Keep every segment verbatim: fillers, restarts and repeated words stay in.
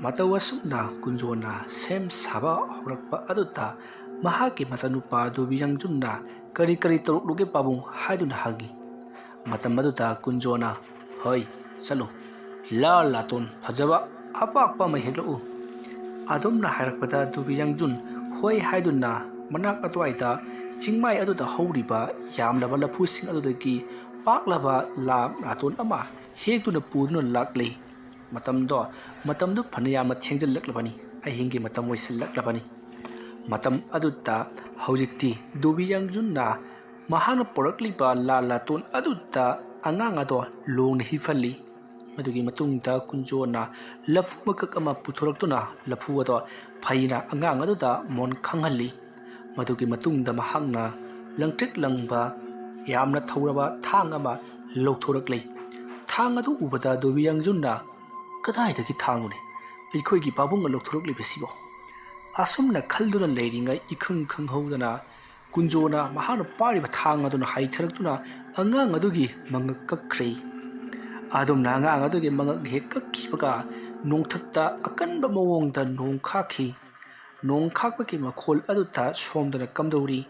ꯃꯇꯧ ꯑꯁꯨꯝꯅ ꯀꯨꯟꯖꯣꯅ ꯁꯦꯝ ꯁꯥꯕ ꯍꯧꯔꯛꯄ ꯑꯗꯨꯗ ꯃꯍꯥꯛꯀꯤ ꯃꯆꯥꯅꯨꯄꯥ ꯗꯨꯕꯤ ꯌꯥꯡꯖꯨꯟꯅ "ꯀꯔꯤ ꯀꯔꯤ ꯇꯧꯔꯛꯂꯨꯒꯦ ꯄꯥꯕꯨꯡ?" ꯍꯥꯏꯗꯨꯅ ꯍꯪꯉꯤ꯫ ꯃꯇꯝ ꯑꯗꯨꯗ ꯀꯨꯟꯖꯣꯅ, "ꯍꯣꯏ, ꯆꯠꯂꯨ, ꯂꯥ ꯂꯥꯇꯣꯟ ꯐꯖꯕ ꯑꯄꯥꯛꯄ ꯑꯃ ꯍꯦꯛꯂꯛꯎ"꯫ ꯑꯗꯨꯝꯅ ꯍꯥꯏꯔꯛꯄꯗ ꯗꯨꯕꯤ ꯌꯥꯡꯖꯨꯟ ꯍꯣꯏ ꯍꯥꯏꯗꯨꯅ ꯃꯅꯥꯛ ꯑꯗꯨꯋꯥꯏꯗ ꯆꯤꯡꯃꯥꯏ ꯑꯗꯨꯗ ꯍꯧꯔꯤꯕ ꯌꯥꯝꯂꯕ ꯂꯐꯨꯁꯤꯡ ꯑꯗꯨꯗꯒꯤ ꯄꯥꯛꯂꯕ ꯂꯥ ꯂꯥꯇꯣꯟ ꯑꯃ ꯍꯦꯛꯇꯨꯅ ꯄꯨꯗꯨꯅ ꯂꯥꯛꯂꯤ꯫ ꯃꯇꯝꯗꯣ ꯃꯇꯝꯗꯨ ꯐꯅ ꯌꯥꯝꯅ ꯊꯦꯡꯖꯤꯜꯂꯛꯂꯕꯅꯤ, ꯑꯍꯤꯡꯒꯤ ꯃꯇꯝ ꯑꯣꯏꯁꯤꯜꯂꯛꯂꯕꯅꯤ꯫ ꯃꯇꯝ ꯑꯗꯨꯗ ꯍꯧꯖꯤꯛꯇꯤ ꯗꯨꯕꯤ ꯌꯥꯡꯖꯨꯟꯅ ꯃꯍꯥꯛꯅ ꯄꯨꯔꯛꯂꯤꯕ ꯂꯥ ꯂꯥꯇꯣꯟ ꯑꯗꯨꯗ ꯑꯉꯥꯡ ꯑꯗꯣ ꯂꯣꯡꯅ ꯍꯤꯞꯍꯜꯂꯤ꯫ ꯃꯗꯨꯒꯤ ꯃꯇꯨꯡꯗ ꯀꯨꯟꯖꯣꯅ ꯂꯐꯨ ꯃꯀꯛ ꯑꯃ ꯄꯨꯊꯣꯔꯛꯇꯨꯅ ꯂꯐꯨ ꯑꯗꯣ ꯐꯩꯅ ꯑꯉꯥꯡ ꯑꯗꯨꯗ ꯃꯣꯟ ꯈꯪꯍꯜꯂꯤ꯫ ꯃꯗꯨꯒꯤ ꯃꯇꯨꯡꯗ ꯃꯍꯥꯛꯅ ꯂꯪꯇ꯭ꯔꯤꯛ ꯂꯪꯕ ꯌꯥꯝꯅ ꯊꯧꯔꯕ ꯊꯥꯡ ꯑꯃ ꯂꯧꯊꯣꯔꯛꯂꯤ꯫ ꯊꯥꯡ ꯑꯗꯨ ꯎꯕꯗ ꯗꯨꯕꯤ ꯌꯥꯡꯖꯨꯟꯅ, "ꯀꯗꯥꯏꯗꯒꯤ ꯊꯥꯡꯅꯣꯅꯦ? ꯑꯩꯈꯣꯏꯒꯤ ꯄꯥꯕꯨꯡꯅ ꯂꯧꯊꯣꯔꯛꯂꯤꯕꯁꯤꯕꯣ?" ꯑꯁꯨꯝꯅ ꯈꯜꯗꯨꯅ ꯂꯩꯔꯤꯉꯩ ꯏꯈꯪ ꯈꯪꯍꯧꯗꯅ ꯀꯨꯟꯖꯣꯅ ꯃꯍꯥꯛꯅ ꯄꯥꯏꯔꯤꯕ ꯊꯥꯡ ꯑꯗꯨꯅ ꯍꯥꯏꯊꯔꯛꯇꯨꯅ ꯑꯉꯥꯡ ꯑꯗꯨꯒꯤ ꯃꯉꯛ ꯀꯛꯈ꯭ꯔꯦ꯫ ꯑꯗꯨꯝꯅ ꯑꯉꯥꯡ ꯑꯗꯨꯒꯤ ꯃꯉꯛ ꯍꯦꯛ ꯀꯛꯈꯤꯕꯒ ꯅꯣꯡꯊꯛꯇ ꯑꯀꯟꯕ ꯃꯑꯣꯡꯗ ꯅꯣꯡ ꯈꯥꯛꯈꯤ꯫ ꯅꯣꯡ ꯈꯥꯛꯄꯒꯤ ꯃꯈꯣꯜ ꯑꯗꯨꯗ ꯁꯣꯝꯗꯅ ꯀꯝꯗꯧꯔꯤ?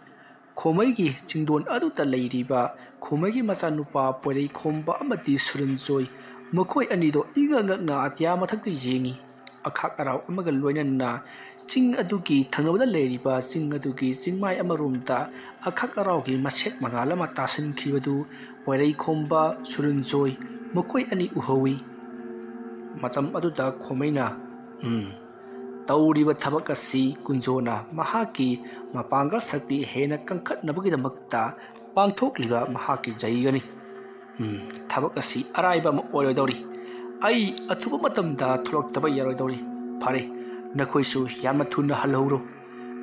ꯈꯣꯃꯩꯒꯤ ꯆꯤꯡꯗꯣꯟ ꯑꯗꯨꯗ ꯂꯩꯔꯤꯕ ꯈꯣꯃꯩꯒꯤ ꯃꯆꯥꯅꯨꯄꯥ ꯄꯣꯏꯔꯩꯈꯣꯝꯕ ꯑꯃꯗꯤ ꯁꯨꯔꯟꯖꯣꯏ, ꯃꯈꯣꯏ ꯑꯅꯤꯗꯣ ꯏꯉꯛ ꯉꯛꯅ ꯑꯇꯤꯌꯥ ꯃꯊꯛꯇ ꯌꯦꯡꯉꯤ꯫ ꯑꯈꯥꯛ ꯑꯔꯥꯎ ꯑꯃꯒ ꯂꯣꯏꯅꯅ ꯆꯤꯡ ꯑꯗꯨꯒꯤ ꯊꯪꯅꯕꯗ ꯂꯩꯔꯤꯕ ꯆꯤꯡ ꯑꯗꯨꯒꯤ ꯆꯤꯡꯃꯥꯏ ꯑꯃꯔꯣꯝꯗ ꯑꯈꯥꯛ ꯑꯔꯥꯎꯒꯤ ꯃꯁꯦꯛ ꯃꯉꯥꯜ ꯑꯃ ꯇꯥꯁꯤꯟꯈꯤꯕꯗꯨ ꯄꯣꯏꯔꯩꯈꯣꯝꯕ, ꯁꯨꯔꯟꯖꯣꯏ ꯃꯈꯣꯏ ꯑꯅꯤ ꯎꯍꯧꯏ꯫ ꯃꯇꯝ ꯑꯗꯨꯗ ꯈꯣꯃꯩꯅ, "ꯎꯝ, ꯇꯧꯔꯤꯕ ꯊꯕꯛ ꯑꯁꯤ ꯀꯨꯟꯖꯣꯅ ꯃꯍꯥꯛꯀꯤ ꯃꯄꯥꯡꯒꯜ ꯁꯛꯇꯤ ꯍꯦꯟꯅ ꯀꯟꯈꯠꯅꯕꯒꯤꯗꯃꯛꯇ ꯄꯥꯡꯊꯣꯛꯂꯤꯕ ꯃꯍꯥꯛꯀꯤ ꯖꯩꯒꯅꯤ꯫ ꯎꯝ, ꯊꯕꯛ ꯑꯁꯤ ꯑꯔꯥꯏꯕ ꯑꯃ ꯑꯣꯏꯔꯣꯏꯗꯧꯔꯤ꯫ ꯑꯩ ꯑꯊꯨꯕ ꯃꯇꯝꯗ ꯊꯣꯛꯂꯛꯇꯕ ꯌꯥꯔꯣꯏꯗꯧꯔꯤ꯫ ꯐꯔꯦ, ꯅꯈꯣꯏꯁꯨ ꯌꯥꯝꯅ ꯊꯨꯅ ꯍꯜꯍꯧꯔꯣ꯫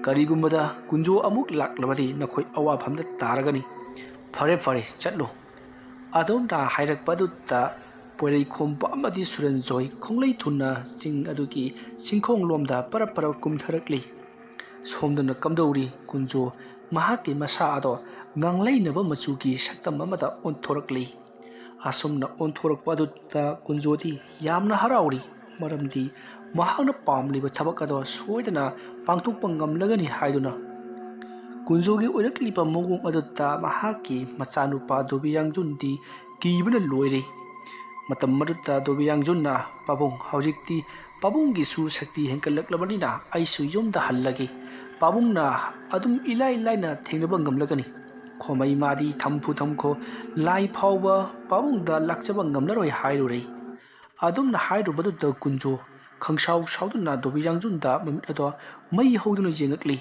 ꯀꯔꯤꯒꯨꯝꯕꯗ ꯀꯨꯟꯖꯣ ꯑꯃꯨꯛ ꯂꯥꯛꯂꯕꯗꯤ ꯅꯈꯣꯏ ꯑꯋꯥꯐꯝꯗ ꯇꯥꯔꯒꯅꯤ꯫ ꯐꯔꯦ, ꯐꯔꯦ, ꯆꯠꯂꯣ"꯫ ꯑꯗꯣꯝꯅ ꯍꯥꯏꯔꯛꯄ ꯑꯗꯨꯗ ꯄꯣꯏꯔꯩꯈꯣꯝꯕ ꯑꯃꯗꯤ ꯁꯨꯔꯟꯖꯣꯏ ꯈꯣꯡꯂꯩ ꯊꯨꯅ ꯆꯤꯡ ꯑꯗꯨꯒꯤ ꯆꯤꯡꯈꯣꯡꯂꯣꯝꯗ ꯄꯔꯞ ꯄꯔꯞ ꯀꯨꯝꯊꯔꯛꯂꯤ꯫ ꯁꯣꯝꯗꯅ ꯀꯝꯗꯧꯔꯤ ꯀꯨꯟꯖꯣ ꯃꯍꯥꯛꯀꯤ ꯃꯁꯥ ꯑꯗꯣ ꯉꯥꯡꯂꯩꯅꯕ ꯃꯆꯨꯒꯤ ꯁꯛꯇꯝ ꯑꯃꯗ ꯑꯣꯟꯊꯣꯔꯛꯂꯤ꯫ ꯑꯁꯨꯝꯅ ꯑꯣꯟꯊꯣꯔꯛꯄ ꯑꯗꯨꯗ ꯀꯨꯟꯖꯣꯗꯤ ꯌꯥꯝꯅ ꯍꯔꯥꯎꯔꯤ꯫ ꯃꯔꯝꯗꯤ ꯃꯍꯥꯛꯅ ꯄꯥꯝꯂꯤꯕ ꯊꯕꯛ ꯑꯗꯣ ꯁꯣꯏꯗꯅ ꯄꯥꯡꯊꯣꯛꯄ ꯉꯝꯂꯒꯅꯤ ꯍꯥꯏꯗꯨꯅ꯫ ꯀꯨꯟꯖꯣꯒꯤ ꯑꯣꯏꯔꯛꯂꯤꯕ ꯃꯑꯣꯡ ꯑꯗꯨꯗ ꯃꯍꯥꯛꯀꯤ ꯃꯆꯥꯅꯨꯄꯥ ꯗꯣꯕꯤ ꯌꯥꯡꯖꯨꯟꯗꯤ ꯀꯤꯕꯅ ꯂꯣꯏꯔꯦ꯫ ꯃꯇꯝ ꯑꯗꯨꯗ ꯗꯣꯕꯤ ꯌꯥꯡꯖꯨꯟꯅ, "ꯄꯥꯕꯨꯡ, ꯍꯧꯖꯤꯛꯇꯤ ꯄꯥꯕꯨꯡꯒꯤꯁꯨ ꯁꯛꯇꯤ ꯍꯦꯟꯒꯠꯂꯛꯂꯕꯅꯤꯅ ꯑꯩꯁꯨ ꯌꯨꯝꯗ ꯍꯜꯂꯒꯦ꯫ ꯄꯥꯕꯨꯡꯅ ꯑꯗꯨꯝ ꯏꯂꯥꯏ ꯂꯥꯏꯅ ꯊꯦꯡꯅꯕ ꯉꯝꯂꯒꯅꯤ꯫ ꯈꯣꯃꯩ ꯃꯥꯗꯤ ꯊꯝꯐꯨ ꯊꯝꯈꯣ ꯂꯥꯏ ꯐꯥꯎꯕ ꯄꯥꯕꯨꯡꯗ ꯂꯥꯛꯆꯕ ꯉꯝꯂꯔꯣꯏ" ꯍꯥꯏꯔꯨꯔꯦ꯫ ꯑꯗꯨꯝꯅ ꯍꯥꯏꯔꯨꯕꯗꯨꯗ ꯀꯨꯟꯖꯣ ꯈꯪꯁꯥꯎ ꯁꯥꯎꯗꯨꯅ ꯗꯣꯕꯤ ꯌꯥꯡꯖꯨꯟꯗ ꯃꯃꯤꯠ ꯑꯗꯣ ꯃꯩ ꯍꯧꯗꯨꯅ ꯌꯦꯡꯉꯛꯂꯤ꯫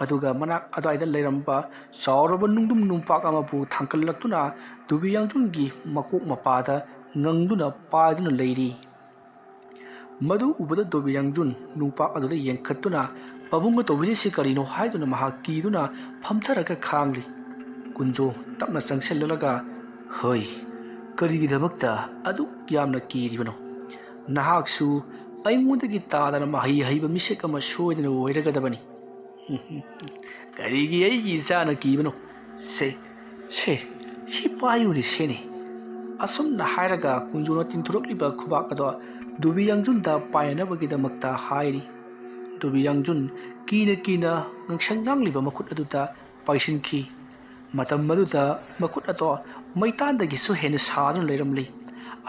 ꯑꯗꯨꯒ ꯃꯅꯥꯛ ꯑꯗꯨꯋꯥꯏꯗ ꯂꯩꯔꯝꯕ ꯆꯥꯎꯔꯕ ꯅꯨꯡꯗꯨꯝ ꯅꯨꯡꯄꯥꯛ ꯑꯃꯕꯨ ꯊꯥꯡꯒꯠꯂꯛꯇꯨꯅ ꯗꯣꯕꯤ ꯌꯥꯡꯖꯨꯟꯒꯤ ꯃꯀꯣꯛ ꯃꯄꯥꯗ ꯉꯪꯗꯨꯅ ꯄꯥꯏꯗꯨꯅ ꯂꯩꯔꯤ꯫ ꯃꯗꯨ ꯎꯕꯗ ꯗꯣꯕꯤ ꯌꯥꯡꯖꯨꯟ ꯅꯨꯡꯄꯥꯛ ꯑꯗꯨꯗ ꯌꯦꯡꯈꯠꯇꯨꯅ, "ꯄꯥꯕꯨꯡꯒ ꯇꯧꯕꯤꯔꯤꯁꯤ ꯀꯔꯤꯅꯣ?" ꯍꯥꯏꯗꯨꯅ ꯃꯍꯥꯛ ꯀꯤꯗꯨꯅ ꯐꯝꯊꯔꯒ ꯈꯥꯡꯂꯤ꯫ ꯀꯨꯟꯖꯣ ꯇꯞꯅ ꯆꯪꯁꯤꯜꯂꯒ, "ꯍꯣꯏ, ꯀꯔꯤꯒꯤꯗꯃꯛꯇ ꯑꯗꯨꯛ ꯌꯥꯝꯅ ꯀꯤꯔꯤꯕꯅꯣ? ꯅꯍꯥꯛꯁꯨ ꯑꯩꯉꯣꯟꯗꯒꯤ ꯇꯥꯗꯅ ꯃꯍꯩ ꯍꯩꯕ ꯃꯤꯁꯛ ꯑꯃ ꯁꯣꯏꯗꯅ ꯑꯣꯏꯔꯒꯗꯕꯅꯤ꯫" "ꯀꯔꯤꯒꯤ ꯑꯩꯒꯤ ꯏꯆꯥꯅ ꯀꯤꯕꯅꯣ? ꯁꯦ, ꯁꯦ, ꯁꯤ ꯄꯥꯏꯌꯨꯅꯦ, ꯁꯦꯅꯦ꯫" ꯑꯁꯨꯝꯅ ꯍꯥꯏꯔꯒ ꯀꯨꯟꯖꯣꯅ ꯇꯤꯡꯊꯣꯔꯛꯂꯤꯕ ꯈꯨꯕꯥꯛ ꯑꯗꯣ ꯗꯣꯕꯤ ꯌꯥꯡꯖꯨꯟꯗ ꯄꯥꯏꯅꯅꯕꯒꯤꯗꯃꯛꯇ ꯍꯥꯏꯔꯤ꯫ ꯗꯣꯕꯤ ꯌꯥꯡꯖꯨꯟ ꯀꯤꯅ ꯀꯤꯅ ꯉꯥꯡꯁꯪ ꯉꯥꯡꯂꯤꯕ ꯃꯈꯨꯠ ꯑꯗꯨꯗ ꯄꯥꯏꯁꯤꯟꯈꯤ꯫ ꯃꯇꯝ ꯑꯗꯨꯗ ꯃꯈꯨꯠ ꯑꯗꯣ ꯃꯩꯇꯥꯟꯗꯒꯤꯁꯨ ꯍꯦꯟꯅ ꯁꯥꯗꯨꯅ ꯂꯩꯔꯝꯂꯤ꯫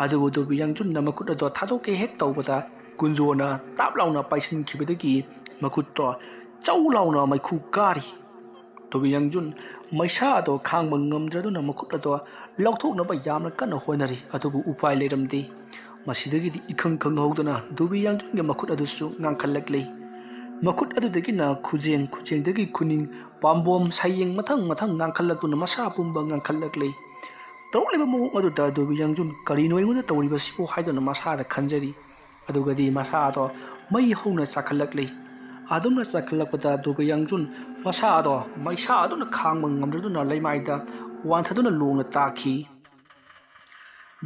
ꯑꯗꯨꯕꯨ ꯗꯣꯕꯤ ꯌꯥꯡꯖꯨꯟꯅ ꯃꯈꯨꯠ ꯑꯗꯣ ꯊꯥꯗꯣꯛꯀꯦ ꯍꯦꯛ ꯇꯧꯕꯗ, ꯀꯨꯟꯖꯣꯅ ꯇꯥꯞ ꯂꯥꯎꯅ ꯄꯥꯏꯁꯤꯟꯈꯤꯕꯗꯒꯤ ꯃꯈꯨꯠꯇꯣ ꯆꯧ ꯂꯥꯎꯅ ꯃꯩꯈꯨ ꯀꯥꯔꯤ꯫ ꯗꯣꯕꯤ ꯌꯥꯡꯖꯨꯟ ꯃꯩꯁꯥ ꯑꯗꯣ ꯈꯥꯡꯕ ꯉꯝꯗ꯭ꯔꯗꯨꯅ ꯃꯈꯨꯠ ꯑꯗꯣ ꯂꯧꯊꯣꯛꯅꯕ ꯌꯥꯝꯅ ꯀꯟꯅ ꯍꯣꯠꯅꯔꯤ, ꯑꯗꯨꯕꯨ ꯎꯄꯥꯏ ꯂꯩꯔꯝꯗꯦ꯫ ꯃꯁꯤꯗꯒꯤꯗꯤ ꯏꯈꯪ ꯈꯪꯍꯧꯗꯅ ꯗꯣꯕꯤ ꯌꯥꯡꯖꯨꯟꯒꯤ ꯃꯈꯨꯠ ꯑꯗꯨꯁꯨ ꯉꯥꯡꯈꯠꯂꯛꯂꯤ꯫ ꯃꯈꯨꯠ ꯑꯗꯨꯗꯒꯤꯅ ꯈꯨꯖꯦꯡ, ꯈꯨꯖꯦꯡꯗꯒꯤ ꯈꯨꯅꯤꯡ, ꯄꯥꯝꯕꯣꯝ, ꯁꯌꯦꯡ ꯃꯊꯪ ꯃꯊꯪ ꯉꯥꯡꯈꯠꯂꯛꯇꯨꯅ ꯃꯁꯥ ꯄꯨꯝꯕ ꯉꯥꯡꯈꯠꯂꯛꯂꯤ꯫ ꯇꯧꯔꯛꯂꯤꯕ ꯃꯑꯣꯡ ꯑꯗꯨꯗ ꯗꯣꯕꯤ ꯌꯥꯡꯖꯨꯟ "ꯀꯔꯤꯅꯣ ꯑꯩꯉꯣꯟꯗ ꯇꯧꯔꯤꯕꯁꯤꯕꯨ?" ꯍꯥꯏꯗꯨꯅ ꯃꯁꯥꯗ ꯈꯟꯖꯔꯤ꯫ ꯑꯗꯨꯒꯗꯤ ꯃꯁꯥꯗꯣ ꯃꯩ ꯍꯧꯅ ꯆꯥꯛꯈꯠꯂꯛꯂꯤ꯫ ꯑꯗꯨꯝꯅ ꯆꯥꯛꯈꯠꯂꯛꯄꯗ ꯗꯣꯕꯤ ꯌꯥꯡꯖꯨꯟ ꯃꯁꯥꯗꯣ ꯃꯩꯁꯥ ꯑꯗꯨꯅ ꯈꯥꯡꯕ ꯉꯝꯗ꯭ꯔꯗꯨꯅ ꯂꯩꯃꯥꯏꯗ ꯋꯥꯟꯊꯗꯨꯅ ꯂꯣꯡꯅ ꯇꯥꯈꯤ꯫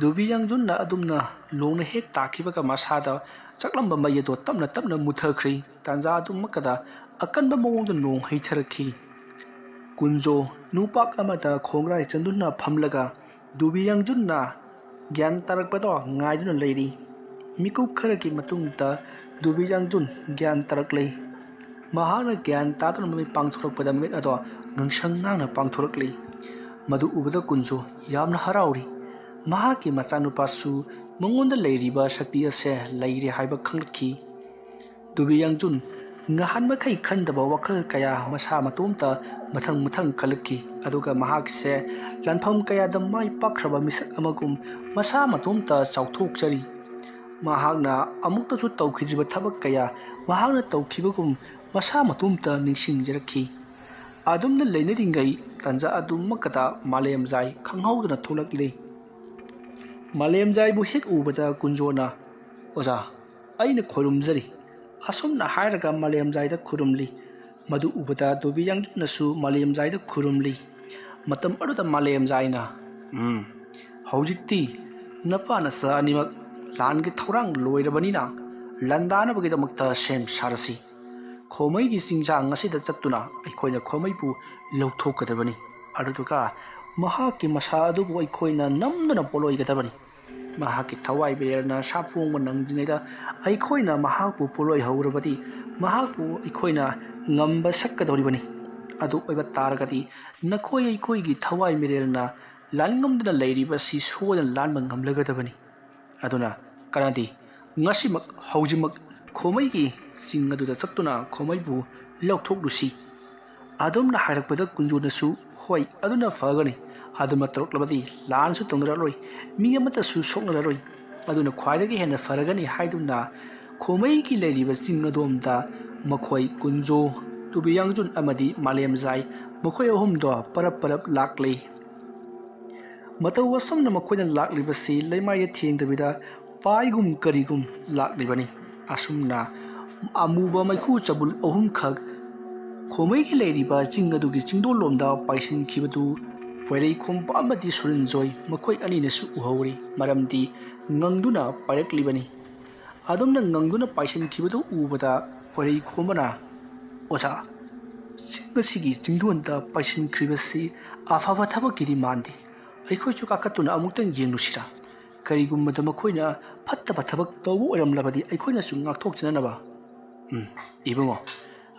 ꯗꯣꯕꯤ ꯌꯥꯡꯖꯨꯟꯅ ꯑꯗꯨꯝꯅ ꯂꯣꯡꯅ ꯍꯦꯛ ꯇꯥꯈꯤꯕꯒ ꯃꯁꯥꯗ ꯆꯥꯛꯂꯝꯕ ꯃꯩ ꯑꯗꯣ ꯇꯞꯅ ꯇꯞꯅ ꯃꯨꯊꯈ꯭ꯔꯤ꯫ ꯇꯥꯟꯖꯥ ꯑꯗꯨꯃꯛꯀꯗ ꯑꯀꯟꯕ ꯃꯑꯣꯡꯗ ꯅꯣꯡ ꯍꯩꯊꯔꯛꯈꯤ꯫ ꯀꯨꯟꯖꯣ ꯅꯨꯄꯥꯛ ꯑꯃꯗ ꯈꯣꯡꯒ꯭ꯔꯥꯏ ꯆꯟꯗꯨꯅ ꯐꯝꯂꯒ ꯗꯣꯕꯤ ꯌꯥꯡꯖꯨꯟꯅ ꯒ꯭ꯌꯥꯟ ꯇꯥꯔꯛꯄꯗꯣ ꯉꯥꯏꯗꯨꯅ ꯂꯩꯔꯤ꯫ ꯃꯤꯀꯨꯞ ꯈꯔꯒꯤ ꯃꯇꯨꯡꯗ ꯗꯨꯕꯤ ꯌꯥꯡꯖꯨꯟ ꯒ꯭ꯌꯥꯟ ꯇꯥꯔꯛꯂꯦ꯫ ꯃꯍꯥꯛꯅ ꯒ꯭ꯌꯥꯟ ꯇꯥꯗꯨꯅ ꯃꯃꯤꯠ ꯄꯥꯡꯊꯣꯔꯛꯄꯗ ꯃꯃꯤꯠ ꯑꯗꯣ ꯉꯥꯡꯁꯪ ꯉꯥꯡꯅ ꯄꯥꯡꯊꯣꯔꯛꯂꯤ꯫ ꯃꯗꯨ ꯎꯕꯗ ꯀꯨꯟꯖꯣ ꯌꯥꯝꯅ ꯍꯔꯥꯎꯔꯤ꯫ ꯃꯍꯥꯛꯀꯤ ꯃꯆꯥꯅꯨꯄꯥꯁꯨ ꯃꯉꯣꯟꯗ ꯂꯩꯔꯤꯕ ꯁꯛꯇꯤ ꯑꯁꯦ ꯂꯩꯔꯦ ꯍꯥꯏꯕ ꯈꯪꯂꯛꯈꯤ꯫ ꯗꯨꯕꯤ ꯌꯥꯡꯖꯨꯟ ꯉꯍꯥꯟ ꯃꯈꯩ ꯈꯟꯗꯕ ꯋꯥꯈꯜ ꯀꯌꯥ ꯃꯁꯥ ꯃꯇꯣꯝꯇ ꯃꯊꯪ ꯃꯊꯪ ꯈꯜꯂꯛꯈꯤ꯫ ꯑꯗꯨꯒ ꯃꯍꯥꯛꯁꯦ ꯂꯥꯟꯐꯝ ꯀꯌꯥꯗ ꯃꯥꯏ ꯄꯥꯛꯈ꯭ꯔꯕ ꯃꯤꯁꯛ ꯑꯃꯒꯨꯝ ꯃꯁꯥ ꯃꯇꯣꯝꯇ ꯆꯥꯎꯊꯣꯛꯆꯔꯤ꯫ ꯃꯍꯥꯛꯅ ꯑꯃꯨꯛꯇꯁꯨ ꯇꯧꯈꯤꯗ꯭ꯔꯤꯕ ꯊꯕꯛ ꯀꯌꯥ ꯃꯍꯥꯛꯅ ꯇꯧꯈꯤꯕꯒꯨꯝ ꯃꯁꯥ ꯃꯇꯣꯝꯇ ꯅꯤꯡꯁꯤꯡꯖꯔꯛꯈꯤ꯫ ꯑꯗꯨꯝꯅ ꯂꯩꯅꯔꯤꯉꯩ ꯇꯥꯟꯖꯥ ꯑꯗꯨꯃꯛꯀꯗ ꯃꯥꯂꯦꯝꯖꯥꯏ ꯈꯪꯍꯧꯗꯅ ꯊꯣꯛꯂꯛꯂꯦ꯫ ꯃꯥꯂꯦꯝꯖꯥꯏꯕꯨ ꯍꯦꯛ ꯎꯕꯗ ꯀꯨꯟꯖꯣꯅ, "ꯑꯣꯖꯥ, ꯑꯩꯅ ꯈꯣꯏꯔꯨꯝꯖꯔꯤ," ꯑꯁꯨꯝꯅ ꯍꯥꯏꯔꯒ ꯃꯥꯂꯦꯝꯖꯥꯏꯗ ꯈꯨꯔꯨꯝꯂꯤ꯫ ꯃꯗꯨ ꯎꯕꯗ ꯗꯨꯕꯤ ꯌꯥꯡꯖꯨꯟꯅꯁꯨ ꯃꯥꯂꯦꯝꯖꯥꯏꯗ ꯈꯨꯔꯨꯝꯂꯤ꯫ ꯃꯇꯝ ꯑꯗꯨꯗ ꯃꯥꯂꯦꯝꯖꯥꯏꯅ, "ꯎꯝ, ꯍꯧꯖꯤꯛꯇꯤ ꯅꯄꯥ ꯅꯆꯥ ꯑꯅꯤꯃꯛ ꯂꯥꯟꯒꯤ ꯊꯧꯔꯥꯡ ꯂꯣꯏꯔꯕꯅꯤꯅ ꯂꯥꯟꯗꯥꯅꯕꯒꯤꯗꯃꯛꯇ ꯁꯦꯝ ꯁꯥꯔꯁꯤ꯫ ꯈꯣꯃꯩꯒꯤ ꯆꯤꯡꯖꯥꯡ ꯑꯁꯤꯗ ꯆꯠꯇꯨꯅ ꯑꯩꯈꯣꯏꯅ ꯈꯣꯃꯩꯕꯨ ꯂꯧꯊꯣꯛꯀꯗꯕꯅꯤ꯫ ꯑꯗꯨꯗꯨꯒ ꯃꯍꯥꯛꯀꯤ ꯃꯁꯥ ꯑꯗꯨꯕꯨ ꯑꯩꯈꯣꯏꯅ ꯅꯝꯗꯨꯅ ꯄꯣꯠꯂꯣꯏꯒꯗꯕꯅꯤ꯫ ꯃꯍꯥꯛꯀꯤ ꯊꯋꯥꯏ ꯃꯤꯔꯦꯜꯅ ꯁꯥꯐꯣꯡꯕ ꯅꯪꯗ꯭ꯔꯤꯉꯩꯗ ꯑꯩꯈꯣꯏꯅ ꯃꯍꯥꯛꯄꯨ ꯄꯣꯠꯂꯣꯏꯍꯧꯔꯕꯗꯤ ꯃꯍꯥꯛꯄꯨ ꯑꯩꯈꯣꯏꯅ ꯉꯝꯕ ꯁꯛꯀꯗꯧꯔꯤꯕꯅꯤ꯫ ꯑꯗꯨ ꯑꯣꯏꯕ ꯇꯥꯔꯒꯗꯤ ꯅꯈꯣꯏ ꯑꯩꯈꯣꯏꯒꯤ ꯊꯋꯥꯏ ꯃꯤꯔꯦꯜꯅ ꯂꯥꯟꯉꯝꯗꯅ ꯂꯩꯔꯤꯕꯁꯤ ꯁꯣꯏꯗꯅ ꯂꯥꯟꯕ ꯉꯝꯂꯒꯗꯕꯅꯤ꯫ ꯑꯗꯨꯅ ꯀꯥꯟꯅꯗꯦ, ꯉꯁꯤꯃꯛ ꯍꯧꯖꯤꯛꯃꯛ ꯈꯣꯃꯩꯒꯤ ꯆꯤꯡ ꯑꯗꯨꯗ ꯆꯠꯇꯨꯅ ꯈꯣꯃꯩꯕꯨ ꯂꯧꯊꯣꯛꯂꯨꯁꯤ꯫" ꯑꯗꯨꯝꯅ ꯍꯥꯏꯔꯛꯄꯗ ꯀꯨꯟꯖꯣꯅꯁꯨ, "ꯍꯣꯏ, ꯑꯗꯨꯅ ꯐꯒꯅꯤ꯫ ꯑꯗꯨꯃ ꯇꯧꯔꯛꯂꯕꯗꯤ ꯂꯥꯟꯁꯨ ꯇꯧꯅꯔꯔꯣꯏ, ꯃꯤ ꯑꯃꯠꯇꯁꯨ ꯁꯣꯛꯅꯔꯔꯣꯏ꯫ ꯑꯗꯨꯅ ꯈ꯭ꯋꯥꯏꯗꯒꯤ ꯍꯦꯟꯅ ꯐꯔꯒꯅꯤ" ꯍꯥꯏꯗꯨꯅ ꯈꯣꯃꯩꯒꯤ ꯂꯩꯔꯤꯕ ꯆꯤꯡ ꯑꯗꯣꯝꯗ ꯃꯈꯣꯏ ꯀꯨꯟꯖꯣ, ꯗꯨꯕꯤ ꯌꯥꯡꯖꯨꯟ ꯑꯃꯗꯤ ꯃꯥꯂꯦꯝꯖꯥꯏ, ꯃꯈꯣꯏ ꯑꯍꯨꯝꯗꯣ ꯄꯔꯞ ꯄꯔꯞ ꯂꯥꯛꯂꯤ꯫ ꯃꯇꯧ ꯑꯁꯨꯝꯅ ꯃꯈꯣꯏꯅ ꯂꯥꯛꯂꯤꯕꯁꯤ ꯂꯩꯃꯥꯏꯗ ꯊꯦꯡꯗꯕꯤꯗ ꯄꯥꯏꯒꯨꯝ ꯀꯔꯤꯒꯨꯝ ꯂꯥꯛꯂꯤꯕꯅꯤ꯫ ꯑꯁꯨꯝꯅ ꯑꯃꯨꯕ ꯃꯩꯈꯨ ꯆꯕꯨꯜ ꯑꯍꯨꯝꯈꯛ ꯈꯣꯃꯩꯒꯤ ꯂꯩꯔꯤꯕ ꯆꯤꯡ ꯑꯗꯨꯒꯤ ꯆꯤꯡꯗꯣꯜꯂꯣꯝꯗ ꯄꯥꯏꯁꯤꯟꯈꯤꯕꯗꯨ ꯄꯣꯏꯔꯩ ꯈꯣꯝꯕ ꯑꯃꯗꯤ ꯁꯨꯔꯟꯖꯣꯏ ꯃꯈꯣꯏ ꯑꯅꯤꯅꯁꯨ ꯎꯍꯧꯔꯤ, ꯃꯔꯝꯗꯤ ꯉꯪꯗꯨꯅ ꯄꯥꯏꯔꯛꯂꯤꯕꯅꯤ꯫ ꯑꯗꯨꯝꯅ ꯉꯪꯗꯨꯅ ꯄꯥꯏꯁꯤꯟꯈꯤꯕꯗꯨ ꯎꯕꯗ ꯄꯣꯏꯔꯩ ꯈꯣꯝꯕꯅ, "ꯑꯣꯖꯥ, ꯆꯤꯡ ꯑꯁꯤꯒꯤ ꯆꯤꯡꯗꯣꯟꯗ ꯄꯥꯏꯁꯤꯟꯈ꯭ꯔꯤꯕꯁꯤ ꯑꯐꯕ ꯊꯕꯛꯀꯤꯗꯤ ꯃꯥꯟꯗꯦ꯫ ꯑꯩꯈꯣꯏꯁꯨ ꯀꯥꯈꯠꯇꯨꯅ ꯑꯃꯨꯛꯇꯪ ꯌꯦꯡꯂꯨꯁꯤꯔꯥ?" ꯀꯔꯤꯒꯨꯝꯕꯗ ꯃꯈꯣꯏꯅ ꯐꯠꯇꯕ ꯊꯕꯛ ꯇꯧꯕ ꯑꯣꯏꯔꯝꯂꯕꯗꯤ ꯑꯩꯈꯣꯏꯅꯁꯨ ꯉꯥꯛꯊꯣꯛꯆꯅꯅꯕ꯫ ꯎꯝ, ꯏꯕꯨꯡꯉꯣ,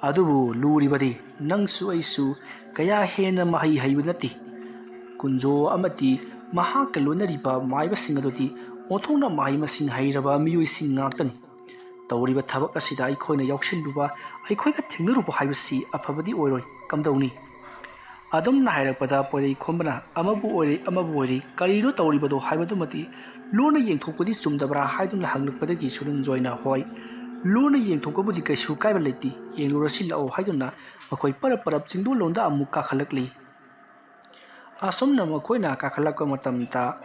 ꯑꯗꯨꯕꯨ ꯂꯨꯔꯤꯕꯗꯤ ꯅꯪꯁꯨ ꯑꯩꯁꯨ ꯀꯌꯥ ꯍꯦꯟꯅ ꯃꯍꯩ ꯍꯩꯕ ꯅꯠꯇꯦ꯫ ꯀꯨꯟꯖꯣ ꯑꯃꯗꯤ ꯃꯍꯥꯛꯀ ꯂꯣꯏꯅꯔꯤꯕ ꯃꯥꯏꯕꯁꯤꯡ ꯑꯗꯨꯗꯤ ꯑꯣꯟꯊꯣꯛꯅ ꯃꯍꯩ ꯃꯁꯤꯡ ꯍꯩꯔꯕ ꯃꯤꯑꯣꯏꯁꯤꯡ ꯉꯥꯛꯇꯅꯤ꯫ ꯇꯧꯔꯤꯕ ꯊꯕꯛ ꯑꯁꯤꯗ ꯑꯩꯈꯣꯏꯅ ꯌꯥꯎꯁꯤꯜꯂꯨꯕ, ꯑꯩꯈꯣꯏꯒ ꯊꯦꯡꯅꯔꯨꯕ ꯍꯥꯏꯕꯁꯤ ꯑꯐꯕꯗꯤ ꯑꯣꯏꯔꯣꯏ꯫ ꯀꯝꯗꯧꯅꯤ? ꯑꯗꯨꯝꯅ ꯍꯥꯏꯔꯛꯄꯗ ꯄꯣꯏꯔꯩ ꯈꯣꯝꯕꯅ ꯑꯃꯕꯨ ꯑꯣꯏꯔꯦ ꯑꯃꯕꯨ ꯑꯣꯏꯔꯦ, ꯀꯔꯤꯅꯣ ꯇꯧꯔꯤꯕꯗꯣ ꯍꯥꯏꯕꯗꯨꯃꯗꯤ ꯂꯣꯟꯅ ꯌꯦꯡꯊꯣꯛꯄꯗꯤ ꯆꯨꯝꯗꯕ꯭ꯔꯥ ꯍꯥꯏꯗꯨꯅ ꯍꯪꯂꯛꯄꯗꯒꯤ ꯁꯨꯔꯟꯖꯣꯏꯅ, "ꯍꯣꯏ, ꯂꯣꯟꯅ ꯌꯦꯡꯊꯣꯛꯄꯕꯨꯗꯤ ꯀꯩꯁꯨ ꯀꯥꯏꯕ ꯂꯩꯇꯦ, ꯌꯦꯡꯂꯨꯔꯁꯤ ꯂꯥꯛꯑꯣ" ꯍꯥꯏꯗꯨꯅ ꯃꯈꯣꯏ ꯄꯔꯞ ꯄꯔꯞ ꯆꯤꯡꯗꯣꯜꯂꯣꯝꯗ ꯑꯃꯨꯛ ꯀꯥꯈꯠꯂꯛꯂꯤ꯫ ꯑꯁꯨꯝꯅ ꯃꯈꯣꯏꯅ ꯀꯥꯈꯠꯂꯛꯄ ꯃꯇꯝꯗ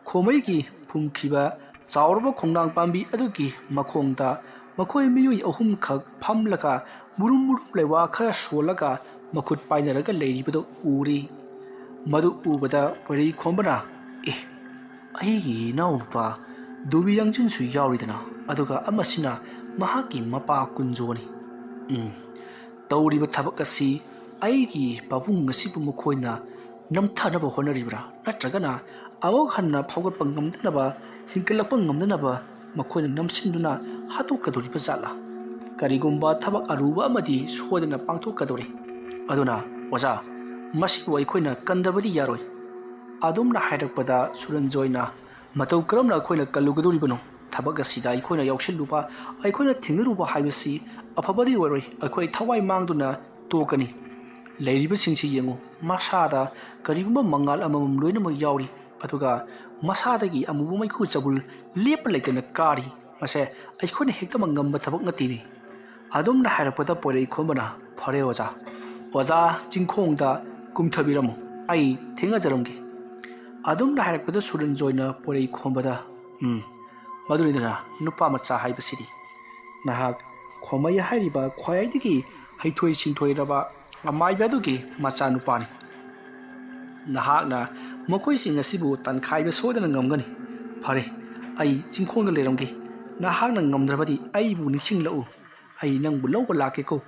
ꯈꯣꯃꯩꯒꯤ ꯐꯨꯝꯈꯤꯕ ꯆꯥꯎꯔꯕ ꯈꯣꯡꯅꯥꯡ ꯄꯥꯝꯕꯤ ꯑꯗꯨꯒꯤ ꯃꯈꯣꯡꯗ ꯃꯈꯣꯏ ꯃꯤꯑꯣꯏ ꯑꯍꯨꯝꯈꯛ ꯐꯝꯂꯒ ꯃꯨꯔꯨꯝ ꯃꯨꯔꯨꯝ ꯂꯩꯋꯥ ꯈꯔ ꯁꯣꯜꯂꯒ ꯃꯈꯨꯠ ꯄꯥꯏꯅꯔꯒ ꯂꯩꯔꯤꯕꯗꯨ ꯎꯔꯤ꯫ ꯃꯗꯨ ꯎꯕꯗ ꯄꯣꯏꯔꯩ ꯈꯣꯝꯕꯅ, "ꯑꯦ, ꯑꯩꯒꯤ ꯏꯅꯥꯎꯅꯨꯄꯥ ꯗꯨꯕꯤ ꯌꯥꯡꯖꯨꯟꯁꯨ ꯌꯥꯎꯔꯤꯗꯅ, ꯑꯗꯨꯒ ꯑꯃꯁꯤꯅ ꯃꯍꯥꯛꯀꯤ ꯃꯄꯥ ꯀꯨꯟꯖꯣꯅꯤ꯫ ꯎꯝ, ꯇꯧꯔꯤꯕ ꯊꯕꯛ ꯑꯁꯤ ꯑꯩꯒꯤ ꯄꯥꯕꯨꯡ ꯑꯁꯤꯕꯨ ꯃꯈꯣꯏꯅ ꯅꯝꯊꯅꯕ ꯍꯣꯠꯅꯔꯤꯕ꯭ꯔꯥ, ꯅꯠꯇ꯭ꯔꯒꯅ ꯑꯃꯨꯛ ꯍꯟꯅ ꯐꯥꯎꯒꯠꯄ ꯉꯝꯗꯅꯕ, ꯍꯤꯡꯒꯠꯂꯛꯄ ꯉꯝꯗꯅꯕ ꯃꯈꯣꯏꯅ ꯅꯝꯁꯤꯟꯗꯨꯅ ꯍꯥꯠꯇꯣꯛꯀꯗꯧꯔꯤꯕ ꯖꯥꯠꯂꯥ? ꯀꯔꯤꯒꯨꯝꯕ ꯊꯕꯛ ꯑꯔꯨꯕ ꯑꯃꯗꯤ ꯁꯣꯏꯗꯅ ꯄꯥꯡꯊꯣꯛꯀꯗꯧꯔꯤ꯫ ꯑꯗꯨꯅ, ꯑꯣꯖꯥ, ꯃꯁꯤꯕꯨ ꯑꯩꯈꯣꯏꯅ ꯀꯟꯗꯕꯗꯤ ꯌꯥꯔꯣꯏ"꯫ ꯑꯗꯨꯝꯅ ꯍꯥꯏꯔꯛꯄꯗ ꯁꯨꯔꯟꯖꯣꯏꯅ, "ꯃꯇꯧ ꯀꯔꯝꯅ ꯑꯩꯈꯣꯏꯅ ꯀꯜꯂꯨꯒꯗꯧꯔꯤꯕꯅꯣ? ꯊꯕꯛ ꯑꯁꯤꯗ ꯑꯩꯈꯣꯏꯅ ꯌꯥꯎꯁꯤꯜꯂꯨꯕ, ꯑꯩꯈꯣꯏꯅ ꯊꯦꯡꯅꯔꯨꯕ ꯍꯥꯏꯕꯁꯤ ꯑꯐꯕꯗꯤ ꯑꯣꯏꯔꯣꯏ꯫ ꯑꯩꯈꯣꯏ ꯊꯋꯥꯏ ꯃꯥꯡꯗꯨꯅ ꯇꯣꯛꯀꯅꯤ꯫ ꯂꯩꯔꯤꯕꯁꯤꯡꯁꯤ ꯌꯦꯡꯉꯨ, ꯃꯁꯥꯗ ꯀꯔꯤꯒꯨꯝꯕ ꯃꯉꯥꯜ ꯑꯃꯃꯝ ꯂꯣꯏꯅꯃꯛ ꯌꯥꯎꯔꯤ, ꯑꯗꯨꯒ ꯃꯁꯥꯗꯒꯤ ꯑꯃꯨꯕ ꯃꯩꯈꯨ ꯆꯕꯨꯜ ꯂꯦꯞꯄ ꯂꯩꯇꯅ ꯀꯥꯔꯤ꯫ ꯃꯁꯦ ꯑꯩꯈꯣꯏꯅ ꯍꯦꯛꯇꯃꯛ ꯉꯝꯕ ꯊꯕꯛ ꯅꯠꯇꯦꯅꯦ"꯫ ꯑꯗꯨꯝꯅ ꯍꯥꯏꯔꯛꯄꯗ ꯄꯣꯏꯔꯩ ꯈꯣꯝꯕꯅ, "ꯐꯔꯦ ꯑꯣꯖꯥ, ꯑꯣꯖꯥ ꯆꯤꯡꯈꯣꯡꯗ ꯀꯨꯝꯊꯕꯤꯔꯝꯃꯨ, ꯑꯩ ꯊꯦꯡꯅꯖꯔꯝꯒꯦ"꯫ ꯑꯗꯨꯝꯅ ꯍꯥꯏꯔꯛꯄꯗ ꯁꯨꯔꯟꯖꯣꯏꯅ ꯄꯣꯏꯔꯩ ꯈꯣꯝꯕꯗ, "ꯎꯝ, ꯃꯗꯨꯅꯤꯗꯅ ꯅꯨꯄꯥ ꯃꯆꯥ ꯍꯥꯏꯕꯁꯤꯗꯤ꯫ ꯅꯍꯥꯛ ꯈꯣꯃꯩ ꯍꯥꯏꯔꯤꯕ ꯈ꯭ꯋꯥꯏꯗꯒꯤ ꯍꯩꯊꯣꯏ ꯁꯤꯡꯊꯣꯏꯔꯕ ꯑꯃꯥꯏꯕ ꯑꯗꯨꯒꯤ ꯃꯆꯥꯅꯨꯄꯥꯅꯤ꯫ ꯅꯍꯥꯛꯅ ꯃꯈꯣꯏꯁꯤꯡ ꯑꯁꯤꯕꯨ ꯇꯥꯟꯈꯥꯏꯕ ꯁꯣꯏꯗꯅ ꯉꯝꯒꯅꯤ꯫ ꯐꯔꯦ, ꯑꯩ ꯆꯤꯡꯈꯣꯡꯗ ꯂꯩꯔꯝꯒꯦ꯫ ꯅꯍꯥꯛꯅ ꯉꯝꯗ꯭ꯔꯕꯗꯤ ꯑꯩꯕꯨ ꯅꯤꯡꯁꯤꯡꯂꯛꯎ꯫ ꯑꯩ ꯅꯪꯕꯨ ꯂꯧꯕ ꯂꯥꯛꯀꯦꯀꯣ"꯫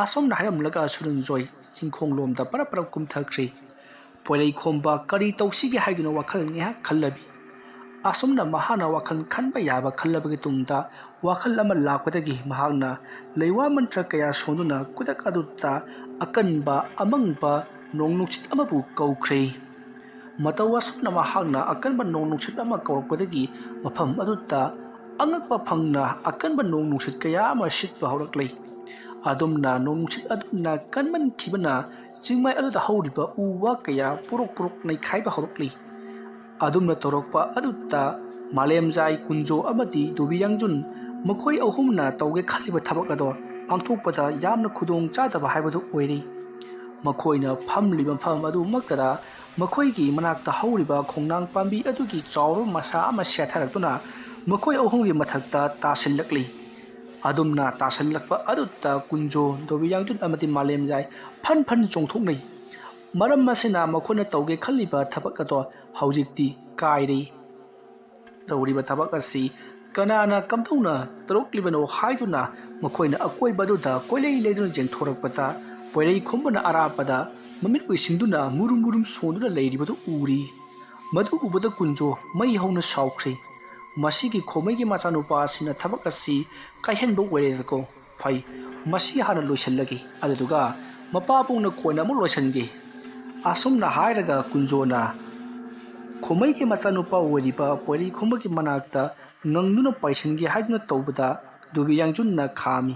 ꯑꯁꯨꯝꯅ ꯍꯥꯏꯔꯝꯂꯒ ꯁꯨꯔꯟꯖꯣꯏ ꯆꯤꯡꯈꯣꯡꯂꯣꯝꯗ ꯄꯔꯞ ꯄꯔꯞ ꯀꯨꯝꯊꯈ꯭ꯔꯦ꯫ ꯄꯣꯏꯔꯩ ꯈꯣꯝꯕ ꯀꯔꯤ ꯇꯧꯁꯤꯒꯦ ꯍꯥꯏꯗꯨꯅ ꯋꯥꯈꯜ ꯉꯥꯏꯍꯥꯛ ꯈꯜꯂꯕꯤ꯫ ꯑꯁꯨꯝꯅ ꯃꯍꯥꯛꯅ ꯋꯥꯈꯜ ꯈꯟꯕ ꯌꯥꯕ ꯈꯜꯂꯕꯒꯤ ꯇꯨꯡꯗ, ꯋꯥꯈꯜ ꯑꯃ ꯂꯥꯛꯄꯗꯒꯤ ꯃꯍꯥꯛꯅ ꯂꯩꯋꯥ ꯃꯟꯇ꯭ꯔ ꯀꯌꯥ ꯁꯣꯟꯗꯨꯅ ꯈꯨꯗꯛ ꯑꯗꯨꯗ ꯑꯀꯟꯕ ꯑꯃꯪꯕ ꯅꯣꯡ ꯅꯨꯡꯁꯤꯠ ꯑꯃꯕꯨ ꯀꯧꯈ꯭ꯔꯦ꯫ ꯃꯇꯧ ꯑꯁꯨꯝꯅ ꯃꯍꯥꯛꯅ ꯑꯀꯟꯕ ꯅꯣꯡ ꯅꯨꯡꯁꯤꯠ ꯑꯃ ꯀꯧꯔꯛꯄꯗꯒꯤ ꯃꯐꯝ ꯑꯗꯨꯗ ꯑꯉꯛꯄ ꯐꯪꯅ ꯑꯀꯟꯕ ꯅꯣꯡ ꯅꯨꯡꯁꯤꯠ ꯀꯌꯥ ꯑꯃ ꯁꯤꯠꯄ ꯍꯧꯔꯛꯂꯦ꯫ ꯑꯗꯨꯝꯅ ꯅꯣꯡ ꯅꯨꯡꯁꯤꯠ ꯑꯗꯨꯅ ꯀꯟꯃꯟꯈꯤꯕꯅ ꯆꯤꯡꯃꯥꯏ ꯑꯗꯨꯗ ꯍꯧꯔꯤꯕ ꯎ ꯋꯥ ꯀꯌꯥ ꯄꯨꯔꯣꯛ ꯄꯨꯔꯣꯛ ꯅꯩꯈꯥꯏꯕ ꯍꯧꯔꯛꯂꯤ꯫ ꯑꯗꯨꯝꯅ ꯇꯧꯔꯛꯄ ꯑꯗꯨꯗ ꯃꯥꯂꯦꯝꯖꯥꯏ, ꯀꯨꯟꯖꯣ ꯑꯃꯗꯤ ꯗꯣꯕꯤ ꯌꯥꯡꯖꯨꯟ, ꯃꯈꯣꯏ ꯑꯍꯨꯝꯅ ꯇꯧꯒꯦ ꯈꯜꯂꯤꯕ ꯊꯕꯛ ꯑꯗꯣ ꯄꯥꯡꯊꯣꯛꯄꯗ ꯌꯥꯝꯅ ꯈꯨꯗꯣꯡ ꯆꯥꯗꯕ ꯍꯥꯏꯕꯗꯨ ꯑꯣꯏꯔꯤ꯫ ꯃꯈꯣꯏꯅ ꯐꯝꯂꯤꯕ ꯃꯐꯝ ꯑꯗꯨꯃꯛꯇꯗ ꯃꯈꯣꯏꯒꯤ ꯃꯅꯥꯛꯇ ꯍꯧꯔꯤꯕ ꯈꯣꯡꯅꯥꯡ ꯄꯥꯝꯕꯤ ꯑꯗꯨꯒꯤ ꯆꯥꯎꯔꯕ ꯃꯁꯥ ꯑꯃ ꯁꯦꯠꯊꯔꯛꯇꯨꯅ ꯃꯈꯣꯏ ꯑꯍꯨꯝꯒꯤ ꯃꯊꯛꯇ ꯇꯥꯁꯤꯜꯂꯛꯂꯤ꯫ ꯑꯗꯨꯝꯅ ꯇꯥꯁꯤꯜꯂꯛꯄ ꯑꯗꯨꯗ ꯀꯨꯟꯖꯣ, ꯗꯣꯕꯤ ꯌꯥꯡꯖꯨꯟ ꯑꯃꯗꯤ ꯃꯥꯂꯦꯝꯖꯥꯏ ꯐꯟ ꯐꯟ ꯆꯣꯡꯊꯣꯛꯅꯩ꯫ ꯃꯔꯝ ꯑꯁꯤꯅ ꯃꯈꯣꯏꯅ ꯇꯧꯒꯦ ꯈꯜꯂꯤꯕ ꯊꯕꯛ ꯑꯗꯣ ꯍꯧꯖꯤꯛꯇꯤ ꯀꯥꯏꯔꯦ꯫ ꯇꯧꯔꯤꯕ ꯊꯕꯛ ꯑꯁꯤ ꯀꯅꯥꯅ ꯀꯝꯗꯧꯅ ꯇꯧꯔꯛꯂꯤꯕꯅꯣ ꯍꯥꯏꯗꯨꯅ ꯃꯈꯣꯏꯅ ꯑꯀꯣꯏꯕ ꯑꯗꯨꯗ ꯀꯣꯏꯂꯩ ꯂꯩꯗꯨꯅ ꯌꯦꯡꯊꯣꯔꯛꯄꯗ, ꯄꯣꯏꯔꯩ ꯈꯨꯝꯕꯅ ꯑꯔꯥꯞꯄꯗ ꯃꯃꯤꯠ ꯎꯏꯁꯤꯟꯗꯨꯅ ꯃꯨꯔꯨꯝ ꯃꯨꯔꯨꯝ ꯁꯣꯟꯗꯨꯅ ꯂꯩꯔꯤꯕꯗꯨ ꯎꯔꯤ꯫ ꯃꯗꯨ ꯎꯕꯗ ꯀꯨꯟꯖꯣ ꯃꯩ ꯍꯧꯅ ꯁꯥꯎꯈ꯭ꯔꯦ꯫ "ꯃꯁꯤꯒꯤ ꯈꯣꯃꯩꯒꯤ ꯃꯆꯥꯅꯨꯄꯥ ꯑꯁꯤꯅ ꯊꯕꯛ ꯑꯁꯤ ꯀꯥꯏꯍꯟꯕ ꯑꯣꯏꯔꯦꯗꯀꯣ꯫ ꯐꯩ, ꯃꯁꯤ ꯍꯥꯟꯅ ꯂꯣꯏꯁꯤꯜꯂꯒꯦ, ꯑꯗꯨꯗꯨꯒ ꯃꯄꯥꯕꯨꯡꯅ ꯀꯣꯟꯅ ꯑꯃꯨꯛ ꯂꯣꯏꯁꯤꯟꯒꯦ"꯫ ꯑꯁꯨꯝꯅ ꯍꯥꯏꯔꯒ ꯀꯨꯟꯖꯣꯅ ꯈꯣꯃꯩꯒꯤ ꯃꯆꯥꯅꯨꯄꯥ ꯑꯣꯏꯔꯤꯕ ꯄꯣꯏꯔꯩ ꯈꯨꯝꯕꯒꯤ ꯃꯅꯥꯛꯇ ꯉꯪꯗꯨꯅ ꯄꯥꯏꯁꯤꯟꯒꯦ ꯍꯥꯏꯗꯨꯅ ꯇꯧꯕꯗ ꯗꯣꯕꯤ ꯌꯥꯡꯖꯨꯟꯅ ꯈꯥꯝꯃꯤ꯫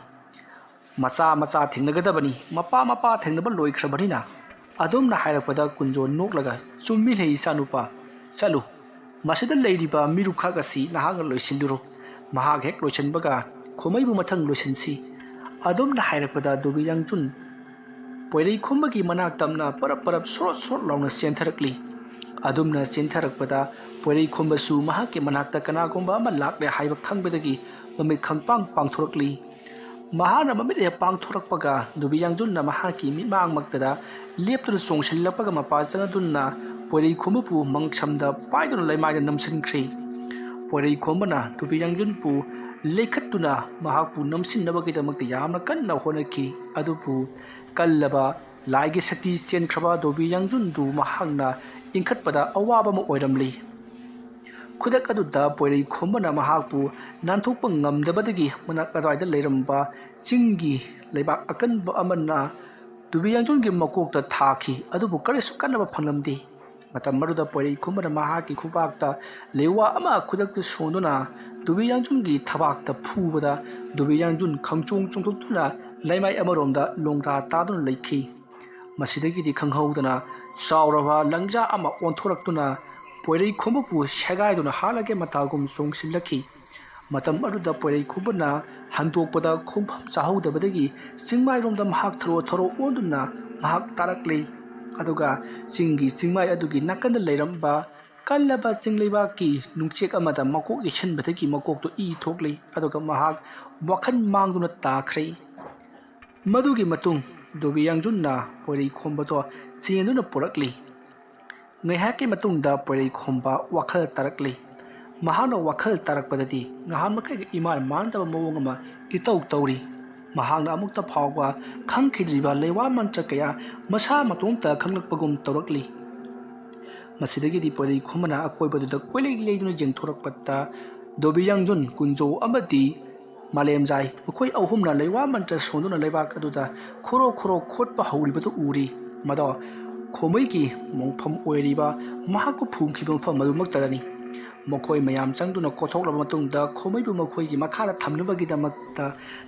"ꯃꯆꯥ ꯃꯆꯥ ꯊꯦꯡꯅꯒꯗꯕꯅꯤ, ꯃꯄꯥ ꯃꯄꯥ ꯊꯦꯡꯅꯕ ꯂꯣꯏꯈ꯭ꯔꯕꯅꯤꯅ"꯫ ꯑꯗꯨꯝꯅ ꯍꯥꯏꯔꯛꯄꯗ ꯀꯨꯟꯖꯣ ꯅꯣꯛꯂꯒ, "ꯆꯨꯝꯃꯤꯅꯦ ꯏꯆꯥꯅꯨꯄꯥ, ꯆꯠꯂꯨ, ꯃꯁꯤꯗ ꯂꯩꯔꯤꯕ ꯃꯤꯔꯨꯛꯈꯥꯛ ꯑꯁꯤ ꯅꯍꯥꯛꯅ ꯂꯣꯏꯁꯤꯟꯕꯤꯔꯣ꯫ ꯃꯍꯥꯛ ꯍꯦꯛ ꯂꯣꯏꯁꯤꯟꯕꯒ ꯈꯣꯃꯩꯕꯨ ꯃꯊꯪ ꯂꯣꯏꯁꯤꯟꯁꯤ"꯫ ꯑꯗꯨꯝꯅ ꯍꯥꯏꯔꯛꯄꯗ ꯗꯣꯕꯤ ꯌꯥꯡꯖꯨꯟ ꯄꯣꯏꯔꯩ ꯈꯨꯝꯕꯒꯤ ꯃꯅꯥꯛ ꯇꯝꯅ ꯄꯔꯞ ꯄꯔꯞ ꯁꯣꯔꯣꯠ ꯁꯣꯔꯣꯠ ꯂꯥꯎꯅ ꯆꯦꯟꯊꯔꯛꯂꯤ꯫ ꯑꯗꯨꯝꯅ ꯆꯦꯟꯊꯔꯛꯄꯗ ꯄꯣꯏꯔꯩ ꯈꯨꯝꯕꯁꯨ ꯃꯍꯥꯛꯀꯤ ꯃꯅꯥꯛꯇ ꯀꯅꯥꯒꯨꯝꯕ ꯑꯃ ꯂꯥꯛꯂꯦ ꯍꯥꯏꯕ ꯈꯪꯕꯗꯒꯤ ꯃꯃꯤꯠ ꯈꯪꯄꯥꯡ ꯄꯥꯡꯊꯣꯔꯛꯂꯤ꯫ ꯃꯍꯥꯛꯅ ꯃꯃꯤꯠ ꯍꯦꯛ ꯄꯥꯡꯊꯣꯔꯛꯄꯒ ꯗꯣꯕꯤ ꯌꯥꯡꯖꯨꯟꯅ ꯃꯍꯥꯛꯀꯤ ꯃꯤꯠꯃꯥꯡꯃꯛꯇꯗ ꯂꯦꯞꯇꯨꯅ ꯆꯣꯡꯁꯤꯜꯂꯛꯄꯒ ꯃꯄꯥ ꯆꯪꯅꯗꯨꯅ ꯄꯣꯏꯔꯩ ꯈꯨꯝꯕꯕꯨ ꯃꯪꯁꯝꯗ ꯄꯥꯏꯗꯨꯅ ꯂꯩꯃꯥꯏꯗ ꯅꯝꯁꯤꯟꯈ꯭ꯔꯦ꯫ ꯄꯣꯏꯔꯩ ꯈꯨꯝꯕꯅ ꯗꯣꯕꯤ ꯌꯥꯡꯖꯨꯟꯕꯨ ꯂꯦꯈꯠꯇꯨꯅ ꯃꯍꯥꯛꯄꯨ ꯅꯝꯁꯤꯟꯅꯕꯒꯤꯗꯃꯛꯇ ꯌꯥꯝꯅ ꯀꯟꯅ ꯍꯣꯠꯅꯈꯤ꯫ ꯑꯗꯨꯕꯨ ꯀꯜꯂꯕ ꯂꯥꯏꯒꯤ ꯁꯛꯇꯤ ꯆꯦꯟꯈ꯭ꯔꯕ ꯗꯣꯕꯤ ꯌꯥꯡꯖꯨꯟꯗꯨ ꯃꯍꯥꯛꯅ ꯏꯟꯈꯠꯄꯗ ꯑꯋꯥꯕ ꯑꯃ ꯑꯣꯏꯔꯝꯂꯤ꯫ ꯈꯨꯗꯛ ꯑꯗꯨꯗ ꯄꯣꯏꯔꯩꯈꯣꯝꯕꯅ ꯃꯍꯥꯛꯄꯨ ꯅꯥꯟꯊꯣꯛꯄ ꯉꯝꯗꯕꯗꯒꯤ ꯃꯅꯥꯛ ꯑꯗꯨꯋꯥꯏꯗ ꯂꯩꯔꯝꯕ ꯆꯤꯡꯒꯤ ꯂꯩꯕꯥꯛ ꯑꯀꯟꯕ ꯑꯃꯅ ꯗꯨꯕꯤ ꯌꯥꯡꯖꯨꯟꯒꯤ ꯃꯀꯣꯛꯇ ꯊꯥꯈꯤ꯫ ꯑꯗꯨꯕꯨ ꯀꯔꯤꯁꯨ ꯀꯥꯟꯅꯕ ꯐꯪꯂꯝꯗꯦ꯫ ꯃꯇꯝ ꯑꯗꯨꯗ ꯄꯣꯏꯔꯩꯈꯣꯝꯕꯅ ꯃꯍꯥꯛꯀꯤ ꯈꯨꯕꯥꯛꯇ ꯂꯦꯋꯥ ꯑꯃ ꯈꯨꯗꯛꯇ ꯁꯣꯟꯗꯨꯅ ꯗꯨꯕꯤ ꯌꯥꯡꯖꯨꯟꯒꯤ ꯊꯕꯥꯛꯇ ꯐꯨꯕꯗ ꯗꯨꯕꯤ ꯌꯥꯡꯖꯨꯟ ꯈꯪꯆꯣꯡ ꯆꯣꯡꯊꯣꯛꯇꯨꯅ ꯂꯩꯃꯥꯏ ꯑꯃꯔꯣꯝꯗ ꯂꯣꯡꯗꯥ ꯇꯥꯗꯨꯅ ꯂꯩꯈꯤ꯫ ꯃꯁꯤꯗꯒꯤꯗꯤ ꯈꯪꯍꯧꯗꯅ ꯆꯥꯎꯔꯕ ꯂꯪꯖꯥ ꯑꯃ ꯑꯣꯟꯊꯣꯔꯛꯇꯨꯅ ꯄꯣꯏꯔꯩꯈꯣꯝꯕꯕꯨ ꯁꯦꯒꯥꯏꯗꯨꯅ ꯍꯥꯠꯂꯒꯦ ꯃꯇꯥꯒꯨꯝ ꯆꯣꯡꯁꯤꯜꯂꯛꯈꯤ꯫ ꯃꯇꯝ ꯑꯗꯨꯗ ꯄꯣꯏꯔꯩꯈꯣꯝꯕꯅ ꯍꯟꯗꯣꯛꯄꯗ ꯈꯣꯡꯐꯝ ꯆꯥꯍꯧꯗꯕꯗꯒꯤ ꯆꯤꯡꯃꯥꯏꯔꯣꯝꯗ ꯃꯍꯥꯛ ꯊꯔꯣ ꯊꯔꯣ ꯑꯣꯟꯗꯨꯅ ꯃꯍꯥꯛ ꯇꯥꯔꯛꯂꯤ꯫ ꯑꯗꯨꯒ ꯆꯤꯡꯒꯤ ꯆꯤꯡꯃꯥꯏ ꯑꯗꯨꯒꯤ ꯅꯥꯀꯟꯗ ꯂꯩꯔꯝꯕ ꯀꯜꯂꯕ ꯆꯤꯡꯂꯩꯕꯥꯛꯀꯤ ꯅꯨꯡꯆꯦꯛ ꯑꯃꯗ ꯃꯀꯣꯛ ꯌꯩꯁꯟꯕꯗꯒꯤ ꯃꯀꯣꯛꯇꯨ ꯏ ꯊꯣꯛꯂꯤ꯫ ꯑꯗꯨꯒ ꯃꯍꯥꯛ ꯋꯥꯈꯜ ꯃꯥꯡꯗꯨꯅ ꯇꯥꯈ꯭ꯔꯦ꯫ ꯃꯗꯨꯒꯤ ꯃꯇꯨꯡ ꯗꯨꯕꯤ ꯌꯥꯡꯖꯨꯟꯅ ꯄꯣꯏꯔꯩꯈꯣꯝꯕꯗꯣ ꯆꯦꯟꯗꯨꯅ ꯄꯨꯔꯛꯂꯤ꯫ ꯉꯥꯏꯍꯥꯛꯀꯤ ꯃꯇꯨꯡꯗ ꯄꯣꯏꯔꯩꯈꯣꯝꯕ ꯋꯥꯈꯜ ꯇꯥꯔꯛꯂꯤ꯫ ꯃꯍꯥꯛꯅ ꯋꯥꯈꯜ ꯇꯥꯔꯛꯄꯗꯗꯤ ꯉꯍꯥꯟ ꯃꯈꯩꯒ ꯏꯃꯥꯟ ꯃꯥꯟꯅꯗꯕ ꯃꯑꯣꯡ ꯑꯃ ꯏꯇꯧ ꯇꯧꯔꯤ꯫ ꯃꯍꯥꯛꯅ ꯑꯃꯨꯛꯇ ꯐꯥꯎꯕ ꯈꯪꯈꯤꯗ꯭ꯔꯤꯕ ꯂꯩꯋꯥ ꯃꯟꯇ꯭ꯔ ꯀꯌꯥ ꯃꯁꯥ ꯃꯇꯣꯝꯇ ꯈꯪꯂꯛꯄꯒꯨꯝ ꯇꯧꯔꯛꯂꯤ꯫ ꯃꯁꯤꯗꯒꯤꯗꯤ ꯄꯣꯏꯔꯩꯈꯣꯝꯕꯅ ꯑꯀꯣꯏꯕꯗꯨꯗ ꯀꯣꯏꯂꯩ ꯂꯩꯗꯨꯅ ꯌꯦꯡꯊꯣꯔꯛꯄꯗ ꯗꯣꯕꯤ ꯌꯥꯡꯖꯨꯟ, ꯀꯨꯟꯖꯣ ꯑꯃꯗꯤ ꯃꯥꯂꯦꯝꯖꯥꯏ, ꯃꯈꯣꯏ ꯑꯍꯨꯝꯅ ꯂꯩꯋꯥ ꯃꯟꯇ꯭ꯔ ꯁꯣꯟꯗꯨꯅ ꯂꯩꯕꯥꯛ ꯑꯗꯨꯗ ꯈꯣꯔꯣ ꯈꯣꯔꯣ ꯈꯣꯠꯄ ꯍꯧꯔꯤꯕꯗꯨ ꯎꯔꯤ꯫ ꯃꯗꯣ ꯈꯣꯃꯩꯒꯤ ꯃꯣꯡꯐꯝ ꯑꯣꯏꯔꯤꯕ ꯃꯍꯥꯛꯄꯨ ꯐꯨꯝꯈꯤꯕ ꯃꯐꯝ ꯑꯗꯨꯃꯛꯇꯗꯅꯤ꯫ ꯃꯈꯣꯏ ꯃꯌꯥꯝ ꯆꯪꯗꯨꯅ ꯀꯣꯊꯣꯛꯂꯕ ꯃꯇꯨꯡꯗ ꯈꯣꯃꯩꯕꯨ ꯃꯈꯣꯏꯒꯤ ꯃꯈꯥꯗ ꯊꯝꯅꯕꯒꯤꯗꯃꯛꯇ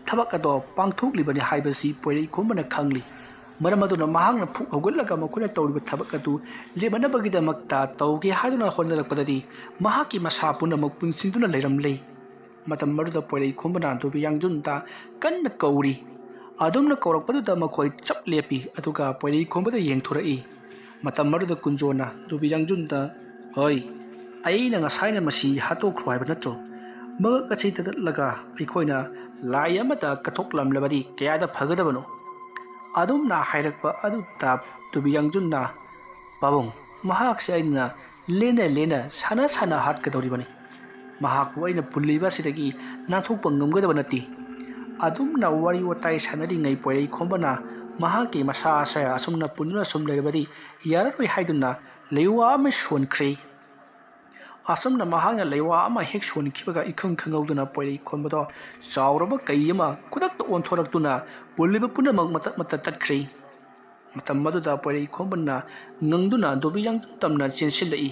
ꯊꯕꯛ ꯑꯗꯣ ꯄꯥꯡꯊꯣꯛꯂꯤꯕꯅꯤ ꯍꯥꯏꯕꯁꯤ ꯄꯣꯏꯔꯩꯈꯣꯝꯕꯅ ꯈꯪꯂꯤ꯫ ꯃꯔꯝ ꯑꯗꯨꯅ ꯃꯍꯥꯛꯅ ꯐꯨꯛ ꯍꯧꯒꯠꯂꯒ ꯃꯈꯣꯏꯅ ꯇꯧꯔꯤꯕ ꯊꯕꯛ ꯑꯗꯨ ꯂꯦꯞꯍꯟꯅꯕꯒꯤꯗꯃꯛꯇ ꯇꯧꯒꯦ ꯍꯥꯏꯗꯨꯅ ꯍꯣꯠꯅꯔꯛꯄꯗꯗꯤ ꯃꯍꯥꯛꯀꯤ ꯃꯁꯥ ꯄꯨꯝꯅꯃꯛ ꯄꯨꯟꯁꯤꯟꯗꯨꯅ ꯂꯩꯔꯝꯂꯦ꯫ ꯃꯇꯝ ꯑꯗꯨꯗ ꯄꯣꯏꯔꯩꯈꯣꯝꯕꯅ ꯗꯣꯕꯤ ꯌꯥꯡꯖꯨꯟꯗ ꯀꯟꯅ ꯀꯧꯔꯤ꯫ ꯑꯗꯨꯝꯅ ꯀꯧꯔꯛꯄꯗꯨꯗ ꯃꯈꯣꯏ ꯆꯞ ꯂꯦꯞꯄꯤ, ꯑꯗꯨꯒ ꯄꯣꯏꯔꯩꯈꯣꯝꯕꯗ ꯌꯦꯡꯊꯣꯔꯛꯏ꯫ ꯃꯇꯝ ꯑꯗꯨꯗ ꯀꯨꯟꯖꯣꯅ ꯗꯣꯕꯤ ꯌꯥꯡꯖꯨꯟꯗ, "ꯍꯣꯏ, ꯑꯩꯅ ꯉꯁꯥꯏꯅ ꯃꯁꯤ ꯍꯥꯠꯇꯣꯛꯈ꯭ꯔꯣ ꯍꯥꯏꯕ ꯅꯠꯇ꯭ꯔꯣ? ꯃꯉꯛ ꯑꯁꯤ ꯇꯠꯂꯒ ꯑꯩꯈꯣꯏꯅ ꯂꯥꯏ ꯑꯃꯗ ꯀꯠꯊꯣꯛꯂꯝꯂꯕꯗꯤ ꯀꯌꯥꯗ ꯐꯒꯗꯕꯅꯣ?" ꯑꯗꯨꯝꯅ ꯍꯥꯏꯔꯛꯄ ꯑꯗꯨꯗ ꯗꯣꯕꯤ ꯌꯥꯡꯖꯨꯟꯅ, "ꯄꯥꯕꯨꯡ, ꯃꯍꯥꯛꯁꯦ ꯑꯩꯅ ꯂꯦꯟꯅ ꯂꯦꯟꯅ ꯁꯥꯟꯅ ꯁꯥꯟꯅ ꯍꯥꯠꯀꯗꯧꯔꯤꯕꯅꯤ꯫ ꯃꯍꯥꯛꯄꯨ ꯑꯩꯅ ꯄꯨꯜꯂꯤꯕ ꯑꯁꯤꯗꯒꯤ ꯅꯥꯟꯊꯣꯛꯄ ꯉꯝꯒꯗꯕ ꯅꯠꯇꯦ꯫" ꯑꯗꯨꯝꯅ ꯋꯥꯔꯤ ꯋꯥꯇꯥꯏ ꯁꯥꯟꯅꯔꯤꯉꯩ ꯄꯣꯏꯔꯩꯈꯣꯝꯕꯅ ꯃꯍꯥꯛꯀꯤ ꯃꯁꯥ ꯑꯁꯦ ꯑꯁꯨꯝꯅ ꯄꯨꯟꯗꯨꯅ ꯁꯨꯝ ꯂꯩꯔꯕꯗꯤ ꯌꯥꯔꯔꯣꯏ ꯍꯥꯏꯗꯨꯅ ꯂꯩꯋꯥ ꯑꯃ ꯁꯣꯟꯈ꯭ꯔꯦ꯫ ꯑꯁꯨꯝꯅ ꯃꯍꯥꯛꯅ ꯂꯩꯋꯥ ꯑꯃ ꯍꯦꯛ ꯁꯣꯟꯈꯤꯕꯒ, ꯏꯈꯪ ꯈꯪꯍꯧꯗꯅ ꯄꯣꯏꯔꯩ ꯈꯣꯝꯕꯗꯣ ꯆꯥꯎꯔꯕ ꯀꯩ ꯑꯃ ꯈꯨꯗꯛꯇ ꯑꯣꯟꯊꯣꯔꯛꯇꯨꯅ ꯄꯨꯜꯂꯤꯕ ꯄꯨꯝꯅꯃꯛ ꯃꯇꯠ ꯃꯇꯠ ꯇꯠꯈ꯭ꯔꯦ꯫ ꯃꯇꯝ ꯑꯗꯨꯗ ꯄꯣꯏꯔꯩ ꯈꯣꯝꯕꯅ ꯉꯪꯗꯨꯅ ꯗꯣꯕꯤ ꯌꯥꯡꯖꯨꯟ ꯇꯝꯅ ꯆꯦꯟꯁꯤꯜꯂꯛꯏ꯫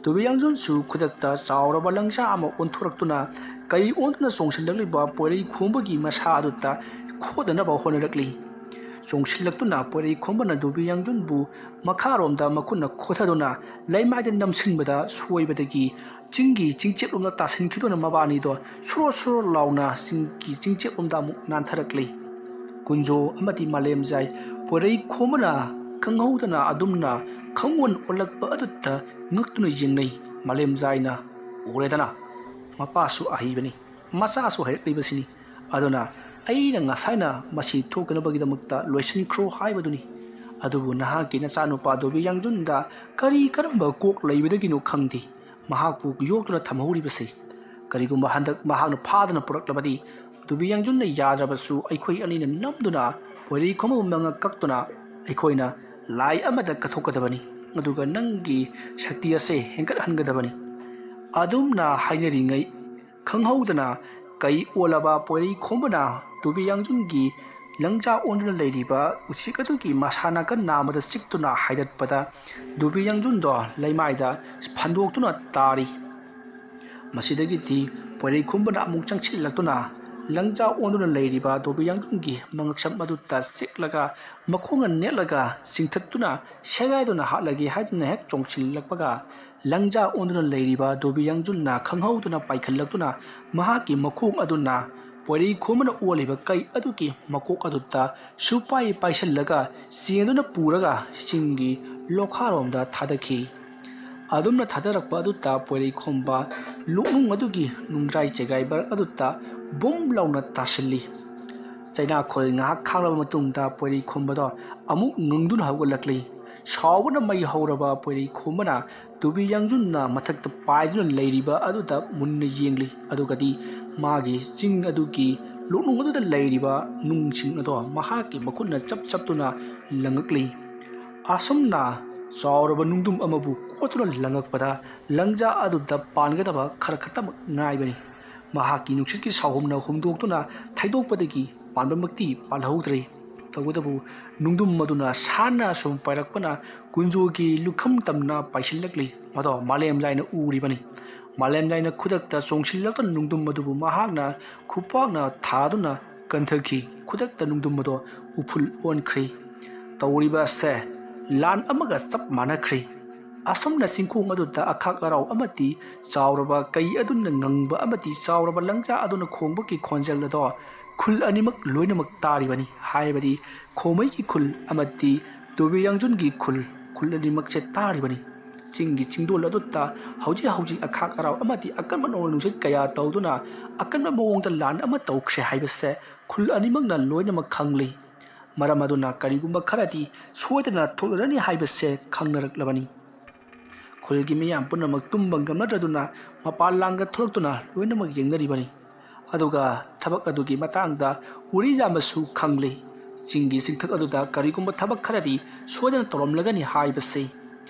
ꯗꯣꯕꯤ ꯌꯥꯡꯖꯨꯟꯁꯨ ꯈꯨꯗꯛꯇ ꯆꯥꯎꯔꯕ ꯂꯪꯖꯥ ꯑꯃ ꯑꯣꯟꯊꯣꯔꯛꯇꯨꯅ ꯀꯩ ꯑꯣꯟꯗꯨꯅ ꯆꯣꯡꯁꯤꯜꯂꯛꯂꯤꯕ ꯄꯣꯏꯔꯩ ꯈꯣꯝꯕꯒꯤ ꯃꯁꯥ ꯑꯗꯨꯗ ꯈꯣꯗꯅꯕ ꯍꯣꯠꯅꯔꯛꯂꯤ꯫ ꯆꯣꯡꯁꯤꯜꯂꯛꯇꯨꯅ ꯄꯣꯏꯔꯩ ꯈꯣꯝꯕꯅ ꯗꯣꯕꯤ ꯌꯥꯡꯖꯨꯟꯕꯨ ꯃꯈꯥꯔꯣꯝꯗ ꯃꯈꯨꯠꯅ ꯈꯣꯊꯗꯨꯅ ꯂꯩꯃꯥꯏꯗ ꯅꯝꯁꯤꯟꯕꯗ ꯁꯣꯏꯕꯗꯒꯤ ꯆꯤꯡꯒꯤ ꯆꯤꯡꯆꯦꯞꯂꯣꯝꯗ ꯇꯥꯁꯤꯟꯈꯤꯗꯨꯅ ꯃꯕꯥꯅꯤꯗꯣ ꯁꯣꯔꯣ ꯁꯣꯔꯣ ꯂꯥꯎꯅ ꯆꯤꯡꯒꯤ ꯆꯤꯡꯆꯦꯞꯂꯣꯝꯗ ꯑꯃꯨꯛ ꯅꯥꯟꯊꯔꯛꯂꯤ꯫ ꯀꯨꯟꯖꯣ ꯑꯃꯗꯤ ꯃꯥꯂꯦꯝꯖꯥꯏ ꯄꯣꯏꯔꯩ ꯈꯣꯝꯕꯅ ꯈꯪꯍꯧꯗꯅ ꯑꯗꯨꯝꯅ ꯈꯪꯑꯣꯟ ꯑꯣꯜꯂꯛꯄ ꯑꯗꯨꯗ ꯉꯛꯇꯨꯅ ꯌꯦꯡꯅꯩ꯫ ꯃꯥꯂꯦꯝꯖꯥꯏꯅ, "ꯎꯔꯦꯗꯅ, ꯃꯄꯥꯁꯨ ꯑꯍꯩꯕꯅꯤ, ꯃꯆꯥꯁꯨ ꯍꯩꯔꯛꯂꯤꯕꯁꯤꯅꯤ꯫ ꯑꯗꯨꯅ ꯑꯩꯅ ꯉꯁꯥꯏꯅ ꯃꯁꯤ ꯊꯣꯛꯇꯅꯕꯒꯤꯗꯃꯛꯇ ꯂꯣꯏꯁꯤꯟꯈ꯭ꯔꯣ ꯍꯥꯏꯕꯗꯨꯅꯤ꯫ ꯑꯗꯨꯕꯨ ꯅꯍꯥꯛꯀꯤ ꯅꯆꯥꯅꯨꯄꯥ ꯗꯣꯕꯤ ꯌꯥꯡꯖꯨꯟꯗ ꯀꯔꯤ ꯀꯔꯝꯕ ꯀꯣꯛ ꯂꯩꯕꯗꯒꯤꯅꯣ ꯈꯪꯗꯦ꯫ ꯃꯍꯥꯛꯄꯨ ꯌꯣꯛꯇꯨꯅ ꯊꯝꯍꯧꯔꯤꯕꯁꯤ꯫ ꯀꯔꯤꯒꯨꯝꯕ ꯍꯟꯗꯛ ꯃꯍꯥꯛꯅ ꯐꯥꯗꯅ ꯄꯨꯔꯛꯂꯕꯗꯤ, ꯗꯣꯕꯤ ꯌꯥꯡꯖꯨꯟꯅ ꯌꯥꯗ꯭ꯔꯕꯁꯨ ꯑꯩꯈꯣꯏ ꯑꯅꯤꯅ ꯅꯝꯗꯨꯅ ꯄꯣꯏꯔꯩ ꯈꯣꯝꯕꯕꯨ ꯃꯉꯛ ꯀꯛꯇꯨꯅ ꯑꯩꯈꯣꯏꯅ ꯂꯥꯏ ꯑꯃꯗ ꯀꯠꯊꯣꯛꯀꯗꯕꯅꯤ꯫ ꯑꯗꯨꯒ ꯅꯪꯒꯤ ꯁꯛꯇꯤ ꯑꯁꯦ ꯍꯦꯟꯒꯠꯍꯟꯒꯗꯕꯅꯤ꯫" ꯑꯗꯨꯝꯅ ꯍꯥꯏꯅꯔꯤꯉꯩ ꯈꯪꯍꯧꯗꯅ ꯀꯩ ꯑꯣꯜꯂꯕ ꯄꯣꯏꯔꯩ ꯈꯣꯝꯕꯅ ꯗꯣꯕꯤ ꯌꯥꯡꯖꯨꯟꯒꯤ ꯂꯪꯖꯥ ꯑꯣꯟꯗꯨꯅ ꯂꯩꯔꯤꯕ ꯎꯆꯦꯛ ꯑꯗꯨꯒꯤ ꯃꯁꯥ ꯅꯥꯀꯟ ꯅꯥꯝꯃꯗ ꯆꯤꯛꯇꯨꯅ ꯍꯥꯏꯗꯠꯄꯗ, ꯗꯣꯕꯤ ꯌꯥꯡꯖꯨꯟꯗꯣ ꯂꯩꯃꯥꯏꯗ ꯐꯟꯗꯣꯛꯇꯨꯅ ꯇꯥꯔꯤ꯫ ꯃꯁꯤꯗꯒꯤꯗꯤ ꯄꯣꯏꯔꯩ ꯈꯣꯝꯕꯅ ꯑꯃꯨꯛ ꯆꯪꯁꯤꯜꯂꯛꯇꯨꯅ ꯂꯪꯖꯥ ꯑꯣꯟꯗꯨꯅ ꯂꯩꯔꯤꯕ ꯗꯣꯕꯤ ꯌꯥꯡꯖꯨꯟꯒꯤ ꯃꯉꯛꯁꯝ ꯑꯗꯨꯗ ꯆꯤꯛꯂꯒ, ꯃꯈꯣꯡꯅ ꯅꯦꯠꯂꯒ ꯆꯤꯡꯊꯠꯇꯨꯅ ꯁꯦꯒꯥꯏꯗꯨꯅ ꯍꯥꯠꯂꯒꯦ ꯍꯥꯏꯗꯨꯅ ꯍꯦꯛ ꯆꯣꯡꯁꯤꯜꯂꯛꯄꯒ, ꯂꯪꯖꯥ ꯑꯣꯟꯗꯨꯅ ꯂꯩꯔꯤꯕ ꯗꯣꯕꯤ ꯌꯥꯡꯖꯨꯟꯅ ꯈꯪꯍꯧꯗꯅ ꯄꯥꯏꯈꯠꯂꯛꯇꯨꯅ ꯃꯍꯥꯛꯀꯤ ꯃꯈꯣꯡ ꯑꯗꯨꯅ ꯄꯣꯏꯔꯩ ꯈꯣꯝꯕꯅ ꯑꯣꯜꯂꯤꯕ ꯀꯩ ꯑꯗꯨꯒꯤ ꯃꯀꯣꯛ ꯑꯗꯨꯗ ꯁꯨꯄꯥꯏ ꯄꯥꯏꯁꯤꯜꯂꯒ ꯆꯦꯟꯗꯨꯅ ꯄꯨꯔꯒ ꯆꯤꯡꯒꯤ ꯂꯣꯈꯥꯔꯣꯝꯗ ꯊꯥꯗꯈꯤ꯫ ꯑꯗꯨꯝꯅ ꯊꯥꯗꯔꯛꯄ ꯑꯗꯨꯗ ꯄꯣꯏꯔꯩ ꯈꯣꯝꯕ ꯂꯣꯛꯅꯨꯡ ꯑꯗꯨꯒꯤ ꯅꯨꯡꯖ꯭ꯔꯥꯏ ꯆꯦꯒꯥꯏꯕ ꯑꯗꯨꯗ ꯕꯨꯝ ꯂꯥꯎꯅ ꯇꯥꯁꯤꯜꯂꯤ꯫ ꯆꯩꯅꯥꯈꯣꯜ ꯉꯥꯏꯍꯥꯛ ꯈꯥꯡꯂꯕ ꯃꯇꯨꯡꯗ ꯄꯣꯏꯔꯩ ꯈꯣꯝꯕꯗꯣ ꯑꯃꯨꯛ ꯉꯪꯗꯨꯅ ꯍꯧꯒꯠꯂꯛꯂꯤ꯫ ꯁꯥꯎꯕꯅ ꯃꯩ ꯍꯧꯔꯕ ꯄꯣꯏꯔꯩ ꯈꯣꯝꯕꯅ ꯗꯣꯕꯤ ꯌꯥꯡꯖꯨꯟꯅ ꯃꯊꯛꯇ ꯄꯥꯏꯗꯨꯅ ꯂꯩꯔꯤꯕ ꯑꯗꯨꯗ ꯃꯨꯟꯅ ꯌꯦꯡꯂꯤ꯫ ꯑꯗꯨꯒꯗꯤ ꯃꯥꯒꯤ ꯆꯤꯡ ꯑꯗꯨꯒꯤ ꯂꯣꯛꯅꯨꯡ ꯑꯗꯨꯗ ꯂꯩꯔꯤꯕ ꯅꯨꯡꯁꯤꯡ ꯑꯗꯣ ꯃꯍꯥꯛꯀꯤ ꯃꯈꯨꯠꯅ ꯆꯞ ꯆꯞꯇꯨꯅ ꯂꯪꯉꯛꯂꯤ꯫ ꯑꯁꯨꯝꯅ ꯆꯥꯎꯔꯕ ꯅꯨꯡꯗꯨꯝ ꯑꯃꯕꯨ ꯑꯣꯠꯇꯨꯅ ꯂꯪꯉꯛꯄꯗ ꯂꯪꯖꯥ ꯑꯗꯨꯗ ꯄꯥꯟꯒꯗꯕ ꯈꯔ ꯈꯛꯇꯃꯛ ꯉꯥꯏꯕꯅꯤ꯫ ꯃꯍꯥꯛꯀꯤ ꯅꯨꯡꯁꯤꯠꯀꯤ ꯁꯥꯍꯨꯝꯅ ꯍꯨꯝꯗꯣꯛꯇꯨꯅ ꯊꯩꯗꯣꯛꯄꯗꯒꯤ ꯄꯥꯟꯕꯃꯛꯇꯤ ꯄꯥꯜꯍꯧꯗ꯭ꯔꯦ꯫ ꯇꯧꯕꯇꯕꯨ ꯅꯨꯡꯗꯨꯝ ꯑꯗꯨꯅ ꯁꯥꯟꯅ ꯁꯨꯝ ꯄꯥꯏꯔꯛꯄꯅ ꯀꯨꯟꯖꯣꯒꯤ ꯂꯨꯈꯝ ꯇꯝꯅ ꯄꯥꯏꯁꯤꯜꯂꯛꯂꯤ꯫ ꯃꯗꯣ ꯃꯥꯂꯦꯝꯖꯥꯏꯅ ꯎꯔꯤꯕꯅꯤ꯫ ꯃꯥꯂꯦꯝꯖꯥꯏꯅ ꯈꯨꯗꯛꯇ ꯆꯣꯡꯁꯤꯜꯂꯛꯇꯨꯅ ꯅꯨꯡꯗꯨꯝ ꯑꯗꯨꯕꯨ ꯃꯍꯥꯛꯅ ꯈꯨꯄꯥꯛꯅ ꯊꯥꯗꯨꯅ ꯀꯟꯊꯈꯤ꯫ ꯈꯨꯗꯛꯇ ꯅꯨꯡꯗꯨꯝ ꯑꯗꯣ ꯎꯐꯨꯜ ꯑꯣꯟꯈ꯭ꯔꯦ꯫ ꯇꯧꯔꯤꯕ ꯑꯁꯦ ꯂꯥꯟ ꯑꯃꯒ ꯆꯞ ꯃꯥꯟꯅꯈ꯭ꯔꯦ꯫ ꯑꯁꯨꯝꯅ ꯆꯤꯡꯈꯣꯡ ꯑꯗꯨꯗ ꯑꯈꯥꯛ ꯑꯔꯥꯎ ꯑꯃꯗꯤ ꯆꯥꯎꯔꯕ ꯀꯩ ꯑꯗꯨꯅ ꯉꯪꯕ ꯑꯃꯗꯤ ꯆꯥꯎꯔꯕ ꯂꯪꯖꯥ ꯑꯗꯨꯅ ꯈꯣꯡꯕꯒꯤ ꯈꯣꯟꯖꯦꯜ ꯑꯗꯣ ꯈꯨꯜ ꯑꯅꯤꯃꯛ ꯂꯣꯏꯅꯃꯛ ꯇꯥꯔꯤꯕꯅꯤ꯫ ꯍꯥꯏꯕꯗꯤ ꯈꯣꯃꯩꯒꯤ ꯈꯨꯜ ꯑꯃꯗꯤ ꯇꯨꯕꯤ ꯌꯥꯡꯖꯨꯟꯒꯤ ꯈꯨꯜ, ꯈꯨꯜ ꯑꯅꯤꯃꯛꯁꯦ ꯇꯥꯔꯤꯕꯅꯤ꯫ ꯆꯤꯡꯒꯤ ꯆꯤꯡꯗꯣꯜ ꯑꯗꯨꯗ ꯍꯧꯖꯤꯛ ꯍꯧꯖꯤꯛ ꯑꯈꯥꯛ ꯑꯔꯥꯎ ꯑꯃꯗꯤ ꯑꯀꯟꯕ ꯅꯣꯡꯂꯩ ꯅꯨꯡꯁꯤꯠ ꯀꯌꯥ ꯇꯧꯗꯨꯅ ꯑꯀꯟꯕ ꯃꯑꯣꯡꯗ ꯂꯥꯟ ꯑꯃ ꯇꯧꯈ꯭ꯔꯦ ꯍꯥꯏꯕꯁꯦ ꯈꯨꯜ ꯑꯅꯤꯃꯛꯅ ꯂꯣꯏꯅꯃꯛ ꯈꯪꯂꯤ꯫ ꯃꯔꯝ ꯑꯗꯨꯅ ꯀꯔꯤꯒꯨꯝꯕ ꯈꯔꯗꯤ ꯁꯣꯏꯗꯅ ꯊꯣꯛꯂꯔꯅꯤ ꯍꯥꯏꯕꯁꯦ ꯈꯪꯅꯔꯛꯂꯕꯅꯤ꯫ ꯈꯨꯜꯒꯤ ꯃꯤꯌꯥꯝ ꯄꯨꯝꯅꯃꯛ ꯇꯨꯝꯕ ꯉꯝꯅꯗ꯭ꯔꯗꯨꯅ ꯃꯄꯥꯟ ꯂꯥꯡꯗ ꯊꯣꯛꯂꯛꯇꯨꯅ ꯂꯣꯏꯅꯃꯛ ꯌꯦꯡꯅꯔꯤꯕꯅꯤ꯫ ꯑꯗꯨꯒ ꯊꯕꯛ ꯑꯗꯨꯒꯤ ꯃꯇꯥꯡꯗ ꯎꯔꯤꯖꯥꯃꯁꯨ ꯈꯪꯂꯤ꯫ ꯆꯤꯡꯒꯤ ꯆꯤꯡꯊꯛ ꯑꯗꯨꯗ ꯀꯔꯤꯒꯨꯝꯕ ꯊꯕꯛ ꯈꯔꯗꯤ ꯁꯣꯏꯗꯅ ꯇꯧꯔꯝꯂꯒꯅꯤ ꯍꯥꯏꯕꯁꯤ꯫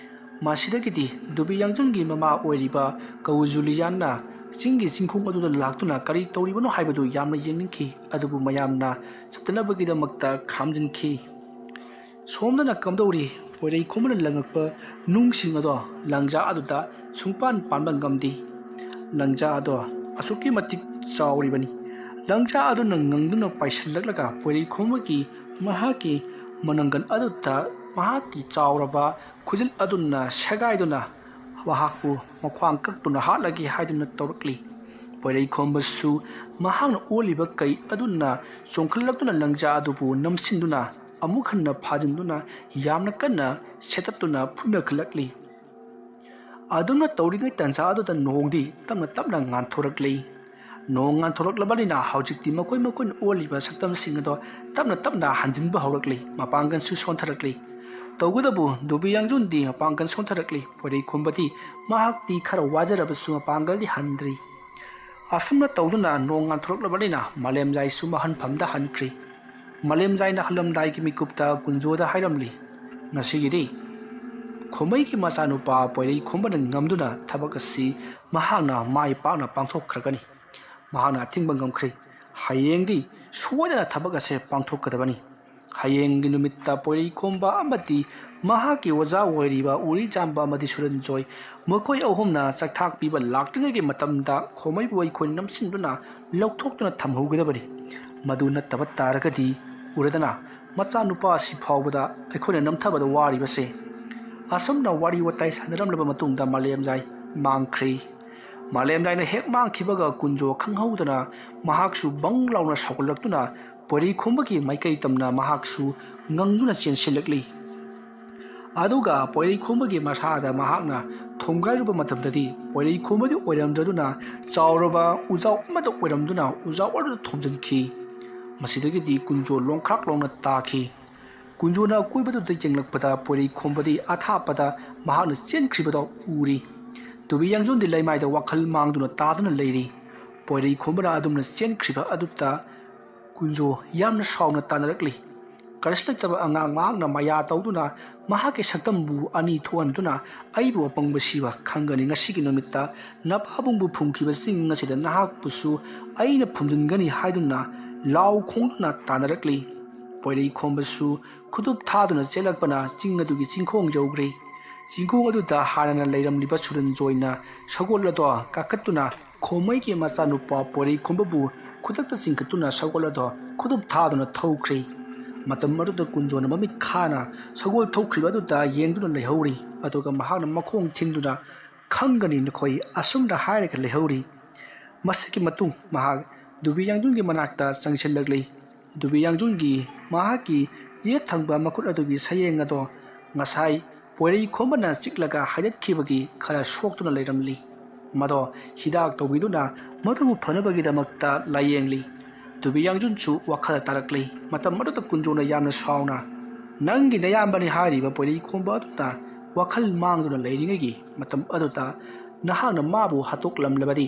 ꯃꯁꯤꯗꯒꯤꯗꯤ ꯗꯨꯕꯤ ꯌꯥꯡꯖꯨꯟꯒꯤ ꯃꯃꯥ ꯑꯣꯏꯔꯤꯕ ꯀꯧꯖꯨꯂꯤꯌꯥꯟꯅ ꯆꯤꯡꯒꯤ ꯆꯤꯡꯈꯣꯡ ꯑꯗꯨꯗ ꯂꯥꯛꯇꯨꯅ ꯀꯔꯤ ꯇꯧꯔꯤꯕꯅꯣ ꯍꯥꯏꯕꯗꯨ ꯌꯥꯝꯅ ꯌꯦꯡꯅꯤꯡꯈꯤ꯫ ꯑꯗꯨꯕꯨ ꯃꯌꯥꯝꯅ ꯆꯠꯇꯅꯕꯒꯤꯗꯃꯛꯇ ꯈꯥꯝꯖꯤꯟꯈꯤ꯫ ꯁꯣꯝꯗꯅ ꯀꯝꯗꯧꯔꯤ? ꯄꯣꯏꯔꯩꯈꯣꯝꯕꯅ ꯂꯪꯉꯛꯄ ꯅꯨꯡꯁꯤꯡ ꯑꯗꯣ ꯂꯪꯖꯥ ꯑꯗꯨꯗ ꯁꯨꯡꯄꯥꯟ ꯄꯥꯟꯕ ꯉꯝꯗꯦ꯫ ꯂꯪꯖꯥ ꯑꯗꯣ ꯑꯁꯨꯛꯀꯤ ꯃꯇꯤꯛ ꯆꯥꯎꯔꯤꯕꯅꯤ꯫ ꯂꯪꯖꯥ ꯑꯗꯨꯅ ꯉꯪꯗꯨꯅ ꯄꯥꯏꯁꯤꯜꯂꯛꯂꯒ ꯄꯣꯏꯔꯩꯈꯣꯝꯕꯒꯤ ꯃꯍꯥꯛꯀꯤ ꯃꯅꯪꯒꯟ ꯑꯗꯨꯗ ꯃꯍꯥꯛꯀꯤ ꯆꯥꯎꯔꯕ ꯈꯨꯖꯤꯜ ꯑꯗꯨꯅ ꯁꯦꯒꯥꯏꯗꯨꯅ ꯃꯍꯥꯛꯄꯨ ꯃꯈ꯭ꯋꯥꯡ ꯀꯛꯇꯨꯅ ꯍꯥꯠꯂꯒꯦ ꯍꯥꯏꯗꯨꯅ ꯇꯧꯔꯛꯂꯤ꯫ ꯄꯣꯏꯔꯩꯈꯣꯝꯕꯁꯨ ꯃꯍꯥꯛꯅ ꯑꯣꯜꯂꯤꯕ ꯀꯩ ꯑꯗꯨꯅ ꯆꯣꯡꯈꯠꯂꯛꯇꯨꯅ ꯂꯪꯖꯥ ꯑꯗꯨꯕꯨ ꯅꯝꯁꯤꯟꯗꯨꯅ ꯑꯃꯨꯛ ꯍꯟꯅ ꯐꯥꯖꯤꯟꯗꯨꯅ ꯌꯥꯝꯅ ꯀꯟꯅ ꯁꯦꯠꯇꯠꯇꯨꯅ ꯐꯨꯅꯈꯠꯂꯛꯂꯤ꯫ ꯑꯗꯨꯝꯅ ꯇꯧꯔꯤꯉꯩ ꯇꯟꯖꯥ ꯑꯗꯨꯗ ꯅꯣꯡꯗꯤ ꯇꯞꯅ ꯇꯞꯅ ꯉꯥꯟꯊꯣꯔꯛꯂꯤ꯫ ꯅꯣꯡ ꯉꯥꯟꯊꯣꯔꯛꯂꯕꯅꯤꯅ ꯍꯧꯖꯤꯛꯇꯤ ꯃꯈꯣꯏ ꯃꯈꯣꯏꯅ ꯑꯣꯜꯂꯤꯕ ꯁꯛꯇꯝꯁꯤꯡ ꯑꯗꯣ ꯇꯞꯅ ꯇꯞꯅ ꯍꯟꯖꯤꯟꯕ ꯍꯧꯔꯛꯂꯤ꯫ ꯃꯄꯥꯡꯒꯜꯁꯨ ꯁꯣꯟꯊꯔꯛꯂꯤ꯫ ꯇꯧꯕꯇꯕꯨ ꯗꯨꯕꯤ ꯌꯥꯡꯖꯨꯟꯗꯤ ꯃꯄꯥꯡꯒꯜ ꯁꯣꯟꯊꯔꯛꯂꯤ꯫ ꯄꯣꯏꯔꯩꯈꯣꯝꯕꯗꯤ ꯃꯍꯥꯛꯇꯤ ꯈꯔ ꯋꯥꯖꯔꯕꯁꯨ ꯃꯄꯥꯡꯒꯜꯗꯤ ꯍꯟꯗ꯭ꯔꯤ꯫ ꯑꯁꯨꯝꯅ ꯇꯧꯗꯨꯅ ꯅꯣꯡ ꯉꯥꯟꯊꯣꯔꯛꯂꯕꯅꯤꯅ ꯃꯥꯂꯦꯝꯖꯥꯏꯁꯨ ꯃꯍꯟꯐꯝꯗ ꯍꯟꯈ꯭ꯔꯤ꯫ ꯃꯥꯂꯦꯝꯖꯥꯏꯅ ꯍꯜꯂꯝꯗꯥꯏꯒꯤ ꯃꯤꯀꯨꯞꯇ ꯀꯨꯟꯖꯣꯗ ꯍꯥꯏꯔꯝꯂꯤ, "ꯉꯁꯤꯒꯤꯗꯤ ꯈꯣꯃꯩꯒꯤ ꯃꯆꯥꯅꯨꯄꯥ ꯄꯣꯏꯔꯩꯈꯣꯝꯕꯅ ꯉꯝꯗꯨꯅ ꯊꯕꯛ ꯑꯁꯤ ꯃꯍꯥꯛꯅ ꯃꯥꯏ ꯄꯥꯛꯅ ꯄꯥꯡꯊꯣꯛꯈ꯭ꯔꯒꯅꯤ꯫ ꯃꯍꯥꯛꯅ ꯑꯊꯤꯡꯕ ꯉꯝꯈ꯭ꯔꯦ꯫ ꯍꯌꯦꯡꯗꯤ ꯁꯣꯏꯗꯅ ꯊꯕꯛ ꯑꯁꯦ ꯄꯥꯡꯊꯣꯛꯀꯗꯕꯅꯤ꯫ ꯍꯌꯦꯡꯒꯤ ꯅꯨꯃꯤꯠꯇ ꯄꯣꯏꯔꯩꯈꯣꯝꯕ ꯑꯃꯗꯤ ꯃꯍꯥꯛꯀꯤ ꯑꯣꯖꯥ ꯑꯣꯏꯔꯤꯕ ꯎꯔꯤꯖꯥꯝꯕ ꯑꯃꯗꯤ ꯁꯨꯔꯟꯖꯣꯏ, ꯃꯈꯣꯏ ꯑꯍꯨꯝꯅ ꯆꯥꯛꯊꯥꯛ ꯄꯤꯕ ꯂꯥꯛꯇ꯭ꯔꯤꯉꯩꯒꯤ ꯃꯇꯝꯗ ꯈꯣꯃꯩꯕꯨ ꯑꯩꯈꯣꯏꯅ ꯅꯝꯁꯤꯟꯗꯨꯅ ꯂꯧꯊꯣꯛꯇꯨꯅ ꯊꯝꯍꯧꯒꯗꯕꯅꯤ꯫ ꯃꯗꯨ ꯅꯠꯇꯕ ꯇꯥꯔꯒꯗꯤ, ꯎꯔꯗꯅ, ꯃꯆꯥꯅꯨꯄꯥ ꯑꯁꯤ ꯐꯥꯎꯕꯗ ꯑꯩꯈꯣꯏꯅ ꯅꯝꯊꯕꯗ ꯋꯥꯔꯤꯕꯁꯦ꯫ ꯑꯁꯨꯝꯅ ꯋꯥꯔꯤ ꯋꯥꯇꯥꯏ ꯁꯥꯟꯅꯔꯝꯂꯕ ꯃꯇꯨꯡꯗ ꯃꯥꯂꯦꯝꯖꯥꯏ ꯃꯥꯡꯈ꯭ꯔꯦ꯫ ꯃꯥꯂꯦꯝꯖꯥꯏꯅ ꯍꯦꯛ ꯃꯥꯡꯈꯤꯕꯒ ꯀꯨꯟꯖꯣ ꯈꯪꯍꯧꯗꯅ ꯃꯍꯥꯛꯁꯨ ꯕꯪ ꯂꯥꯎꯅ ꯁꯥꯎꯒꯠꯂꯛꯇꯨꯅ ꯄꯣꯏꯔꯩꯈꯣꯝꯕꯒꯤ ꯃꯥꯏꯀꯩ ꯇꯝꯅ ꯃꯍꯥꯛꯁꯨ ꯉꯪꯗꯨꯅ ꯆꯦꯟꯁꯤꯜꯂꯛꯂꯤ꯫ ꯑꯗꯨꯒ ꯄꯣꯏꯔꯩꯈꯣꯝꯕꯒꯤ ꯃꯁꯥꯗ ꯃꯍꯥꯛꯅ ꯊꯣꯝꯒꯥꯏꯔꯨꯕ ꯃꯇꯝꯗꯗꯤ ꯄꯣꯏꯔꯩꯈꯣꯝꯕꯗꯤ ꯑꯣꯏꯔꯝꯗ꯭ꯔꯗꯨꯅ ꯆꯥꯎꯔꯕ ꯎꯖꯥꯎ ꯑꯃꯗ ꯑꯣꯏꯔꯝꯗꯨꯅ ꯎꯖꯥꯎ ꯑꯗꯨꯗ ꯊꯣꯝꯖꯤꯟꯈꯤ꯫ ꯃꯁꯤꯗꯒꯤꯗꯤ ꯀꯨꯟꯖꯣ ꯂꯣꯡꯈ꯭ꯔꯥꯛ ꯂꯣꯡꯅ ꯇꯥꯈꯤ꯫ ꯀꯨꯟꯖꯣꯅ ꯑꯀꯣꯏꯕꯗꯨꯗ ꯌꯦꯡꯂꯛꯄꯗ ꯄꯣꯏꯔꯩꯈꯣꯝꯕꯗꯤ ꯑꯊꯥꯞꯄꯗ ꯃꯍꯥꯛꯅ ꯆꯦꯟꯈ꯭ꯔꯤꯕꯗꯣ ꯎꯔꯤ꯫ ꯇꯨꯕꯤ ꯌꯥꯡꯖꯣꯟꯗꯤ ꯂꯩꯃꯥꯏꯗ ꯋꯥꯈꯜ ꯃꯥꯡꯗꯨꯅ ꯇꯥꯗꯨꯅ ꯂꯩꯔꯤ꯫ ꯄꯣꯏꯔꯩꯈꯣꯝꯕꯅ ꯑꯗꯨꯝꯅ ꯆꯦꯟꯈ꯭ꯔꯤꯕ ꯑꯗꯨꯗ ꯀꯨꯟꯖꯣ ꯌꯥꯝꯅ ꯁꯥꯎꯅ ꯇꯥꯅꯔꯛꯂꯤ꯫ ꯀꯔꯤꯁꯨ ꯂꯩꯇꯕ ꯑꯉꯥꯡ ꯃꯍꯥꯛꯅ ꯃꯌꯥ ꯇꯧꯗꯨꯅ ꯃꯍꯥꯛꯀꯤ ꯁꯛꯇꯝꯕꯨ ꯑꯅꯤ ꯊꯣꯛꯍꯟꯗꯨꯅ, "ꯑꯩꯕꯨ ꯑꯄꯪꯕ ꯁꯤꯕ ꯈꯪꯒꯅꯤ ꯉꯁꯤꯒꯤ ꯅꯨꯃꯤꯠꯇ꯫ ꯅꯄꯥꯕꯨꯡꯕꯨ ꯐꯨꯝꯈꯤꯕ ꯆꯤꯡ ꯑꯁꯤꯗ ꯅꯍꯥꯛꯄꯨꯁꯨ ꯑꯩꯅ ꯐꯨꯝꯖꯤꯟꯒꯅꯤ" ꯍꯥꯏꯗꯨꯅ ꯂꯥꯎ ꯈꯣꯡꯗꯨꯅ ꯇꯥꯅꯔꯛꯂꯤ꯫ ꯄꯣꯏꯔꯩꯈꯣꯝꯕꯁꯨ ꯈꯨꯗꯨꯞ ꯊꯥꯗꯨꯅ ꯆꯦꯜꯂꯛꯄꯅ ꯆꯤꯡ ꯑꯗꯨꯒꯤ ꯆꯤꯡꯈꯣꯡ ꯌꯧꯈ꯭ꯔꯦ꯫ ꯆꯤꯡꯈꯣꯡ ꯑꯗꯨꯗ ꯍꯥꯟꯅꯅ ꯂꯩꯔꯝꯂꯤꯕ ꯁꯨꯔꯟꯖꯣꯏꯅ ꯁꯒꯣꯜ ꯑꯗꯣ ꯀꯥꯈꯠꯇꯨꯅ ꯈꯣꯃꯩꯒꯤ ꯃꯆꯥꯅꯨꯄꯥ ꯄꯣꯏꯔꯩꯈꯣꯝꯕꯕꯨ ꯈꯨꯗꯛꯇ ꯆꯤꯡꯈꯠꯇꯨꯅ ꯁꯒꯣꯜ ꯑꯗꯣ ꯈꯨꯗꯨꯞ ꯊꯥꯗꯨꯅ ꯊꯧꯈ꯭ꯔꯦ꯫ ꯃꯇꯝ ꯑꯗꯨꯗ ꯀꯨꯟꯖꯣꯅ ꯃꯃꯤꯠ ꯈꯥꯅ ꯁꯒꯣꯜ ꯊꯧꯈ꯭ꯔꯤꯕ ꯑꯗꯨꯗ ꯌꯦꯡꯗꯨꯅ ꯂꯩꯍꯧꯔꯤ꯫ ꯑꯗꯨꯒ ꯃꯍꯥꯛꯅ ꯃꯈꯣꯡ ꯊꯤꯟꯗꯨꯅ, "ꯈꯪꯒꯅꯤ ꯅꯈꯣꯏ" ꯑꯁꯨꯝꯅ ꯍꯥꯏꯔꯒ ꯂꯩꯍꯧꯔꯤ꯫ ꯃꯁꯤꯒꯤ ꯃꯇꯨꯡ ꯃꯍꯥꯛ ꯗꯨꯕꯤ ꯌꯥꯡꯖꯨꯟꯒꯤ ꯃꯅꯥꯛꯇ ꯆꯪꯁꯤꯜꯂꯛꯂꯤ꯫ ꯗꯨꯕꯤ ꯌꯥꯡꯖꯨꯟꯒꯤ ꯃꯍꯥꯛꯀꯤ ꯌꯦꯠ ꯊꯪꯕ ꯃꯈꯨꯠ ꯑꯗꯨꯒꯤ ꯁꯌꯦꯡ ꯑꯗꯣ ꯉꯁꯥꯏ ꯄꯣꯏꯔꯩꯈꯣꯝꯕꯅ ꯆꯤꯛꯂꯒ ꯍꯥꯏꯗꯠꯈꯤꯕꯒꯤ ꯈꯔ ꯁꯣꯛꯇꯨꯅ ꯂꯩꯔꯝꯂꯤ꯫ ꯃꯗꯣ ꯍꯤꯗꯥꯛ ꯇꯧꯕꯤꯗꯨꯅ ꯃꯗꯨꯕꯨ ꯐꯅꯕꯒꯤꯗꯃꯛꯇ ꯂꯥꯌꯦꯡꯂꯤ꯫ ꯗꯨꯕꯤ ꯌꯥꯡꯖꯨꯟꯁꯨ ꯋꯥꯈꯜ ꯇꯥꯔꯛꯂꯤ꯫ ꯃꯇꯝ ꯑꯗꯨꯗ ꯀꯨꯟꯖꯣꯅ ꯌꯥꯝꯅ ꯁꯥꯎꯅ, "ꯅꯪꯒꯤ ꯅꯌꯥꯝꯕꯅꯤ ꯍꯥꯏꯔꯤꯕ ꯄꯣꯏꯔꯩꯈꯣꯝꯕ ꯑꯗꯨꯅ ꯋꯥꯈꯜ ꯃꯥꯡꯗꯨꯅ ꯂꯩꯔꯤꯉꯩꯒꯤ ꯃꯇꯝ ꯑꯗꯨꯗ ꯅꯍꯥꯛꯅ ꯃꯥꯕꯨ ꯍꯥꯠꯇꯣꯛꯂꯝꯂꯕꯗꯤ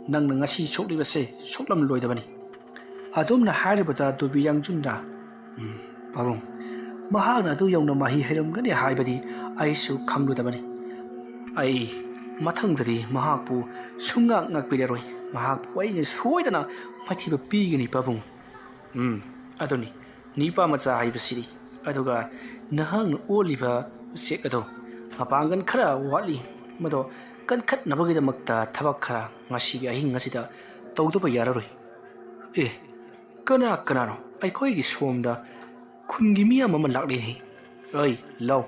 ꯅꯪꯅ ꯉꯁꯤ ꯁꯣꯛꯂꯤꯕꯁꯦ ꯁꯣꯛꯂꯝꯂꯣꯏꯗꯕꯅꯤ"꯫ ꯑꯗꯨꯝꯅ ꯍꯥꯏꯔꯤꯕꯗ ꯗꯨꯕꯤ ꯌꯥꯡꯖꯨꯟꯅ, "ꯎꯝ, ꯄꯥꯕꯨꯡ, ꯃꯍꯥꯛꯅ ꯑꯗꯨ ꯌꯧꯅ ꯃꯍꯩ ꯍꯩꯔꯝꯒꯅꯤ ꯍꯥꯏꯕꯗꯤ ꯑꯩꯁꯨ ꯈꯪꯂꯨꯗꯕꯅꯤ꯫ ꯑꯩ ꯃꯊꯪꯗꯗꯤ ꯃꯍꯥꯛꯄꯨ ꯁꯨꯡꯉꯥꯛ ꯉꯥꯛꯄꯤꯔꯔꯣꯏ꯫ ꯃꯍꯥꯛꯄꯨ ꯑꯩꯅ ꯁꯣꯏꯗꯅ ꯃꯥꯏꯊꯤꯕ ꯄꯤꯒꯅꯤ, ꯄꯥꯕꯨꯡ꯫ ꯎꯝ, ꯑꯗꯨꯅꯤ, ꯅꯤꯄꯥ ꯃꯆꯥ ꯍꯥꯏꯕꯁꯤꯗꯤ꯫ ꯑꯗꯨꯒ ꯅꯍꯥꯛꯅ ꯑꯣꯜꯂꯤꯕ ꯎꯆꯦꯛ ꯑꯗꯣ ꯃꯄꯥꯡꯒꯜ ꯈꯔ ꯋꯥꯠꯂꯤ꯫ ꯃꯗꯣ ꯀꯟꯈꯠꯅꯕꯒꯤꯗꯃꯛꯇ ꯊꯕꯛ ꯈꯔ ꯉꯁꯤꯒꯤ ꯑꯍꯤꯡ ꯑꯁꯤꯗ ꯇꯧꯗꯕ ꯌꯥꯔꯔꯣꯏ꯫ ꯑꯦ, ꯀꯅꯥ ꯀꯅꯥꯅꯣ? ꯑꯩꯈꯣꯏꯒꯤ ꯁꯣꯝꯗ ꯈꯨꯟꯒꯤ ꯃꯤꯌꯥꯝ ꯑꯃ ꯂꯥꯛꯂꯤ꯫ ꯑꯩ, ꯂꯥꯎ,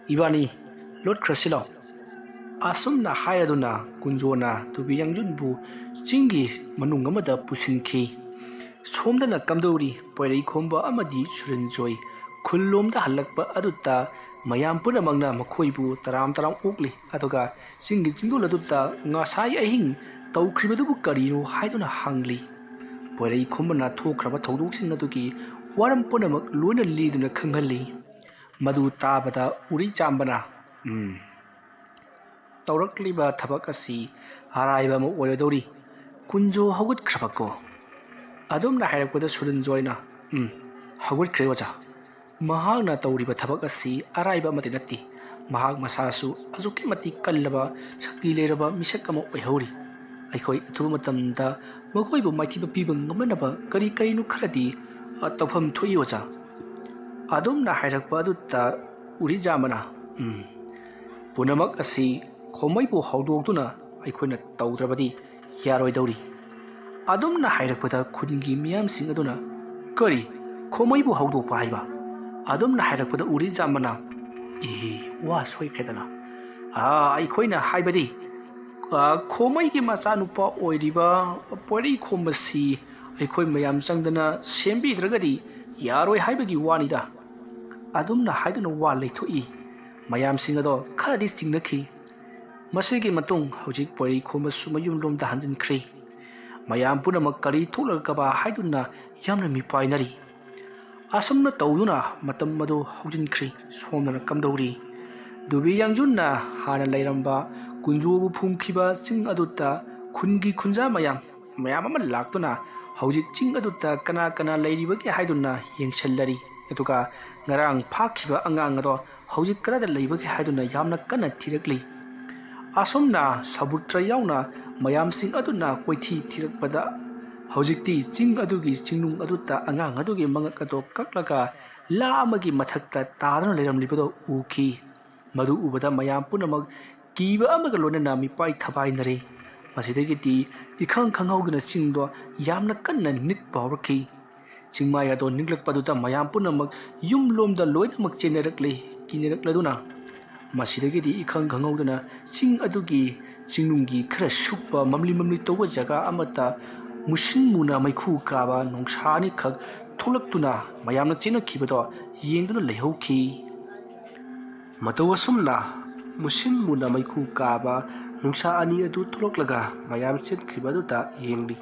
ꯏꯕꯥꯅꯤ ꯂꯣꯠꯈ꯭ꯔꯁꯤ ꯂꯥꯎ꯫ ꯑꯁꯨꯝꯅ ꯍꯥꯏꯔꯗꯨꯅ ꯀꯨꯟꯖꯣꯅ ꯇꯨꯕꯤ ꯌꯥꯡꯖꯨꯟꯕꯨ ꯆꯤꯡꯒꯤ ꯃꯅꯨꯡ ꯑꯃꯗ ꯄꯨꯁꯤꯟꯈꯤ꯫ ꯁꯣꯝꯗꯅ ꯀꯝꯗꯧꯔꯤ? ꯄꯣꯏꯔꯩꯈꯣꯝꯕ ꯑꯃꯗꯤ ꯁꯨꯔꯟꯖꯣꯏ ꯈꯨꯜꯂꯣꯝꯗ ꯍꯜꯂꯛꯄ ꯑꯗꯨꯗ ꯃꯌꯥꯝ ꯄꯨꯝꯅꯃꯛꯅ ꯃꯈꯣꯏꯕꯨ ꯇꯔꯥꯝ ꯇꯔꯥꯝ ꯑꯣꯛꯂꯤ꯫ ꯑꯗꯨꯒ ꯆꯤꯡꯒꯤ ꯆꯤꯡꯗꯣꯜ ꯑꯗꯨꯗ ꯉꯁꯥꯏ ꯑꯍꯤꯡ ꯇꯧꯈ꯭ꯔꯤꯕꯗꯨꯕꯨ ꯀꯔꯤꯅꯣ ꯍꯥꯏꯗꯨꯅ ꯍꯪꯂꯤ꯫ ꯄꯣꯏꯔꯩꯈꯣꯝꯕꯅ ꯊꯣꯛꯈ꯭ꯔꯕ ꯊꯧꯗꯣꯛꯁꯤꯡ ꯑꯗꯨꯒꯤ ꯋꯥꯔꯝ ꯄꯨꯝꯅꯃꯛ ꯂꯣꯏꯅ ꯂꯤꯗꯨꯅ ꯈꯪꯍꯜꯂꯤ꯫ ꯃꯗꯨ ꯇꯥꯕꯗ ꯎꯔꯤꯆꯥꯝꯕꯅ, "ꯎꯝ, ꯇꯧꯔꯛꯂꯤꯕ ꯊꯕꯛ ꯑꯁꯤ ꯑꯔꯥꯏꯕ ꯑꯃ ꯑꯣꯏꯔꯗꯧꯔꯤ꯫ ꯀꯨꯟꯖꯣ ꯍꯧꯒꯠꯈ꯭ꯔꯕꯀꯣ?" ꯑꯗꯨꯝꯅ ꯍꯥꯏꯔꯛꯄꯗ ꯁꯨꯔꯟꯖꯣꯏꯅ, "ꯎꯝ, ꯍꯧꯒꯠꯈ꯭ꯔꯦ ꯑꯣꯖꯥ꯫ ꯃꯍꯥꯛꯅ ꯇꯧꯔꯤꯕ ꯊꯕꯛ ꯑꯁꯤ ꯑꯔꯥꯏꯕ ꯑꯃꯗꯤ ꯅꯠꯇꯦ꯫ ꯃꯍꯥꯛ ꯃꯁꯥꯁꯨ ꯑꯁꯨꯛꯀꯤ ꯃꯇꯤꯛ ꯀꯜꯂꯕ, ꯁꯛꯇꯤ ꯂꯩꯔꯕ ꯃꯤꯁꯛ ꯑꯃ ꯑꯣꯏꯍꯧꯔꯤ꯫ ꯑꯩꯈꯣꯏ ꯑꯊꯨꯕ ꯃꯇꯝꯗ ꯃꯈꯣꯏꯕꯨ ꯃꯥꯏꯊꯤꯕ ꯄꯤꯕ ꯉꯝꯅꯅꯕ ꯀꯔꯤ ꯀꯔꯤꯅꯣ ꯈꯔꯗꯤ, ꯑ, ꯇꯧꯐꯝ ꯊꯣꯛꯏ ꯑꯣꯖꯥ꯫" ꯑꯗꯨꯝꯅ ꯍꯥꯏꯔꯛꯄ ꯑꯗꯨꯗ ꯎꯔꯤꯖꯥꯝꯕꯅ, "ꯎꯝ, ꯄꯨꯝꯅꯃꯛ ꯑꯁꯤ ꯈꯣꯃꯩꯕꯨ ꯍꯧꯗꯣꯛꯇꯨꯅ ꯑꯩꯈꯣꯏꯅ ꯇꯧꯗ꯭ꯔꯕꯗꯤ ꯌꯥꯔꯣꯏꯗꯧꯔꯤ꯫" ꯑꯗꯨꯝꯅ ꯍꯥꯏꯔꯛꯄꯗ ꯈꯨꯟꯒꯤ ꯃꯤꯌꯥꯝꯁꯤꯡ ꯑꯗꯨꯅ, "ꯀꯔꯤ? ꯈꯣꯃꯩꯕꯨ ꯍꯧꯗꯣꯛꯄ ꯍꯥꯏꯕ?" ꯑꯗꯨꯝꯅ ꯍꯥꯏꯔꯛꯄꯗ ꯎꯔꯤꯖꯥꯝꯕꯅ, "ꯏꯍꯤ, ꯋꯥ ꯁꯣꯏꯈ꯭ꯔꯦꯗꯅ꯫ ꯑꯥ, ꯑꯩꯈꯣꯏꯅ ꯍꯥꯏꯕꯗꯤ, ꯑꯥ, ꯈꯣꯃꯩꯒꯤ ꯃꯆꯥꯅꯨꯄꯥ ꯑꯣꯏꯔꯤꯕ ꯄꯣꯏꯔꯩꯈꯣꯝꯕꯁꯤ ꯑꯩꯈꯣꯏ ꯃꯌꯥꯝ ꯆꯪꯗꯅ ꯁꯦꯝꯕꯤꯗ꯭ꯔꯒꯗꯤ ꯌꯥꯔꯣꯏ ꯍꯥꯏꯕꯒꯤ ꯋꯥꯅꯤꯗ꯫" ꯑꯗꯨꯝꯅ ꯍꯥꯏꯗꯨꯅ ꯋꯥ ꯂꯩꯊꯣꯛꯏ꯫ ꯃꯌꯥꯝꯁꯤꯡ ꯑꯗꯣ ꯈꯔꯗꯤ ꯆꯤꯡꯅꯈꯤ꯫ ꯃꯁꯤꯒꯤ ꯃꯇꯨꯡ ꯍꯧꯖꯤꯛ ꯄꯣꯏꯔꯩꯈꯣꯝꯕꯁꯨ ꯃꯌꯨꯝꯂꯣꯝꯗ ꯍꯟꯖꯤꯟꯈ꯭ꯔꯦ꯫ ꯃꯌꯥꯝ ꯄꯨꯝꯅꯃꯛ ꯀꯔꯤ ꯊꯣꯛꯂꯒꯕ ꯍꯥꯏꯗꯨꯅ ꯌꯥꯝꯅ ꯃꯤꯄꯥꯏꯅꯔꯤ꯫ ꯑꯁꯨꯝꯅ ꯇꯧꯗꯨꯅ ꯃꯇꯝ ꯑꯗꯨ ꯍꯧꯖꯤꯟꯈ꯭ꯔꯤ꯫ ꯁꯣꯝꯗꯅ ꯀꯝꯗꯧꯔꯤ? ꯗꯨꯕꯤ ꯌꯥꯡꯖꯨꯟꯅ ꯍꯥꯟꯅ ꯂꯩꯔꯝꯕ ꯀꯨꯟꯖꯣꯕꯨ ꯐꯨꯝꯈꯤꯕ ꯆꯤꯡ ꯑꯗꯨꯗ ꯈꯨꯟꯒꯤ ꯈꯨꯟꯖꯥ ꯃꯌꯥꯝ, ꯃꯌꯥꯝ ꯑꯃ ꯂꯥꯛꯇꯨꯅ ꯍꯧꯖꯤꯛ ꯆꯤꯡ ꯑꯗꯨꯗ ꯀꯅꯥ ꯀꯅꯥ ꯂꯩꯔꯤꯕꯒꯦ ꯍꯥꯏꯗꯨꯅ ꯌꯦꯡꯁꯤꯜꯂꯔꯤ꯫ ꯑꯗꯨꯒ ꯉꯔꯥꯡ ꯐꯥꯈꯤꯕ ꯑꯉꯥꯡ ꯑꯗꯣ ꯍꯧꯖꯤꯛ ꯀꯗꯥꯏꯗ ꯂꯩꯕꯒꯦ ꯍꯥꯏꯗꯨꯅ ꯌꯥꯝꯅ ꯀꯟꯅ ꯊꯤꯔꯛꯂꯤ꯫ ꯑꯁꯨꯝꯅ ꯁꯥꯕꯨꯇ꯭ꯔ ꯌꯥꯎꯅ ꯃꯌꯥꯝꯁꯤꯡ ꯑꯗꯨꯅ ꯀꯣꯏꯊꯤ ꯊꯤꯔꯛꯄꯗ ꯍꯧꯖꯤꯛꯇꯤ ꯆꯤꯡ ꯑꯗꯨꯒꯤ ꯆꯤꯡꯅꯨꯡ ꯑꯗꯨꯗ ꯑꯉꯥꯡ ꯑꯗꯨꯒꯤ ꯃꯉꯛ ꯑꯗꯣ ꯀꯛꯂꯒ ꯂꯥ ꯑꯃꯒꯤ ꯃꯊꯛꯇ ꯇꯥꯗꯨꯅ ꯂꯩꯔꯝꯂꯤꯕꯗꯣ ꯎꯈꯤ꯫ ꯃꯗꯨ ꯎꯕꯗ ꯃꯌꯥꯝ ꯄꯨꯝꯅꯃꯛ ꯀꯤꯕ ꯑꯃꯒ ꯂꯣꯏꯅꯅ ꯃꯤꯄꯥꯏ ꯊꯕꯥꯏꯅꯔꯦ꯫ ꯃꯁꯤꯗꯒꯤꯗꯤ ꯏꯈꯪ ꯈꯪꯍꯧꯗꯅ ꯆꯤꯡꯗꯣ ꯌꯥꯝꯅ ꯀꯟꯅ ꯅꯤꯛꯄ ꯍꯧꯔꯛꯈꯤ꯫ ꯆꯤꯡꯃꯥꯏ ꯑꯗꯣ ꯅꯤꯛꯂꯛꯄꯗꯨꯗ ꯃꯌꯥꯝ ꯄꯨꯝꯅꯃꯛ ꯌꯨꯝꯂꯣꯝꯗ ꯂꯣꯏꯅꯃꯛ ꯆꯦꯟꯅꯔꯛꯂꯦ꯫ ꯀꯤꯅꯔꯛꯂꯗꯨꯅ ꯃꯁꯤꯗꯒꯤꯗꯤ ꯏꯈꯪ ꯈꯪꯍꯧꯗꯅ ꯆꯤꯡ ꯑꯗꯨꯒꯤ ꯆꯤꯡꯅꯨꯡꯒꯤ ꯈꯔ ꯁꯨꯛꯄ ꯃꯝꯂꯤ ꯃꯝꯂꯤ ꯇꯧꯕ ꯖꯒꯥ ꯑꯃꯠꯇ ꯃꯨꯁꯤꯟ ꯃꯨꯅ ꯃꯩꯈꯨ ꯀꯥꯕ ꯅꯨꯡꯁꯥ ꯑꯅꯤꯈꯛ ꯊꯣꯛꯂꯛꯇꯨꯅ ꯃꯌꯥꯝꯅ ꯆꯦꯟꯅꯈꯤꯕꯗꯣ ꯌꯦꯡꯗꯨꯅ ꯂꯩꯍꯧꯈꯤ꯫ ꯃꯇꯧ ꯑꯁꯨꯝꯅ ꯃꯨꯁꯤꯟ ꯃꯨꯅ ꯃꯩꯈꯨ ꯀꯥꯕ ꯅꯨꯡꯁꯥ ꯑꯅꯤ ꯑꯗꯨ ꯊꯣꯛꯂꯛꯂꯒ ꯃꯌꯥꯝ ꯆꯦꯟꯈ꯭ꯔꯤꯕ ꯑꯗꯨꯗ ꯌꯦꯡꯂꯤ꯫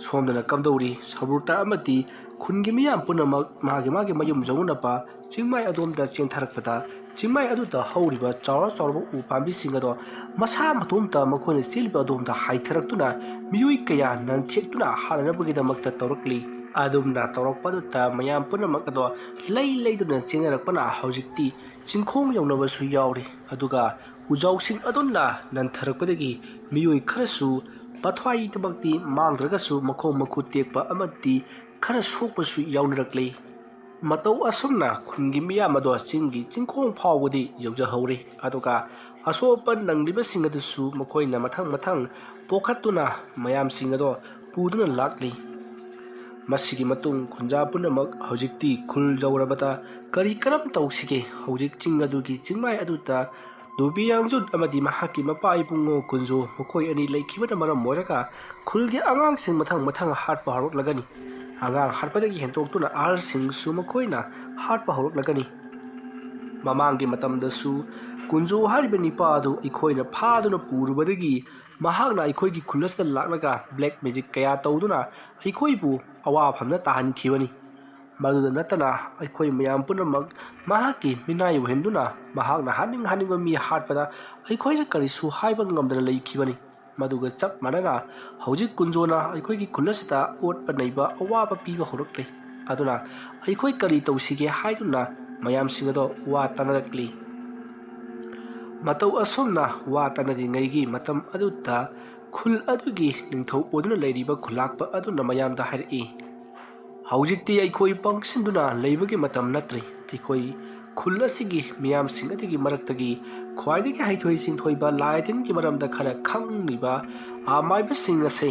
ꯁꯣꯝꯗꯅ ꯀꯝꯗꯧꯔꯤ? ꯁꯥꯕꯨꯔꯇ ꯑꯃꯗꯤ ꯈꯨꯟꯒꯤ ꯃꯤꯌꯥꯝ ꯄꯨꯝꯅꯃꯛ ꯃꯥꯒꯤ ꯃꯥꯒꯤ ꯃꯌꯨꯝ ꯌꯧꯅꯅꯕ ꯆꯤꯡꯃꯥꯏ ꯑꯗꯣꯝꯗ ꯆꯦꯟꯊꯔꯛꯄꯗ ꯆꯤꯡꯃꯥꯏ ꯑꯗꯨꯗ ꯍꯧꯔꯤꯕ ꯆꯥꯎꯔ ꯆꯥꯎꯔꯕ ꯎ ꯄꯥꯝꯕꯤꯁꯤꯡ ꯑꯗꯣ ꯃꯁꯥ ꯃꯇꯣꯝꯇ ꯃꯈꯣꯏꯅ ꯆꯦꯜꯂꯤꯕ ꯑꯗꯣꯝꯗ ꯍꯥꯏꯊꯔꯛꯇꯨꯅ ꯃꯤꯑꯣꯏ ꯀꯌꯥ ꯅꯟꯊꯦꯛꯇꯨꯅ ꯍꯥꯠꯅꯅꯕꯒꯤꯗꯃꯛꯇ ꯇꯧꯔꯛꯂꯤ꯫ ꯑꯗꯨꯝꯅ ꯇꯧꯔꯛꯄ ꯑꯗꯨꯗ ꯃꯌꯥꯝ ꯄꯨꯝꯅꯃꯛ ꯑꯗꯣ ꯂꯩ ꯂꯩꯗꯨꯅ ꯆꯦꯟꯅꯔꯛꯄꯅ ꯍꯧꯖꯤꯛꯇꯤ ꯆꯤꯡꯈꯣꯡ ꯌꯧꯅꯕꯁꯨ ꯌꯥꯎꯔꯤ꯫ ꯑꯗꯨꯒ ꯎꯖꯥꯎꯁꯤꯡ ꯑꯗꯨꯅ ꯅꯟꯊꯔꯛꯄꯗꯒꯤ ꯃꯤꯑꯣꯏ ꯈꯔꯁꯨ ꯃꯊ꯭ꯋꯥꯏꯗꯃꯛꯇꯤ ꯃꯥꯡꯗ꯭ꯔꯒꯁꯨ ꯃꯈꯣꯡ ꯃꯈꯨꯠ ꯇꯦꯛꯄ ꯑꯃꯗꯤ ꯈꯔ ꯁꯣꯛꯄꯁꯨ ꯌꯥꯎꯅꯔꯛꯂꯤ꯫ ꯃꯇꯧ ꯑꯁꯨꯝꯅ ꯈꯨꯟꯒꯤ ꯃꯤꯌꯥꯝ ꯑꯗꯣ ꯆꯤꯡꯒꯤ ꯆꯤꯡꯈꯣꯡ ꯐꯥꯎꯕꯗꯤ ꯌꯧꯖꯍꯧꯔꯤ꯫ ꯑꯗꯨꯒ ꯑꯁꯣꯛ ꯑꯄꯟ ꯅꯪꯂꯤꯕꯁꯤꯡ ꯑꯗꯨꯁꯨ ꯃꯈꯣꯏꯅ ꯃꯊꯪ ꯃꯊꯪ ꯄꯣꯈꯠꯇꯨꯅ ꯃꯌꯥꯝꯁꯤꯡ ꯑꯗꯣ ꯄꯨꯗꯨꯅ ꯂꯥꯛꯂꯤ꯫ ꯃꯁꯤꯒꯤ ꯃꯇꯨꯡ ꯈꯨꯟꯖꯥ ꯄꯨꯝꯅꯃꯛ ꯍꯧꯖꯤꯛꯇꯤ ꯈꯨꯜ ꯌꯧꯔꯕꯗ ꯀꯔꯤ ꯀꯔꯝ ꯇꯧꯁꯤꯒꯦ? ꯍꯧꯖꯤꯛ ꯆꯤꯡ ꯑꯗꯨꯒꯤ ꯆꯤꯡꯃꯥꯏ ꯑꯗꯨꯗ ꯗꯨꯕꯤ ꯌꯥꯡꯖꯨꯠ ꯑꯃꯗꯤ ꯃꯍꯥꯛꯀꯤ ꯃꯄꯥ ꯏꯕꯨꯡꯉꯣ ꯀꯨꯟꯖꯣ ꯃꯈꯣꯏ ꯑꯅꯤ ꯂꯩꯈꯤꯕꯅ ꯃꯔꯝ ꯑꯣꯏꯔꯒ ꯈꯨꯜꯒꯤ ꯑꯉꯥꯡꯁꯤꯡ ꯃꯊꯪ ꯃꯊꯪ ꯍꯥꯠꯄ ꯍꯧꯔꯛꯂꯒꯅꯤ꯫ ꯑꯉꯥꯡ ꯍꯥꯠꯄꯗꯒꯤ ꯍꯦꯟꯗꯣꯛꯇꯨꯅ ꯑꯍꯜꯁꯤꯡꯁꯨ ꯃꯈꯣꯏꯅ ꯍꯥꯠꯄ ꯍꯧꯔꯛꯂꯒꯅꯤ꯫ ꯃꯃꯥꯡꯒꯤ ꯃꯇꯝꯗꯁꯨ ꯀꯨꯟꯖꯣ ꯍꯥꯏꯔꯤꯕ ꯅꯤꯄꯥ ꯑꯗꯨ ꯑꯩꯈꯣꯏꯅ ꯐꯥꯗꯨꯅ ꯄꯨꯔꯨꯕꯗꯒꯤ ꯃꯍꯥꯛꯅ ꯑꯩꯈꯣꯏꯒꯤ ꯈꯨꯜ ꯑꯁꯤꯗ ꯂꯥꯛꯂꯒ black magic ꯀꯌꯥ ꯇꯧꯗꯨꯅ ꯑꯩꯈꯣꯏꯕꯨ ꯑꯋꯥꯐꯝꯗ ꯇꯥꯍꯟꯈꯤꯕꯅꯤ꯫ ꯃꯗꯨꯗ ꯅꯠꯇꯅ ꯑꯩꯈꯣꯏ ꯃꯌꯥꯝ ꯄꯨꯝꯅꯃꯛ ꯃꯍꯥꯛꯀꯤ ꯃꯤꯅꯥꯏ ꯑꯣꯏꯍꯟꯗꯨꯅ ꯃꯍꯥꯛꯅ ꯍꯥꯠꯅꯤꯡ ꯍꯥꯠꯅꯤꯡꯕ ꯃꯤ ꯍꯥꯠꯄꯗ ꯑꯩꯈꯣꯏꯅ ꯀꯔꯤꯁꯨ ꯍꯥꯏꯕ ꯉꯝꯗꯅ ꯂꯩꯈꯤꯕꯅꯤ꯫ ꯃꯗꯨꯒ ꯆꯞ ꯃꯥꯟꯅꯅ ꯍꯧꯖꯤꯛ ꯀꯨꯟꯖꯣꯅ ꯑꯩꯈꯣꯏꯒꯤ ꯈꯨꯜ ꯑꯁꯤꯗ ꯑꯣꯠꯄ ꯅꯩꯕ ꯑꯋꯥꯕ ꯄꯤꯕ ꯍꯧꯔꯛꯂꯦ꯫ ꯑꯗꯨꯅ ꯑꯩꯈꯣꯏ ꯀꯔꯤ ꯇꯧꯁꯤꯒꯦ ꯍꯥꯏꯗꯨꯅ ꯃꯌꯥꯝꯁꯤꯡ ꯑꯗꯣ ꯋꯥ ꯇꯥꯅꯔꯛꯂꯤ꯫ ꯃꯇꯧ ꯑꯁꯨꯝꯅ ꯋꯥ ꯇꯥꯅꯔꯤꯉꯩꯒꯤ ꯃꯇꯝ ꯑꯗꯨꯗ ꯈꯨꯜ ꯑꯗꯨꯒꯤ ꯅꯤꯡꯊꯧ ꯑꯣꯏꯗꯨꯅ ꯂꯩꯔꯤꯕ ꯈꯨꯂꯥꯛꯄ ꯑꯗꯨꯅ ꯃꯌꯥꯝꯗ ꯍꯥꯏꯔꯛꯏ, "ꯍꯧꯖꯤꯛꯇꯤ ꯑꯩꯈꯣꯏ ꯄꯪꯁꯤꯟꯗꯨꯅ ꯂꯩꯕꯒꯤ ꯃꯇꯝ ꯅꯠꯇ꯭ꯔꯤ꯫ ꯑꯩꯈꯣꯏ ꯈꯨꯜ ꯑꯁꯤꯒꯤ ꯃꯤꯌꯥꯝꯁꯤꯡ ꯑꯗꯨꯒꯤ ꯃꯔꯛꯇꯒꯤ ꯈ꯭ꯋꯥꯏꯗꯒꯤ ꯍꯩꯊꯣꯏ ꯁꯤꯡꯊꯣꯏꯕ ꯂꯥꯏ ꯇꯤꯟꯒꯤ ꯃꯔꯝꯗ ꯈꯔ ꯈꯪꯂꯤꯕ ꯑꯃꯥꯏꯕꯁꯤꯡ ꯑꯁꯦ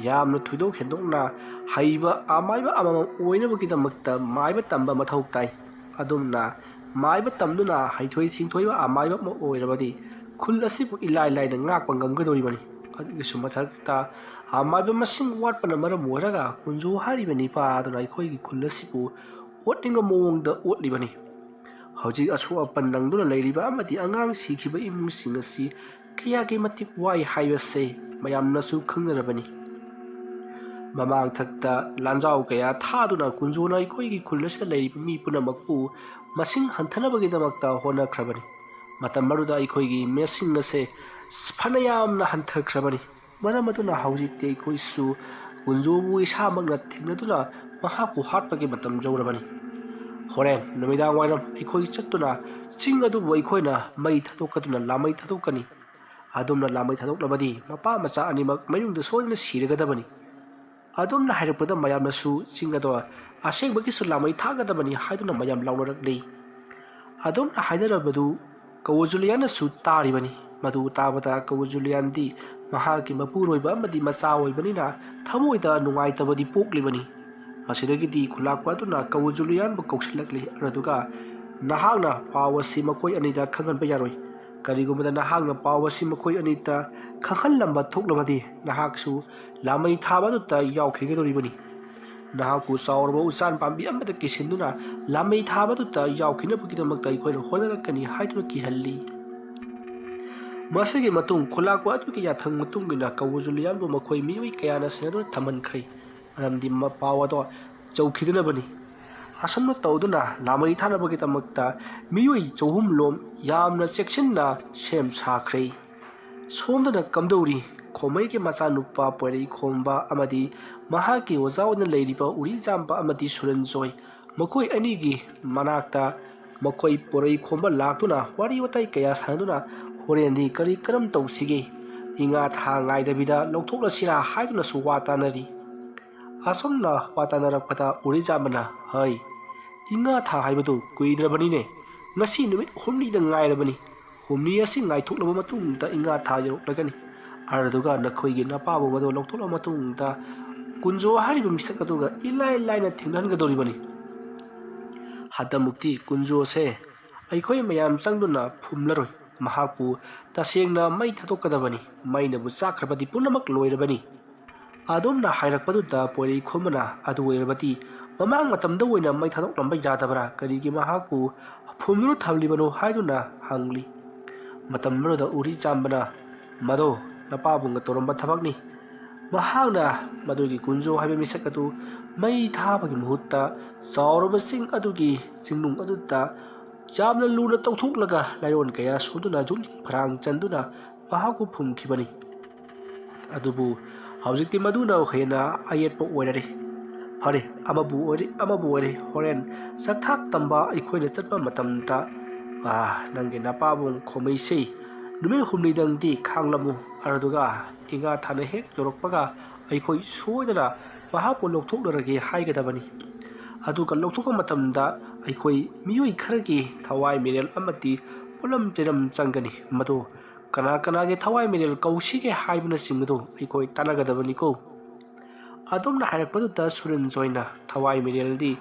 ꯌꯥꯝꯅ ꯊꯣꯏꯗꯣꯛ ꯍꯦꯟꯗꯣꯛꯅ ꯍꯩꯕ ꯑꯃꯥꯏꯕ ꯑꯃꯃꯝ ꯑꯣꯏꯅꯕꯒꯤꯗꯃꯛꯇ ꯃꯥꯏꯕ ꯇꯝꯕ ꯃꯊꯧ ꯇꯥꯏ꯫ ꯑꯗꯨꯝꯅ ꯃꯥꯏꯕ ꯇꯝꯗꯨꯅ ꯍꯩꯊꯣꯏ ꯁꯤꯡꯊꯣꯏꯕ ꯑꯃꯥꯏꯕ ꯑꯃ ꯑꯣꯏꯔꯕꯗꯤ ꯈꯨꯜ ꯑꯁꯤꯕꯨ ꯏꯂꯥꯏ ꯂꯥꯏꯅ ꯉꯥꯛꯄ ꯉꯝꯒꯗꯧꯔꯤꯕꯅꯤ꯫ ꯑꯗꯨꯒꯤꯁꯨ ꯃꯊꯛꯇ ꯑꯃꯥꯏꯕ ꯃꯁꯤꯡ ꯋꯥꯠꯄꯅ ꯃꯔꯝ ꯑꯣꯏꯔꯒ ꯀꯨꯟꯖꯣ ꯍꯥꯏꯔꯤꯕ ꯅꯤꯄꯥ ꯑꯗꯨꯅ ꯑꯩꯈꯣꯏꯒꯤ ꯈꯨꯜ ꯑꯁꯤꯕꯨ ꯑꯣꯠꯅꯤꯡꯕ ꯃꯑꯣꯡꯗ ꯑꯣꯠꯂꯤꯕꯅꯤ꯫ ꯍꯧꯖꯤꯛ ꯑꯁꯣꯛ ꯑꯄꯟ ꯅꯪꯗꯨꯅ ꯂꯩꯔꯤꯕ ꯑꯃꯗꯤ ꯑꯉꯥꯡ ꯁꯤꯈꯤꯕ ꯏꯃꯨꯡꯁꯤꯡ ꯑꯁꯤ ꯀꯌꯥꯒꯤ ꯃꯇꯤꯛ ꯋꯥꯏ ꯍꯥꯏꯕꯁꯦ ꯃꯌꯥꯝꯅꯁꯨ ꯈꯪꯅꯔꯕꯅꯤ꯫ ꯃꯃꯥꯡꯊꯛꯇ ꯂꯥꯟꯖꯥꯎ ꯀꯌꯥ ꯊꯥꯗꯨꯅ ꯀꯨꯟꯖꯣꯅ ꯑꯩꯈꯣꯏꯒꯤ ꯈꯨꯜ ꯑꯁꯤꯗ ꯂꯩꯔꯤꯕ ꯃꯤ ꯄꯨꯝꯅꯃꯛꯄꯨ ꯃꯁꯤꯡ ꯍꯟꯊꯅꯕꯒꯤꯗꯃꯛꯇ ꯍꯣꯠꯅꯈ꯭ꯔꯕꯅꯤ꯫ ꯃꯇꯝ ꯑꯗꯨꯗ ꯑꯩꯈꯣꯏꯒꯤ ꯃꯁꯤꯡ ꯑꯁꯦ ꯐꯅ ꯌꯥꯝꯅ ꯍꯟꯊꯈ꯭ꯔꯕꯅꯤ꯫ ꯃꯔꯝ ꯑꯗꯨꯅ ꯍꯧꯖꯤꯛꯇꯤ ꯑꯩꯈꯣꯏꯁꯨ ꯀꯨꯟꯖꯣꯕꯨ ꯏꯁꯥꯃꯛꯅ ꯊꯦꯡꯅꯗꯨꯅ ꯃꯍꯥꯛꯄꯨ ꯍꯥꯠꯄꯒꯤ ꯃꯇꯝ ꯌꯧꯔꯕꯅꯤ꯫ ꯍꯣꯔꯦꯟ ꯅꯨꯃꯤꯗꯥꯡ ꯋꯥꯏꯔꯝ ꯑꯩꯈꯣꯏ ꯆꯠꯇꯨꯅ ꯆꯤꯡ ꯑꯗꯨꯕꯨ ꯑꯩꯈꯣꯏꯅ ꯃꯩ ꯊꯥꯗꯣꯛꯀꯗꯨꯅ ꯂꯥꯃꯩ ꯊꯥꯗꯣꯛꯀꯅꯤ꯫ ꯑꯗꯨꯝꯅ ꯂꯥꯃꯩ ꯊꯥꯗꯣꯛꯂꯕꯗꯤ ꯃꯄꯥ ꯃꯆꯥ ꯑꯅꯤꯃꯛ ꯃꯌꯨꯝꯗ ꯁꯣꯏꯗꯅ ꯁꯤꯔꯒꯗꯕꯅꯤ꯫ ꯑꯗꯨꯝꯅ ꯍꯥꯏꯔꯛꯄꯗ ꯃꯌꯥꯝꯅꯁꯨ ꯆꯤꯡ ꯑꯗꯣ ꯑꯁꯦꯡꯕꯒꯤꯁꯨ ꯂꯥꯃꯩ ꯊꯥꯒꯗꯕꯅꯤ ꯍꯥꯏꯗꯨꯅ ꯃꯌꯥꯝ ꯂꯥꯎꯅꯔꯛꯂꯤ꯫ ꯑꯗꯨꯝꯅ ꯍꯥꯏꯅꯔꯕꯗꯨ ꯀꯧꯋꯥ ꯖꯨꯂꯤꯌꯥꯟꯅꯁꯨ ꯇꯥꯔꯤꯕꯅꯤ꯫ ꯃꯗꯨ ꯇꯥꯕꯗ ꯀꯧꯋꯥ ꯖꯨꯂꯤꯌꯥꯟꯗꯤ ꯃꯍꯥꯛꯀꯤ ꯃꯄꯨꯔꯣꯏꯕ ꯑꯃꯗꯤ ꯃꯆꯥ ꯑꯣꯏꯕꯅꯤꯅ ꯊꯃꯣꯏꯗ ꯅꯨꯡꯉꯥꯏꯇꯕꯗꯤ ꯄꯣꯛꯂꯤꯕꯅꯤ꯫ ꯃꯁꯤꯗꯒꯤꯗꯤ ꯈꯨꯂꯥꯛꯄ ꯑꯗꯨꯅ ꯀꯧꯋꯥ ꯖꯨꯂꯤꯌꯥꯟꯕꯨ ꯀꯧꯁꯤꯜꯂꯛꯂꯤ꯫ ꯑꯗꯨꯒ ꯅꯍꯥꯛꯅ ꯄꯥꯎ ꯑꯁꯤ ꯃꯈꯣꯏ ꯑꯅꯤꯗ ꯈꯪꯍꯟꯕ ꯌꯥꯔꯣꯏ꯫ ꯀꯔꯤꯒꯨꯝꯕꯗ ꯅꯍꯥꯛꯅ ꯄꯥꯎ ꯑꯁꯤ ꯃꯈꯣꯏ ꯑꯅꯤꯗ ꯈꯪꯍꯜꯂꯝꯕ ꯊꯣꯛꯂꯕꯗꯤ ꯅꯍꯥꯛꯁꯨ ꯂꯥꯃꯩ ꯊꯥꯕ ꯑꯗꯨꯗ ꯌꯥꯎꯈꯤꯒꯗꯧꯔꯤꯕꯅꯤ꯫ ꯅꯍꯥꯛꯄꯨ ꯆꯥꯎꯔꯕ ꯎꯆꯥꯟ ꯄꯥꯝꯕꯤ ꯑꯃꯗ ꯀꯤꯁꯤꯟꯗꯨꯅ ꯂꯥꯃꯩ ꯊꯥꯕꯗꯨꯗ ꯌꯥꯎꯈꯤꯅꯕꯒꯤꯗꯃꯛꯇ ꯑꯩꯈꯣꯏꯅ ꯍꯣꯠꯅꯔꯛꯀꯅꯤ ꯍꯥꯏꯗꯨꯅ ꯀꯤꯍꯜꯂꯤ꯫ ꯃꯁꯤꯒꯤ ꯃꯇꯨꯡ ꯈꯨꯂꯥꯛꯄ ꯑꯗꯨꯒꯤ ꯌꯥꯊꯪ ꯃꯇꯨꯡ ꯏꯟꯅ ꯀꯧꯋꯥ ꯖꯨꯂꯤꯌꯥꯟꯕꯨ ꯃꯈꯣꯏ ꯃꯤꯑꯣꯏ ꯀꯌꯥꯅ ꯁꯦꯟꯅꯗꯨꯅ ꯊꯝꯍꯟꯈ꯭ꯔꯦ꯫ ꯃꯔꯝꯗꯤ ꯃ-, ꯄꯥꯎ ꯑꯗꯣ ꯆꯧꯈꯤꯗꯅꯕꯅꯤ꯫ ꯑꯁꯨꯝꯅ ꯇꯧꯗꯨꯅ ꯂꯥꯃꯩ ꯊꯥꯅꯕꯒꯤꯗꯃꯛꯇ ꯃꯤꯑꯣꯏ ꯆꯍꯨꯝ ꯂꯣꯝ ꯌꯥꯝꯅ ꯆꯦꯛꯁꯤꯟꯅ ꯁꯦꯝ ꯁꯥꯈ꯭ꯔꯦ꯫ ꯁꯣꯝꯗꯅ ꯀꯝꯗꯧꯔꯤ? ꯈꯣꯃꯩꯒꯤ ꯃꯆꯥꯅꯨꯄꯥ ꯄꯣꯏꯔꯩꯈꯣꯝꯕ ꯑꯃꯗꯤ ꯃꯍꯥꯛꯀꯤ ꯑꯣꯖꯥ ꯑꯣꯏꯅ ꯂꯩꯔꯤꯕ ꯎꯔꯤꯖꯥꯝꯕ ꯑꯃꯗꯤ ꯁꯨꯔꯟꯖꯣꯏ, ꯃꯈꯣꯏ ꯑꯅꯤꯒꯤ ꯃꯅꯥꯛꯇ ꯃꯈꯣꯏ ꯄꯣꯏꯔꯩꯈꯣꯝꯕ ꯂꯥꯛꯇꯨꯅ ꯋꯥꯔꯤ ꯋꯥꯇꯥꯏ ꯀꯌꯥ ꯁꯥꯟꯅꯗꯨꯅ ꯍꯣꯔꯦꯟꯗꯤ ꯀꯔꯤ ꯀꯔꯝ ꯇꯧꯁꯤꯒꯦ, ꯏꯉꯥ ꯊꯥ ꯉꯥꯏꯗꯕꯤꯗ ꯂꯧꯊꯣꯛꯂꯁꯤꯔꯥ ꯍꯥꯏꯗꯨꯅꯁꯨ ꯋꯥ ꯇꯥꯅꯔꯤ꯫ ꯑꯁꯨꯝꯅ ꯋꯥ ꯇꯥꯅꯔꯛꯄꯗ ꯎꯔꯤꯖꯥꯝꯕꯅ, "ꯍꯩ, ꯏꯉꯥ ꯊꯥ ꯍꯥꯏꯕꯗꯨ ꯀꯨꯏꯗ꯭ꯔꯕꯅꯤꯅꯦ, ꯉꯁꯤ ꯅꯨꯃꯤꯠ ꯍꯨꯝꯅꯤꯗ ꯉꯥꯏꯔꯕꯅꯤ꯫ ꯍꯨꯝꯅꯤ ꯑꯁꯤ ꯉꯥꯏꯊꯣꯛꯂꯕ ꯃꯇꯨꯡꯗ ꯏꯉꯥ ꯊꯥ ꯌꯧꯔꯛꯂꯒꯅꯤ꯫ ꯑꯗꯨꯗꯨꯒ ꯅꯈꯣꯏꯒꯤ ꯅꯄꯥꯕꯨꯡ ꯑꯗꯨ ꯂꯧꯊꯣꯛꯂꯕ ꯃꯇꯨꯡꯗ ꯀꯨꯟꯖꯣ ꯍꯥꯏꯔꯤꯕ ꯃꯤꯁꯛ ꯑꯗꯨꯒ ꯏꯂꯥꯏ ꯂꯥꯏꯅ ꯊꯦꯡꯅꯍꯟꯒꯗꯧꯔꯤꯕꯅꯤ꯫ ꯍꯟꯗꯛꯃꯨꯛꯇꯤ ꯀꯨꯟꯖꯣꯁꯦ ꯑꯩꯈꯣꯏ ꯃꯌꯥꯝ ꯆꯪꯗꯨꯅ ꯐꯨꯝꯂꯔꯣꯏ꯫ ꯃꯍꯥꯛꯄꯨ ꯇꯁꯦꯡꯅ ꯃꯩ ꯊꯥꯗꯣꯛꯀꯗꯕꯅꯤ꯫ ꯃꯩꯅꯕꯨ ꯆꯥꯛꯈ꯭ꯔꯕꯗꯤ ꯄꯨꯝꯅꯃꯛ ꯂꯣꯏꯔꯕꯅꯤ"꯫ ꯑꯗꯨꯝꯅ ꯍꯥꯏꯔꯛꯄꯗꯨꯗ ꯄꯣꯏꯔꯩꯈꯣꯝꯕꯅ, "ꯑꯗꯨ ꯑꯣꯏꯔꯕꯗꯤ ꯃꯃꯥꯡ ꯃꯇꯝꯗ ꯑꯣꯏꯅ ꯃꯩ ꯊꯥꯗꯣꯛꯂꯝꯕ ꯌꯥꯗꯕ꯭ꯔꯥ? ꯀꯔꯤꯒꯤ ꯃꯍꯥꯛꯄꯨ ꯐꯨꯝꯗꯨꯅ ꯊꯝꯂꯤꯕꯅꯣ?" ꯍꯥꯏꯗꯨꯅ ꯍꯪꯂꯤ꯫ ꯃꯇꯝ ꯑꯗꯨꯗ ꯎꯔꯤꯖꯥꯝꯕꯅ, "ꯃꯗꯣ ꯅꯄꯥꯕꯨꯡꯅ ꯇꯧꯔꯝꯕ ꯊꯕꯛꯅꯤ꯫ ꯃꯍꯥꯛꯅ ꯃꯗꯨꯒꯤ ꯀꯨꯟꯖꯣ ꯍꯥꯏꯕ ꯃꯤꯁꯛ ꯑꯗꯨ ꯃꯩ ꯊꯥꯕꯒꯤ ꯃꯍꯨꯠꯇ ꯆꯥꯎꯔꯕ ꯆꯤꯡ ꯑꯗꯨꯒꯤ ꯆꯤꯡꯅꯨꯡ ꯑꯗꯨꯗ ꯌꯥꯝꯅ ꯂꯨꯅ ꯇꯧꯊꯣꯛꯂꯒ ꯂꯥꯏꯑꯣꯟ ꯀꯌꯥ ꯁꯣꯟꯗꯨꯅ ꯌꯨꯝ ꯐꯔꯥꯡ ꯆꯟꯗꯨꯅ ꯃꯍꯥꯛꯄꯨ ꯐꯨꯝꯈꯤꯕꯅꯤ꯫ ꯑꯗꯨꯕꯨ ꯍꯧꯖꯤꯛꯇꯤ ꯃꯗꯨꯅ ꯍꯦꯟꯅ ꯑꯌꯦꯠꯄ ꯑꯣꯏꯔꯔꯦ꯫ ꯐꯔꯦ, ꯑꯃꯕꯨ ꯑꯣꯏꯔꯦ, ꯑꯃꯕꯨ ꯑꯣꯏꯔꯦ, ꯍꯣꯔꯦꯟ ꯆꯥꯛꯊꯥꯛ ꯇꯝꯕ ꯑꯩꯈꯣꯏꯅ ꯆꯠꯄ ꯃꯇꯝꯗ, ꯑꯥ, ꯅꯪꯒꯤ ꯅꯄꯥꯕꯨꯡ ꯈꯣꯃꯩꯁꯦ ꯅꯨꯃꯤꯠ ꯍꯨꯝꯅꯤꯗꯪꯗꯤ ꯈꯥꯡꯂꯝꯃꯨ꯫ ꯑꯗꯨꯗꯨꯒ ꯏꯉꯥ ꯊꯥꯅ ꯍꯦꯛ ꯌꯧꯔꯛꯄꯒ ꯑꯩꯈꯣꯏ ꯁꯣꯏꯗꯅ ꯃꯍꯥꯛꯄꯨ ꯂꯧꯊꯣꯛꯅꯔꯒꯦ ꯍꯥꯏꯒꯗꯕꯅꯤ꯫ ꯑꯗꯨꯒ ꯂꯧꯊꯣꯛꯄ ꯃꯇꯝꯗ ꯑꯩꯈꯣꯏ ꯃꯤꯑꯣꯏ ꯈꯔꯒꯤ ꯊꯋꯥꯏ ꯃꯤꯔꯦꯜ ꯑꯃꯗꯤ ꯄꯣꯠꯂꯝ ꯆꯩꯔꯝ ꯆꯪꯒꯅꯤ꯫ ꯃꯗꯨ ꯀꯅꯥ ꯀꯅꯥꯒꯤ ꯊꯋꯥꯏ ꯃꯤꯔꯦꯜ ꯀꯧꯁꯤꯒꯦ ꯍꯥꯏꯕꯅꯆꯤꯡꯕꯗꯨ ꯑꯩꯈꯣꯏ ꯇꯥꯟꯅꯒꯗꯕꯅꯤꯀꯣ"꯫ ꯑꯗꯨꯝꯅ ꯍꯥꯏꯔꯛꯄꯗꯨꯗ ꯁꯨꯔꯟꯖꯣꯏꯅ, "ꯊꯋꯥꯏ ꯃꯤꯔꯦꯜꯗꯤ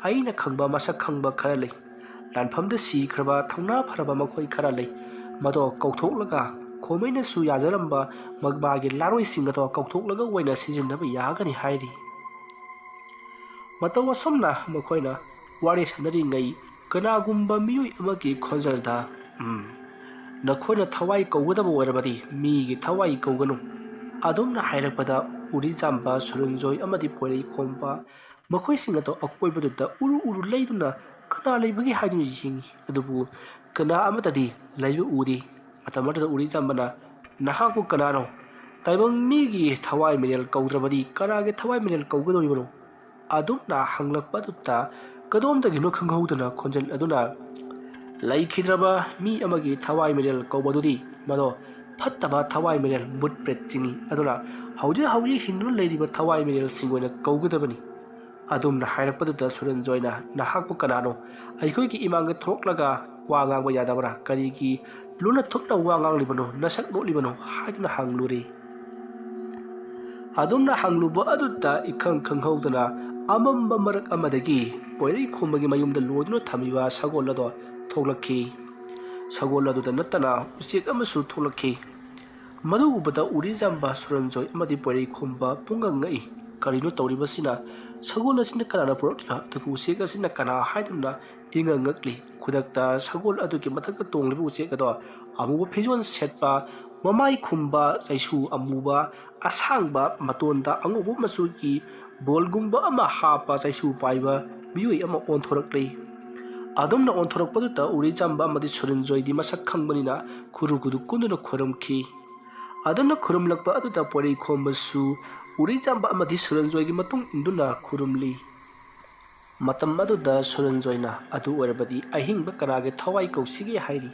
ꯑꯩꯅ ꯈꯪꯕ ꯃꯁꯛ ꯈꯪꯕ ꯈꯔ ꯂꯩ꯫ ꯂꯥꯟꯐꯝꯗ ꯁꯤꯈ꯭ꯔꯕ ꯊꯧꯅꯥ ꯐꯔꯕ ꯃꯈꯣꯏ ꯈꯔ ꯂꯩ꯫ ꯃꯗꯣ ꯀꯧꯊꯣꯛꯂꯒ ꯈꯣꯃꯩꯅꯁꯨ ꯌꯥꯖꯔꯝꯕ ꯃ-, ꯃꯥꯒꯤ ꯂꯥꯔꯣꯏꯁꯤꯡ ꯑꯗꯣ ꯀꯧꯊꯣꯛꯂꯒ ꯑꯣꯏꯅ ꯁꯤꯖꯤꯟꯅꯕ ꯌꯥꯒꯅꯤ" ꯍꯥꯏꯔꯤ꯫ ꯃꯇꯧ ꯑꯁꯨꯝꯅ ꯃꯈꯣꯏꯅ ꯋꯥꯔꯤ ꯁꯥꯟꯅꯔꯤꯉꯩ ꯀꯅꯥꯒꯨꯝꯕ ꯃꯤꯑꯣꯏ ꯑꯃꯒꯤ ꯈꯣꯟꯖꯦꯜꯗ, "ꯎꯝ, ꯅꯈꯣꯏꯅ ꯊꯋꯥꯏ ꯀꯧꯒꯗꯕ ꯑꯣꯏꯔꯕꯗꯤ ꯃꯤꯒꯤ ꯊꯋꯥꯏ ꯀꯧꯒꯅꯨ"꯫ ꯑꯗꯨꯝꯅ ꯍꯥꯏꯔꯛꯄꯗ ꯎꯔꯤꯖꯥꯝꯕ, ꯁꯨꯔꯟꯖꯣꯏ ꯑꯃꯗꯤ ꯄꯣꯏꯔꯩꯈꯣꯝꯕ ꯃꯈꯣꯏꯁꯤꯡ ꯑꯗꯨ ꯑꯀꯣꯏꯕꯗꯨꯗ ꯎꯔꯨ ꯎꯔꯨ ꯂꯩꯗꯨꯅ ꯀꯅꯥ ꯂꯩꯕꯒꯦ ꯍꯥꯏꯗꯨꯅ ꯌꯦꯡꯉꯤ꯫ ꯑꯗꯨꯕꯨ ꯀꯅꯥ ꯑꯃꯠꯇꯗꯤ ꯂꯩꯕ ꯎꯗꯦ꯫ ꯃꯇꯝ ꯑꯗꯨꯗ ꯎꯔꯤꯖꯥꯝꯕꯅ, "ꯅꯍꯥꯛꯄꯨ ꯀꯅꯥꯅꯣ? ꯇꯥꯏꯕꯪ ꯃꯤꯒꯤ ꯊꯋꯥꯏ ꯃꯤꯔꯦꯜ ꯀꯧꯗ꯭ꯔꯕꯗꯤ ꯀꯅꯥꯒꯤ ꯊꯋꯥꯏ ꯃꯤꯔꯦꯜ ꯀꯧꯒꯗꯧꯔꯤꯕꯅꯣ? ꯑꯗꯨꯝꯅ ꯍꯪꯂꯛꯄ ꯑꯗꯨꯗ ꯀꯗꯣꯝꯗꯒꯤꯅꯣ ꯈꯪꯍꯧꯗꯅ ꯈꯣꯟꯖꯦꯜ ꯑꯗꯨꯅ, "ꯂꯩꯈꯤꯗ꯭ꯔꯕ ꯃꯤ ꯑꯃꯒꯤ ꯊꯋꯥꯏ ꯃꯤꯔꯦꯜ ꯀꯧꯕꯗꯨꯗꯤ ꯃꯗꯣ ꯐꯠꯇꯕ ꯊꯋꯥꯏ ꯃꯤꯔꯦꯜ ꯃꯨꯠ ꯄ꯭ꯔꯦꯠꯁꯤꯡꯅꯤ꯫ ꯑꯗꯨꯅ ꯍꯧꯖꯤꯛ ꯍꯧꯖꯤꯛ ꯍꯤꯡꯗꯨꯅ ꯂꯩꯔꯤꯕ ꯊꯋꯥꯏ ꯃꯤꯔꯦꯜꯁꯤꯡ ꯑꯣꯏꯅ ꯀꯧꯒꯗꯕꯅꯤ"꯫ ꯑꯗꯨꯝꯅ ꯍꯥꯏꯔꯛꯄꯗꯨꯗ ꯁꯨꯔꯟꯖꯣꯏꯅ, "ꯅꯍꯥꯛꯄꯨ ꯀꯅꯥꯅꯣ? ꯑꯩꯈꯣꯏꯒꯤ ꯏꯃꯥꯡꯗ ꯊꯣꯛꯂꯒ ꯋꯥ ꯉꯥꯡꯕ ꯌꯥꯗꯕ꯭ꯔꯥ? ꯀꯔꯤꯒꯤ ꯂꯨꯅ ꯊꯨꯞꯅ ꯋꯥ ꯉꯥꯡꯂꯤꯕꯅꯣ? ꯅꯁꯛ ꯅꯣꯠꯂꯤꯕꯅꯣ?" ꯍꯥꯏꯗꯨꯅ ꯍꯪꯂꯨꯔꯦ꯫ ꯑꯗꯨꯝꯅ ꯍꯪꯂꯨꯕ ꯑꯗꯨꯗ ꯏꯈꯪ ꯈꯪꯍꯧꯗꯅ ꯑꯃꯝꯕ ꯃꯔꯛ ꯑꯃꯗꯒꯤ ꯄꯣꯏꯔꯩ ꯈꯣꯝꯕꯒꯤ ꯃꯌꯨꯝꯗ ꯂꯣꯏꯗꯨꯅ ꯊꯝꯃꯤꯕ ꯁꯒꯣꯜ ꯑꯗꯣ ꯊꯣꯛꯂꯛꯈꯤ꯫ ꯁꯒꯣꯜ ꯑꯗꯨꯗ ꯅꯠꯇꯅ ꯎꯆꯦꯛ ꯑꯃꯁꯨ ꯊꯣꯛꯂꯛꯈꯤ꯫ ꯃꯗꯨ ꯎꯕꯗ ꯎꯔꯤꯖꯥꯝꯕ, ꯁꯨꯔꯟꯖꯣꯏ ꯑꯃꯗꯤ ꯄꯣꯏꯔꯩ ꯈꯣꯝꯕ ꯄꯨꯡꯉꯛ ꯉꯛꯏ꯫ "ꯀꯔꯤꯅꯣ ꯇꯧꯔꯤꯕꯁꯤꯅ? ꯁꯒꯣꯜ ꯑꯁꯤꯅ ꯀꯅꯥꯅ ꯄꯨꯔꯛꯂꯤꯕ? ꯑꯗꯨꯒ ꯎꯆꯦꯛ ꯑꯁꯤꯅ ꯀꯅꯥ?" ꯍꯥꯏꯗꯨꯅ ꯏꯉꯛ ꯉꯛꯂꯤ꯫ ꯈꯨꯗꯛꯇ ꯁꯒꯣꯜ ꯑꯗꯨꯒꯤ ꯃꯊꯛꯇ ꯇꯣꯡꯂꯤꯕ ꯎꯆꯦꯛ ꯑꯗꯣ ꯑꯃꯨꯕ ꯐꯤꯖꯣꯜ ꯁꯦꯠꯄ, ꯃꯃꯥꯏ ꯈꯨꯝꯕ, ꯆꯩꯁꯨ ꯑꯃꯨꯕ, ꯑꯁꯥꯡꯕ, ꯃꯇꯣꯟꯗ ꯑꯉꯧꯕ ꯃꯆꯨꯒꯤ ꯕꯣꯜꯒꯨꯝꯕ ꯑꯃ ꯍꯥꯞꯄ ꯆꯩꯁꯨ ꯄꯥꯏꯕ ꯃꯤꯑꯣꯏ ꯑꯃ ꯑꯣꯟꯊꯣꯔꯛꯂꯤ꯫ ꯑꯗꯨꯝꯅ ꯑꯣꯟꯊꯣꯔꯛꯄꯗꯨꯗ ꯎꯔꯤꯖꯥꯝꯕ ꯑꯃꯗꯤ ꯁꯨꯔꯟꯖꯣꯏꯗꯤ ꯃꯁꯛ ꯈꯪꯕꯅꯤꯅ ꯈꯨꯔꯨ ꯈꯨꯔꯨ ꯀꯨꯟꯗꯨꯅ ꯈꯨꯔꯨꯝꯈꯤ꯫ ꯑꯗꯨꯅ ꯈꯨꯔꯨꯝꯂꯛꯄ ꯑꯗꯨꯗ ꯄꯣꯏꯔꯩ ꯈꯣꯝꯕꯁꯨ ꯎꯔꯤꯖꯥꯝꯕ ꯑꯃꯗꯤ ꯁꯨꯔꯟꯖꯣꯏꯒꯤ ꯃꯇꯨꯡ ꯏꯟꯗꯨꯅ ꯈꯨꯔꯨꯝꯂꯤ꯫ ꯃꯇꯝ ꯑꯗꯨꯗ ꯁꯨꯔꯟꯖꯣꯏꯅ, "ꯑꯗꯨ ꯑꯣꯏꯔꯕꯗꯤ ꯑꯍꯤꯡꯕ ꯀꯅꯥꯒꯤ ꯊꯋꯥꯏ ꯀꯧꯁꯤꯒꯦ ꯍꯥꯏꯔꯤ?"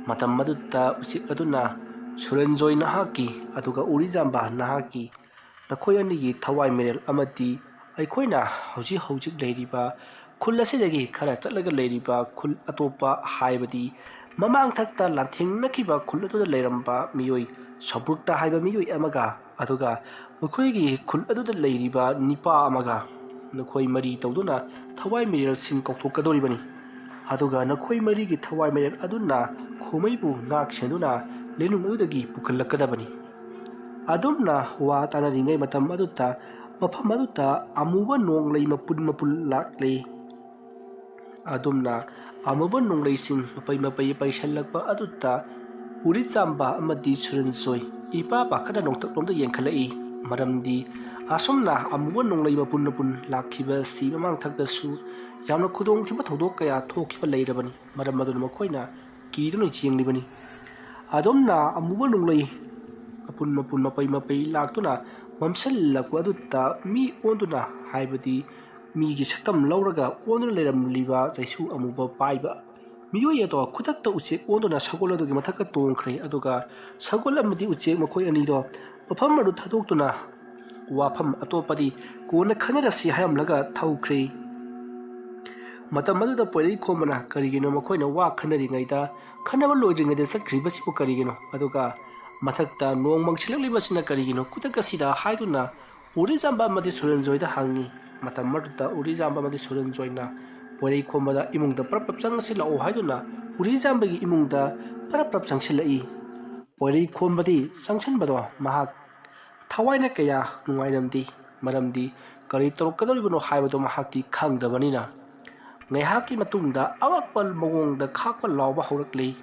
ꯃꯇꯝ ꯑꯗꯨꯗ ꯎꯆꯦꯛ ꯑꯗꯨꯅ, "ꯁꯨꯔꯟꯖꯣꯏ ꯅꯍꯥꯛꯀꯤ, ꯑꯗꯨꯒ ꯎꯔꯤꯖꯥꯝꯕ ꯅꯍꯥꯛꯀꯤ, ꯅꯈꯣꯏ ꯑꯅꯤꯒꯤ ꯊꯋꯥꯏ ꯃꯤꯔꯦꯜ ꯑꯃꯗꯤ ꯑꯩꯈꯣꯏꯅ ꯍꯧꯖꯤꯛ ꯍꯧꯖꯤꯛ ꯂꯩꯔꯤꯕ ꯈꯨꯜ ꯑꯁꯤꯗꯒꯤ ꯈꯔ ꯆꯠꯂꯒ ꯂꯩꯔꯤꯕ ꯈꯨꯜ ꯑꯇꯣꯞꯄ, ꯍꯥꯏꯕꯗꯤ ꯃꯃꯥꯡꯊꯛꯇ ꯂꯥꯟꯊꯦꯡꯅꯈꯤꯕ ꯈꯨꯜ ꯑꯗꯨꯗ ꯂꯩꯔꯝꯕ ꯃꯤꯑꯣꯏ ꯁꯕꯨꯔꯇ ꯍꯥꯏꯕ ꯃꯤꯑꯣꯏ ꯑꯃꯒ, ꯑꯗꯨꯒ ꯃꯈꯣꯏꯒꯤ ꯈꯨꯜ ꯑꯗꯨꯗ ꯂꯩꯔꯤꯕ ꯅꯤꯄꯥ ꯑꯃꯒ, ꯅꯈꯣꯏ ꯃꯔꯤ ꯇꯧꯗꯨꯅ ꯊꯋꯥꯏ ꯃꯤꯔꯦꯜꯁꯤꯡ ꯀꯧꯊꯣꯛꯀꯗꯧꯔꯤꯕꯅꯤ꯫ ꯑꯗꯨꯒ ꯅꯈꯣꯏ ꯃꯔꯤꯒꯤ ꯊꯋꯥꯏ ꯃꯤꯔꯦꯜ ꯑꯗꯨꯅ ꯈꯣꯃꯩꯕꯨ ꯉꯥꯛ ꯁꯦꯟꯗꯨꯅ ꯂꯩꯅꯨꯡ ꯑꯗꯨꯗꯒꯤ ꯄꯨꯈꯠꯂꯛꯀꯗꯕꯅꯤ꯫ ꯑꯗꯨꯝꯅ ꯋꯥ ꯇꯥꯅꯔꯤꯉꯩ ꯃꯇꯝ ꯑꯗꯨꯗ ꯃꯐꯝ ꯑꯗꯨꯗ ꯑꯃꯨꯕ ꯅꯣꯡꯂꯩ ꯃꯄꯨꯟ ꯃꯄꯨꯟ ꯂꯥꯛꯂꯦ꯫ ꯑꯗꯨꯝꯅ ꯑꯃꯨꯕ ꯅꯣꯡꯂꯩꯁꯤꯡ ꯃꯄꯩ ꯃꯄꯩ ꯄꯩꯁꯜꯂꯛꯄ ꯑꯗꯨꯗ ꯎꯔꯤꯆꯥꯝꯕ ꯑꯃꯗꯤ ꯁꯨꯔꯟꯁꯣꯏ ꯏꯄꯥ ꯄꯥꯈꯠꯅ ꯅꯣꯡꯊꯛꯂꯣꯝꯗ ꯌꯦꯡꯈꯠꯂꯛꯏ꯫ ꯃꯔꯝꯗꯤ ꯑꯁꯨꯝꯅ ꯑꯃꯨꯕ ꯅꯣꯡꯂꯩ ꯃꯄꯨꯟ ꯃꯄꯨꯟ ꯂꯥꯛꯈꯤꯕ ꯑꯁꯤ ꯃꯃꯥꯡꯊꯛꯇꯁꯨ ꯌꯥꯝꯅ ꯈꯨꯗꯣꯡꯊꯤꯕ ꯊꯧꯗꯣꯛ ꯀꯌꯥ ꯊꯣꯛꯈꯤꯕ ꯂꯩꯔꯕꯅꯤ꯫ ꯃꯔꯝ ꯑꯗꯨꯅ ꯃꯈꯣꯏꯅ ꯀꯤꯗꯨꯅ ꯌꯦꯡꯂꯤꯕꯅꯤ꯫ ꯑꯗꯨꯝꯅ ꯑꯃꯨꯕ ꯅꯣꯡꯂꯩ ꯃꯄꯨꯟ ꯃꯄꯨꯟ, ꯃꯄꯩ ꯃꯄꯩ ꯂꯥꯛꯇꯨꯅ ꯃꯝꯁꯤꯜꯂꯛꯄ ꯑꯗꯨꯗ ꯃꯤ ꯑꯣꯟꯗꯨꯅ, ꯍꯥꯏꯕꯗꯤ ꯃꯤꯒꯤ ꯁꯛꯇꯝ ꯂꯧꯔꯒ ꯑꯣꯟꯗꯨꯅ ꯂꯩꯔꯝꯂꯤꯕ ꯆꯩꯁꯨ ꯑꯃꯨꯕ ꯄꯥꯏꯕ ꯃꯤꯑꯣꯏ ꯑꯗꯣ ꯈꯨꯗꯛꯇ ꯎꯆꯦꯛ ꯑꯣꯟꯗꯨꯅ ꯁꯒꯣꯜ ꯑꯗꯨꯒꯤ ꯃꯊꯛꯇ ꯇꯣꯡꯈ꯭ꯔꯦ꯫ ꯑꯗꯨꯒ ꯁꯒꯣꯜ ꯑꯃꯗꯤ ꯎꯆꯦꯛ ꯃꯈꯣꯏ ꯑꯅꯤꯗꯣ ꯃꯐꯝ ꯑꯗꯨ ꯊꯥꯗꯣꯛꯇꯨꯅ ꯋꯥꯐꯝ ꯑꯇꯣꯞꯄꯗꯤ ꯀꯣꯟꯅ ꯈꯟꯅꯔꯁꯤ ꯍꯥꯏꯔꯝꯂꯒ ꯊꯧꯈ꯭ꯔꯦ꯫ ꯃꯇꯝ ꯑꯗꯨꯗ ꯄꯣꯏꯔꯩ ꯈꯣꯝꯕꯅ ꯀꯔꯤꯒꯤꯅꯣ ꯃꯈꯣꯏꯅ ꯋꯥ ꯈꯟꯅꯔꯤꯉꯩꯗ, ꯈꯟꯅꯕ ꯂꯣꯏꯗ꯭ꯔꯤꯉꯩꯗ ꯆꯠꯈ꯭ꯔꯤꯕꯁꯤꯕꯨ ꯀꯔꯤꯒꯤꯅꯣ? ꯑꯗꯨꯒ ꯃꯊꯛꯇ ꯅꯣꯡ ꯃꯪꯁꯤꯜꯂꯛꯂꯤꯕꯁꯤꯅ ꯀꯔꯤꯒꯤꯅꯣ? ꯈꯨꯗꯛ ꯑꯁꯤꯗ ꯍꯥꯏꯗꯨꯅ ꯎꯔꯤꯖꯥꯝꯕ ꯑꯃꯗꯤ ꯁꯨꯔꯦꯟꯖꯣꯏꯗ ꯍꯪꯉꯤ꯫ ꯃꯇꯝ ꯑꯗꯨꯗ ꯎꯔꯤꯖꯥꯝꯕ ꯑꯃꯗꯤ ꯁꯨꯔꯦꯟꯖꯣꯏꯅ ꯄꯣꯏꯔꯩ ꯈꯣꯝꯕꯗ ꯏꯃꯨꯡꯗ ꯄꯔꯞ ꯄꯔꯞ ꯆꯪꯉꯁꯤ ꯂꯥꯛꯑꯣ ꯍꯥꯏꯗꯨꯅ ꯎꯔꯤꯖꯥꯝꯕꯒꯤ ꯏꯃꯨꯡꯗ ꯄꯔꯞ ꯄꯔꯞ ꯆꯪꯁꯤꯜꯂꯛꯏ꯫ ꯄꯣꯏꯔꯩ ꯈꯣꯝꯕꯗꯤ ꯆꯪꯁꯤꯟꯕꯗꯣ ꯃꯍꯥꯛ ꯊꯋꯥꯏꯅ ꯀꯌꯥ ꯅꯨꯡꯉꯥꯏꯔꯝꯗꯦ, ꯃꯔꯝꯗꯤ ꯀꯔꯤ ꯇꯧꯔꯛꯀꯗꯧꯔꯤꯕꯅꯣ ꯍꯥꯏꯕꯗꯨ ꯃꯍꯥꯛꯇꯤ ꯈꯪꯗꯕꯅꯤꯅ꯫ ꯉꯥꯏꯍꯥꯛꯀꯤ ꯃꯇꯨꯡꯗ ꯑꯉꯛꯄ ꯃꯑꯣꯡꯗ ꯈꯥꯛꯄ ꯂꯥꯎꯕ ꯍꯧꯔꯛꯂꯤ꯫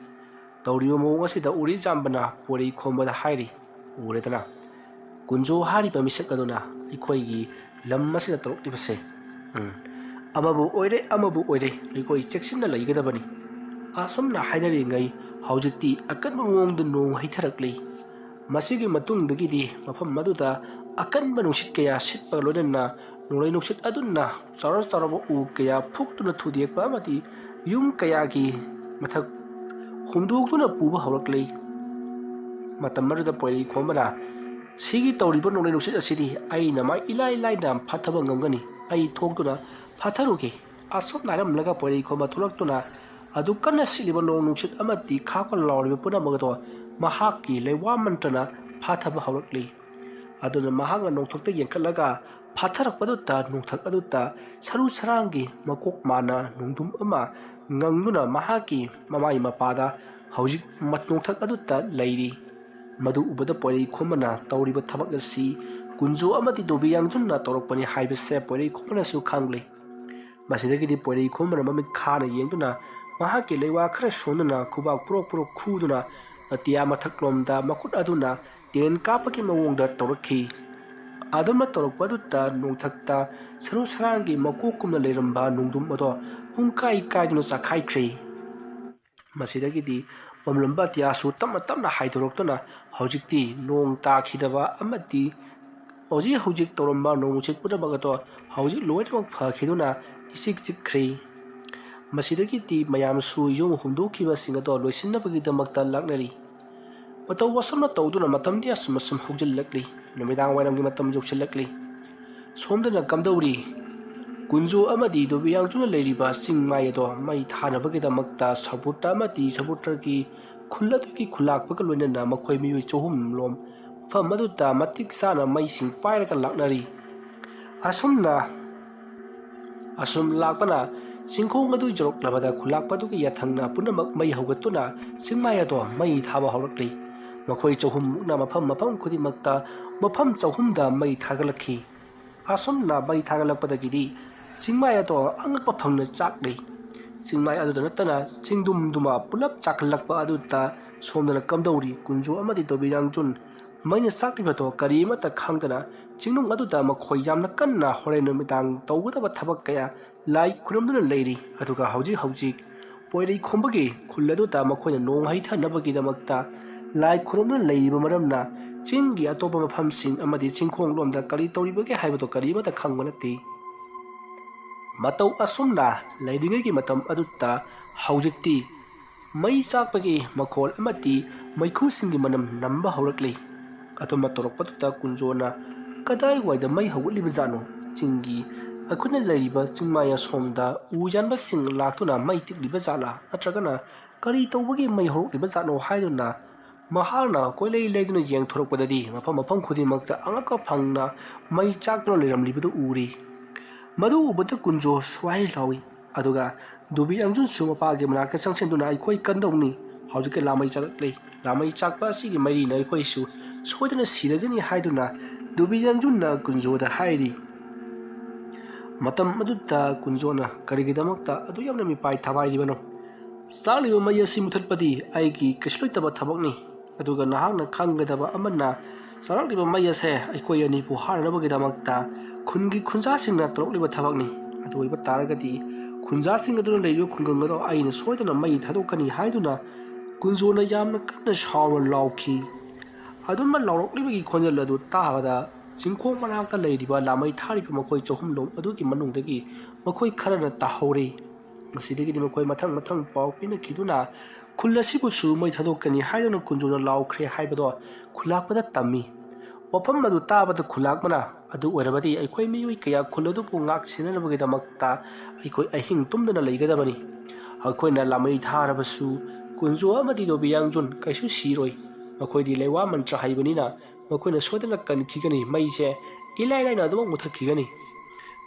ꯇꯧꯔꯤꯕ ꯃꯑꯣꯡ ꯑꯁꯤꯗ ꯎꯔꯤꯖꯥꯝꯕꯅ ꯄꯣꯏꯔꯩ ꯈꯣꯝꯕꯗ ꯍꯥꯏꯔꯤ, "ꯎꯔꯦꯗꯅ, ꯀꯨꯟꯖꯣ ꯍꯥꯏꯔꯤꯕ ꯃꯤꯁꯛ ꯑꯗꯨꯅ ꯑꯩꯈꯣꯏꯒꯤ ꯂꯝ ꯑꯁꯤꯗ ꯇꯧꯔꯛꯂꯤꯕꯁꯦ꯫ ꯎꯝ, ꯑꯃꯕꯨ ꯑꯣꯏꯔꯦ, ꯑꯃꯕꯨ ꯑꯣꯏꯔꯦ, ꯑꯩꯈꯣꯏ ꯆꯦꯛꯁꯤꯟꯅ ꯂꯩꯒꯗꯕꯅꯤ꯫ ꯑꯁꯨꯝꯅ ꯍꯥꯏꯅꯔꯤꯉꯩ ꯍꯧꯖꯤꯛꯇꯤ ꯑꯀꯟꯕ ꯃꯑꯣꯡꯗ ꯅꯣꯡ ꯍꯩꯊꯔꯛꯂꯤ꯫ ꯃꯁꯤꯒꯤ ꯃꯇꯨꯡꯗꯒꯤꯗꯤ ꯃꯐꯝ ꯑꯗꯨꯗ ꯑꯀꯟꯕ ꯅꯨꯡꯁꯤꯠ ꯀꯌꯥ ꯁꯤꯠꯄꯒ ꯂꯣꯏꯅꯅ ꯅꯣꯡꯂꯩ ꯅꯨꯡꯁꯤꯠ ꯑꯗꯨꯅ ꯆꯥꯎꯔ ꯆꯥꯎꯔꯕ ꯎ ꯀꯌꯥ ꯐꯨꯛꯇꯨꯅ ꯊꯨꯗꯦꯛꯄ ꯑꯃꯗꯤ ꯌꯨꯝ ꯀꯌꯥꯒꯤ ꯃꯊꯛ ꯍꯨꯝꯗꯣꯛꯇꯨꯅ ꯄꯨꯕ ꯍꯧꯔꯛꯂꯤ꯫ ꯃꯇꯝ ꯑꯗꯨꯗ ꯄꯣꯏꯔꯩ ꯈꯣꯝꯕꯅ, "ꯁꯤꯒꯤ ꯇꯧꯔꯤꯕ ꯅꯣꯡꯂꯩ ꯅꯨꯡꯁꯤꯠ ꯑꯁꯤꯗꯤ ꯑꯩꯅ ꯃꯥ ꯏꯂꯥꯏ ꯂꯥꯏꯅ ꯐꯥꯊꯕ ꯉꯝꯒꯅꯤ꯫ ꯑꯩ ꯊꯣꯛꯇꯨꯅ ꯐꯥꯊꯔꯨꯒꯦ"꯫ ꯑꯁꯨꯝꯅ ꯍꯥꯏꯔꯝꯂꯒ ꯄꯣꯏꯔꯩ ꯈꯣꯝꯕ ꯊꯣꯛꯂꯛꯇꯨꯅ ꯑꯗꯨ ꯀꯟꯅ ꯁꯤꯠꯂꯤꯕ ꯅꯣꯡ ꯅꯨꯡꯁꯤꯠ ꯑꯃꯗꯤ ꯈꯥꯛꯄ ꯂꯥꯎꯔꯤꯕ ꯄꯨꯝꯅꯃꯛ ꯑꯗꯣ ꯃꯍꯥꯛꯀꯤ ꯂꯩꯋꯥ ꯃꯟꯇ꯭ꯔꯅ ꯐꯥꯊꯕ ꯍꯧꯔꯛꯂꯤ꯫ ꯑꯗꯨꯅ ꯃꯍꯥꯛꯅ ꯅꯣꯡꯊꯛꯇ ꯌꯦꯡꯈꯠꯂꯒ ꯐꯥꯊꯔꯛꯄꯗꯨꯗ ꯅꯣꯡꯊꯛ ꯑꯗꯨꯗ ꯁꯔꯨ ꯁꯔꯥꯡꯒꯤ ꯃꯀꯣꯛ ꯃꯥꯟꯅ ꯅꯣꯡꯗꯨꯝ ꯑꯃ ꯉꯪꯗꯨꯅ ꯃꯍꯥꯛꯀꯤ ꯃꯃꯥꯏ ꯃꯄꯥꯗ ꯍꯧꯖꯤꯛ ꯃ-, ꯅꯣꯡꯊꯛ ꯑꯗꯨꯗ ꯂꯩꯔꯤ꯫ ꯃꯗꯨ ꯎꯕꯗ ꯄꯣꯏꯔꯩ ꯈꯣꯝꯕꯅ ꯇꯧꯔꯤꯕ ꯊꯕꯛ ꯑꯁꯤ ꯀꯨꯟꯖꯣ ꯑꯃꯗꯤ ꯗꯣꯕꯤ ꯌꯥꯡꯖꯨꯝꯅ ꯇꯧꯔꯛꯄꯅꯤ ꯍꯥꯏꯕꯁꯦ ꯄꯣꯏꯔꯩ ꯈꯣꯝꯕꯅꯁꯨ ꯈꯪꯂꯦ꯫ ꯃꯁꯤꯗꯒꯤꯗꯤ ꯄꯣꯏꯔꯩ ꯈꯣꯝꯕꯅ ꯃꯃꯤꯠ ꯈꯥꯅ ꯌꯦꯡꯗꯨꯅ ꯃꯍꯥꯛꯀꯤ ꯂꯩꯋꯥ ꯈꯔ ꯁꯣꯟꯗꯨꯅ ꯈꯨꯕꯥꯛ ꯄꯨꯔꯣꯛ ꯄꯨꯔꯣꯛ ꯈꯨꯗꯨꯅ ꯑꯇꯤꯌꯥ ꯃꯊꯛꯂꯣꯝꯗ ꯃꯈꯨꯠ ꯑꯗꯨꯅ ꯇꯦꯟ ꯀꯥꯞꯄꯒꯤ ꯃꯑꯣꯡꯗ ꯇꯧꯔꯛꯈꯤ꯫ ꯑꯗꯨꯝꯅ ꯇꯧꯔꯛꯄ ꯑꯗꯨꯗ ꯅꯣꯡꯊꯛꯇ ꯁꯔꯨ ꯁꯔꯥꯡꯒꯤ ꯃꯀꯣꯛꯀꯨꯝꯅ ꯂꯩꯔꯝꯕ ꯅꯣꯡꯗꯨꯝ ꯑꯗꯣ ꯄꯨꯡꯀꯥꯏ ꯀꯥꯏꯗꯨꯅ ꯆꯥꯛꯈꯥꯏꯈ꯭ꯔꯦ꯫ ꯃꯁꯤꯗꯒꯤꯗꯤ ꯃꯝꯂꯝꯕ ꯑꯇꯤꯌꯥꯁꯨ ꯇꯞꯅ ꯇꯞꯅ ꯍꯥꯏꯗꯣꯔꯛꯇꯨꯅ ꯍꯧꯖꯤꯛꯇꯤ ꯅꯣꯡ ꯇꯥꯈꯤꯗꯕ ꯑꯃꯗꯤ ꯍꯧꯖꯤꯛ ꯍꯧꯖꯤꯛ ꯇꯧꯔꯝꯕ ꯅꯣꯡ ꯅꯨꯡꯁꯤꯠ ꯄꯨꯝꯅꯃꯛ ꯑꯗꯣ ꯍꯧꯖꯤꯛ ꯂꯣꯏꯅꯃꯛ ꯐꯈꯤꯗꯨꯅ ꯏꯆꯤꯛ ꯆꯤꯛꯈ꯭ꯔꯦ꯫ ꯃꯁꯤꯗꯒꯤꯗꯤ ꯃꯌꯥꯝꯁꯨ ꯌꯨꯝ ꯍꯨꯝꯗꯣꯛꯈꯤꯕꯁꯤꯡ ꯑꯗꯣ ꯂꯣꯏꯁꯤꯟꯅꯕꯒꯤꯗꯃꯛꯇ ꯂꯥꯛꯅꯔꯤ꯫ ꯃꯇꯧ ꯑꯁꯨꯝꯅ ꯇꯧꯗꯨꯅ ꯃꯇꯝꯗꯤ ꯑꯁꯨꯝ ꯑꯁꯨꯝ ꯍꯧꯖꯤꯜꯂꯛꯂꯤ꯫ ꯅꯨꯃꯤꯗꯥꯡ ꯋꯥꯏꯔꯝꯒꯤ ꯃꯇꯝ ꯌꯧꯁꯤꯜꯂꯛꯂꯤ꯫ ꯁꯣꯝꯗꯅ ꯀꯝꯗꯧꯔꯤ? ꯀꯨꯟꯖꯣ ꯑꯃꯗꯤ ꯗꯣꯕꯤꯌꯥꯡꯖꯨꯅ ꯂꯩꯔꯤꯕ ꯆꯤꯡ ꯃꯥꯏ ꯑꯗꯣ ꯃꯩ ꯊꯥꯅꯕꯒꯤꯗꯃꯛꯇ ꯁꯥꯄꯨꯇ ꯑꯃꯗꯤ ꯁꯥꯄꯨꯇꯒꯤ ꯈꯨꯜ ꯑꯗꯨꯒꯤ ꯈꯨꯜꯂꯥꯛꯄꯒ ꯂꯣꯏꯅꯅ ꯃꯈꯣꯏ ꯃꯤꯑꯣꯏ ꯆꯍꯨꯝ ꯂꯣꯝ ꯃꯐꯝ ꯑꯗꯨꯗ ꯃꯇꯤꯛ ꯆꯥꯅ ꯃꯩꯁꯤꯡ ꯄꯥꯏꯔꯒ ꯂꯥꯛꯅꯔꯤ꯫ ꯑꯁꯨꯝꯅ ꯑꯁꯨꯝ ꯂꯥꯛꯄꯅ ꯆꯤꯡꯈꯣꯡ ꯑꯗꯨ ꯌꯧꯔꯛꯂꯕꯗ ꯈꯨꯜꯂꯥꯛꯄꯗꯨꯒꯤ ꯌꯥꯊꯪꯅ ꯄꯨꯝꯅꯃꯛ ꯃꯩ ꯍꯧꯒꯠꯇꯨꯅ ꯆꯤꯡꯃꯥꯏ ꯑꯗꯣ ꯃꯩ ꯊꯥꯕ ꯍꯧꯔꯛꯂꯤ꯫ ꯃꯈꯣꯏ ꯆꯍꯨꯝꯃꯨꯛꯅ ꯃꯐꯝ ꯃꯐꯝ ꯈꯨꯗꯤꯡꯃꯛꯇ ꯃꯐꯝ ꯆꯍꯨꯝꯗ ꯃꯩ ꯊꯥꯒꯠꯂꯛꯈꯤ꯫ ꯑꯁꯨꯝꯅ ꯃꯩ ꯊꯥꯒꯠꯂꯛꯄꯗꯒꯤꯗꯤ ꯆꯤꯡꯃꯥꯏ ꯑꯗꯣ ꯑꯉꯛꯄ ꯐꯪꯅ ꯆꯥꯛꯂꯤ꯫ ꯆꯤꯡꯃꯥꯏ ꯑꯗꯨꯗ ꯅꯠꯇꯅ ꯆꯤꯡꯗꯨꯝꯗꯨꯃ ꯄꯨꯂꯞ ꯆꯥꯛꯈꯠꯂꯛꯄ ꯑꯗꯨꯗ ꯁꯣꯝꯗꯅ ꯀꯝꯗꯧꯔꯤ? ꯀꯨꯟꯖꯣ ꯑꯃꯗꯤ ꯗꯣꯕꯤꯌꯥꯡꯖꯨꯟ ꯃꯩꯅ ꯆꯥꯛꯂꯤꯕꯗꯣ ꯀꯔꯤ ꯑꯃꯠꯇ ꯈꯪꯗꯅ ꯆꯤꯡꯅꯨꯡ ꯑꯗꯨꯗ ꯃꯈꯣꯏ ꯌꯥꯝꯅ ꯀꯟꯅ ꯍꯣꯔꯦꯟ ꯅꯨꯃꯤꯗꯥꯡ ꯇꯧꯒꯗꯕ ꯊꯕꯛ ꯀꯌꯥ ꯂꯥꯏ ꯈꯨꯔꯨꯝꯗꯨꯅ ꯂꯩꯔꯤ꯫ ꯑꯗꯨꯒ ꯍꯧꯖꯤꯛ ꯍꯧꯖꯤꯛ ꯄꯣꯏꯔꯩ ꯈꯣꯝꯕꯒꯤ ꯈꯨꯜ ꯑꯗꯨꯗ ꯃꯈꯣꯏꯅ ꯅꯣꯡ ꯍꯩꯊꯅꯕꯒꯤꯗꯃꯛꯇ ꯂꯥꯏ ꯈꯨꯔꯨꯝꯗꯨꯅ ꯂꯩꯔꯤꯕ ꯃꯔꯝꯅ ꯆꯤꯡꯒꯤ ꯑꯇꯣꯞꯄ ꯃꯐꯝꯁꯤꯡ ꯑꯃꯗꯤ ꯆꯤꯡꯈꯣꯡ ꯂꯣꯝꯗ ꯀꯔꯤ ꯇꯧꯔꯤꯕꯒꯦ ꯍꯥꯏꯕꯗꯨ ꯀꯔꯤꯃꯠꯇ ꯈꯪꯕ ꯅꯠꯇꯦ꯫ ꯃꯇꯧ ꯑꯁꯨꯝꯅ ꯂꯩꯔꯤꯉꯩꯒꯤ ꯃꯇꯝ ꯑꯗꯨꯗ ꯍꯧꯖꯤꯛꯇꯤ ꯃꯩ ꯆꯥꯛꯄꯒꯤ ꯃꯈꯣꯜ ꯑꯃꯗꯤ ꯃꯩꯈꯨꯁꯤꯡꯒꯤ ꯃꯅꯝ ꯅꯝꯕ ꯍꯧꯔꯛꯂꯤ꯫ ꯑꯗꯨꯝꯅ ꯇꯧꯔꯛꯄꯗꯨꯗ ꯀꯨꯟꯖꯣꯅ ꯀꯗꯥꯏꯋꯥꯏꯗ ꯃꯩ ꯍꯧꯒꯠꯂꯤꯕꯖꯥꯠꯅꯣ? ꯆꯤꯡꯒꯤ ꯑꯩꯈꯣꯏꯅ ꯂꯩꯔꯤꯕ ꯆꯤꯡꯃꯥꯏ ꯑꯁꯣꯝꯗ ꯎ ꯌꯥꯟꯕꯁꯤꯡ ꯂꯥꯛꯇꯨꯅ ꯃꯩ ꯇꯤꯛꯂꯤꯕ ꯖꯥꯠꯂꯥ? ꯅꯠꯇ꯭ꯔꯒꯅ ꯀꯔꯤ ꯇꯧꯕꯒꯤ ꯃꯩ ꯍꯧꯔꯛꯂꯤꯕ ꯖꯥꯠꯅꯣ ꯍꯥꯏꯗꯨꯅ ꯃꯍꯥꯛꯅ ꯀꯣꯏꯂꯩ ꯂꯩꯗꯨꯅ ꯌꯦꯡꯊꯣꯔꯛꯄꯗꯗꯤ ꯃꯐꯝ ꯃꯐꯝ ꯈꯨꯗꯤꯡꯃꯛꯇ ꯑꯉꯛꯄ ꯐꯪꯅ ꯃꯩ ꯆꯥꯛꯇꯨꯅ ꯂꯩꯔꯝꯂꯤꯕꯗꯨ ꯎꯔꯤ꯫ ꯃꯗꯨ ꯎꯕꯗ ꯀꯨꯟꯖꯣ ꯁ꯭ꯋꯥꯏ ꯂꯥꯎꯏ꯫ ꯑꯗꯨꯒ ꯗꯨꯕꯤ ꯑꯪꯖꯨꯟꯁꯨ ꯃꯄꯥꯒꯤ ꯃꯅꯥꯛꯇ ꯆꯪꯁꯤꯟꯗꯨꯅ, "ꯑꯩꯈꯣꯏ ꯀꯟꯗꯧꯅꯤ꯫ ꯍꯧꯖꯤꯛꯀꯤ ꯂꯥꯃꯩ ꯆꯥꯛꯂꯛꯂꯦ꯫ ꯂꯥꯃꯩ ꯆꯥꯛꯄ ꯑꯁꯤꯒꯤ ꯃꯩꯔꯤꯅ ꯑꯩꯈꯣꯏꯁꯨ ꯁꯣꯏꯗꯅ ꯁꯤꯔꯒꯅꯤ" ꯍꯥꯏꯗꯨꯅ ꯗꯨꯕꯤ ꯑꯪꯖꯨꯟꯅ ꯀꯨꯟꯖꯣꯗ ꯍꯥꯏꯔꯤ꯫ ꯃꯇꯝ ꯑꯗꯨꯗ ꯀꯨꯟꯖꯣꯅ ꯀꯔꯤꯒꯤꯗꯃꯛꯇ ꯑꯗꯨ ꯌꯥꯝꯅ ꯃꯤꯄꯥꯏ ꯊꯕꯥꯏꯔꯤꯕꯅꯣ? "ꯆꯥꯛꯂꯤꯕ ꯃꯩ ꯑꯁꯤ ꯃꯨꯊꯠꯄꯗꯤ ꯑꯩꯒꯤ ꯀꯩꯁꯨ ꯂꯩꯇꯕ ꯊꯕꯛꯅꯤ꯫ ꯑꯗꯨꯒ ꯅꯍꯥꯛꯅ ꯈꯪꯒꯗꯕ ꯑꯃꯅ, ꯆꯥꯛꯂꯛꯂꯤꯕ ꯃꯩ ꯑꯁꯦ ꯑꯩꯈꯣꯏ ꯑꯅꯤꯕꯨ ꯍꯥꯠꯅꯅꯕꯒꯤꯗꯃꯛꯇ ꯈꯨꯟꯒꯤ ꯈꯨꯟꯖꯥꯁꯤꯡꯅ ꯇꯧꯔꯛꯂꯤꯕ ꯊꯕꯛꯅꯤ꯫ ꯑꯗꯨ ꯑꯣꯏꯕ ꯇꯥꯔꯒꯗꯤ ꯈꯨꯟꯖꯥꯁꯤꯡ ꯑꯗꯨꯅ ꯂꯩꯔꯤꯕ ꯈꯨꯡꯒꯪ ꯑꯗꯣ ꯑꯩꯅ ꯁꯣꯏꯗꯅ ꯃꯩ ꯊꯥꯗꯣꯛꯀꯅꯤ" ꯍꯥꯏꯗꯨꯅ ꯀꯨꯟꯖꯣꯅ ꯌꯥꯝꯅ ꯀꯟꯅ ꯁꯥꯎꯅ ꯂꯥꯎꯈꯤ꯫ ꯑꯗꯨꯝꯅ ꯂꯥꯎꯔꯛꯂꯤꯕꯒꯤ ꯈꯣꯟꯖꯦꯜ ꯑꯗꯨ ꯇꯥꯕꯗ ꯆꯤꯡꯈꯣꯡ ꯃꯅꯥꯛꯇ ꯂꯩꯔꯤꯕ ꯂꯥꯃꯩ ꯊꯥꯔꯤꯕ ꯃꯈꯣꯏ ꯆꯍꯨꯝꯂꯣꯝ ꯑꯗꯨꯒꯤ ꯃꯅꯨꯡꯗꯒꯤ ꯃꯈꯣꯏ ꯈꯔꯅ ꯇꯥꯍꯧꯔꯤ꯫ ꯃꯁꯤꯗꯒꯤꯗꯤ ꯃꯈꯣꯏ ꯃꯊꯪ ꯃꯊꯪ ꯄꯥꯎ ꯄꯤꯅꯈꯤꯗꯨꯅ ꯈꯨꯜ ꯑꯁꯤꯕꯨꯁꯨ ꯃꯩ ꯊꯥꯗꯣꯛꯀꯅꯤ ꯍꯥꯏꯗꯨꯅ ꯀꯨꯟꯖꯣꯅ ꯂꯥꯎꯈ꯭ꯔꯦ ꯍꯥꯏꯕꯗꯣ ꯈꯨꯂꯥꯛꯄꯗ ꯇꯝꯃꯤ꯫ ꯋꯥꯐꯝ ꯑꯗꯨ ꯇꯥꯕꯗ ꯈꯨꯂꯥꯛꯄꯅ, "ꯑꯗꯨ ꯑꯣꯏꯔꯕꯗꯤ ꯑꯩꯈꯣꯏ ꯃꯤꯑꯣꯏ ꯀꯌꯥ ꯈꯨꯜ ꯑꯗꯨꯕꯨ ꯉꯥꯛ ꯁꯦꯟꯅꯅꯕꯒꯤꯗꯃꯛꯇ ꯑꯩꯈꯣꯏ ꯑꯍꯤꯡ ꯇꯨꯝꯗꯅ ꯂꯩꯒꯗꯕꯅꯤ꯫ ꯑꯩꯈꯣꯏꯅ ꯂꯥꯃꯩ ꯊꯥꯔꯕꯁꯨ ꯀꯨꯟꯖꯣ ꯑꯃꯗꯤ ꯗꯣꯕꯤꯌꯥꯡꯖꯨꯟ ꯀꯩꯁꯨ ꯁꯤꯔꯣꯏ꯫ ꯃꯈꯣꯏꯗꯤ ꯂꯩꯋꯥ ꯃꯟꯇ꯭ꯔ ꯍꯩꯕꯅꯤꯅ ꯃꯈꯣꯏꯅ ꯁꯣꯏꯗꯅ ꯀꯟꯈꯤꯒꯅꯤ꯫ ꯃꯩꯁꯦ ꯏꯂꯥꯏ ꯂꯥꯏꯅ ꯑꯗꯨꯃꯛ ꯃꯨꯊꯠꯈꯤꯒꯅꯤ꯫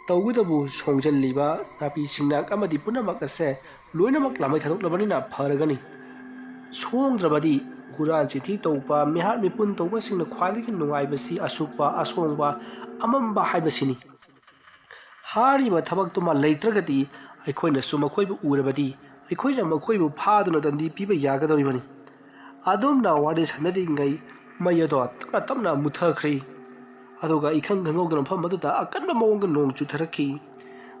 ꯇꯧꯕꯇꯕꯨ ꯁꯣꯡꯖꯜꯂꯤꯕ ꯅꯥꯄꯤ ꯁꯤꯡꯅꯥꯛ ꯑꯃꯗꯤ ꯄꯨꯝꯅꯃꯛ ꯑꯁꯦ ꯂꯣꯏꯅꯃꯛ ꯂꯥꯃꯩ ꯊꯥꯗꯣꯛꯂꯕꯅꯤꯅ ꯐꯔꯒꯅꯤ꯫ ꯁꯣꯡꯗ꯭ꯔꯕꯗꯤ ꯍꯨꯔꯥꯟ ꯆꯤꯊꯤ ꯇꯧꯕ, ꯃꯤꯍꯥꯠ ꯃꯤꯄꯨꯟ ꯇꯧꯕꯁꯤꯡꯅ ꯈ꯭ꯋꯥꯏꯗꯒꯤ ꯅꯨꯡꯉꯥꯏꯕꯁꯤ ꯑꯁꯣꯛꯄ, ꯑꯁꯣꯡꯕ, ꯑꯃꯝꯕ ꯍꯥꯏꯕꯁꯤꯅꯤ꯫ ꯍꯥꯏꯔꯤꯕ ꯊꯕꯛꯇꯨꯃ ꯂꯩꯇ꯭ꯔꯒꯗꯤ ꯑꯩꯈꯣꯏꯅꯁꯨ ꯃꯈꯣꯏꯕꯨ ꯎꯔꯕꯗꯤ ꯑꯩꯈꯣꯏꯅ ꯃꯈꯣꯏꯕꯨ ꯐꯥꯗꯨꯅ ꯗꯟꯗꯤ ꯄꯤꯕ ꯌꯥꯒꯗꯧꯔꯤꯕꯅꯤ꯫" ꯑꯗꯨꯝꯅ ꯋꯥꯔꯤ ꯁꯥꯟꯅꯔꯤꯉꯩ ꯃꯩ ꯑꯗꯣ ꯇꯞꯅ ꯇꯞꯅ ꯃꯨꯠꯊꯈ꯭ꯔꯦ꯫ ꯑꯗꯨꯒ ꯏꯈꯪ ꯈꯪꯍꯧꯗꯅ ꯃꯐꯝ ꯑꯗꯨꯗ ꯑꯀꯟꯕ ꯃꯑꯣꯡꯗ ꯅꯣꯡ ꯆꯨꯊꯔꯛꯈꯤ꯫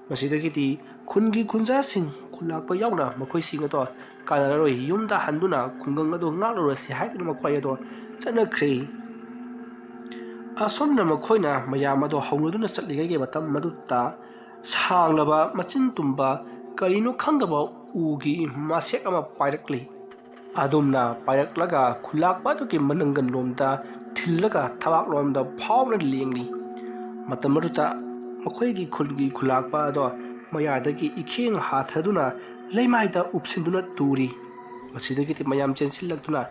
ꯃꯁꯤꯗꯒꯤꯗꯤ ꯈꯨꯟꯒꯤ ꯈꯨꯟꯖꯥꯁꯤꯡ, ꯈꯨꯜꯂꯥꯛꯄ ꯌꯥꯎꯅ, ꯃꯈꯣꯏꯁꯤꯡ ꯑꯗꯣ ꯀꯥꯟꯅꯔꯔꯣꯏ, ꯌꯨꯝꯗ ꯍꯟꯗꯨꯅ ꯈꯨꯡꯒꯪ ꯑꯗꯨ ꯉꯥꯛꯂꯨꯔꯁꯤ ꯍꯥꯏꯗꯨꯅ ꯃꯈꯣꯏ ꯑꯗꯣ ꯆꯠꯅꯈ꯭ꯔꯦ꯫ ꯑꯁꯨꯝꯅ ꯃꯈꯣꯏꯅ ꯃꯌꯥꯝ ꯑꯗꯣ ꯍꯧꯅꯗꯨꯅ ꯆꯠꯂꯤꯉꯩꯒꯤ ꯃꯇꯝ ꯑꯗꯨꯗ ꯁꯥꯡꯂꯕ ꯃꯆꯤꯟ ꯇꯨꯝꯕ ꯀꯔꯤꯅꯣ ꯈꯪꯗꯕ ꯎꯒꯤ ꯃꯁꯦꯛ ꯑꯃ ꯄꯥꯏꯔꯛꯂꯤ꯫ ꯑꯗꯨꯝꯅ ꯄꯥꯏꯔꯛꯂꯒ ꯈꯨꯜꯂꯥꯛꯄ ꯑꯗꯨꯒꯤ ꯃꯅꯪꯒꯟ ꯂꯣꯝꯗ ꯊꯤꯜꯂꯒ ꯊꯕꯥꯛ ꯂꯣꯝꯗ ꯐꯥꯎꯅ ꯂꯦꯡꯂꯤ꯫ ꯃꯇꯝ ꯑꯗꯨꯗ ꯃꯈꯣꯏꯒꯤ ꯈꯨꯜꯒꯤ ꯈꯨꯜꯂꯥꯛꯄ ꯑꯗꯣ ꯃꯌꯥꯗꯒꯤ ꯏꯈꯦꯡ ꯍꯥꯊꯗꯨꯅ ꯂꯩꯃꯥꯏꯗ ꯎꯞꯁꯤꯟꯗꯨꯅ ꯇꯨꯔꯤ꯫ ꯃꯁꯤꯗꯒꯤꯗꯤ ꯃꯌꯥꯝ ꯆꯦꯟꯁꯤꯜꯂꯛꯇꯨꯅ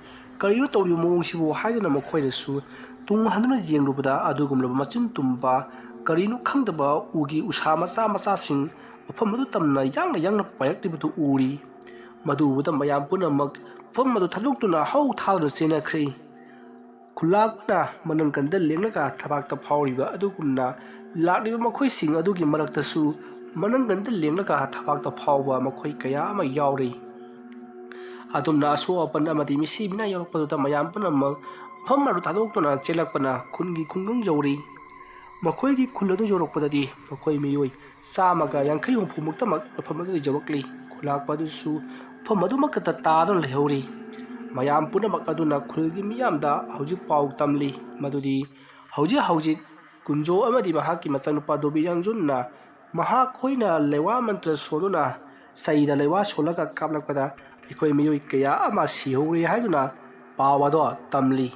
"ꯀꯔꯤꯅꯣ ꯇꯧꯔꯤꯕ ꯃꯑꯣꯡꯁꯤꯕꯨ?" ꯍꯥꯏꯗꯨꯅ ꯃꯈꯣꯏꯅꯁꯨ ꯇꯨꯡ ꯍꯟꯗꯨꯅ ꯌꯦꯡꯂꯨꯕꯗ ꯑꯗꯨꯒꯨꯝꯂꯕ ꯃꯆꯤꯟ ꯇꯨꯝꯕ ꯀꯔꯤꯅꯣ ꯈꯪꯗꯕ ꯎꯒꯤ ꯎꯁꯥ ꯃꯆꯥ ꯃꯆꯥꯁꯤꯡ ꯃꯐꯝ ꯑꯗꯨ ꯇꯝꯅ ꯌꯥꯡꯅ ꯌꯥꯡꯅ ꯄꯥꯏꯔꯛꯂꯤꯕꯗꯨ ꯎꯔꯤ꯫ ꯃꯗꯨ ꯎꯕꯗ ꯃꯌꯥꯝ ꯄꯨꯝꯅꯃꯛ ꯃꯐꯝ ꯑꯗꯨ ꯊꯥꯗꯣꯛꯇꯨꯅ ꯍꯧ ꯊꯥꯗꯨꯅ ꯆꯦꯟꯅꯈ꯭ꯔꯦ꯫ ꯈꯨꯜꯂꯥꯛꯄꯅ ꯃꯅꯪꯒꯟꯗ ꯂꯦꯡꯂꯒ ꯊꯕꯥꯛꯇ ꯐꯥꯎꯔꯤꯕ ꯑꯗꯨꯒꯨꯝꯅ ꯂꯥꯛꯂꯤꯕ ꯃꯈꯣꯏꯁꯤꯡ ꯑꯗꯨꯒꯤ ꯃꯔꯛꯇꯁꯨ ꯃꯅꯪꯒꯟꯗ ꯂꯦꯡꯂꯒ ꯊꯕꯥꯛꯇ ꯐꯥꯎꯕ ꯃꯈꯣꯏ ꯀꯌꯥ ꯑꯃ ꯌꯥꯎꯔꯤ꯫ ꯑꯗꯨꯝꯅ ꯑꯁꯣꯛ ꯑꯄꯟ ꯑꯃꯗꯤ ꯃꯤꯁꯤ ꯃꯤꯅꯥ ꯌꯥꯎꯔꯛꯄꯗꯨꯗ ꯃꯌꯥꯝ ꯄꯨꯝꯅꯃꯛ ꯃꯐꯝ ꯑꯗꯨ ꯊꯥꯗꯣꯛꯇꯨꯅ ꯆꯦꯜꯂꯛꯄꯅ ꯈꯨꯟꯒꯤ ꯈꯨꯡꯒꯪ ꯌꯧꯔꯤ꯫ ꯃꯈꯣꯏꯒꯤ ꯈꯨꯜ ꯑꯗꯨ ꯌꯧꯔꯛꯄꯗꯗꯤ ꯃꯈꯣꯏ ꯃꯤꯑꯣꯏ ꯆꯥꯝꯃꯒ ꯌꯥꯡꯈꯩ ꯍꯨꯝꯐꯨꯃꯨꯛꯇꯃꯛ ꯃꯐꯝ ꯑꯗꯨꯗ ꯌꯧꯔꯛꯂꯤ꯫ ꯈꯨꯜꯂꯥꯛꯄ ꯑꯗꯨꯁꯨ ꯃꯐꯝ ꯑꯗꯨꯃꯛꯇꯗ ꯇꯥꯗꯨꯅ ꯂꯩꯍꯧꯔꯤ꯫ ꯃꯌꯥꯝ ꯄꯨꯝꯅꯃꯛ ꯑꯗꯨꯅ ꯈꯨꯜꯒꯤ ꯃꯤꯌꯥꯝꯗ ꯍꯧꯖꯤꯛ ꯄꯥꯎ ꯇꯝꯂꯤ ꯃꯗꯨꯗꯤ ꯍꯧꯖꯤꯛ ꯍꯧꯖꯤꯛ ꯀꯨꯟꯖꯣ ꯑꯃꯗꯤ ꯃꯍꯥꯛꯀꯤ ꯃꯆꯥꯅꯨꯄꯥ ꯗꯣꯕꯤ ꯌꯥꯡꯖꯨꯟꯅ ꯃꯍꯥꯛꯈꯣꯏꯅ ꯂꯩꯋꯥ ꯃꯟꯇ꯭ꯔ ꯁꯣꯟꯗꯨꯅ ꯆꯩꯗ ꯂꯩꯋꯥ ꯁꯣꯜꯂꯒ ꯀꯥꯞꯂꯛꯄꯗ ꯑꯩꯈꯣꯏ ꯃꯤꯑꯣꯏ ꯀꯌꯥ ꯑꯃ ꯁꯤꯍꯧꯔꯦ ꯍꯥꯏꯗꯨꯅ ꯄꯥꯎ ꯑꯗꯣ ꯇꯝꯂꯤ꯫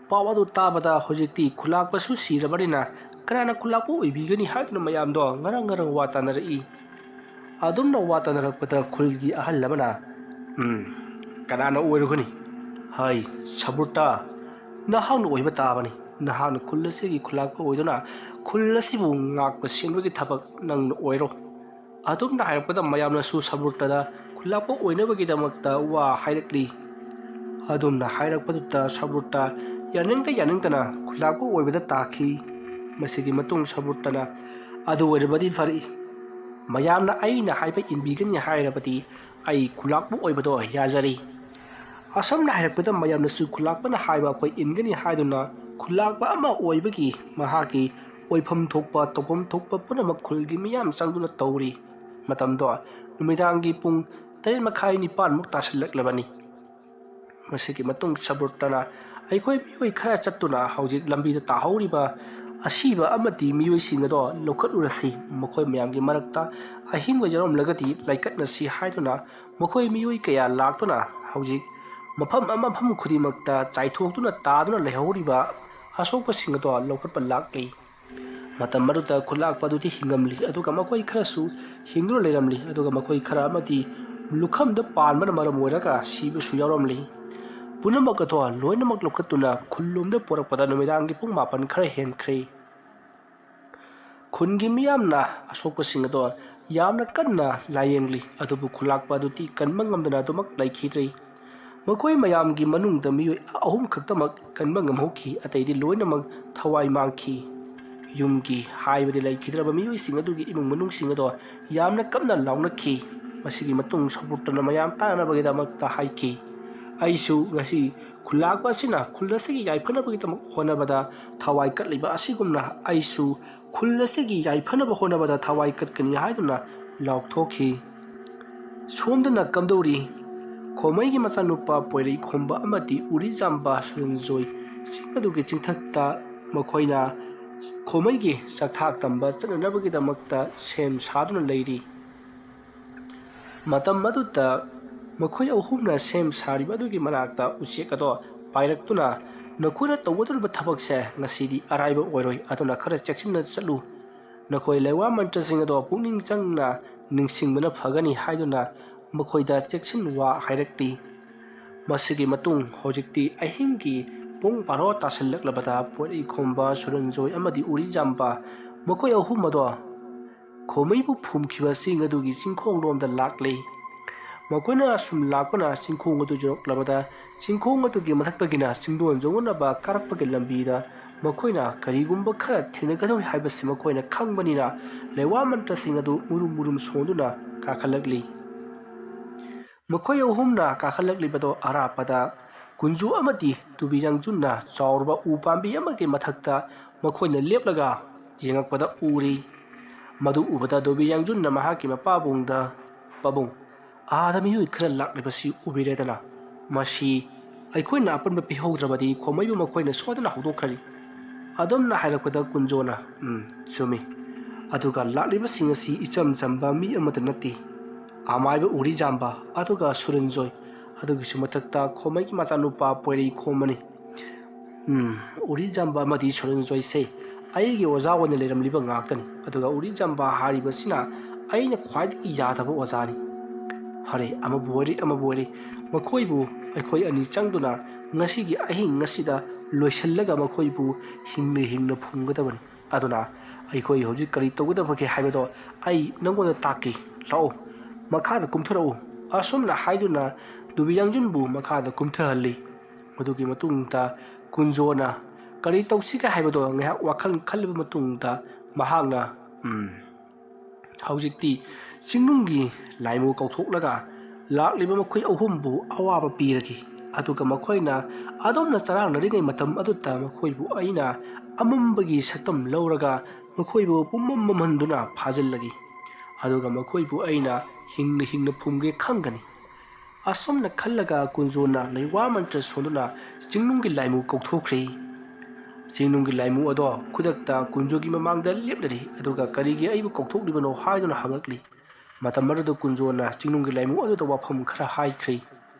ꯄꯥꯎ ꯑꯗꯨ ꯇꯥꯕꯗ ꯍꯧꯖꯤꯛꯇꯤ ꯈꯨꯜꯂꯥꯛꯄꯁꯨ ꯁꯤꯔꯕꯅꯤꯅ ꯀꯅꯥꯅ ꯈꯨꯜꯂꯥꯛꯄ ꯑꯣꯏꯕꯤꯒꯅꯤ ꯍꯥꯏꯗꯨꯅ ꯃꯌꯥꯝꯗꯣ ꯉꯔꯪ ꯉꯔꯪ ꯋꯥ ꯇꯥꯅꯔꯛꯏ꯫ ꯑꯗꯨꯝꯅ ꯋꯥ ꯇꯥꯅꯔꯛꯄꯗ ꯈꯨꯜꯒꯤ ꯑꯍꯜ ꯑꯃꯅ, "ꯎꯝ, ꯀꯅꯥꯅ ꯑꯣꯏꯔꯨꯒꯅꯤ? ꯍꯥꯏ, ꯁꯕꯨꯔꯇ, ꯅꯍꯥꯛꯅ ꯑꯣꯏꯕ ꯇꯥꯕꯅꯤ꯫ ꯅꯍꯥꯛꯅ ꯈꯨꯜ ꯑꯁꯤꯒꯤ ꯈꯨꯜꯂꯥꯛꯄ ꯑꯣꯏꯗꯨꯅ ꯈꯨꯜ ꯑꯁꯤꯕꯨ ꯉꯥꯛꯄ ꯁꯦꯟꯕꯒꯤ ꯊꯕꯛ ꯅꯪꯅ ꯑꯣꯏꯔꯣ꯫" ꯑꯗꯨꯝꯅ ꯍꯥꯏꯔꯛꯄꯗ ꯃꯌꯥꯝꯅꯁꯨ ꯁꯕꯨꯔꯇꯗ ꯈꯨꯜꯂꯥꯛꯄ ꯑꯣꯏꯅꯕꯒꯤꯗꯃꯛꯇ ꯋꯥ ꯍꯥꯏꯔꯛꯂꯤ꯫ ꯑꯗꯨꯝꯅ ꯍꯥꯏꯔꯛꯄꯗꯨꯗ ꯁꯕꯨꯔꯇ ꯌꯥꯅꯤꯡꯗ ꯌꯥꯅꯤꯡꯗꯅ ꯈꯨꯜꯂꯥꯛꯄ ꯑꯣꯏꯕꯗ ꯇꯥꯈꯤ꯫ ꯃꯁꯤꯒꯤ ꯃꯇꯨꯡ ꯁꯕꯨꯔꯇꯅ, "ꯑꯗꯨ ꯑꯣꯏꯔꯕꯗꯤ ꯐꯔꯦ, ꯃꯌꯥꯝꯅ ꯑꯩꯅ ꯍꯥꯏꯕ ꯏꯟꯕꯤꯒꯅꯤ ꯍꯥꯏꯔꯕꯗꯤ ꯑꯩ ꯈꯨꯜꯂꯥꯛꯄ ꯑꯣꯏꯕꯗꯣ ꯌꯥꯖꯔꯤ꯫" ꯑꯁꯨꯝꯅ ꯍꯥꯏꯔꯛꯄꯗ ꯃꯌꯥꯝꯅꯁꯨ ꯈꯨꯜꯂꯥꯛꯄꯅ ꯍꯥꯏꯕ ꯑꯩꯈꯣꯏ ꯏꯟꯒꯅꯤ ꯍꯥꯏꯗꯨꯅ ꯈꯨꯜꯂꯥꯛꯄ ꯑꯃ ꯑꯣꯏꯕꯒꯤ ꯃꯍꯥꯛꯀꯤ ꯑꯣꯏꯐꯝ ꯊꯣꯛꯄ ꯇꯧꯐꯝ ꯊꯣꯛꯄ ꯄꯨꯝꯅꯃꯛ ꯈꯨꯜꯒꯤ ꯃꯤꯌꯥꯝ ꯆꯪꯗꯨꯅ ꯇꯧꯔꯤ꯫ ꯃꯇꯝꯗꯣ ꯅꯨꯃꯤꯗꯥꯡꯒꯤ ꯄꯨꯡ ꯇꯔꯦꯠ ꯃꯈꯥꯏ ꯅꯤꯄꯥꯟꯃꯨꯛ ꯇꯥꯁꯤꯜꯂꯛꯂꯕꯅꯤ꯫ ꯃꯁꯤꯒꯤ ꯃꯇꯨꯡ ꯁꯕꯨꯔꯇꯅ ꯑꯩꯈꯣꯏ ꯃꯤꯑꯣꯏ ꯈꯔ ꯆꯠꯇꯨꯅ ꯍꯧꯖꯤꯛ ꯂꯝꯕꯤꯗ ꯇꯥꯍꯧꯔꯤꯕ ꯑꯁꯤꯕ ꯑꯃꯗꯤ ꯃꯤꯑꯣꯏꯁꯤꯡ ꯑꯗꯣ ꯂꯧꯈꯠꯂꯨꯔꯁꯤ, ꯃꯈꯣꯏ ꯃꯌꯥꯝꯒꯤ ꯃꯔꯛꯇ ꯑꯍꯤꯡꯕ ꯌꯥꯎꯔꯝꯂꯒꯗꯤ ꯂꯩꯀꯠꯅꯁꯤ ꯍꯥꯏꯗꯨꯅ ꯃꯈꯣꯏ ꯃꯤꯑꯣꯏ ꯀꯌꯥ ꯂꯥꯛꯇꯨꯅ ꯍꯧꯖꯤꯛ ꯃꯐꯝ ꯑꯃ, ꯃꯐꯝ ꯈꯨꯗꯤꯡꯃꯛꯇ ꯆꯥꯏꯊꯣꯛꯇꯨꯅ ꯇꯥꯗꯨꯅ ꯂꯩꯍꯧꯔꯤꯕ ꯑꯁꯣꯛꯄꯁꯤꯡ ꯑꯗꯣ ꯂꯧꯈꯠꯄ ꯂꯥꯛꯂꯤ꯫ ꯃꯇꯝ ꯑꯗꯨꯗ ꯈꯨꯜꯂꯥꯛꯄ ꯑꯗꯨꯗꯤ ꯍꯤꯡꯉꯝꯂꯤ, ꯑꯗꯨꯒ ꯃꯈꯣꯏ ꯈꯔꯁꯨ ꯍꯤꯡꯗꯨꯅ ꯂꯩꯔꯝꯂꯤ, ꯑꯗꯨꯒ ꯃꯈꯣꯏ ꯈꯔ ꯑꯃꯗꯤ ꯂꯨꯈꯝꯗ ꯄꯥꯟꯕꯅ ꯃꯔꯝ ꯑꯣꯏꯔꯒ ꯁꯤꯕꯁꯨ ꯌꯥꯎꯔꯝꯂꯤ꯫ ꯄꯨꯝꯅꯃꯛ ꯑꯗꯣ ꯂꯣꯏꯅꯃꯛ ꯂꯧꯈꯠꯇꯨꯅ ꯈꯨꯜꯂꯣꯝꯗ ꯄꯨꯔꯛꯄꯗ ꯅꯨꯃꯤꯗꯥꯡꯒꯤ ꯄꯨꯡ ꯃꯥꯄꯟ ꯈꯔ ꯍꯦꯟꯈ꯭ꯔꯦ꯫ ꯈꯨꯟꯒꯤ ꯃꯤꯌꯥꯝꯅ ꯑꯁꯣꯛꯄꯁꯤꯡ ꯑꯗꯣ ꯌꯥꯝꯅ ꯀꯟꯅ ꯂꯥꯌꯦꯡꯂꯤ, ꯑꯗꯨꯕꯨ ꯈꯨꯜꯂꯥꯛꯄ ꯑꯗꯨꯗꯤ ꯀꯟꯕ ꯉꯝꯗꯅ ꯑꯗꯨꯃꯛ ꯂꯩꯈꯤꯗ꯭ꯔꯦ꯫ ꯃꯈꯣꯏ ꯃꯌꯥꯝꯒꯤ ꯃꯅꯨꯡꯗ ꯃꯤꯑꯣꯏ ꯑꯍꯨꯝ ꯈꯛꯇꯃꯛ ꯀꯟꯕ ꯉꯝꯍꯧꯈꯤ, ꯑꯇꯩꯗꯤ ꯂꯣꯏꯅꯃꯛ ꯊꯋꯥꯏ ꯃꯥꯡꯈꯤ꯫ ꯌꯨꯝꯒꯤ ꯍꯥꯏꯕꯗꯤ ꯂꯩꯈꯤꯗ꯭ꯔꯕ ꯃꯤꯑꯣꯏꯁꯤꯡ ꯑꯗꯨꯒꯤ ꯏꯃꯨꯡ ꯃꯅꯨꯡꯁꯤꯡ ꯑꯗꯣ ꯌꯥꯝꯅ ꯀꯟꯅ ꯂꯥꯎꯅꯈꯤ꯫ ꯃꯁꯤꯒꯤ ꯃꯇꯨꯡ ꯁꯕꯨꯔꯇꯅ ꯃꯌꯥꯝ ꯇꯥꯅꯕꯒꯤꯗꯃꯛꯇ ꯍꯥꯏꯈꯤ, "ꯑꯩꯁꯨ ꯉꯁꯤ ꯈꯨꯜꯂꯥꯛꯄ ꯑꯁꯤꯅ ꯈꯨꯜ ꯑꯁꯤꯒꯤ ꯌꯥꯏꯐꯅꯕꯒꯤꯗꯃꯛ ꯍꯣꯠꯅꯕꯗ ꯊꯋꯥꯏ ꯀꯠꯂꯤꯕ ꯑꯁꯤꯒꯨꯝꯅ ꯑꯩꯁꯨ ꯈꯨꯜ ꯑꯁꯤꯒꯤ ꯌꯥꯏꯐꯅꯕ ꯍꯣꯠꯅꯕꯗ ꯊꯋꯥꯏ ꯀꯠꯀꯅꯤ" ꯍꯥꯏꯗꯨꯅ ꯂꯥꯎꯊꯣꯛꯈꯤ꯫ ꯁꯣꯝꯗꯅ ꯀꯝꯗꯧꯔꯤ? ꯈꯣꯃꯩꯒꯤ ꯃꯆꯥꯅꯨꯄꯥ ꯄꯣꯏꯔꯩꯈꯣꯝꯕ ꯑꯃꯗꯤ ꯎꯔꯤꯖꯥꯝꯕ ꯁꯨꯔꯟꯖꯣꯏ ꯆꯤꯡ ꯑꯗꯨꯒꯤ ꯆꯤꯡꯊꯛꯇ ꯃꯈꯣꯏꯅ ꯈꯣꯃꯩꯒꯤ ꯆꯥꯛꯊꯥꯛ ꯇꯝꯕ ꯆꯠꯅꯅꯕꯒꯤꯗꯃꯛꯇ ꯁꯦꯝ ꯁꯥꯗꯨꯅ ꯂꯩꯔꯤ꯫ ꯃꯇꯝ ꯑꯗꯨꯗ ꯃꯈꯣꯏ ꯑꯍꯨꯝꯅ ꯁꯦꯝ ꯁꯥꯔꯤꯕ ꯑꯗꯨꯒꯤ ꯃꯅꯥꯛꯇ ꯎꯆꯦꯛ ꯑꯗꯣ ꯄꯥꯏꯔꯛꯇꯨꯅ, "ꯅꯈꯣꯏꯅ ꯇꯧꯒꯗꯧꯔꯤꯕ ꯊꯕꯛꯁꯦ ꯉꯁꯤꯗꯤ ꯑꯔꯥꯏꯕ ꯑꯣꯏꯔꯣꯏ, ꯑꯗꯨꯅ ꯈꯔ ꯆꯦꯛꯁꯤꯟꯅ ꯆꯠꯂꯨ꯫ ꯅꯈꯣꯏ ꯂꯩꯋꯥ ꯃꯟꯇ꯭ꯔꯁꯤꯡ ꯑꯗꯣ ꯄꯨꯛꯅꯤꯡ ꯆꯪꯅ ꯅꯤꯡꯁꯤꯡꯕꯅ ꯐꯒꯅꯤ" ꯍꯥꯏꯗꯨꯅ ꯃꯈꯣꯏꯗ ꯆꯦꯛꯁꯤꯟ ꯋꯥ ꯍꯥꯏꯔꯛꯂꯤ꯫ ꯃꯁꯤꯒꯤ ꯃꯇꯨꯡ ꯍꯧꯖꯤꯛꯇꯤ ꯑꯍꯤꯡꯒꯤ ꯄꯨꯡ ꯕꯥꯔꯣ ꯇꯥꯁꯤꯜꯂꯛꯂꯕꯗ ꯄꯣꯏꯔꯩꯈꯣꯝꯕ, ꯁꯨꯔꯟꯖꯣꯏ ꯑꯃꯗꯤ ꯎꯔꯤꯖꯥꯝꯕ ꯃꯈꯣꯏ ꯑꯍꯨꯝ ꯑꯗꯣ ꯈꯣꯃꯩꯕꯨ ꯐꯨꯝꯈꯤꯕ ꯆꯤꯡ ꯑꯗꯨꯒꯤ ꯆꯤꯡꯈꯣꯡꯂꯣꯝꯗ ꯂꯥꯛꯂꯤ꯫ ꯃꯈꯣꯏꯅ ꯑꯁꯨꯝ ꯂꯥꯛꯄꯅ ꯆꯤꯡꯈꯣꯡ ꯑꯗꯨ ꯌꯧꯔꯛꯂꯕꯗ ꯆꯤꯡꯈꯣꯡ ꯑꯗꯨꯒꯤ ꯃꯊꯛꯇꯒꯤꯅ ꯆꯤꯡꯗꯣꯟ ꯌꯧꯅꯅꯕ ꯀꯥꯔꯛꯄꯒꯤ ꯂꯝꯕꯤꯗ ꯃꯈꯣꯏꯅ ꯀꯔꯤꯒꯨꯝꯕ ꯈꯔ ꯊꯦꯡꯅꯒꯗꯧꯔꯤ ꯍꯥꯏꯕꯁꯤ ꯃꯈꯣꯏꯅ ꯈꯪꯕꯅꯤꯅ ꯂꯩꯋꯥ ꯃꯟꯇ꯭ꯔꯁꯤꯡ ꯑꯗꯨ ꯃꯨꯔꯨꯝ ꯃꯨꯔꯨꯝ ꯁꯣꯟꯗꯨꯅ ꯀꯥꯈꯠꯂꯛꯂꯤ꯫ ꯃꯈꯣꯏ ꯑꯍꯨꯝꯅ ꯀꯥꯈꯠꯂꯛꯂꯤꯕꯗꯣ ꯑꯔꯥꯞꯄꯗ ꯀꯨꯟꯖꯨ ꯑꯃꯗꯤ ꯇꯨꯕꯤ ꯌꯥꯡꯖꯨꯟꯅ ꯆꯥꯎꯔꯕ ꯎ ꯄꯥꯝꯕꯤ ꯑꯃꯒꯤ ꯃꯊꯛꯇ ꯃꯈꯣꯏꯅ ꯂꯦꯞꯂꯒ ꯌꯦꯡꯉꯛꯄꯗ ꯎꯔꯤ꯫ ꯃꯗꯨ ꯎꯕꯗ ꯇꯨꯕꯤ ꯌꯥꯡꯖꯨꯟꯅ ꯃꯍꯥꯛꯀꯤ ꯃꯄꯥꯕꯨꯡꯗ, "ꯄꯥꯕꯨꯡ, ꯑꯥꯗ ꯃꯤꯑꯣꯏ ꯈꯔ ꯂꯥꯛꯂꯤꯕꯁꯤ ꯎꯕꯤꯔꯦꯗꯅ? ꯃꯁꯤ ꯑꯩꯈꯣꯏꯅ ꯑꯄꯟꯕ ꯄꯤꯍꯧꯗ꯭ꯔꯕꯗꯤ ꯈꯣꯃꯩꯕꯨ ꯃꯈꯣꯏꯅ ꯁꯣꯏꯗꯅ ꯍꯧꯗꯣꯛꯈ꯭ꯔꯅꯤ"꯫ ꯑꯗꯨꯝꯅ ꯍꯥꯏꯔꯛꯄꯗ ꯀꯨꯟꯖꯣꯅ, "ꯎꯝ, ꯆꯨꯝꯃꯤ꯫ ꯑꯗꯨꯒ ꯂꯥꯛꯂꯤꯕꯁꯤꯡ ꯑꯁꯤ ꯏꯆꯝ ꯆꯝꯕ ꯃꯤ ꯑꯃꯠꯇ ꯅꯠꯇꯦ꯫ ꯑꯃꯥꯏꯕ ꯎꯔꯤꯖꯥꯝꯕ, ꯑꯗꯨꯒ ꯁꯨꯔꯟꯖꯣꯏ, ꯑꯗꯨꯒꯤꯁꯨ ꯃꯊꯛꯇ ꯈꯣꯃꯩꯒꯤ ꯃꯆꯥꯅꯨꯄꯥ ꯄꯣꯏꯔꯩꯈꯣꯝꯕꯅꯤ꯫ ꯎꯝ, ꯎꯔꯤꯖꯥꯝꯕ ꯑꯃꯗꯤ ꯁꯨꯔꯟꯖꯣꯏꯁꯦ ꯑꯩꯒꯤ ꯑꯣꯖꯥ ꯑꯣꯏꯅ ꯂꯩꯔꯝꯂꯤꯕ ꯉꯥꯛꯇꯅꯤ꯫ ꯑꯗꯨꯒ ꯎꯔꯤꯖꯥꯝꯕ ꯍꯥꯏꯔꯤꯕꯁꯤꯅ ꯑꯩꯅ ꯈ꯭ꯋꯥꯏꯗꯒꯤ ꯌꯥꯗꯕ ꯑꯣꯖꯥꯅꯤ꯫ ꯐꯔꯦ, ꯑꯃꯕꯨ ꯑꯣꯏꯔꯦ, ꯑꯃꯕꯨ ꯑꯣꯏꯔꯦ, ꯃꯈꯣꯏꯕꯨ ꯑꯩꯈꯣꯏ ꯑꯅꯤ ꯆꯪꯗꯨꯅ ꯉꯁꯤꯒꯤ ꯑꯍꯤꯡ ꯑꯁꯤꯗ ꯂꯣꯏꯁꯤꯜꯂꯒ ꯃꯈꯣꯏꯕꯨ ꯍꯤꯡꯅ ꯍꯤꯡꯅ ꯐꯨꯝꯒꯗꯕꯅꯤ꯫ ꯑꯗꯨꯅ ꯑꯩꯈꯣꯏ ꯍꯧꯖꯤꯛ ꯀꯔꯤ ꯇꯧꯒꯗꯕꯒꯦ ꯍꯥꯏꯕꯗꯣ ꯑꯩ ꯅꯪꯉꯣꯟꯗ ꯇꯥꯛꯀꯦ꯫ ꯂꯥꯛꯑꯣ, ꯃꯈꯥꯗ ꯀꯨꯝꯊꯔꯛꯎ"꯫ ꯑꯁꯨꯝꯅ ꯍꯥꯏꯗꯨꯅ ꯇꯨꯕꯤ ꯌꯥꯡꯖꯨꯟꯕꯨ ꯃꯈꯥꯗ ꯀꯨꯝꯊꯍꯜꯂꯤ꯫ ꯃꯗꯨꯒꯤ ꯃꯇꯨꯡꯗ ꯀꯨꯟꯖꯣꯅ ꯀꯔꯤ ꯇꯧꯁꯤꯒꯦ ꯍꯥꯏꯕꯗꯣ ꯉꯥꯏꯍꯥꯛ ꯋꯥꯈꯜ ꯈꯜꯂꯕ ꯃꯇꯨꯡꯗ ꯃꯍꯥꯛꯅ, "ꯎꯝ, ꯍꯧꯖꯤꯛꯇꯤ ꯆꯤꯡꯅꯨꯡꯒꯤ ꯂꯥꯏꯃꯨ ꯀꯧꯊꯣꯛꯂꯒ ꯂꯥꯛꯂꯤꯕ ꯃꯈꯣꯏ ꯑꯍꯨꯝꯕꯨ ꯑꯋꯥꯕ ꯄꯤꯔꯒꯦ꯫ ꯑꯗꯨꯒ ꯃꯈꯣꯏꯅ ꯑꯗꯣꯝꯅ ꯆꯔꯥꯡꯅꯔꯤꯉꯩ ꯃꯇꯝ ꯑꯗꯨꯗ ꯃꯈꯣꯏꯕꯨ ꯑꯩꯅ ꯑꯃꯝꯕꯒꯤ ꯁꯛꯇꯝ ꯂꯧꯔꯒ ꯃꯈꯣꯏꯕꯨ ꯄꯨꯝꯃꯝ ꯃꯝꯍꯟꯗꯨꯅ ꯐꯥꯖꯤꯜꯂꯒꯦ꯫ ꯑꯗꯨꯒ ꯃꯈꯣꯏꯕꯨ ꯑꯩꯅ ꯍꯤꯡꯅ ꯍꯤꯡꯅ ꯐꯨꯝꯒꯦ ꯈꯪꯒꯅꯤ"꯫ ꯑꯁꯨꯝꯅ ꯈꯜꯂꯒ ꯀꯨꯟꯖꯣꯅ ꯂꯩꯋꯥ ꯃꯟꯇ꯭ꯔ ꯁꯣꯟꯗꯨꯅ ꯆꯤꯡꯅꯨꯡꯒꯤ ꯂꯥꯏꯃꯨ ꯀꯧꯊꯣꯛꯈ꯭ꯔꯤ꯫ ꯆꯤꯡꯅꯨꯡꯒꯤ ꯂꯥꯏꯃꯨ ꯑꯗꯣ ꯈꯨꯗꯛꯇ ꯀꯨꯟꯖꯣꯒꯤ ꯃꯃꯥꯡꯗ ꯂꯦꯞꯂꯔꯤ, ꯑꯗꯨꯒ "ꯀꯔꯤꯒꯤ ꯑꯩꯕꯨ ꯀꯧꯊꯣꯛꯂꯤꯕꯅꯣ?" ꯍꯥꯏꯗꯨꯅ ꯍꯪꯉꯛꯂꯤ꯫ ꯃꯇꯝ ꯑꯗꯨꯗ ꯀꯨꯟꯖꯣꯅ ꯆꯤꯡꯅꯨꯡꯒꯤ ꯂꯥꯏꯃꯨ ꯑꯗꯨꯗ ꯋꯥꯐꯝ ꯈꯔ ꯍꯥꯏꯈ꯭ꯔꯤ꯫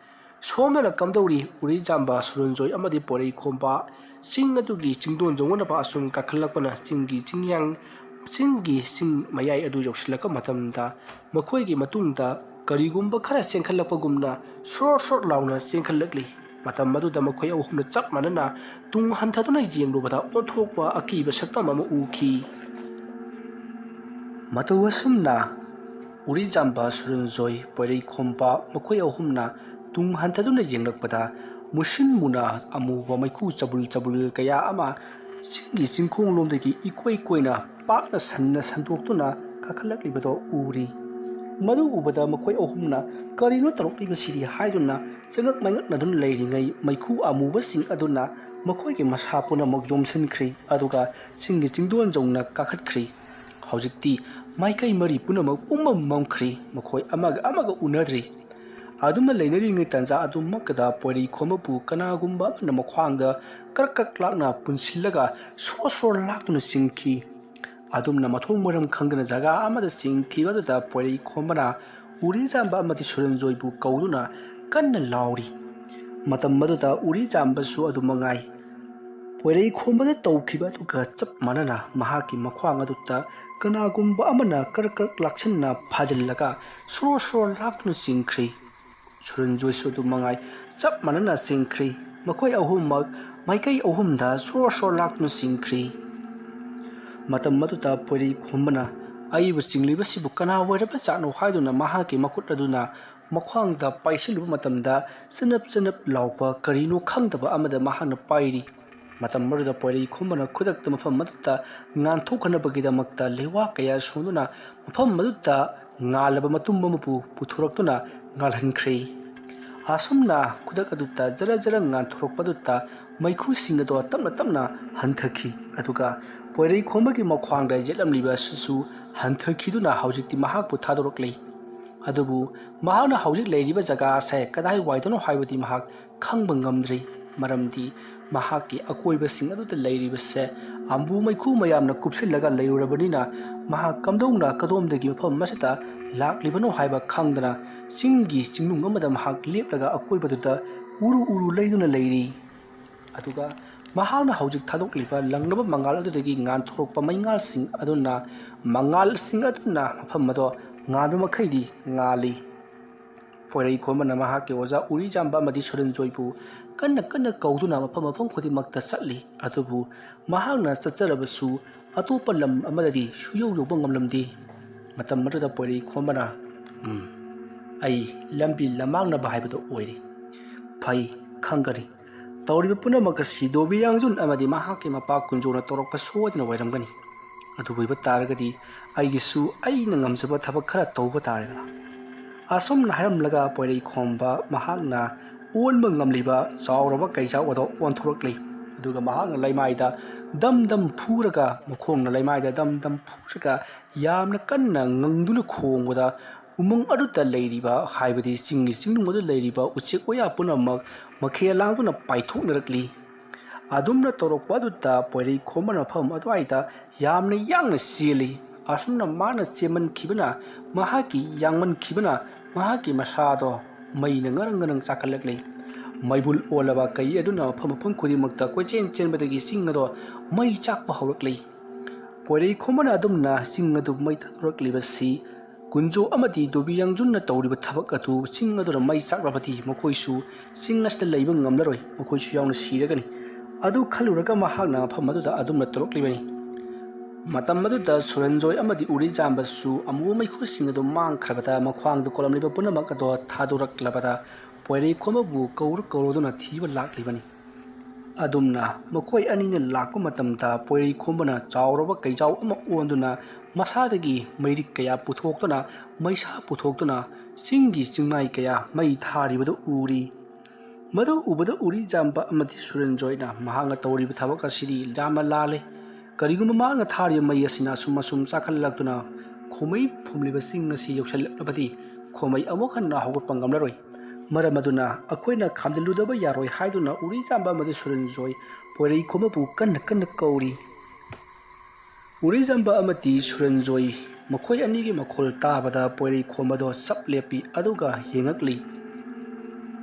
ꯁꯣꯝꯗꯅ ꯀꯝꯗꯧꯔꯤ? ꯎꯔꯤꯖꯥꯝꯕ, ꯁꯨꯔꯟꯖꯣꯏ ꯑꯃꯗꯤ ꯄꯣꯏꯔꯩꯈꯣꯝꯕ ꯆꯤꯡ ꯑꯗꯨꯒꯤ ꯆꯤꯡꯗꯣꯟ ꯌꯧꯅꯅꯕ ꯑꯁꯨꯝ ꯀꯥꯈꯠꯂꯛꯄꯅ ꯆꯤꯡꯒꯤ ꯆꯤꯡꯌꯥꯡ, ꯆꯤꯡꯒꯤ ꯆꯤꯡ ꯃꯌꯥꯏ ꯑꯗꯨ ꯌꯧꯁꯤꯜꯂꯛꯄ ꯃꯇꯝꯗ ꯃꯈꯣꯏꯒꯤ ꯃꯇꯨꯡꯗ ꯀꯔꯤꯒꯨꯝꯕ ꯈꯔ ꯆꯦꯟꯈꯠꯂꯛꯄꯒꯨꯝꯅ ꯁ꯭ꯔꯣꯠ ꯁ꯭ꯔꯣꯠ ꯂꯥꯎꯅ ꯆꯦꯟꯈꯠꯂꯛꯂꯤ꯫ ꯃꯇꯝ ꯑꯗꯨꯗ ꯃꯈꯣꯏ ꯑꯍꯨꯝꯅ ꯆꯞ ꯃꯥꯟꯅꯅ ꯇꯨꯡ ꯍꯟꯊꯗꯨꯅ ꯌꯦꯡꯂꯨꯕꯗ ꯑꯣꯟꯊꯣꯛꯄ ꯑꯀꯤꯕ ꯁꯛꯇꯝ ꯑꯃ ꯎꯈꯤ꯫ ꯃꯇꯧ ꯑꯁꯨꯝꯅ ꯎꯔꯤꯖꯥꯝꯕ, ꯁꯨꯔꯟꯖꯣꯏ, ꯄꯣꯏꯔꯩꯈꯣꯝꯕ ꯃꯈꯣꯏ ꯑꯍꯨꯝꯅ ꯇꯨꯡ ꯍꯟꯊꯗꯨꯅ ꯌꯦꯡꯂꯛꯄꯗ ꯃꯨꯁꯤꯟ ꯃꯨꯅ ꯑꯃꯨꯕ ꯃꯩꯈꯨ ꯆꯕꯨꯜ ꯆꯕꯨꯜ ꯀꯌꯥ ꯑꯃ ꯆꯤꯡꯒꯤ ꯆꯤꯡꯈꯣꯡꯂꯣꯝꯗꯒꯤ ꯏꯀꯣꯏ ꯀꯣꯏꯅ ꯄꯥꯛꯅ ꯁꯟꯅ ꯁꯟꯗꯣꯛꯇꯨꯅ ꯀꯥꯈꯠꯂꯛꯂꯤꯕꯗꯣ ꯎꯔꯤ꯫ ꯃꯗꯨ ꯎꯕꯗ ꯃꯈꯣꯏ ꯑꯍꯨꯝꯅ "ꯀꯔꯤꯅꯣ ꯇꯧꯔꯛꯂꯤꯕꯁꯤꯗꯤ?" ꯍꯥꯏꯗꯨꯅ ꯆꯉꯛ ꯃꯉꯛꯅꯗꯨꯅ ꯂꯩꯔꯤꯉꯩ ꯃꯩꯈꯨ ꯑꯃꯨꯕꯁꯤꯡ ꯑꯗꯨꯅ ꯃꯈꯣꯏꯒꯤ ꯃꯁꯥ ꯄꯨꯝꯅꯃꯛ ꯌꯣꯝꯁꯤꯟꯈ꯭ꯔꯤ, ꯑꯗꯨꯒ ꯆꯤꯡꯒꯤ ꯆꯤꯡꯗꯣꯟ ꯌꯧꯅ ꯀꯥꯈꯠꯈ꯭ꯔꯤ꯫ ꯍꯧꯖꯤꯛꯇꯤ ꯃꯥꯏꯀꯩ ꯃꯔꯤ ꯄꯨꯝꯅꯃꯛ ꯄꯨꯝꯃꯝ ꯃꯝꯈ꯭ꯔꯤ꯫ ꯃꯈꯣꯏ ꯑꯃꯒ ꯑꯃꯒ ꯎꯅꯗ꯭ꯔꯤ꯫ ꯑꯗꯨꯝꯅ ꯂꯩꯅꯔꯤꯉꯩ ꯇꯥꯟꯖꯥ ꯑꯗꯨꯃꯛꯇꯗ ꯄꯣꯏꯔꯩꯈꯣꯝꯕꯕꯨ ꯀꯅꯥꯒꯨꯝꯕ ꯑꯃꯅ ꯃꯈ꯭ꯋꯥꯡꯗ ꯀ꯭ꯔꯛ ꯀ꯭ꯔꯛ ꯂꯥꯛꯅ ꯄꯨꯟꯁꯤꯜꯂꯒ ꯁ꯭ꯔꯣ ꯁ꯭ꯔꯣ ꯂꯥꯛꯇꯨꯅ ꯆꯤꯡꯈꯤ꯫ ꯑꯗꯨꯝꯅ ꯃꯊꯣꯡ ꯃꯔꯝ ꯈꯪꯗꯅ ꯖꯒꯥ ꯑꯃꯗ ꯆꯤꯡꯈꯤꯕ ꯑꯗꯨꯗ ꯄꯣꯏꯔꯩꯈꯣꯝꯕꯅ ꯎꯔꯤꯖꯥꯝꯕ ꯑꯃꯗꯤ ꯁꯨꯔꯟꯖꯣꯏꯕꯨ ꯀꯧꯗꯨꯅ ꯀꯟꯅ ꯂꯥꯎꯔꯤ꯫ ꯃꯇꯝ ꯑꯗꯨꯗ ꯎꯔꯤꯖꯥꯝꯕꯁꯨ ꯑꯗꯨ ꯃꯉꯥꯏ꯫ ꯄꯣꯏꯔꯩꯈꯣꯝꯕꯗ ꯇꯧꯈꯤꯕ ꯑꯗꯨꯒ ꯆꯞ ꯃꯥꯟꯅꯅ ꯃꯍꯥꯛꯀꯤ ꯃꯈ꯭ꯋꯥꯡ ꯑꯗꯨꯗ ꯀꯅꯥꯒꯨꯝꯕ ꯑꯃꯅ ꯀ꯭ꯔꯛ ꯀ꯭ꯔꯛ ꯂꯥꯛꯁꯤꯟꯅ ꯐꯥꯖꯤꯜꯂꯒ ꯁ꯭ꯔꯣ ꯁ꯭ꯔꯣ ꯂꯥꯛꯇꯨꯅ ꯆꯤꯡꯈ꯭ꯔꯤ꯫ ꯁꯨꯔꯟꯖꯣꯏꯁꯨ ꯑꯗꯨ ꯃꯉꯥꯏ, ꯆꯞ ꯃꯥꯟꯅꯅ ꯆꯤꯡꯈ꯭ꯔꯤ꯫ ꯃꯈꯣꯏ ꯑꯍꯨꯝꯃꯛ ꯃꯥꯏꯀꯩ ꯑꯍꯨꯝꯗ ꯁ꯭ꯔꯣ ꯁ꯭ꯔꯣ ꯂꯥꯛꯇꯨꯅ ꯆꯤꯡꯈ꯭ꯔꯤ꯫ ꯃꯇꯝ ꯑꯗꯨꯗ ꯄꯣꯏꯔꯩꯈꯣꯝꯕꯅ "ꯑꯩꯕꯨ ꯆꯤꯡꯂꯤꯕꯁꯤꯕꯨ ꯀꯅꯥ ꯑꯣꯏꯔꯕ ꯖꯥꯠꯅꯣ?" ꯍꯥꯏꯗꯨꯅ ꯃꯍꯥꯛꯀꯤ ꯃꯈꯨꯠ ꯑꯗꯨꯅ ꯃꯈ꯭ꯋꯥꯡꯗ ꯄꯥꯏꯁꯤꯜꯂꯨꯕ ꯃꯇꯝꯗ ꯆꯅꯞ ꯆꯅꯞ ꯂꯥꯎꯕ ꯀꯔꯤꯅꯣ ꯈꯪꯗꯕ ꯑꯃꯗ ꯃꯍꯥꯛꯅ ꯄꯥꯏꯔꯤ꯫ ꯃꯇꯝ ꯑꯗꯨꯗ ꯄꯣꯏꯔꯩꯈꯣꯝꯕꯅ ꯈꯨꯗꯛꯇ ꯃꯐꯝ ꯑꯗꯨꯗ ꯉꯥꯟꯊꯣꯛꯍꯟꯅꯕꯒꯤꯗꯃꯛꯇ ꯂꯩꯋꯥ ꯀꯌꯥ ꯁꯣꯟꯗꯨꯅ ꯃꯐꯝ ꯑꯗꯨꯗ ꯉꯥꯜꯂꯕ ꯃꯇꯨꯝ ꯑꯃꯕꯨ ꯄꯨꯊꯣꯔꯛꯇꯨꯅ ꯉꯥꯜꯍꯟꯈ꯭ꯔꯦ꯫ ꯑꯁꯨꯝꯅ ꯈꯨꯗꯛ ꯑꯗꯨꯗ ꯖꯔ ꯖꯔ ꯉꯥꯟꯊꯣꯔꯛꯄ ꯑꯗꯨꯗ ꯃꯩꯈꯨꯁꯤꯡ ꯑꯗꯣ ꯇꯞꯅ ꯇꯞꯅ ꯍꯟꯊꯈꯤ, ꯑꯗꯨꯒ ꯄꯣꯏꯔꯩꯈꯣꯝꯕꯒꯤ ꯃꯈ꯭ꯋꯥꯡꯗ ꯌꯦꯠꯂꯝꯂꯤꯕ ꯑꯁꯤꯁꯨ ꯍꯟꯊꯈꯤꯗꯨꯅ ꯍꯧꯖꯤꯛꯇꯤ ꯃꯍꯥꯛꯄꯨ ꯊꯥꯗꯣꯔꯛꯂꯦ꯫ ꯑꯗꯨꯕꯨ ꯃꯍꯥꯛꯅ ꯍꯧꯖꯤꯛ ꯂꯩꯔꯤꯕ ꯖꯒꯥ ꯑꯁꯦ ꯀꯗꯥꯏꯋꯥꯏꯗꯅꯣ ꯍꯥꯏꯕꯗꯤ ꯃꯍꯥꯛ ꯈꯪꯕ ꯉꯝꯗ꯭ꯔꯤ꯫ ꯃꯔꯝꯗꯤ ꯃꯍꯥꯛꯀꯤ ꯑꯀꯣꯏꯕꯁꯤꯡ ꯑꯗꯨꯗ ꯂꯩꯔꯤꯕꯁꯦ ꯑꯝꯕꯨ ꯃꯩꯈꯨ ꯃꯌꯥꯝꯅ ꯀꯨꯞꯁꯤꯜꯂꯒ ꯂꯩꯔꯨꯔꯕꯅꯤꯅ ꯃꯍꯥꯛ ꯀꯝꯗꯧꯅ ꯀꯗꯣꯝꯗꯒꯤ ꯃꯐꯝ ꯑꯁꯤꯗ ꯂꯥꯛꯂꯤꯕꯅꯣ ꯍꯥꯏꯕ ꯈꯪꯗꯅ ꯆꯤꯡꯒꯤ ꯆꯤꯡꯅꯨꯡ ꯑꯃꯗ ꯃꯍꯥꯛ ꯂꯦꯞꯂꯒ ꯑꯀꯣꯏꯕꯗꯨꯗ ꯎꯔꯨ ꯎꯔꯨ ꯂꯩꯗꯨꯅ ꯂꯩꯔꯤ꯫ ꯑꯗꯨꯒ ꯃꯍꯥꯛꯅ ꯍꯧꯖꯤꯛ ꯊꯥꯗꯣꯛꯂꯤꯕ ꯂꯪꯂꯕ ꯃꯉꯥꯜ ꯑꯗꯨꯗꯒꯤ ꯉꯥꯟꯊꯣꯔꯛꯄ ꯃꯩꯉꯥꯜꯁꯤꯡ ꯑꯗꯨꯅ, ꯃꯉꯥꯜꯁꯤꯡ ꯑꯗꯨꯅ ꯃꯐꯝ ꯑꯗꯣ ꯉꯥꯟꯕ ꯃꯈꯩꯗꯤ ꯉꯥꯜꯂꯤ꯫ ꯄꯣꯏꯔꯩ ꯈꯣꯝꯕꯅ ꯃꯍꯥꯛꯀꯤ ꯑꯣꯖꯥ ꯎꯔꯤꯖꯥꯝꯕ ꯑꯃꯗꯤ ꯁꯨꯔꯟꯖꯣꯏꯕꯨ ꯀꯟꯅ ꯀꯟꯅ ꯀꯧꯗꯨꯅ ꯃꯐꯝ ꯃꯐꯝ ꯈꯨꯗꯤꯡꯃꯛꯇ ꯆꯠꯂꯤ꯫ ꯑꯗꯨꯕꯨ ꯃꯍꯥꯛꯅ ꯆꯠꯆꯔꯕꯁꯨ ꯑꯇꯣꯞꯄ ꯂꯝ ꯑꯃꯗꯗꯤ ꯁꯨꯌꯧ ꯌꯧꯕ ꯉꯝꯂꯝꯗꯦ꯫ ꯃꯇꯝ ꯑꯗꯨꯗ ꯄꯣꯏꯔꯩ ꯈꯣꯝꯕꯅ, "ꯎꯝ, ꯑꯩ ꯂꯝꯕꯤ ꯂꯝꯃꯥꯡꯅꯕ ꯍꯥꯏꯕꯗꯨ ꯑꯣꯏꯔꯦ꯫ ꯐꯩ, ꯈꯪꯒꯅꯤ꯫ ꯇꯧꯔꯤꯕ ꯄꯨꯝꯅꯃꯛ ꯑꯁꯤ ꯗꯣꯕꯤ ꯌꯥꯡꯖꯨꯟ ꯑꯃꯗꯤ ꯃꯍꯥꯛꯀꯤ ꯃꯄꯥ ꯀꯨꯟꯖꯣꯅ ꯇꯧꯔꯛꯄ ꯁꯣꯏꯗꯅ ꯑꯣꯏꯔꯝꯒꯅꯤ꯫ ꯑꯗꯨ ꯑꯣꯏꯕ ꯇꯥꯔꯒꯗꯤ ꯑꯩꯒꯤꯁꯨ ꯑꯩꯅ ꯉꯝꯖꯕ ꯊꯕꯛ ꯈꯔ ꯇꯧꯕ ꯇꯥꯔꯦꯗꯅ"꯫ ꯑꯁꯨꯝꯅ ꯍꯥꯏꯔꯝꯂꯒ ꯄꯣꯏꯔꯩ ꯈꯣꯝꯕ ꯃꯍꯥꯛꯅ ꯑꯣꯟꯕ ꯉꯝꯂꯤꯕ ꯆꯥꯎꯔꯕ ꯀꯩꯖꯥꯎ ꯑꯗꯨ ꯑꯣꯟꯊꯣꯔꯛꯂꯤ꯫ ꯑꯗꯨꯒ ꯃꯍꯥꯛꯅ ꯂꯩꯃꯥꯏꯗ ꯗꯝ ꯗꯝ ꯐꯨꯔꯒ, ꯃꯈꯣꯡꯅ ꯂꯩꯃꯥꯏꯗ ꯗꯝ ꯗꯝ ꯐꯨꯔꯒ ꯌꯥꯝꯅ ꯀꯟꯅ ꯉꯪꯗꯨꯅ ꯈꯣꯡꯕꯗ, ꯎꯃꯪ ꯑꯗꯨꯗ ꯂꯩꯔꯤꯕ, ꯍꯥꯏꯕꯗꯤ ꯆꯤꯡꯒꯤ ꯆꯤꯡꯅꯨꯡ ꯑꯗꯨꯗ ꯂꯩꯔꯤꯕ ꯎꯆꯦꯛ ꯋꯥꯌꯥ ꯄꯨꯝꯅꯃꯛ ꯃꯈꯦꯜ ꯂꯥꯡꯗꯨꯅ ꯄꯥꯏꯊꯣꯛꯅꯔꯛꯂꯤ꯫ ꯑꯗꯨꯝꯅ ꯇꯧꯔꯛꯄ ꯑꯗꯨꯗ ꯄꯣꯏꯔꯩ ꯈꯣꯝꯕꯅ ꯃꯐꯝ ꯑꯗꯨꯋꯥꯏꯗ ꯌꯥꯝꯅ ꯌꯥꯡꯅ ꯆꯦꯜꯂꯤ꯫ ꯑꯁꯨꯝꯅ ꯃꯥꯅ ꯆꯦꯟꯃꯟꯈꯤꯕꯅ, ꯃꯍꯥꯛꯀꯤ ꯌꯥꯡꯃꯟꯈꯤꯕꯅ ꯃꯍꯥꯛꯀꯤ ꯃꯁꯥꯗꯣ ꯃꯩꯅ ꯉꯔꯪ ꯉꯔꯪ ꯆꯥꯛꯈꯠꯂꯛꯂꯤ꯫ ꯃꯩꯕꯨꯜ ꯑꯣꯜꯂꯕ ꯀꯩ ꯑꯗꯨꯅ ꯃꯐꯝ ꯃꯐꯝ ꯈꯨꯗꯤꯡꯃꯛꯇ ꯀꯣꯏꯆꯦꯟ ꯆꯦꯟꯕꯗꯒꯤ ꯆꯤꯡ ꯑꯗꯣ ꯃꯩ ꯆꯥꯛꯄ ꯍꯧꯔꯛꯂꯤ꯫ ꯄꯣꯏꯔꯩ ꯈꯣꯝꯕꯅ ꯑꯗꯨꯝꯅ ꯆꯤꯡ ꯑꯗꯨ ꯃꯩ ꯊꯥꯗꯣꯔꯛꯂꯤꯕꯁꯤ ꯀꯨꯟꯖꯣ ꯑꯃꯗꯤ ꯗꯣꯕꯤ ꯌꯥꯡꯖꯨꯟꯅ ꯇꯧꯔꯤꯕ ꯊꯕꯛ ꯑꯗꯨ ꯆꯤꯡ ꯑꯗꯨꯗ ꯃꯩ ꯆꯥꯛꯂꯕꯗꯤ ꯃꯈꯣꯏꯁꯨ ꯆꯤꯡ ꯑꯁꯤꯗ ꯂꯩꯕ ꯉꯝꯂꯔꯣꯏ, ꯃꯈꯣꯏꯁꯨ ꯌꯥꯎꯅ ꯁꯤꯔꯒꯅꯤ꯫ ꯑꯗꯨ ꯈꯜꯂꯨꯔꯒ ꯃꯍꯥꯛꯅ ꯃꯐꯝ ꯑꯗꯨꯗ ꯑꯗꯨꯝꯅ ꯇꯧꯔꯛꯂꯤꯕꯅꯤ꯫ ꯃꯇꯝ ꯑꯗꯨꯗ ꯁꯨꯔꯟꯖꯣꯏ ꯑꯃꯗꯤ ꯎꯔꯤꯖꯥꯝꯕꯁꯨ ꯑꯃꯨꯕ ꯃꯩꯈꯨꯁꯤꯡ ꯑꯗꯨ ꯃꯥꯡꯈ꯭ꯔꯕꯗ ꯃꯈ꯭ꯋꯥꯡꯗ ꯀꯣꯜꯂꯝꯂꯤꯕ ꯄꯨꯝꯅꯃꯛ ꯑꯗꯣ ꯊꯥꯗꯣꯔꯛꯂꯕꯗ ꯄꯣꯏꯔꯩ ꯈꯣꯝꯕꯕꯨ ꯀꯧꯔ ꯀꯧꯔꯗꯨꯅ ꯊꯤꯕ ꯂꯥꯛꯂꯤꯕꯅꯤ꯫ ꯑꯗꯨꯝꯅ ꯃꯈꯣꯏ ꯑꯅꯤꯅ ꯂꯥꯛꯄ ꯃꯇꯝꯗ ꯄꯣꯏꯔꯩ ꯈꯣꯝꯕꯅ ꯆꯥꯎꯔꯕ ꯀꯩꯖꯥꯎ ꯑꯃ ꯑꯣꯟꯗꯨꯅ ꯃꯁꯥꯗꯒꯤ ꯃꯩꯔꯤꯛ ꯀꯌꯥ ꯄꯨꯊꯣꯛꯇꯨꯅ, ꯃꯩꯁꯥ ꯄꯨꯊꯣꯛꯇꯨꯅ ꯆꯤꯡꯒꯤ ꯆꯤꯡꯃꯥꯏ ꯀꯌꯥ ꯃꯩ ꯊꯥꯔꯤꯕꯗꯨ ꯎꯔꯤ꯫ ꯃꯗꯨ ꯎꯕꯗ ꯎꯔꯤꯖꯥꯝꯕ ꯑꯃꯗꯤ ꯁꯨꯔꯟꯖꯣꯏꯅ ꯃꯍꯥꯛꯅ ꯇꯧꯔꯤꯕ ꯊꯕꯛ ꯑꯁꯤꯗꯤ ꯌꯥꯝꯅ ꯂꯥꯜꯂꯦ꯫ ꯀꯔꯤꯒꯨꯝꯕ ꯃꯍꯥꯛꯅ ꯊꯥꯔꯤꯕ ꯃꯩ ꯑꯁꯤꯅ ꯑꯁꯨꯝ ꯑꯁꯨꯝ ꯆꯥꯛꯈꯠꯂꯛꯇꯨꯅ ꯈꯣꯃꯩ ꯐꯨꯝꯂꯤꯕ ꯆꯤꯡ ꯑꯁꯤ ꯌꯧꯁꯤꯜꯂꯛꯂꯕꯗꯤ ꯈꯣꯃꯩ ꯑꯃꯨꯛ ꯍꯟꯅ ꯍꯧꯒꯠꯄ ꯉꯝꯂꯔꯣꯏ꯫ ꯃꯔꯝ ꯑꯗꯨꯅ ꯑꯩꯈꯣꯏꯅ ꯈꯥꯝꯖꯤꯜꯂꯨꯗꯕ ꯌꯥꯔꯣꯏ ꯍꯥꯏꯗꯨꯅ ꯎꯔꯤꯆꯥꯝꯕ ꯑꯃꯗꯤ ꯁꯨꯔꯟꯖꯣꯏ ꯄꯣꯏꯔꯩ ꯈꯣꯝꯕꯕꯨ ꯀꯟꯅ ꯀꯟꯅ ꯀꯧꯔꯤ꯫ ꯎꯔꯤꯆꯥꯝꯕ ꯑꯃꯗꯤ ꯁꯨꯔꯟꯖꯣꯏ ꯃꯈꯣꯏ ꯑꯅꯤꯒꯤ ꯃꯈꯣꯜ ꯇꯥꯕꯗ ꯄꯣꯏꯔꯩ ꯈꯣꯝꯕꯗꯣ ꯆꯞ ꯂꯦꯞꯄꯤ, ꯑꯗꯨꯒ ꯌꯦꯡꯉꯛꯂꯤ꯫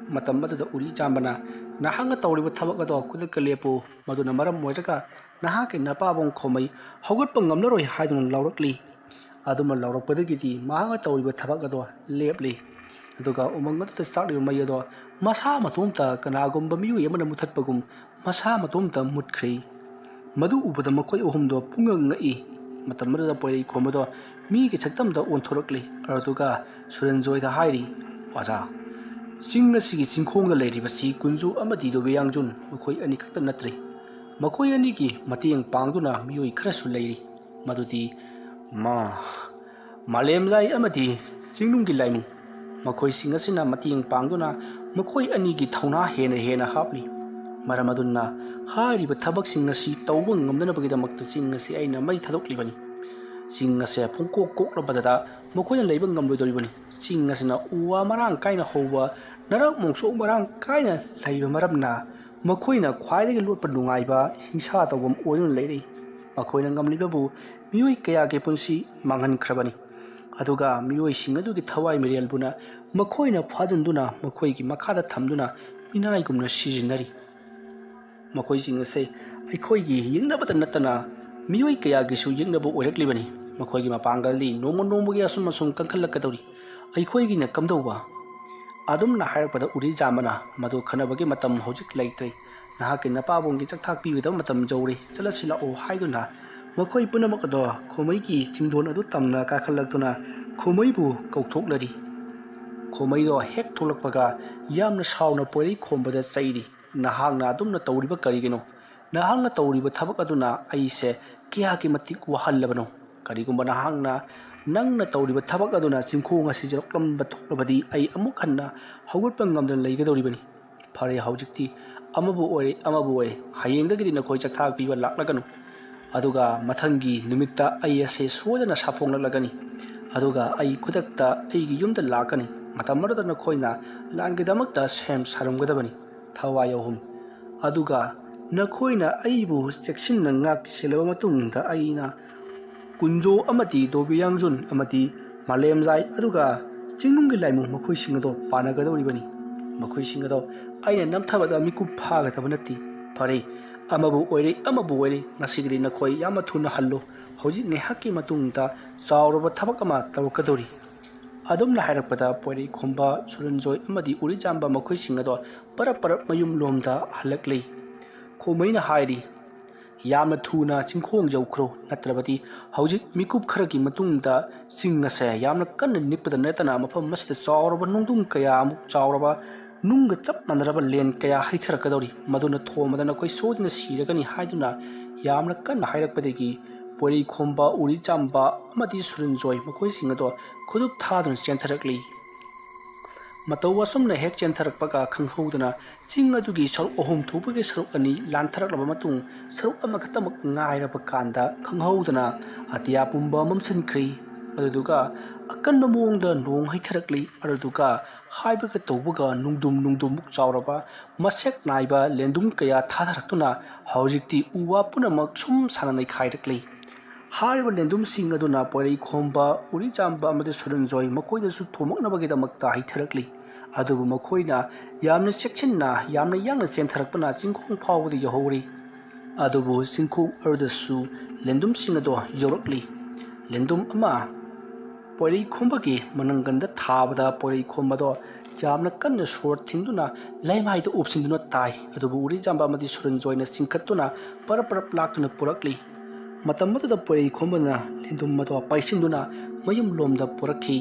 ꯃꯇꯝ ꯑꯗꯨꯗ ꯎꯔꯤꯆꯥꯝꯕꯅ, "ꯅꯍꯥꯛꯅ ꯇꯧꯔꯤꯕ ꯊꯕꯛ ꯑꯗꯣ ꯈꯨꯗꯛꯇ ꯂꯦꯞꯄꯨ, ꯃꯗꯨꯅ ꯃꯔꯝ ꯑꯣꯏꯔꯒ ꯅꯍꯥꯛꯀꯤ ꯅꯄꯥꯕꯨꯡ ꯈꯣꯃꯩ ꯍꯧꯒꯠꯄ ꯉꯝꯂꯔꯣꯏ" ꯍꯥꯏꯗꯨꯅ ꯂꯥꯎꯔꯛꯂꯤ꯫ ꯑꯗꯨꯝꯅ ꯂꯥꯎꯔꯛꯄꯗꯒꯤꯗꯤ ꯃꯍꯥꯛꯅ ꯇꯧꯔꯤꯕ ꯊꯕꯛ ꯑꯗꯣ ꯂꯦꯞꯂꯤ꯫ ꯑꯗꯨꯒ ꯎꯃꯪ ꯑꯗꯨꯗ ꯆꯥꯛꯂꯤꯕ ꯃꯩ ꯑꯗꯣ ꯃꯁꯥ ꯃꯇꯣꯝꯇ ꯀꯅꯥꯒꯨꯝꯕ ꯃꯤꯑꯣꯏ ꯑꯃꯅ ꯃꯨꯊꯠꯄꯒꯨꯝ ꯃꯁꯥ ꯃꯇꯣꯝꯇ ꯃꯨꯠꯈ꯭ꯔꯦ꯫ ꯃꯗꯨ ꯎꯕꯗ ꯃꯈꯣꯏ ꯑꯍꯨꯝꯗꯣ ꯄꯨꯡꯉꯛ ꯉꯛꯏ꯫ ꯃꯇꯝ ꯑꯗꯨꯗ ꯄꯣꯏꯔꯩ ꯈꯣꯝꯕꯗꯣ ꯃꯤꯒꯤ ꯁꯛꯇꯝꯗ ꯑꯣꯟꯊꯣꯔꯛꯂꯤ꯫ ꯑꯗꯨꯒ ꯁꯨꯔꯟꯖꯣꯏꯗ ꯍꯥꯏꯔꯤ, "ꯑꯣꯖꯥ, ꯆꯤꯡ ꯑꯁꯤꯒꯤ ꯆꯤꯡꯈꯣꯡꯗ ꯂꯩꯔꯤꯕꯁꯤ ꯀꯨꯟꯖꯨ ꯑꯃꯗꯤ ꯂꯨꯕꯦꯌꯥꯡꯖꯨꯟ ꯃꯈꯣꯏ ꯑꯅꯤꯈꯛꯇ ꯅꯠꯇ꯭ꯔꯦ꯫ ꯃꯈꯣꯏ ꯑꯅꯤꯒꯤ ꯃꯇꯦꯡ ꯄꯥꯡꯗꯨꯅ ꯃꯤꯑꯣꯏ ꯈꯔꯁꯨ ꯂꯩꯔꯤ꯫ ꯃꯗꯨꯗꯤ ꯃꯥ-, ꯃꯥꯂꯦꯝꯂꯥꯏ ꯑꯃꯗꯤ ꯆꯤꯡꯅꯨꯡꯒꯤ ꯂꯥꯏꯅꯤꯡ꯫ ꯃꯈꯣꯏꯁꯤꯡ ꯑꯁꯤꯅ ꯃꯇꯦꯡ ꯄꯥꯡꯗꯨꯅ ꯃꯈꯣꯏ ꯑꯅꯤꯒꯤ ꯊꯧꯅꯥ ꯍꯦꯟꯅ ꯍꯦꯟꯅ ꯍꯥꯞꯂꯤ꯫ ꯃꯔꯝ ꯑꯗꯨꯅ ꯍꯥꯏꯔꯤꯕ ꯊꯕꯛꯁꯤꯡ ꯑꯁꯤ ꯇꯧꯕ ꯉꯝꯅꯅꯕꯒꯤꯗꯃꯛꯇ ꯆꯤꯡ ꯑꯁꯤ ꯑꯩꯅ ꯃꯩ ꯊꯥꯗꯣꯛꯂꯤꯕꯅꯤ꯫ ꯆꯤꯡ ꯑꯁꯦ ꯄꯨꯡꯀꯣꯛ ꯀꯣꯛꯂꯕꯗ ꯃꯈꯣꯏꯅ ꯂꯩꯕ ꯉꯝꯂꯣꯏꯗꯧꯔꯤꯕꯅꯤ꯫ ꯆꯤꯡ ꯑꯁꯤꯅ ꯎ ꯋꯥ ꯃꯔꯥꯡ ꯀꯥꯏꯅ ꯍꯧꯕ, ꯅꯔꯛ ꯃꯣꯡꯁꯣꯛ ꯃꯔꯥꯡ ꯀꯥꯏꯅ ꯂꯩꯕ ꯃꯔꯝꯅ ꯃꯈꯣꯏꯅ ꯈ꯭ꯋꯥꯏꯗꯒꯤ ꯂꯣꯠꯄ ꯅꯨꯡꯉꯥꯏꯕ ꯍꯤꯡꯁꯥ ꯇꯧꯐꯝ ꯑꯣꯏꯗꯨꯅ ꯂꯩꯔꯤ꯫ ꯃꯈꯣꯏꯅ ꯉꯝꯂꯤꯕꯕꯨ ꯃꯤꯑꯣꯏ ꯀꯌꯥꯒꯤ ꯄꯨꯟꯁꯤ ꯃꯥꯡꯍꯟꯈ꯭ꯔꯕꯅꯤ꯫ ꯑꯗꯨꯒ ꯃꯤꯑꯣꯏꯁꯤꯡ ꯑꯗꯨꯒꯤ ꯊꯋꯥꯏ ꯃꯤꯔꯦꯜꯕꯨꯅ ꯃꯈꯣꯏꯅ ꯐꯥꯖꯤꯟꯗꯨꯅ ꯃꯈꯣꯏꯒꯤ ꯃꯈꯥꯗ ꯊꯝꯗꯨꯅ ꯃꯤꯅꯥꯏꯒꯨꯝꯅ ꯁꯤꯖꯤꯟꯅꯔꯤ꯫ ꯃꯈꯣꯏꯁꯤꯡ ꯑꯁꯦ ꯑꯩꯈꯣꯏꯒꯤ ꯌꯦꯛꯅꯕꯇ ꯅꯠꯇꯅ ꯃꯤꯑꯣꯏ ꯀꯌꯥꯒꯤꯁꯨ ꯌꯦꯛꯅꯕ ꯑꯣꯏꯔꯛꯂꯤꯕꯅꯤ꯫ ꯃꯈꯣꯏꯒꯤ ꯃꯄꯥꯡꯒꯜꯗꯤ ꯅꯣꯡꯃ ꯅꯣꯡꯃꯒꯤ ꯑꯁꯨꯝ ꯑꯁꯨꯝ ꯀꯟꯈꯠꯂꯛꯀꯗꯧꯔꯤ꯫ ꯑꯩꯈꯣꯏꯒꯤꯅ ꯀꯝꯗꯧꯕ?" ꯑꯗꯨꯝꯅ ꯍꯥꯏꯔꯛꯄꯗ ꯎꯔꯤꯖꯥꯝꯕꯅ, "ꯃꯗꯨ ꯈꯟꯅꯕꯒꯤ ꯃꯇꯝ ꯍꯧꯖꯤꯛ ꯂꯩꯇ꯭ꯔꯦ꯫ ꯅꯍꯥꯛꯀꯤ ꯅꯄꯥꯕꯨꯡꯒꯤ ꯆꯥꯛꯊꯥꯛ ꯄꯤꯒꯗꯕ ꯃꯇꯝ ꯌꯧꯔꯦ꯫ ꯆꯠꯂꯁꯤ ꯂꯥꯛꯑꯣ" ꯍꯥꯏꯗꯨꯅ ꯃꯈꯣꯏ ꯄꯨꯝꯅꯃꯛ ꯑꯗꯣ ꯈꯣꯃꯩꯒꯤ ꯆꯤꯡꯗꯣꯟ ꯑꯗꯨ ꯇꯝꯅ ꯀꯥꯈꯠꯂꯛꯇꯨꯅ ꯈꯣꯃꯩꯕꯨ ꯀꯧꯊꯣꯛꯂꯔꯤ꯫ ꯈꯣꯃꯩꯗꯣ ꯍꯦꯛ ꯊꯣꯛꯂꯛꯄꯒ ꯌꯥꯝꯅ ꯁꯥꯎꯅ ꯄꯣꯏꯔꯩ ꯈꯣꯝꯕꯗ ꯆꯩꯔꯤ꯫ "ꯅꯍꯥꯛꯅ ꯑꯗꯨꯝꯅ ꯇꯧꯔꯤꯕ ꯀꯔꯤꯒꯤꯅꯣ? ꯅꯍꯥꯛꯅ ꯇꯧꯔꯤꯕ ꯊꯕꯛ ꯑꯗꯨꯅ ꯑꯩꯁꯦ ꯀꯌꯥꯒꯤ ꯃꯇꯤꯛ ꯋꯥꯍꯜꯂꯕꯅꯣ? ꯀꯔꯤꯒꯨꯝꯕ ꯅꯍꯥꯛꯅ, ꯅꯪꯅ ꯇꯧꯔꯤꯕ ꯊꯕꯛ ꯑꯗꯨꯅ ꯆꯤꯡꯈꯣꯡ ꯑꯁꯤ ꯌꯧꯔꯛꯂꯝꯕ ꯊꯣꯛꯂꯕꯗꯤ ꯑꯩ ꯑꯃꯨꯛ ꯍꯟꯅ ꯍꯧꯒꯠꯄ ꯉꯝꯗꯅ ꯂꯩꯒꯗꯧꯔꯤꯕꯅꯤ꯫ ꯐꯔꯦ, ꯍꯧꯖꯤꯛꯇꯤ ꯑꯃꯕꯨ ꯑꯣꯏꯔꯦ, ꯑꯃꯕꯨ ꯑꯣꯏꯔꯦ, ꯍꯌꯦꯡꯗꯒꯤꯗꯤ ꯅꯈꯣꯏ ꯆꯥꯛꯊꯥꯛ ꯄꯤꯕ ꯂꯥꯛꯂꯒꯅꯨ꯫ ꯑꯗꯨꯒ ꯃꯊꯪꯒꯤ ꯅꯨꯃꯤꯠꯇ ꯑꯩ ꯑꯁꯦ ꯁꯣꯏꯗꯅ ꯁꯥꯐꯣꯡꯂꯛꯂꯒꯅꯤ꯫ ꯑꯗꯨꯒ ꯑꯩ ꯈꯨꯗꯛꯇ ꯑꯩꯒꯤ ꯌꯨꯝꯗ ꯂꯥꯛꯀꯅꯤ꯫ ꯃꯇꯝ ꯑꯗꯨꯗ ꯅꯈꯣꯏꯅ ꯂꯥꯟꯒꯤꯗꯃꯛꯇ ꯁꯦꯝ ꯁꯥꯔꯝꯒꯗꯕꯅꯤ꯫ ꯊꯋꯥꯏ ꯑꯍꯨꯝ꯫ ꯑꯗꯨꯒ ꯅꯈꯣꯏꯅ ꯑꯩꯕꯨ ꯆꯦꯛꯁꯤꯟꯅ ꯉꯥꯛ ꯁꯦꯜꯂꯕ ꯃꯇꯨꯡꯗ ꯑꯩꯅ ꯀꯨꯟꯖꯣ ꯑꯃꯗꯤ ꯗꯣꯕꯤꯌꯥꯡꯖꯨꯟ ꯑꯃꯗꯤ ꯃꯥꯂꯦꯝꯖꯥꯏ ꯑꯗꯨꯒ ꯆꯤꯡꯅꯨꯡꯒꯤ ꯂꯥꯏꯃꯨ ꯃꯈꯣꯏꯁꯤꯡ ꯑꯗꯣ ꯄꯥꯟꯅꯒꯗꯧꯔꯤꯕꯅꯤ꯫ ꯃꯈꯣꯏꯁꯤꯡ ꯑꯗꯣ ꯑꯩꯅ ꯅꯝꯊꯕꯗ ꯃꯤꯀꯨꯞ ꯐꯥꯒꯗꯕ ꯅꯠꯇꯦ꯫ ꯐꯔꯦ, ꯑꯃꯕꯨ ꯑꯣꯏꯔꯦ, ꯑꯃꯕꯨ ꯑꯣꯏꯔꯦ, ꯉꯁꯤꯒꯤꯗꯤ ꯅꯈꯣꯏ ꯌꯥꯝꯅ ꯊꯨꯅ ꯍꯜꯂꯨ꯫ ꯍꯧꯖꯤꯛ ꯉꯥꯏꯍꯥꯛꯀꯤ ꯃꯇꯨꯡꯗ ꯆꯥꯎꯔꯕ ꯊꯕꯛ ꯑꯃ ꯇꯧꯔꯛꯀꯗꯧꯔꯤ꯫ ꯑꯗꯨꯝꯅ ꯍꯥꯏꯔꯛꯄꯗ ꯄꯣꯏꯔꯩꯈꯣꯝꯕ, ꯁꯨꯔꯟꯖꯣꯏ ꯑꯃꯗꯤ ꯎꯔꯤꯆꯥꯝꯕ ꯃꯈꯣꯏꯁꯤꯡ ꯑꯗꯣ ꯄꯔꯞ ꯄꯔꯞ ꯃꯌꯨꯝ ꯂꯣꯝꯗ ꯍꯜꯂꯛꯂꯤ꯫ ꯈꯣꯃꯩꯅ ꯍꯥꯏꯔꯤ, "ꯌꯥꯝꯅ ꯊꯨꯅ ꯆꯤꯡꯈꯣꯡ ꯌꯧꯈ꯭ꯔꯣ, ꯅꯠꯇ꯭ꯔꯕꯗꯤ ꯍꯧꯖꯤꯛ ꯃꯤꯀꯨꯞ ꯈꯔꯒꯤ ꯃꯇꯨꯡꯗ ꯆꯤꯡ ꯑꯁꯦ ꯌꯥꯝꯅ ꯀꯟꯅ ꯅꯤꯛꯄꯗ ꯅꯠꯇꯅ ꯃꯐꯝ ꯑꯁꯤꯗ ꯆꯥꯎꯔꯕ ꯅꯨꯡꯗꯨꯝ ꯀꯌꯥ ꯑꯃꯨꯛ ꯆꯥꯎꯔꯕ ꯅꯨꯡꯒ ꯆꯞ ꯃꯥꯟꯅꯔꯕ ꯂꯦꯟ ꯀꯌꯥ ꯍꯩꯊꯔꯛꯀꯗꯧꯔꯤ꯫ ꯃꯗꯨꯅ ꯊꯣꯝꯕꯗ ꯅꯈꯣꯏ ꯁꯣꯏꯗꯅ ꯁꯤꯔꯒꯅꯤ" ꯍꯥꯏꯗꯨꯅ ꯌꯥꯝꯅ ꯀꯟꯅ ꯍꯥꯏꯔꯛꯄꯗꯒꯤ ꯄꯣꯏꯔꯩꯈꯣꯝꯕ, ꯎꯔꯤꯆꯥꯝꯕ ꯑꯃꯗꯤ ꯁꯨꯔꯟꯖꯣꯏ ꯃꯈꯣꯏꯁꯤꯡ ꯑꯗꯣ ꯈꯨꯗꯨꯞ ꯊꯥꯗꯨꯅ ꯆꯦꯟꯊꯔꯛꯂꯤ꯫ ꯃꯇꯧ ꯑꯁꯨꯝꯅ ꯍꯦꯛ ꯆꯦꯟꯊꯔꯛꯄꯒ ꯈꯪꯍꯧꯗꯅ ꯆꯤꯡ ꯑꯗꯨꯒꯤ ꯁꯔꯨꯛ ꯑꯍꯨꯝ ꯊꯣꯛꯄꯒꯤ ꯁꯔꯨꯛ ꯑꯅꯤ ꯂꯥꯟꯊꯔꯛꯂꯕ ꯃꯇꯨꯡ ꯁꯔꯨꯛ ꯑꯃꯈꯛꯇꯃꯛ ꯉꯥꯏꯔꯕ ꯀꯥꯟꯗ ꯈꯪꯍꯧꯗꯅ ꯑꯇꯤꯌꯥ ꯄꯨꯝꯕ ꯃꯝꯁꯤꯟꯈ꯭ꯔꯦ꯫ ꯑꯗꯨꯗꯨꯒ ꯑꯀꯟꯕ ꯃꯑꯣꯡꯗ ꯅꯣꯡ ꯍꯩꯊꯔꯛꯂꯤ꯫ ꯑꯗꯨꯗꯨꯒ ꯍꯥꯏꯕꯒ ꯇꯧꯕꯒ ꯅꯨꯡꯗꯨꯝ ꯅꯨꯡꯗꯨꯝꯃꯨꯛ ꯆꯥꯎꯔꯕ ꯃꯁꯦꯛ ꯅꯥꯏꯕ ꯂꯦꯟꯗꯨꯝ ꯀꯌꯥ ꯊꯥꯊꯔꯛꯇꯨꯅ ꯍꯧꯖꯤꯛꯇꯤ ꯎ ꯋꯥ ꯄꯨꯝꯅꯃꯛ ꯁꯨꯝ ꯁꯥꯅ ꯅꯩꯈꯥꯏꯔꯛꯂꯤ꯫ ꯍꯥꯏꯔꯤꯕ ꯂꯦꯟꯗꯨꯝꯁꯤꯡ ꯑꯗꯨꯅ ꯄꯣꯏꯔꯩꯈꯣꯝꯕ, ꯎꯔꯤꯆꯥꯝꯕ ꯑꯃꯗꯤ ꯁꯨꯔꯟꯖꯣꯏ ꯃꯈꯣꯏꯗꯁꯨ ꯊꯣꯝꯃꯛꯅꯕꯒꯤꯗꯃꯛꯇ ꯍꯩꯊꯔꯛꯂꯤ꯫ ꯑꯗꯨꯕꯨ ꯃꯈꯣꯏꯅ ꯌꯥꯝꯅ ꯆꯦꯛꯁꯤꯟꯅ, ꯌꯥꯝꯅ ꯌꯥꯡꯅ ꯆꯦꯟꯊꯔꯛꯄꯅ ꯆꯤꯡꯈꯣꯡ ꯐꯥꯎꯕꯗ ꯌꯧꯍꯧꯔꯤ꯫ ꯑꯗꯨꯕꯨ ꯆꯤꯡꯈꯣꯡ ꯑꯗꯨꯗꯁꯨ ꯂꯦꯟꯗꯨꯝꯁꯤꯡ ꯑꯗꯣ ꯌꯧꯔꯛꯂꯤ꯫ ꯂꯦꯟꯗꯨꯝ ꯑꯃ ꯄꯣꯏꯔꯩꯈꯣꯝꯕꯒꯤ ꯃꯅꯪꯒꯟꯗ ꯊꯥꯕꯗ ꯄꯣꯏꯔꯩꯈꯣꯝꯕꯗꯣ ꯌꯥꯝꯅ ꯀꯟꯅ ꯁꯣꯔ ꯊꯤꯡꯗꯨꯅ ꯂꯩꯃꯥꯏꯗ ꯎꯞꯁꯤꯟꯗꯨꯅ ꯇꯥꯏ꯫ ꯑꯗꯨꯕꯨ ꯎꯔꯤꯆꯥꯝꯕ ꯑꯃꯗꯤ ꯁꯨꯔꯟꯖꯣꯏꯅ ꯆꯤꯡꯈꯠꯇꯨꯅ ꯄꯔꯞ ꯄꯔꯞ ꯂꯥꯛꯇꯨꯅ ꯄꯨꯔꯛꯂꯤ꯫ ꯃꯇꯝ ꯑꯗꯨꯗ ꯄꯣꯏꯔꯩꯈꯣꯝꯕꯅ ꯂꯦꯟꯗꯨꯝ ꯑꯗꯣ ꯄꯥꯏꯁꯤꯟꯗꯨꯅ ꯃꯌꯨꯝ ꯂꯣꯝꯗ ꯄꯨꯔꯛꯈꯤ꯫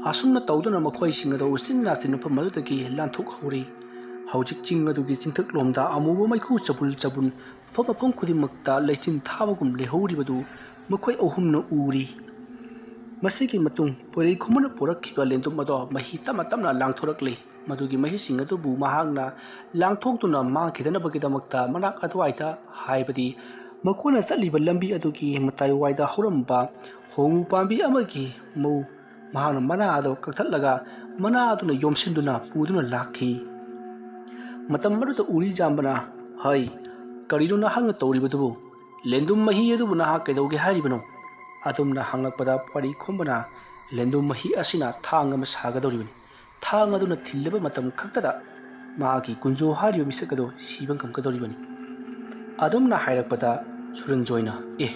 ꯑꯁꯨꯝꯅ ꯇꯧꯗꯨꯅ ꯃꯈꯣꯏꯁꯤꯡ ꯑꯗꯣ ꯎꯆꯤꯟ ꯅꯥꯆꯤꯟ ꯃꯐꯝ ꯑꯗꯨꯗꯒꯤ ꯂꯥꯟꯊꯣꯛꯍꯧꯔꯤ꯫ ꯍꯧꯖꯤꯛ ꯆꯤꯡ ꯑꯗꯨꯒꯤ ꯆꯤꯡꯊꯛꯂꯣꯝꯗ ꯑꯃꯨꯕ ꯃꯩꯈꯨ ꯆꯕꯨꯜ ꯆꯕꯨꯜ ꯃꯐꯝ ꯃꯐꯝ ꯈꯨꯗꯤꯡꯃꯛꯇ ꯂꯩꯆꯤꯟ ꯊꯥꯕꯒꯨꯝ ꯂꯩꯍꯧꯔꯤꯕꯗꯨ ꯃꯈꯣꯏ ꯑꯍꯨꯝꯅ ꯎꯔꯤ꯫ ꯃꯁꯤꯒꯤ ꯃꯇꯨꯡ ꯄꯣꯏꯔꯩꯈꯣꯝꯕꯅ ꯄꯨꯔꯛꯈꯤꯕ ꯂꯦꯟꯗꯨꯝ ꯑꯗꯣ ꯃꯍꯤ ꯇꯞꯅ ꯇꯞꯅ ꯂꯥꯡꯊꯣꯔꯛꯂꯤ꯫ ꯃꯗꯨꯒꯤ ꯃꯍꯤꯁꯤꯡ ꯑꯗꯨꯕꯨ ꯃꯍꯥꯛꯅ ꯂꯥꯡꯊꯣꯛꯇꯨꯅ ꯃꯥꯡꯈꯤꯗꯅꯕꯒꯤꯗꯃꯛꯇ ꯃꯅꯥꯛ ꯑꯗꯨꯋꯥꯏꯗ, ꯍꯥꯏꯕꯗꯤ ꯃꯈꯣꯏꯅ ꯆꯠꯂꯤꯕ ꯂꯝꯕꯤ ꯑꯗꯨꯒꯤ ꯃꯇꯥꯏꯋꯥꯏꯗ ꯍꯧꯔꯝꯕ ꯍꯣꯡꯉꯨ ꯄꯥꯝꯕꯤ ꯑꯃꯒꯤ ꯃꯧ ꯃꯍꯥꯛꯅ ꯃꯅꯥ ꯑꯗꯨ ꯀꯛꯊꯠꯂꯒ ꯃꯅꯥ ꯑꯗꯨꯅ ꯌꯣꯝꯁꯤꯟꯗꯨꯅ ꯄꯨꯗꯨꯅ ꯂꯥꯛꯈꯤ꯫ ꯃꯇꯝ ꯑꯗꯨꯗ ꯎꯔꯤ ꯖꯥꯝꯕꯅ, "ꯍꯩ, ꯀꯔꯤꯅꯣ ꯅꯍꯥꯛꯅ ꯇꯧꯔꯤꯕꯗꯨꯕꯨ? ꯂꯦꯟꯗꯨꯝ ꯃꯍꯤ ꯑꯗꯨꯕꯨ ꯅꯍꯥꯛ ꯀꯩꯗꯧꯒꯦ ꯍꯥꯏꯔꯤꯕꯅꯣ?" ꯑꯗꯨꯝꯅ ꯍꯪꯂꯛꯄꯗ ꯄꯣꯏꯔꯩ ꯈꯣꯝꯕꯅ, "ꯂꯦꯟꯗꯨꯝ ꯃꯍꯤ ꯑꯁꯤꯅ ꯊꯥꯡ ꯑꯃ ꯁꯥꯒꯗꯧꯔꯤꯕꯅꯤ꯫ ꯊꯥꯡ ꯑꯗꯨꯅ ꯊꯤꯜꯂꯕ ꯃꯇꯝ ꯈꯛꯇꯗ ꯃꯍꯥꯛꯀꯤ ꯀꯨꯟꯖꯣ ꯍꯥꯏꯔꯤꯕ ꯃꯤꯁꯛ ꯑꯗꯨ ꯁꯤꯕ ꯉꯝꯒꯗꯧꯔꯤꯕꯅꯤ꯫" ꯑꯗꯨꯝꯅ ꯍꯥꯏꯔꯛꯄꯗ ꯁꯨꯔꯟꯖꯣꯏꯅ, "ꯑꯦ,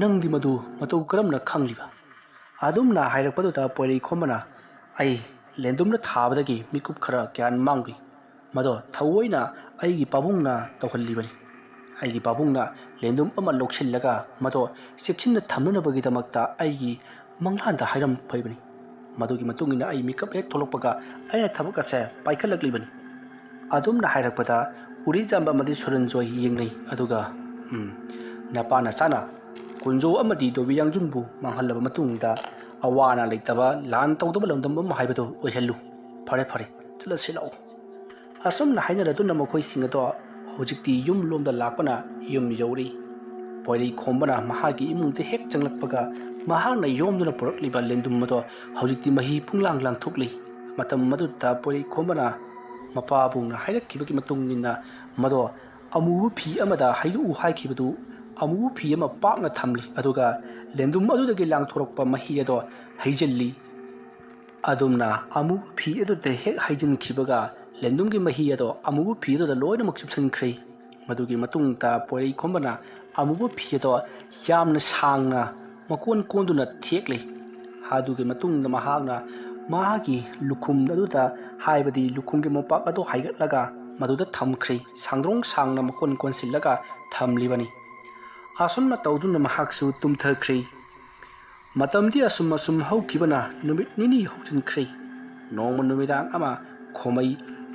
ꯅꯪꯗꯤ ꯃꯗꯨ ꯃꯇꯧ ꯀꯔꯝꯅ ꯈꯪꯂꯤꯕ?" ꯑꯗꯨꯝꯅ ꯍꯥꯏꯔꯛꯄꯗꯨꯗ ꯄꯣꯏꯔꯩ ꯈꯣꯝꯕꯅ, "ꯑꯩ ꯂꯦꯟꯗꯨꯝꯅ ꯊꯥꯕꯗꯒꯤ ꯃꯤꯀꯨꯞ ꯈꯔ ꯒ꯭ꯌꯥꯟ ꯃꯥꯡꯂꯤ꯫ ꯃꯗꯣ ꯊꯑꯣꯏꯅ ꯑꯩꯒꯤ ꯄꯥꯕꯨꯡꯅ ꯇꯧꯍꯜꯂꯤꯕꯅꯤ꯫ ꯑꯩꯒꯤ ꯄꯥꯕꯨꯡꯅ ꯂꯦꯟꯗꯨꯝ ꯑꯃ ꯂꯧꯁꯤꯜꯂꯒ ꯃꯗꯣ ꯆꯦꯛꯁꯤꯟꯅ ꯊꯝꯅꯅꯕꯒꯤꯗꯃꯛꯇ ꯑꯩꯒꯤ ꯃꯪꯂꯥꯟꯗ ꯍꯥꯏꯔꯝꯕꯤꯕꯅꯤ꯫ ꯃꯗꯨꯒꯤ ꯃꯇꯨꯡ ꯏꯟꯅ ꯑꯩ ꯃꯤꯀꯞ ꯍꯦꯛ ꯊꯣꯛꯂꯛꯄꯒ ꯑꯩꯅ ꯊꯕꯛ ꯑꯁꯦ ꯄꯥꯏꯈꯠꯂꯛꯂꯤꯕꯅꯤ꯫" ꯑꯗꯨꯝꯅ ꯍꯥꯏꯔꯛꯄꯗ ꯎꯔꯤꯖꯥꯝꯕ ꯑꯃꯗꯤ ꯁꯨꯔꯟꯖꯣꯏ ꯌꯦꯡꯅꯩ꯫ ꯑꯗꯨꯒ, "ꯎꯝ, ꯅꯄꯥ ꯅꯆꯥꯅ ꯀꯨꯟꯖꯣ ꯑꯃꯗꯤ ꯗꯣꯕꯤ ꯌꯥꯡꯖꯨꯟꯕꯨ ꯃꯥꯡꯍꯜꯂꯕ ꯃꯇꯨꯡꯗ ꯑꯋꯥ ꯑꯅꯥ ꯂꯩꯇꯕ, ꯂꯥꯟ ꯇꯧꯗꯕ ꯂꯝꯗꯝ ꯑꯃ ꯍꯥꯏꯕꯗꯨ ꯑꯣꯏꯍꯜꯂꯨ꯫ ꯐꯔꯦ, ꯐꯔꯦ, ꯆꯠꯂꯁꯤ ꯂꯥꯛꯎ꯫" ꯑꯁꯨꯝꯅ ꯍꯥꯏꯅꯔꯗꯨꯅ ꯃꯈꯣꯏꯁꯤꯡ ꯑꯗꯣ ꯍꯧꯖꯤꯛꯇꯤ ꯌꯨꯝ ꯂꯣꯝꯗ ꯂꯥꯛꯄꯅ ꯌꯨꯝ ꯌꯧꯔꯤ꯫ ꯄꯣꯏꯔꯩ ꯈꯣꯝꯕꯅ ꯃꯍꯥꯛꯀꯤ ꯏꯃꯨꯡꯗ ꯍꯦꯛ ꯆꯪꯂꯛꯄꯒ ꯃꯍꯥꯛꯅ ꯌꯣꯝꯗꯨꯅ ꯄꯨꯔꯛꯂꯤꯕ ꯂꯦꯟꯗꯨꯝ ꯑꯗꯣ ꯍꯧꯖꯤꯛꯇꯤ ꯃꯍꯤ ꯄꯨꯡꯂꯥꯡ ꯂꯥꯡꯊꯣꯛꯂꯤ꯫ ꯃꯇꯝ ꯑꯗꯨꯗ ꯄꯣꯏꯔꯩ ꯈꯣꯝꯕꯅ ꯃꯄꯥꯕꯨꯡꯅ ꯍꯥꯏꯔꯛꯈꯤꯕꯒꯤ ꯃꯇꯨꯡ ꯏꯟꯅ ꯃꯗꯣ ꯑꯃꯨꯕ ꯐꯤ ꯑꯃꯗ ꯍꯩꯗꯣꯛꯎ ꯍꯥꯏꯈꯤꯕꯗꯨ ꯑꯃꯨꯕ ꯐꯤ ꯑꯃ ꯄꯥꯛꯅ ꯊꯝꯂꯤ꯫ ꯑꯗꯨꯒ ꯂꯦꯟꯗꯨꯝ ꯑꯗꯨꯗꯒꯤ ꯂꯥꯡꯊꯣꯔꯛꯄ ꯃꯍꯤ ꯑꯗꯣ ꯍꯩꯖꯤꯜꯂꯤ꯫ ꯑꯗꯨꯝꯅ ꯑꯃꯨꯕ ꯐꯤ ꯑꯗꯨꯗ ꯍꯦꯛ ꯍꯩꯖꯤꯟꯈꯤꯕꯒ ꯂꯦꯟꯗꯨꯝꯒꯤ ꯃꯍꯤ ꯑꯗꯣ ꯑꯃꯨꯕ ꯐꯤ ꯑꯗꯨꯗ ꯂꯣꯏꯅꯃꯛ ꯆꯨꯞꯁꯤꯟꯈ꯭ꯔꯦ꯫ ꯃꯗꯨꯒꯤ ꯃꯇꯨꯡꯗ ꯄꯣꯏꯔꯩ ꯈꯣꯝꯕꯅ ꯑꯃꯨꯕ ꯐꯤ ꯑꯗꯣ ꯌꯥꯝꯅ ꯁꯥꯡꯅ ꯃꯀꯣꯟ ꯀꯣꯟꯗꯨꯅ ꯊꯦꯛꯂꯤ꯫ ꯑꯗꯨꯒꯤ ꯃꯇꯨꯡꯗ ꯃꯍꯥꯛꯅ ꯃꯥꯒꯤ ꯂꯨꯈꯨꯝ ꯑꯗꯨꯗ, ꯍꯥꯏꯕꯗꯤ ꯂꯨꯈꯨꯝꯒꯤ ꯃꯣꯝꯄꯥꯛ ꯑꯗꯨ ꯍꯥꯏꯒꯠꯂꯒ ꯃꯗꯨꯗ ꯊꯝꯈ꯭ꯔꯦ꯫ ꯁꯥꯡꯗ꯭ꯔꯣꯡ ꯁꯥꯡꯅ ꯃꯀꯣꯟ ꯀꯣꯟꯁꯤꯜꯂꯒ ꯊꯝꯂꯤꯕꯅꯤ꯫ ꯑꯁꯨꯝꯅ ꯇꯧꯗꯨꯅ ꯃꯍꯥꯛꯁꯨ ꯇꯨꯝꯊꯈ꯭ꯔꯦ꯫ ꯃꯇꯝꯗꯤ ꯑꯁꯨꯝ ꯑꯁꯨꯝ ꯍꯧꯈꯤꯕꯅ ꯅꯨꯃꯤꯠ ꯅꯤꯅꯤ ꯍꯧꯖꯤꯟꯈ꯭ꯔꯦ꯫ ꯅꯣꯡꯃ ꯅꯨꯃꯤꯗꯥꯡ ꯑꯃ ꯈꯣꯃꯩ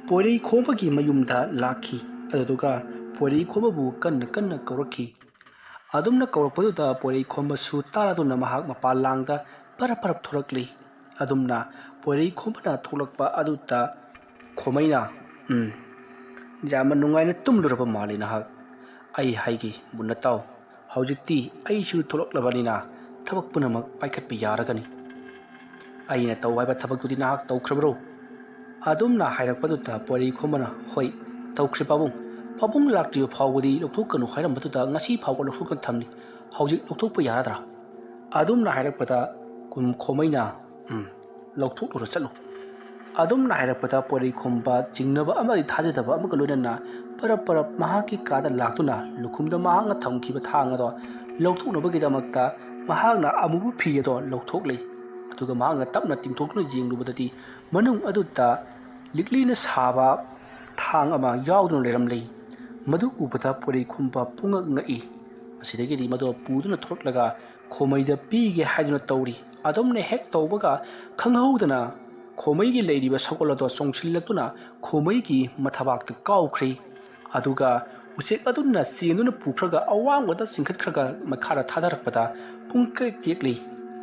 ꯄꯣꯏꯔꯩ ꯈꯣꯝꯕꯒꯤ ꯃꯌꯨꯝꯗ ꯂꯥꯛꯈꯤ꯫ ꯑꯗꯨꯗꯨꯒ ꯄꯣꯏꯔꯩ ꯈꯣꯝꯕꯕꯨ ꯀꯟꯅ ꯀꯟꯅ ꯀꯧꯔꯛꯈꯤ꯫ ꯑꯗꯨꯝꯅ ꯀꯧꯔꯛꯄꯗꯨꯗ ꯄꯣꯏꯔꯩ ꯈꯣꯝꯕꯁꯨ ꯇꯥꯔꯗꯨꯅ ꯃꯍꯥꯛ ꯃꯄꯥꯟ ꯂꯥꯡꯗ ꯄꯔꯞ ꯄꯔꯞ ꯊꯣꯔꯛꯂꯤ꯫ ꯑꯗꯨꯝꯅ ꯄꯣꯏꯔꯩ ꯈꯣꯝꯕꯅ ꯊꯣꯛꯂꯛꯄ ꯑꯗꯨꯗ ꯈꯣꯃꯩꯅ, "ꯎꯝ, ꯌꯥꯝꯅ ꯅꯨꯡꯉꯥꯏꯅ ꯇꯨꯝꯂꯨꯔꯕ ꯃꯥꯜꯂꯤ ꯅꯍꯥꯛ꯫ "ꯑꯩ ꯍꯥꯏꯒꯦ, ꯃꯨꯟꯅ ꯇꯥꯎ꯫ ꯍꯧꯖꯤꯛꯇꯤ ꯑꯩꯁꯨ ꯊꯣꯛꯂꯛꯂꯕꯅꯤꯅ ꯊꯕꯛ ꯄꯨꯝꯅꯃꯛ ꯄꯥꯏꯈꯠꯄ ꯌꯥꯔꯒꯅꯤ꯫ ꯑꯩꯅ ꯇꯧ ꯍꯥꯏꯕ ꯊꯕꯛꯇꯨꯗꯤ ꯅꯍꯥꯛ ꯇꯧꯈ꯭ꯔꯕ꯭ꯔꯣ?" ꯑꯗꯨꯝꯅ ꯍꯥꯏꯔꯛꯄꯗꯨꯗ ꯄꯣꯏꯔꯩꯈꯣꯝꯕꯅ, "ꯍꯣꯏ, ꯇꯧꯈ꯭ꯔꯦ ꯄꯥꯕꯨꯡ꯫ ꯄꯥꯕꯨꯡ ꯂꯥꯛꯇ꯭ꯔꯤꯕ ꯐꯥꯎꯕꯗꯤ ꯂꯧꯊꯣꯛꯀꯅꯨ ꯍꯥꯏꯔꯝꯕꯗꯨꯗ ꯉꯁꯤ ꯐꯥꯎꯕ ꯂꯧꯊꯣꯛꯇꯅ ꯊꯝꯂꯤ꯫ ꯍꯧꯖꯤꯛ ꯂꯧꯊꯣꯛꯄ ꯌꯥꯔꯗ꯭ꯔꯥ?" ꯑꯗꯨꯝꯅ ꯍꯥꯏꯔꯛꯄꯗ ꯀꯨꯝ-, ꯈꯣꯃꯩꯅ, "ꯎꯝ, ꯂꯧꯊꯣꯛꯂꯨꯔꯣ, ꯆꯠꯂꯨ"꯫ ꯑꯗꯨꯝꯅ ꯍꯥꯏꯔꯛꯄꯗ ꯄꯣꯏꯔꯩꯈꯣꯝꯕ ꯆꯤꯡꯅꯕ ꯑꯃꯗꯤ ꯊꯥꯖꯗꯕ ꯑꯃꯒ ꯂꯣꯏꯅꯅ ꯄꯔꯞ ꯄꯔꯞ ꯃꯍꯥꯛꯀꯤ ꯀꯥꯗ ꯂꯥꯛꯇꯨꯅ ꯂꯨꯈꯨꯝꯗ ꯃꯍꯥꯛꯅ ꯊꯝꯈꯤꯕ ꯊꯥꯡ ꯑꯗꯣ ꯂꯧꯊꯣꯛꯅꯕꯒꯤꯗꯃꯛꯇ ꯃꯍꯥꯛꯅ ꯑꯃꯨꯕ ꯐꯤ ꯑꯗꯣ ꯂꯧꯊꯣꯛꯂꯦ꯫ ꯑꯗꯨꯒ ꯃꯍꯥꯛꯅ ꯇꯞꯅ ꯇꯤꯡꯊꯣꯛꯇꯨꯅ ꯌꯦꯡꯂꯨꯕꯗꯗꯤ ꯃꯅꯨꯡ ꯑꯗꯨꯗ ꯂꯤꯛꯂꯤꯅ ꯁꯥꯕ ꯊꯥꯡ ꯑꯃ ꯌꯥꯎꯗꯨꯅ ꯂꯩꯔꯝꯂꯦ꯫ ꯃꯗꯨ ꯎꯕꯗ ꯄꯣꯏꯔꯩꯈꯣꯝꯕ ꯄꯨꯡꯉꯛ ꯉꯛꯏ꯫ ꯃꯁꯤꯗꯒꯤꯗꯤ ꯃꯗꯨ ꯄꯨꯗꯨꯅ ꯊꯣꯛꯂꯛꯂꯒ ꯈꯣꯃꯩꯗ ꯄꯤꯒꯦ ꯍꯥꯏꯗꯨꯅ ꯇꯧꯔꯤ꯫ ꯑꯗꯨꯝꯅ ꯍꯦꯛ ꯇꯧꯕꯒ ꯈꯪꯍꯧꯗꯅ ꯈꯣꯃꯩꯒꯤ ꯂꯩꯔꯤꯕ ꯁꯒꯣꯜ ꯑꯗꯣ ꯆꯣꯡꯁꯤꯜꯂꯛꯇꯨꯅ ꯈꯣꯃꯩꯒꯤ ꯃꯊꯕꯥꯛꯇ ꯀꯥꯎꯈ꯭ꯔꯦ꯫ ꯑꯗꯨꯒ ꯎꯆꯦꯛ ꯑꯗꯨꯅ ꯆꯦꯟꯗꯨꯅ ꯄꯨꯈ꯭ꯔꯒ ꯑꯋꯥꯡꯕꯗ ꯆꯤꯡꯈꯠꯈ꯭ꯔꯒ ꯃꯈꯥꯗ ꯊꯥꯗꯔꯛꯄꯗ ꯄꯨꯡ ꯀꯔꯤꯛ ꯇꯦꯛꯂꯤ꯫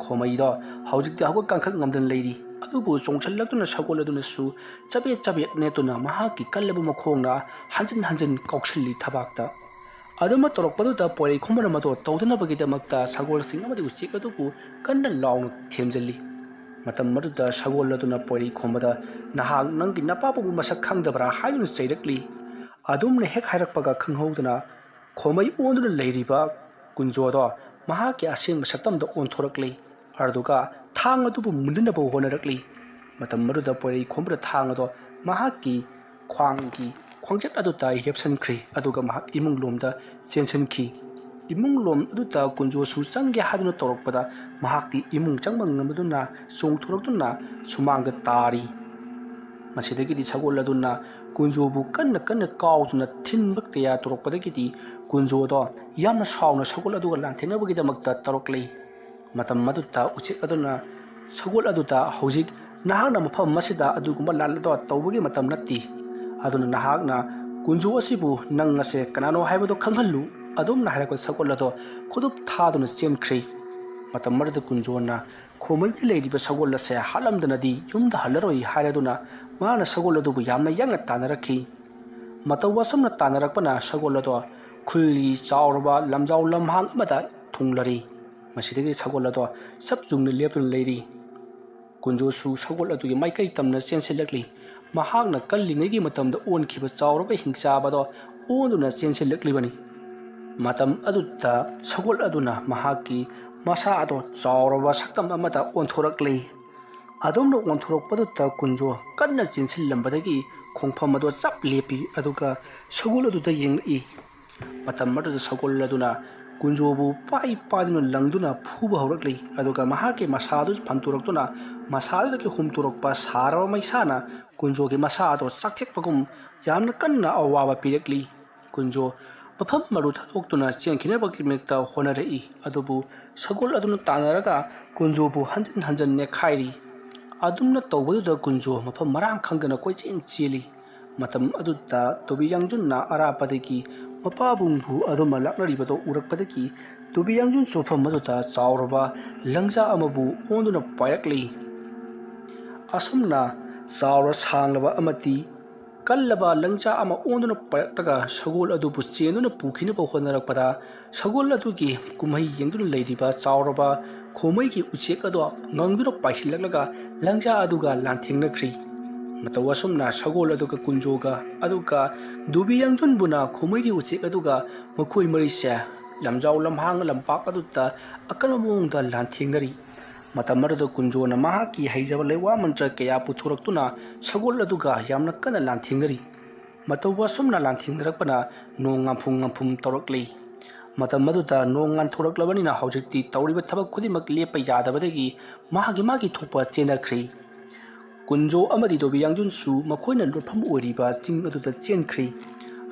ꯈꯣꯃꯩꯗꯣ ꯍꯧꯖꯤꯛꯇꯤ ꯍꯧꯒꯠ ꯀꯥꯡꯈꯠ ꯉꯝꯗꯅ ꯂꯩꯔꯤ꯫ ꯑꯗꯨꯕꯨ ꯆꯣꯡꯁꯤꯜꯂꯛꯇꯨꯅ ꯁꯒꯣꯜ ꯑꯗꯨꯅꯁꯨ ꯆꯕꯦꯠ ꯆꯕꯦꯠ ꯅꯦꯠꯇꯨꯅ ꯃꯍꯥꯛꯀꯤ ꯀꯜꯂꯕ ꯃꯈꯣꯡꯅ ꯍꯟꯖꯤꯟ ꯍꯟꯖꯤꯟ ꯀꯥꯎꯁꯤꯜꯂꯤ ꯊꯕꯥꯛꯇ꯫ ꯑꯗꯨꯃ ꯇꯧꯔꯛꯄꯗꯨꯗ ꯄꯣꯏꯔꯩꯈꯣꯝꯕꯅ ꯃꯗꯨ ꯇꯧꯗꯅꯕꯒꯤꯗꯃꯛꯇ ꯁꯒꯣꯜꯁꯤꯡ ꯑꯃꯗꯤ ꯎꯆꯦꯛ ꯑꯗꯨꯕꯨ ꯀꯟꯅ ꯂꯥꯎꯅ ꯊꯦꯝꯖꯤꯜꯂꯤ꯫ ꯃꯇꯝ ꯑꯗꯨꯗ ꯁꯒꯣꯜ ꯑꯗꯨꯅ ꯄꯣꯏꯔꯩꯈꯣꯝꯕꯗ, "ꯅꯍꯥꯛ ꯅꯪꯒꯤ ꯅꯄꯥꯕꯨꯡꯕꯨ ꯃꯁꯛ ꯈꯪꯗꯕ꯭ꯔꯥ?" ꯍꯥꯏꯗꯨꯅ ꯆꯩꯔꯛꯂꯤ꯫ ꯑꯗꯨꯝꯅ ꯍꯦꯛ ꯍꯥꯏꯔꯛꯄꯒ ꯈꯪꯍꯧꯗꯅ ꯈꯣꯃꯩ ꯑꯣꯟꯗꯨꯅ ꯂꯩꯔꯤꯕ ꯀꯨꯟꯖꯣꯗꯣ ꯃꯍꯥꯛꯀꯤ ꯑꯁꯦꯡꯕ ꯁꯛꯇꯝꯗ ꯑꯣꯟꯊꯣꯔꯛꯂꯤ꯫ ꯑꯗꯨꯒ ꯊꯥꯡ ꯑꯗꯨꯕꯨ ꯃꯨꯟꯅꯅꯕ ꯍꯣꯠꯅꯔꯛꯂꯤ꯫ ꯃꯇꯝ ꯑꯗꯨꯗ ꯄꯣꯏꯔꯩꯈꯣꯝꯕꯅ ꯊꯥꯡ ꯑꯗꯣ ꯃꯍꯥꯛꯀꯤ ꯈ꯭ꯋꯥꯡꯒꯤ ꯈ꯭ꯋꯥꯡꯆꯠ ꯑꯗꯨꯗ ꯌꯦꯞꯁꯤꯟꯈ꯭ꯔꯦ, ꯑꯗꯨꯒ ꯃꯍꯥꯛ ꯏꯃꯨꯡ ꯂꯣꯝꯗ ꯆꯦꯟꯁꯤꯟꯈꯤ꯫ ꯏꯃꯨꯡ ꯂꯣꯝ ꯑꯗꯨꯗ ꯀꯨꯟꯖꯣꯁꯨ ꯆꯪꯒꯦ ꯍꯥꯏꯗꯨꯅ ꯇꯧꯔꯛꯄꯗ ꯃꯍꯥꯛꯇꯤ ꯏꯃꯨꯡ ꯆꯪꯕ ꯉꯝꯗꯨꯅ ꯆꯣꯡꯊꯣꯔꯛꯇꯨꯅ ꯁꯨꯃꯥꯡꯗ ꯇꯥꯔꯤ꯫ ꯃꯁꯤꯗꯒꯤꯗꯤ ꯁꯒꯣꯜ ꯑꯗꯨꯅ ꯀꯨꯟꯖꯣꯕꯨ ꯀꯟꯅ ꯀꯟꯅ ꯀꯥꯎꯗꯨꯅ ꯊꯤꯟꯕ ꯀꯌꯥ ꯇꯧꯔꯛꯄꯗꯒꯤꯗꯤ ꯀꯨꯟꯖꯣꯗꯣ ꯌꯥꯝꯅ ꯁꯥꯎꯅ ꯁꯒꯣꯜ ꯑꯗꯨꯒ ꯂꯥꯟꯊꯦꯡꯅꯕꯒꯤꯗꯃꯛꯇ ꯇꯧꯔꯛꯂꯤ꯫ ꯃꯇꯝ ꯑꯗꯨꯗ ꯎꯆꯦꯛ ꯑꯗꯨꯅ ꯁꯒꯣꯜ ꯑꯗꯨꯗ, "ꯍꯧꯖꯤꯛ ꯅꯍꯥꯛꯅ ꯃꯐꯝ ꯑꯁꯤꯗ ꯑꯗꯨꯒꯨꯝꯕ ꯂꯥꯟ ꯑꯗꯣ ꯇꯧꯕꯒꯤ ꯃꯇꯝ ꯅꯠꯇꯦ꯫ ꯑꯗꯨꯅ ꯅꯍꯥꯛꯅ ꯀꯨꯟꯖꯣ ꯑꯁꯤꯕꯨ ꯅꯪ ꯑꯁꯦ ꯀꯅꯥꯅꯣ ꯍꯥꯏꯕꯗꯨ ꯈꯪꯍꯜꯂꯨ"꯫ ꯑꯗꯨꯝꯅ ꯍꯥꯏꯔꯛꯄ ꯁꯒꯣꯜ ꯑꯗꯣ ꯈꯨꯗꯨꯞ ꯊꯥꯗꯨꯅ ꯆꯦꯟꯈ꯭ꯔꯦ꯫ ꯃꯇꯝ ꯑꯗꯨꯗ ꯀꯨꯟꯖꯣꯅ ꯈꯣꯃꯩꯒꯤ ꯂꯩꯔꯤꯕ ꯁꯒꯣꯜ ꯑꯁꯦ ꯍꯥꯠꯂꯝꯗꯅꯗꯤ ꯌꯨꯝꯗ ꯍꯜꯂꯔꯣꯏ ꯍꯥꯏꯔꯗꯨꯅ ꯃꯥꯅ ꯁꯒꯣꯜ ꯑꯗꯨꯕꯨ ꯌꯥꯝꯅ ꯌꯥꯡꯅ ꯇꯥꯟꯅꯔꯛꯈꯤ꯫ ꯃꯇꯧ ꯑꯁꯨꯝꯅ ꯇꯥꯟꯅꯔꯛꯄꯅ ꯁꯒꯣꯜ ꯑꯗꯣ ꯈꯨꯜꯒꯤ ꯆꯥꯎꯔꯕ ꯂꯝꯖꯥꯎ ꯂꯝꯍꯥꯡ ꯑꯃꯗ ꯊꯨꯡꯂꯔꯤ꯫ ꯃꯁꯤꯗꯒꯤ ꯁꯒꯣꯜ ꯑꯗꯣ ꯆꯞ ꯌꯨꯡꯅ ꯂꯦꯞꯇꯨꯅ ꯂꯩꯔꯤ꯫ ꯀꯨꯟꯖꯣꯁꯨ ꯁꯒꯣꯜ ꯑꯗꯨꯒꯤ ꯃꯥꯏꯀꯩ ꯇꯝꯅ ꯆꯦꯟꯁꯤꯜꯂꯛꯂꯤ꯫ ꯃꯍꯥꯛꯅ ꯀꯜꯂꯤꯉꯩꯒꯤ ꯃꯇꯝꯗ ꯑꯣꯟꯈꯤꯕ ꯆꯥꯎꯔꯕ ꯍꯤꯡꯆꯥꯕ ꯑꯗꯣ ꯑꯣꯟꯗꯨꯅ ꯆꯦꯟꯁꯤꯜꯂꯛꯂꯤꯕꯅꯤ꯫ ꯃꯇꯝ ꯑꯗꯨꯗ ꯁꯒꯣꯜ ꯑꯗꯨꯅ ꯃꯍꯥꯛꯀꯤ ꯃꯁꯥ ꯑꯗꯣ ꯆꯥꯎꯔꯕ ꯁꯛꯇꯝ ꯑꯃꯗ ꯑꯣꯟꯊꯣꯔꯛꯂꯤ꯫ ꯑꯗꯨꯝꯅ ꯑꯣꯟꯊꯣꯔꯛꯄꯗꯨꯗ ꯀꯨꯟꯖꯣ ꯀꯟꯅ ꯆꯦꯟꯁꯤꯜꯂꯝꯕꯗꯒꯤ ꯈꯣꯡꯐꯝ ꯑꯗꯣ ꯆꯞ ꯂꯦꯞꯄꯤ, ꯑꯗꯨꯒ ꯁꯒꯣꯜ ꯑꯗꯨꯗ ꯌꯦꯡꯂꯛꯏ꯫ ꯃꯇꯝ ꯑꯗꯨꯗ ꯁꯒꯣꯜ ꯑꯗꯨꯅ ꯀꯨꯟꯖꯣꯕꯨ ꯄꯥꯏ ꯄꯥꯏꯗꯨꯅ ꯂꯪꯗꯨꯅ ꯐꯨꯕ ꯍꯧꯔꯛꯂꯤ, ꯑꯗꯨꯒ ꯃꯍꯥꯛꯀꯤ ꯃꯁꯥꯗꯨ ꯐꯟꯇꯣꯔꯛꯇꯨꯅ ꯃꯁꯥꯗꯨꯗꯒꯤ ꯍꯨꯝꯇꯣꯔꯛꯄ ꯁꯥꯔꯕ ꯃꯩꯁꯥꯅ ꯀꯨꯟꯖꯣꯒꯤ ꯃꯁꯥ ꯑꯗꯨ ꯆꯥꯛꯊꯦꯛꯄꯒꯨꯝ ꯌꯥꯝꯅ ꯀꯟꯅ ꯑꯋꯥꯕ ꯄꯤꯔꯛꯂꯤ꯫ ꯀꯨꯟꯖꯣ ꯃꯐꯝ ꯑꯗꯨ ꯊꯥꯗꯣꯛꯇꯨꯅ ꯆꯦꯟꯈꯤꯅꯕꯒꯤꯗꯃꯛꯇ ꯍꯣꯠꯅꯔꯛꯏ, ꯑꯗꯨꯕꯨ ꯁꯒꯣꯜ ꯑꯗꯨꯅ ꯇꯥꯟꯅꯔꯒ ꯀꯨꯟꯖꯣꯕꯨ ꯍꯟꯖꯤꯟ ꯍꯟꯖꯤꯟ ꯅꯦꯠꯈꯥꯏꯔꯤ꯫ ꯑꯗꯨꯝꯅ ꯇꯧꯕꯗꯨꯗ ꯀꯨꯟꯖꯣ ꯃꯐꯝ ꯃꯔꯥꯡ ꯈꯪꯗꯅ ꯀꯣꯏꯆꯦꯟ ꯆꯦꯜꯂꯤ꯫ ꯃꯇꯝ ꯑꯗꯨꯗ ꯇꯣꯕꯤ ꯌꯥꯡꯖꯨꯟꯅ ꯑꯔꯥꯞꯄꯗꯒꯤ ꯃꯄꯥꯕꯨꯡꯕꯨ ꯑꯗꯨꯝꯅ ꯂꯥꯛꯅꯔꯤꯕꯗꯨ ꯎꯔꯛꯄꯗꯒꯤ ꯇꯣꯕꯤ ꯌꯥꯡꯖꯨꯟꯁꯨ ꯃꯐꯝ ꯑꯗꯨꯗ ꯆꯥꯎꯔꯕ ꯂꯪꯖꯥ ꯑꯃꯕꯨ ꯑꯣꯟꯗꯨꯅ ꯄꯥꯏꯔꯛꯂꯤ꯫ ꯑꯁꯨꯝꯅ ꯆꯥꯎꯔ ꯁꯥꯡꯂꯕ ꯑꯃꯗꯤ ꯀꯜꯂꯕ ꯂꯪꯖꯥ ꯑꯃ ꯑꯣꯟꯗꯨꯅ ꯄꯥꯏꯔꯛꯂꯒ ꯁꯒꯣꯜ ꯑꯗꯨꯕꯨ ꯆꯦꯟꯗꯨꯅ ꯄꯨꯈꯤꯅꯕ ꯍꯣꯠꯅꯔꯛꯄꯗ, ꯁꯒꯣꯜ ꯑꯗꯨꯒꯤ ꯀꯨꯝꯍꯩ ꯌꯦꯡꯗꯨꯅ ꯂꯩꯔꯤꯕ ꯆꯥꯎꯔꯕ ꯈꯣꯃꯩꯒꯤ ꯎꯆꯦꯛ ꯑꯗꯣ ꯉꯪꯗꯨꯅ ꯄꯥꯏꯁꯤꯜꯂꯛꯂꯒ ꯂꯪꯖꯥ ꯑꯗꯨꯒ ꯂꯥꯟꯊꯦꯡꯅꯈ꯭ꯔꯤ꯫ ꯃꯇꯧ ꯑꯁꯨꯝꯅ ꯁꯒꯣꯜ ꯑꯗꯨꯒ ꯀꯨꯟꯖꯣꯒ ꯑꯗꯨꯒ ꯗꯨꯕꯤ ꯌꯥꯡꯖꯨꯟꯕꯨꯅ ꯈꯣꯃꯩꯒꯤ ꯎꯆꯦꯛ ꯑꯗꯨꯒ ꯃꯈꯣꯏ ꯃꯔꯤꯁꯦ ꯂꯝꯖꯥꯎ ꯂꯝꯍꯥꯡ ꯂꯝꯄꯥꯛ ꯑꯗꯨꯗ ꯑꯀꯟꯕ ꯃꯑꯣꯡꯗ ꯂꯥꯟꯊꯦꯡꯅꯔꯤ꯫ ꯃꯇꯝ ꯑꯗꯨꯗ ꯀꯨꯟꯖꯣꯅ ꯃꯍꯥꯛꯀꯤ ꯍꯩꯖꯕ ꯂꯩꯋꯥ ꯃꯟꯇ꯭ꯔ ꯀꯌꯥ ꯄꯨꯊꯣꯔꯛꯇꯨꯅ ꯁꯒꯣꯜ ꯑꯗꯨꯒ ꯌꯥꯝꯅ ꯀꯟꯅ ꯂꯥꯟꯊꯦꯡꯅꯔꯤ꯫ ꯃꯇꯧ ꯑꯁꯨꯝꯅ ꯂꯥꯟꯊꯦꯡꯅꯔꯛꯄꯅ ꯅꯣꯡ ꯉꯥꯟꯐꯨꯝ ꯉꯥꯟꯐꯨꯝ ꯇꯧꯔꯛꯂꯤ꯫ ꯃꯇꯝ ꯑꯗꯨꯗ ꯅꯣꯡ ꯉꯥꯟꯊꯣꯔꯛꯂꯕꯅꯤꯅ ꯍꯧꯖꯤꯛꯇꯤ ꯇꯧꯔꯤꯕ ꯊꯕꯛ ꯈꯨꯗꯤꯡꯃꯛ ꯂꯦꯞꯄ ꯌꯥꯗꯕꯗꯒꯤ ꯃꯥꯒꯤ ꯃꯥꯒꯤ ꯊꯣꯛꯄ ꯆꯦꯟꯅꯈ꯭ꯔꯤ꯫ ꯀꯨꯟꯖꯣ ꯑꯃꯗꯤ ꯗꯣꯕꯤ ꯌꯥꯡꯖꯨꯟꯁꯨ ꯃꯈꯣꯏꯅ ꯂꯣꯠꯐꯝ ꯑꯣꯏꯔꯤꯕ ꯆꯤꯡ ꯑꯗꯨꯗ ꯆꯦꯟꯈ꯭ꯔꯤ꯫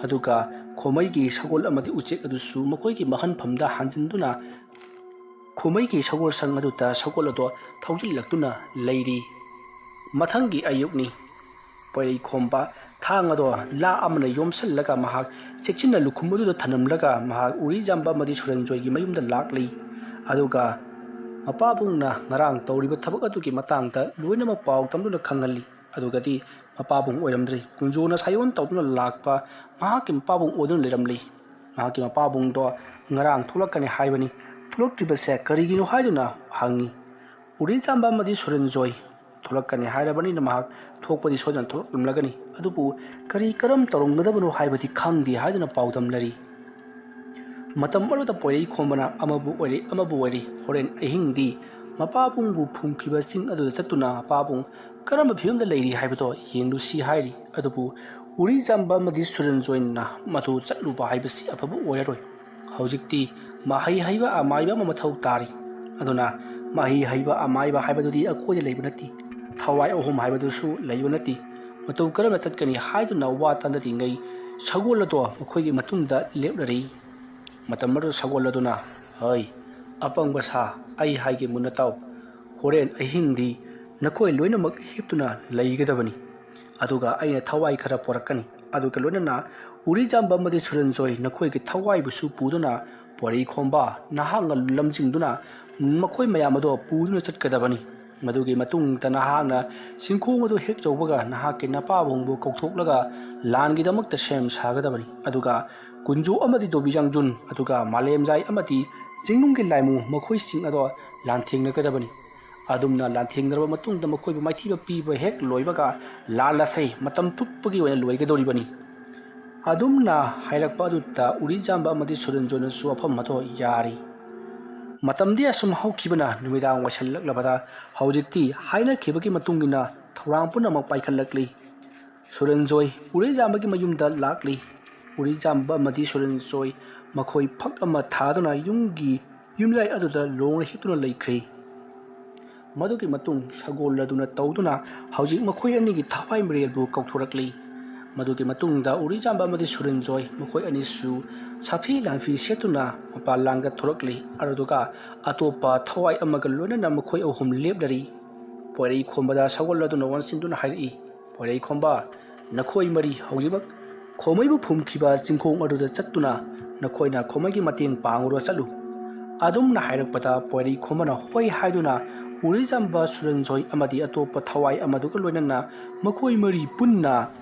ꯑꯗꯨꯒ ꯈꯣꯃꯩꯒꯤ ꯁꯒꯣꯜ ꯑꯃꯗꯤ ꯎꯆꯦꯛ ꯑꯗꯨꯁꯨ ꯃꯈꯣꯏꯒꯤ ꯃꯍꯟꯐꯝꯗ ꯍꯟꯖꯤꯟꯗꯨꯅ ꯈꯣꯃꯩꯒꯤ ꯁꯒꯣꯜ ꯁꯪ ꯑꯗꯨꯗ ꯁꯒꯣꯜ ꯑꯗꯣ ꯊꯧꯖꯤꯜꯂꯛꯇꯨꯅ ꯂꯩꯔꯤ꯫ ꯃꯊꯪꯒꯤ ꯑꯌꯨꯛꯅꯤ꯫ ꯄꯣꯏꯔꯩꯈꯣꯝꯕ ꯊꯥꯡ ꯑꯗꯣ ꯂꯥ ꯑꯃꯅ ꯌꯣꯝꯁꯤꯜꯂꯒ ꯃꯍꯥꯛ ꯆꯦꯛꯁꯤꯟꯅ ꯂꯨꯈꯨꯝ ꯑꯗꯨꯗ ꯊꯅꯝꯂꯒ ꯃꯍꯥꯛ ꯎꯔꯤꯖꯥꯝꯕ ꯑꯃꯗꯤ ꯁꯨꯔꯟꯖꯣꯏꯒꯤ ꯃꯌꯨꯝꯗ ꯂꯥꯛꯂꯤ꯫ ꯑꯗꯨꯒ ꯃꯄꯥꯕꯨꯡꯅ ꯉꯔꯥꯡ ꯇꯧꯔꯤꯕ ꯊꯕꯛ ꯑꯗꯨꯒꯤ ꯃꯇꯥꯡꯗ ꯂꯣꯏꯅꯃꯛ ꯄꯥꯎ ꯇꯝꯗꯨꯅ ꯈꯪꯍꯜꯂꯤ꯫ ꯑꯗꯨꯒꯗꯤ ꯃꯄꯥꯕꯨꯡ ꯑꯣꯏꯔꯝꯗ꯭ꯔꯦ꯫ ꯀꯨꯟꯖꯣꯅ ꯁꯥꯏꯑꯣꯟ ꯇꯧꯗꯨꯅ ꯂꯥꯛꯄ ꯃꯍꯥꯛꯀꯤ ꯃꯄꯥꯕꯨꯡ ꯑꯣꯏꯗꯨꯅ ꯂꯩꯔꯝꯂꯤ꯫ ꯃꯍꯥꯛꯀꯤ ꯃꯄꯥꯕꯨꯡꯗꯣ ꯉꯔꯥꯡ ꯊꯣꯛꯂꯛꯀꯅꯤ ꯍꯥꯏꯕꯅꯤ꯫ ꯊꯣꯛꯂꯛꯇ꯭ꯔꯤꯕꯁꯦ ꯀꯔꯤꯒꯤꯅꯣ ꯍꯥꯏꯗꯨꯅ ꯍꯪꯉꯤ꯫ ꯎꯔꯤꯖꯥꯝꯕ ꯑꯃꯗꯤ ꯁꯨꯔꯟꯖꯣꯏ ꯊꯣꯛꯂꯛꯀꯅꯤ ꯍꯥꯏꯔꯕꯅꯤꯅ ꯃꯍꯥꯛ ꯊꯣꯛꯄꯗꯤ ꯁꯣꯏꯗꯅ ꯊꯣꯛꯂꯛꯂꯝꯂꯒꯅꯤ, ꯑꯗꯨꯕꯨ ꯀꯔꯤ ꯀꯔꯝ ꯇꯧꯔꯝꯒꯗꯕꯅꯣ ꯍꯥꯏꯕꯗꯤ ꯈꯪꯗꯦ ꯍꯥꯏꯗꯨꯅ ꯄꯥꯎꯗꯝꯅꯔꯤ꯫ ꯃꯇꯝ ꯑꯃꯗ ꯄꯣꯏꯔꯩ ꯈꯣꯝꯕꯅ ꯑꯃꯕꯨ ꯑꯣꯏꯔꯦ ꯑꯃꯕꯨ ꯑꯣꯏꯔꯦ, ꯍꯣꯔꯦꯟ ꯑꯍꯤꯡꯗꯤ ꯃꯄꯥꯕꯨꯡꯕꯨ ꯐꯨꯝꯈꯤꯕ ꯆꯤꯡ ꯑꯗꯨꯗ ꯆꯠꯇꯨꯅ ꯃꯄꯥꯕꯨꯡ ꯀꯔꯝꯕ ꯐꯤꯕꯝꯗ ꯂꯩꯔꯤ ꯍꯥꯏꯕꯗꯣ ꯌꯦꯡꯂꯨꯁꯤ ꯍꯥꯏꯔꯤ꯫ ꯑꯗꯨꯕꯨ ꯎꯔꯤꯖꯥꯝꯕ ꯑꯃꯗꯤ ꯁꯨꯔꯟꯖꯣꯏꯅ ꯃꯗꯨ ꯆꯠꯂꯨꯕ ꯍꯥꯏꯕꯁꯤ ꯑꯐꯕ ꯑꯣꯏꯔꯔꯣꯏ꯫ ꯍꯧꯖꯤꯛꯇꯤ ꯃꯍꯩ ꯍꯩꯕ ꯑꯃꯥꯏꯕ ꯑꯃ ꯃꯊꯧ ꯇꯥꯔꯤ꯫ ꯑꯗꯨꯅ ꯃꯍꯩ ꯍꯩꯕ ꯑꯃꯥꯏꯕ ꯍꯥꯏꯕꯗꯨꯗꯤ ꯑꯩꯈꯣꯏꯗ ꯂꯩꯕ ꯅꯠꯇꯦ, ꯊꯋꯥꯏ ꯑꯍꯨꯝ ꯍꯥꯏꯕꯗꯨꯁꯨ ꯂꯩꯕ ꯅꯠꯇꯦ꯫ ꯃꯇꯧ ꯀꯔꯝꯅ ꯆꯠꯀꯅꯤ ꯍꯥꯏꯗꯨꯅ ꯋꯥ ꯇꯥꯅꯔꯤꯉꯩ ꯁꯒꯣꯜ ꯑꯗꯣ ꯃꯈꯣꯏꯒꯤ ꯃꯇꯨꯡꯗ ꯂꯦꯞꯂꯔꯤ꯫ ꯃꯇꯝ ꯑꯗꯨ ꯁꯒꯣꯜ ꯑꯗꯨꯅ, "ꯍꯩ, ꯑꯄꯪꯕ ꯁꯥ, ꯑꯩ ꯍꯥꯏꯒꯦ ꯃꯨꯟꯅ ꯇꯥꯎ꯫ ꯍꯣꯔꯦꯟ ꯑꯍꯤꯡꯗꯤ ꯅꯈꯣꯏ ꯂꯣꯏꯅꯃꯛ ꯍꯤꯞꯇꯨꯅ ꯂꯩꯒꯗꯕꯅꯤ꯫ ꯑꯗꯨꯒ ꯑꯩꯅ ꯊꯋꯥꯏ ꯈꯔ ꯄꯣꯔꯛꯀꯅꯤ꯫ ꯑꯗꯨꯒ ꯂꯣꯏꯅꯅ ꯎꯔꯤꯖꯥꯝꯕ ꯑꯃꯗꯤ ꯁꯨꯔꯟꯖꯣꯏ ꯅꯈꯣꯏꯒꯤ ꯊꯋꯥꯏꯕꯨꯁꯨ ꯄꯨꯗꯨꯅ ꯄꯣꯏꯔꯩ ꯈꯣꯝꯕ ꯅꯍꯥꯛꯅ ꯂꯝꯖꯤꯡꯗꯨꯅ ꯃꯈꯣꯏ ꯃꯌꯥꯝ ꯑꯗꯣ ꯄꯨꯗꯨꯅ ꯆꯠꯀꯗꯕꯅꯤ꯫ ꯃꯗꯨꯒꯤ ꯃꯇꯨꯡꯗ ꯅꯍꯥꯛꯅ ꯆꯤꯡꯈꯣꯡ ꯑꯗꯨ ꯍꯦꯛ ꯌꯧꯕꯒ ꯅꯍꯥꯛꯀꯤ ꯅꯄꯥꯕꯨꯡꯕꯨ ꯀꯧꯊꯣꯛꯂꯒ ꯂꯥꯟꯒꯤꯗꯃꯛꯇ ꯁꯦꯝ ꯁꯥꯒꯗꯕꯅꯤ꯫ ꯑꯗꯨꯒ ꯀꯨꯟꯖꯣ ꯑꯃꯗꯤ ꯗꯣꯕꯤꯖꯥꯡꯖꯨꯟ, ꯑꯗꯨꯒ ꯃꯥꯂꯦꯝꯖꯥꯏ ꯑꯃꯗꯤ ꯆꯤꯡꯅꯨꯡꯒꯤ ꯂꯥꯏꯃꯨ, ꯃꯈꯣꯏꯁꯤꯡ ꯑꯗꯣ ꯂꯥꯟꯊꯦꯡꯅꯒꯗꯕꯅꯤ꯫ ꯑꯗꯨꯝꯅ ꯂꯥꯟꯊꯦꯡꯅꯔꯕ ꯃꯇꯨꯡꯗ ꯃꯈꯣꯏꯕꯨ ꯃꯥꯏꯊꯤꯕ ꯄꯤꯕ ꯍꯦꯛ ꯂꯣꯏꯕꯒ ꯂꯥꯟ ꯑꯁꯤ ꯃꯇꯝ ꯆꯨꯞꯄꯒꯤ ꯑꯣꯏꯅ ꯂꯣꯏꯒꯗꯧꯔꯤꯕꯅꯤ꯫" ꯑꯗꯨꯝꯅ ꯍꯥꯏꯔꯛꯄ ꯑꯗꯨꯗ ꯎꯔꯤꯖꯥꯝꯕ ꯑꯃꯗꯤ ꯁꯨꯔꯟꯖꯣꯏꯅꯁꯨ ꯋꯥꯐꯝ ꯑꯗꯣ ꯌꯥꯔꯤ꯫ ꯃꯇꯝꯗꯤ ꯑꯁꯨꯝ ꯍꯧꯈꯤꯕꯅ ꯅꯨꯃꯤꯗꯥꯡ ꯑꯣꯏꯁꯜꯂꯛꯂꯕꯗ ꯍꯧꯖꯤꯛꯇꯤ ꯍꯥꯏꯅꯈꯤꯕꯒꯤ ꯃꯇꯨꯡ ꯏꯟꯅ ꯊꯧꯔꯥꯡ ꯄꯨꯝꯅꯃꯛ ꯄꯥꯏꯈꯠꯂꯛꯂꯤ꯫ ꯁꯨꯔꯟꯖꯣꯏ ꯎꯔꯤꯖꯥꯝꯕꯒꯤ ꯃꯌꯨꯝꯗ ꯂꯥꯛꯂꯤ꯫ ꯎꯔꯤꯖꯥꯝꯕ ꯑꯃꯗꯤ ꯁꯨꯔꯟꯖꯣꯏ ꯃꯈꯣꯏ ꯐꯛ ꯑꯃ ꯊꯥꯗꯨꯅ ꯌꯨꯝꯒꯤ ꯌꯨꯝꯌꯥꯏ ꯑꯗꯨꯗ ꯂꯣꯡꯅ ꯍꯤꯞꯇꯨꯅ ꯂꯩꯈ꯭ꯔꯦ꯫ ꯃꯗꯨꯒꯤ ꯃꯇꯨꯡ ꯁꯒꯣꯜ ꯑꯗꯨꯅ ꯇꯧꯗꯨꯅ ꯍꯧꯖꯤꯛ ꯃꯈꯣꯏ ꯑꯅꯤꯒꯤ ꯊꯋꯥꯏ ꯃꯔꯦꯜꯕꯨ ꯀꯧꯊꯣꯔꯛꯂꯤ꯫ ꯃꯗꯨꯒꯤ ꯃꯇꯨꯡꯗ ꯎꯔꯤꯖꯥꯝꯕ ꯑꯃꯗꯤ ꯁꯨꯔꯟꯖꯣꯏ ꯃꯈꯣꯏ ꯑꯅꯤꯁꯨ ꯁꯥꯐꯤ ꯂꯥꯟꯐꯤ ꯁꯦꯠꯇꯨꯅ ꯃꯄꯥꯟ ꯂꯥꯡꯗ ꯊꯣꯔꯛꯂꯤ꯫ ꯑꯗꯨꯗꯨꯒ ꯑꯇꯣꯞꯄ ꯊꯋꯥꯏ ꯑꯃꯒ ꯂꯣꯏꯅꯅ ꯃꯈꯣꯏ ꯑꯍꯨꯝ ꯂꯦꯞꯂꯔꯤ꯫ ꯄꯣꯏꯔꯩ ꯈꯣꯝꯕꯗ ꯁꯒꯣꯜ ꯑꯗꯨꯅ ꯑꯣꯟꯁꯤꯟꯗꯨꯅ ꯍꯥꯏꯔꯛꯏ, "ꯄꯣꯏꯔꯩ ꯈꯣꯝꯕ, ꯅꯈꯣꯏ ꯃꯔꯤ ꯍꯧꯖꯤꯛꯃꯛ ꯈꯣꯃꯩꯕꯨ ꯐꯨꯝꯈꯤꯕ ꯆꯤꯡꯈꯣꯡ ꯑꯗꯨꯗ ꯆꯠꯇꯨꯅ ꯅꯈꯣꯏꯅ ꯈꯣꯃꯩꯒꯤ ꯃꯇꯦꯡ ꯄꯥꯡꯉꯨꯔꯣ, ꯆꯠꯂꯨ꯫" ꯑꯗꯨꯝꯅ ꯍꯥꯏꯔꯛꯄꯗ ꯄꯣꯏꯔꯩ ꯈꯣꯝꯕꯅ ꯍꯣꯏ ꯍꯥꯏꯗꯨꯅ ꯎꯔꯤꯖꯥꯝꯕ, ꯁꯨꯔꯟꯖꯣꯏ ꯑꯃꯗꯤ ꯑꯇꯣꯞꯄ ꯊꯋꯥꯏ ꯑꯃꯗꯨꯒ ꯂꯣꯏꯅꯅ ꯃꯈꯣꯏ ꯃꯔꯤ ꯄꯨꯟꯅ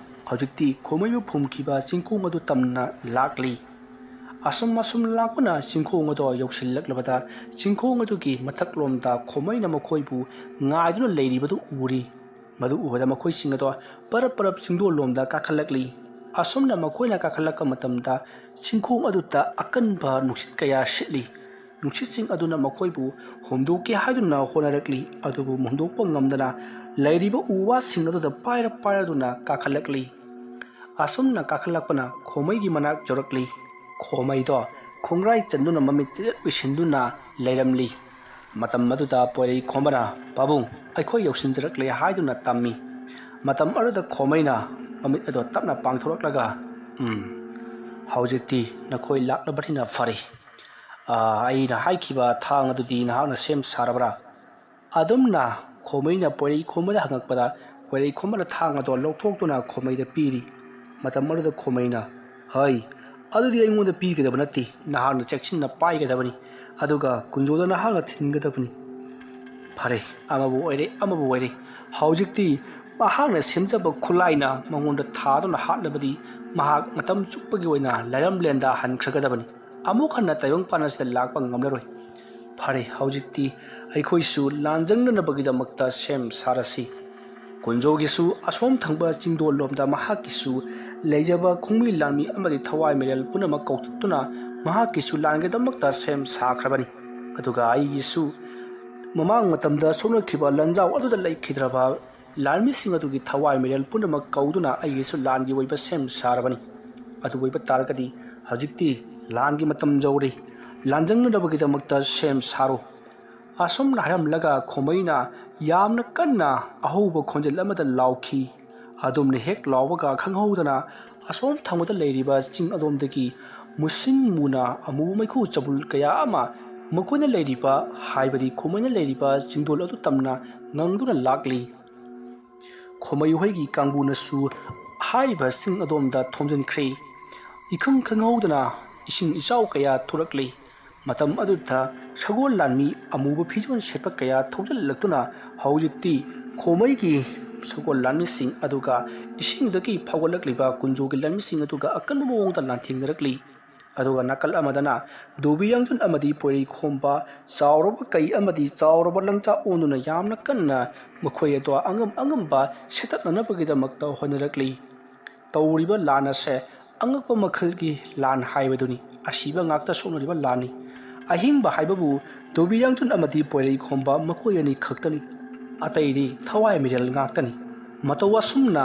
ꯍꯧꯖꯤꯛꯇꯤ ꯈꯣꯃꯩꯕꯨ ꯐꯨꯝꯈꯤꯕ ꯆꯤꯡꯈꯣꯡ ꯑꯗꯨ ꯇꯝꯅ ꯂꯥꯛꯂꯤ꯫ ꯑꯁꯨꯝ ꯑꯁꯨꯝ ꯂꯥꯛꯄꯅ ꯆꯤꯡꯈꯣꯡ ꯑꯗꯣ ꯌꯧꯁꯤꯜꯂꯛꯂꯕꯗ, ꯆꯤꯡꯈꯣꯡ ꯑꯗꯨꯒꯤ ꯃꯊꯛꯂꯣꯝꯗ ꯈꯣꯃꯩꯅ ꯃꯈꯣꯏꯕꯨ ꯉꯥꯏꯗꯨꯅ ꯂꯩꯔꯤꯕꯗꯨ ꯎꯔꯤ꯫ ꯃꯗꯨ ꯎꯕꯗ ꯃꯈꯣꯏꯁꯤꯡ ꯑꯗꯣ ꯄꯔꯞ ꯄꯔꯞ ꯆꯤꯡꯗꯣꯜꯂꯣꯝꯗ ꯀꯥꯈꯠꯂꯛꯂꯤ꯫ ꯑꯁꯨꯝꯅ ꯃꯈꯣꯏꯅ ꯀꯥꯈꯠꯂꯛꯄ ꯃꯇꯝꯗ ꯆꯤꯡꯈꯣꯡ ꯑꯗꯨꯗ ꯑꯀꯟꯕ ꯅꯨꯡꯁꯤꯠ ꯀꯌꯥ ꯁꯤꯠꯂꯤ꯫ ꯅꯨꯡꯁꯤꯠꯁꯤꯡ ꯑꯗꯨꯅ ꯃꯈꯣꯏꯕꯨ ꯍꯨꯝꯗꯣꯛꯀꯦ ꯍꯥꯏꯗꯨꯅ ꯍꯣꯠꯅꯔꯛꯂꯤ, ꯑꯗꯨꯕꯨ ꯍꯨꯝꯗꯣꯛꯄ ꯉꯝꯗꯅ ꯂꯩꯔꯤꯕ ꯎ ꯋꯥꯁꯤꯡ ꯑꯗꯨꯗ ꯄꯥꯏꯔ ꯄꯥꯏꯔꯗꯨꯅ ꯀꯥꯈꯠꯂꯛꯂꯤ꯫ ꯑꯁꯨꯝꯅ ꯀꯥꯈꯠꯂꯛꯄꯅ ꯈꯣꯃꯩꯒꯤ ꯃꯅꯥꯛ ꯌꯧꯔꯛꯂꯤ꯫ ꯈꯣꯃꯩꯗꯣ ꯈꯣꯡꯒ꯭ꯔꯥꯏ ꯆꯟꯗꯨꯅ ꯃꯃꯤꯠ ꯆꯤꯔꯠ ꯎꯏꯁꯤꯟꯗꯨꯅ ꯂꯩꯔꯝꯂꯤ꯫ ꯃꯇꯝ ꯑꯗꯨꯗ ꯄꯣꯏꯔꯩ ꯈꯣꯝꯕꯅ, "ꯄꯥꯕꯨꯡ, ꯑꯩꯈꯣꯏ ꯌꯧꯁꯤꯟꯖꯔꯛꯂꯦ" ꯍꯥꯏꯗꯨꯅ ꯇꯝꯃꯤ꯫ ꯃꯇꯝ ꯑꯗꯨꯗ ꯈꯣꯃꯩꯅ ꯃꯃꯤꯠ ꯑꯗꯨ ꯇꯞꯅ ꯄꯥꯡꯊꯣꯔꯛꯂꯒ, "ꯎꯝ, ꯍꯧꯖꯤꯛꯇꯤ ꯅꯈꯣꯏ ꯂꯥꯛꯂꯕꯅꯤꯅ ꯐꯔꯦ꯫ ꯑꯥ, ꯑꯩꯅ ꯍꯥꯏꯈꯤꯕ ꯊꯥꯡ ꯑꯗꯨꯗꯤ ꯅꯍꯥꯛꯅ ꯁꯦꯝ ꯁꯥꯔꯕ꯭ꯔꯥ?" ꯑꯗꯨꯝꯅ ꯈꯣꯃꯩꯅ ꯄꯣꯏꯔꯩ ꯈꯣꯝꯕꯗ ꯍꯪꯉꯛꯄꯗ, ꯄꯣꯏꯔꯩ ꯈꯣꯝꯕꯅ ꯊꯥꯡ ꯑꯗꯣ ꯂꯧꯊꯣꯛꯇꯨꯅ ꯈꯣꯃꯩꯗ ꯄꯤꯔꯤ꯫ ꯃꯇꯝ ꯑꯗꯨꯗ ꯈꯣꯃꯩꯅ, "ꯍꯩ, ꯑꯗꯨꯗꯤ ꯑꯩꯉꯣꯟꯗ ꯄꯤꯒꯗꯕ ꯅꯠꯇꯦ, ꯅꯍꯥꯛꯅ ꯆꯦꯛꯁꯤꯟꯅ ꯄꯥꯏꯒꯗꯕꯅꯤ, ꯑꯗꯨꯒ ꯀꯨꯟꯖꯣꯗ ꯅꯍꯥꯛꯅ ꯊꯤꯟꯒꯗꯕꯅꯤ꯫ ꯐꯔꯦ, ꯑꯃꯕꯨ ꯑꯣꯏꯔꯦ, ꯑꯃꯕꯨ ꯑꯣꯏꯔꯦ, ꯍꯧꯖꯤꯛꯇꯤ ꯃꯍꯥꯛꯅ ꯁꯦꯝꯖꯕ ꯈꯨꯠꯂꯥꯏꯅ ꯃꯉꯣꯟꯗ ꯊꯥꯗꯨꯅ ꯍꯥꯠꯂꯕꯗꯤ ꯃꯍꯥꯛ ꯃꯇꯝ ꯆꯨꯞꯄꯒꯤ ꯑꯣꯏꯅ ꯂꯥꯏꯔꯝꯂꯦꯟꯗ ꯍꯟꯈ꯭ꯔꯒꯗꯕꯅꯤ꯫ ꯑꯃꯨꯛ ꯍꯟꯅ ꯇꯥꯏꯕꯪꯄꯥꯟ ꯑꯁꯤꯗ ꯂꯥꯛꯄ ꯉꯝꯂꯔꯣꯏ꯫ ꯐꯔꯦ, ꯍꯧꯖꯤꯛꯇꯤ ꯑꯩꯈꯣꯏꯁꯨ ꯂꯥꯟꯖꯪꯅꯅꯕꯒꯤꯗꯃꯛꯇ ꯁꯦꯝ ꯁꯥꯔꯁꯤ꯫ ꯀꯨꯟꯖꯣꯒꯤꯁꯨ ꯑꯁꯣꯝ ꯊꯪꯕ ꯆꯤꯡꯗꯣꯜꯂꯣꯝꯗ ꯃꯍꯥꯛꯀꯤꯁꯨ ꯂꯩꯖꯕ ꯈꯣꯡꯃꯤ ꯂꯥꯟꯃꯤ ꯑꯃꯗꯤ ꯊꯋꯥꯏ ꯃꯤꯔꯦꯜ ꯄꯨꯝꯅꯃꯛ ꯀꯧꯊꯣꯛꯇꯨꯅ ꯃꯍꯥꯛꯀꯤꯁꯨ ꯂꯥꯟꯒꯤꯗꯃꯛꯇ ꯁꯦꯝ ꯁꯥꯈ꯭ꯔꯕꯅꯤ꯫ ꯑꯗꯨꯒ ꯑꯩꯒꯤꯁꯨ ꯃꯃꯥꯡ ꯃꯇꯝꯗ ꯁꯣꯛꯅꯈꯤꯕ ꯂꯥꯟꯖꯥꯎ ꯑꯗꯨꯗ ꯂꯩꯈꯤꯗ꯭ꯔꯕ ꯂꯥꯟꯃꯤꯁꯤꯡ ꯑꯗꯨꯒꯤ ꯊꯋꯥꯏ ꯃꯤꯔꯦꯜ ꯄꯨꯝꯅꯃꯛ ꯀꯧꯗꯨꯅ ꯑꯩꯒꯤꯁꯨ ꯂꯥꯟꯒꯤ ꯑꯣꯏꯕ ꯁꯦꯝ ꯁꯥꯔꯕꯅꯤ꯫ ꯑꯗꯨ ꯑꯣꯏꯕ ꯇꯥꯔꯒꯗꯤ ꯍꯧꯖꯤꯛꯇꯤ ꯂꯥꯟꯒꯤ ꯃꯇꯝ ꯌꯧꯔꯦ꯫ ꯂꯥꯟꯖꯪꯅꯅꯕꯒꯤꯗꯃꯛꯇ ꯁꯦꯝ ꯁꯥꯔꯣ꯫" ꯑꯁꯨꯝꯅ ꯍꯥꯏꯔꯝꯂꯒ ꯈꯣꯃꯩꯅ ꯌꯥꯝꯅ ꯀꯟꯅ ꯑꯍꯧꯕ ꯈꯣꯟꯖꯦꯜ ꯑꯃꯗ ꯂꯥꯎꯈꯤ꯫ ꯑꯗꯨꯝꯅ ꯍꯦꯛ ꯂꯥꯎꯕꯒ ꯈꯪꯍꯧꯗꯅ ꯑꯁꯣꯝ ꯊꯪꯕꯗ ꯂꯩꯔꯤꯕ ꯆꯤꯡ ꯑꯗꯣꯝꯗꯒꯤ ꯃꯨꯁꯤꯟ ꯃꯨꯅ ꯑꯃꯨꯕ ꯃꯩꯈꯨ ꯆꯕꯨꯜ ꯀꯌꯥ ꯑꯃ ꯃꯈꯣꯏꯅ ꯂꯩꯔꯤꯕ, ꯍꯥꯏꯕꯗꯤ ꯈꯣꯃꯩꯅ ꯂꯩꯔꯤꯕ ꯆꯤꯡꯗꯣꯜ ꯑꯗꯨ ꯇꯝꯅ ꯉꯪꯗꯨꯅ ꯂꯥꯛꯂꯤ꯫ ꯈꯣꯃꯩ ꯍꯣꯏꯒꯤ ꯀꯥꯡꯕꯨꯅꯁꯨ ꯍꯥꯏꯔꯤꯕ ꯆꯤꯡ ꯑꯗꯣꯝꯗ ꯊꯣꯝꯖꯤꯟꯈ꯭ꯔꯦ꯫ ꯏꯈꯪ ꯈꯪꯍꯧꯗꯅ ꯏꯁꯤꯡ ꯏꯆꯥꯎ ꯀꯌꯥ ꯊꯣꯔꯛꯂꯤ꯫ ꯃꯇꯝ ꯑꯗꯨꯗ ꯁꯒꯣꯜ ꯂꯥꯟꯃꯤ ꯑꯃꯨꯕ ꯐꯤꯖꯣꯜ ꯁꯦꯠꯄ ꯀꯌꯥ ꯊꯧꯖꯤꯜꯂꯛꯇꯨꯅ ꯍꯧꯖꯤꯛꯇꯤ ꯈꯣꯃꯩꯒꯤ ꯁꯒꯣꯜ ꯂꯥꯟꯃꯤꯁꯤꯡ ꯑꯗꯨꯒ ꯏꯁꯤꯡꯗꯒꯤ ꯐꯥꯎꯒꯠꯂꯛꯂꯤꯕ ꯀꯨꯟꯖꯣꯒꯤ ꯂꯥꯟꯃꯤꯁꯤꯡ ꯑꯗꯨꯒ ꯑꯀꯟꯕ ꯃꯑꯣꯡꯗ ꯂꯥꯟꯊꯦꯡꯅꯔꯛꯂꯤ꯫ ꯑꯗꯨꯒ ꯅꯥꯀꯜ ꯑꯃꯗꯅ ꯗꯣꯕꯤ ꯌꯥꯡꯖꯨꯟ ꯑꯃꯗꯤ ꯄꯣꯏꯔꯩꯈꯣꯝꯕ ꯆꯥꯎꯔꯕ ꯀꯩ ꯑꯃꯗꯤ ꯆꯥꯎꯔꯕ ꯂꯪꯆꯥꯛ ꯑꯣꯟꯗꯨꯅ ꯌꯥꯝꯅ ꯀꯟꯅ ꯃꯈꯣꯏ ꯑꯗꯣ ꯑꯉꯝ ꯑꯉꯝꯕ ꯁꯦꯠꯇꯠꯅꯅꯕꯒꯤꯗꯃꯛꯇ ꯍꯣꯠꯅꯔꯛꯂꯤ꯫ ꯇꯧꯔꯤꯕ ꯂꯥꯟ ꯑꯁꯦ ꯑꯉꯛꯄ ꯃꯈꯜꯒꯤ ꯂꯥꯟ ꯍꯥꯏꯕꯗꯨꯅꯤ꯫ ꯑꯁꯤꯕ ꯉꯥꯛꯇ ꯁꯣꯛꯅꯔꯤꯕ ꯂꯥꯟꯅꯤ꯫ ꯑꯍꯤꯡꯕ ꯍꯥꯏꯕꯕꯨ ꯗꯣꯕꯤ ꯌꯥꯡꯖꯨꯟ ꯑꯃꯗꯤ ꯄꯣꯏꯔꯩꯈꯣꯝꯕ ꯃꯈꯣꯏ ꯑꯅꯤ ꯈꯛꯇꯅꯤ꯫ ꯑꯇꯩꯗꯤ ꯊꯋꯥꯏ ꯃꯤꯔꯦꯜ ꯉꯥꯛꯇꯅꯤ꯫ ꯃꯇꯧ ꯑꯁꯨꯝꯅ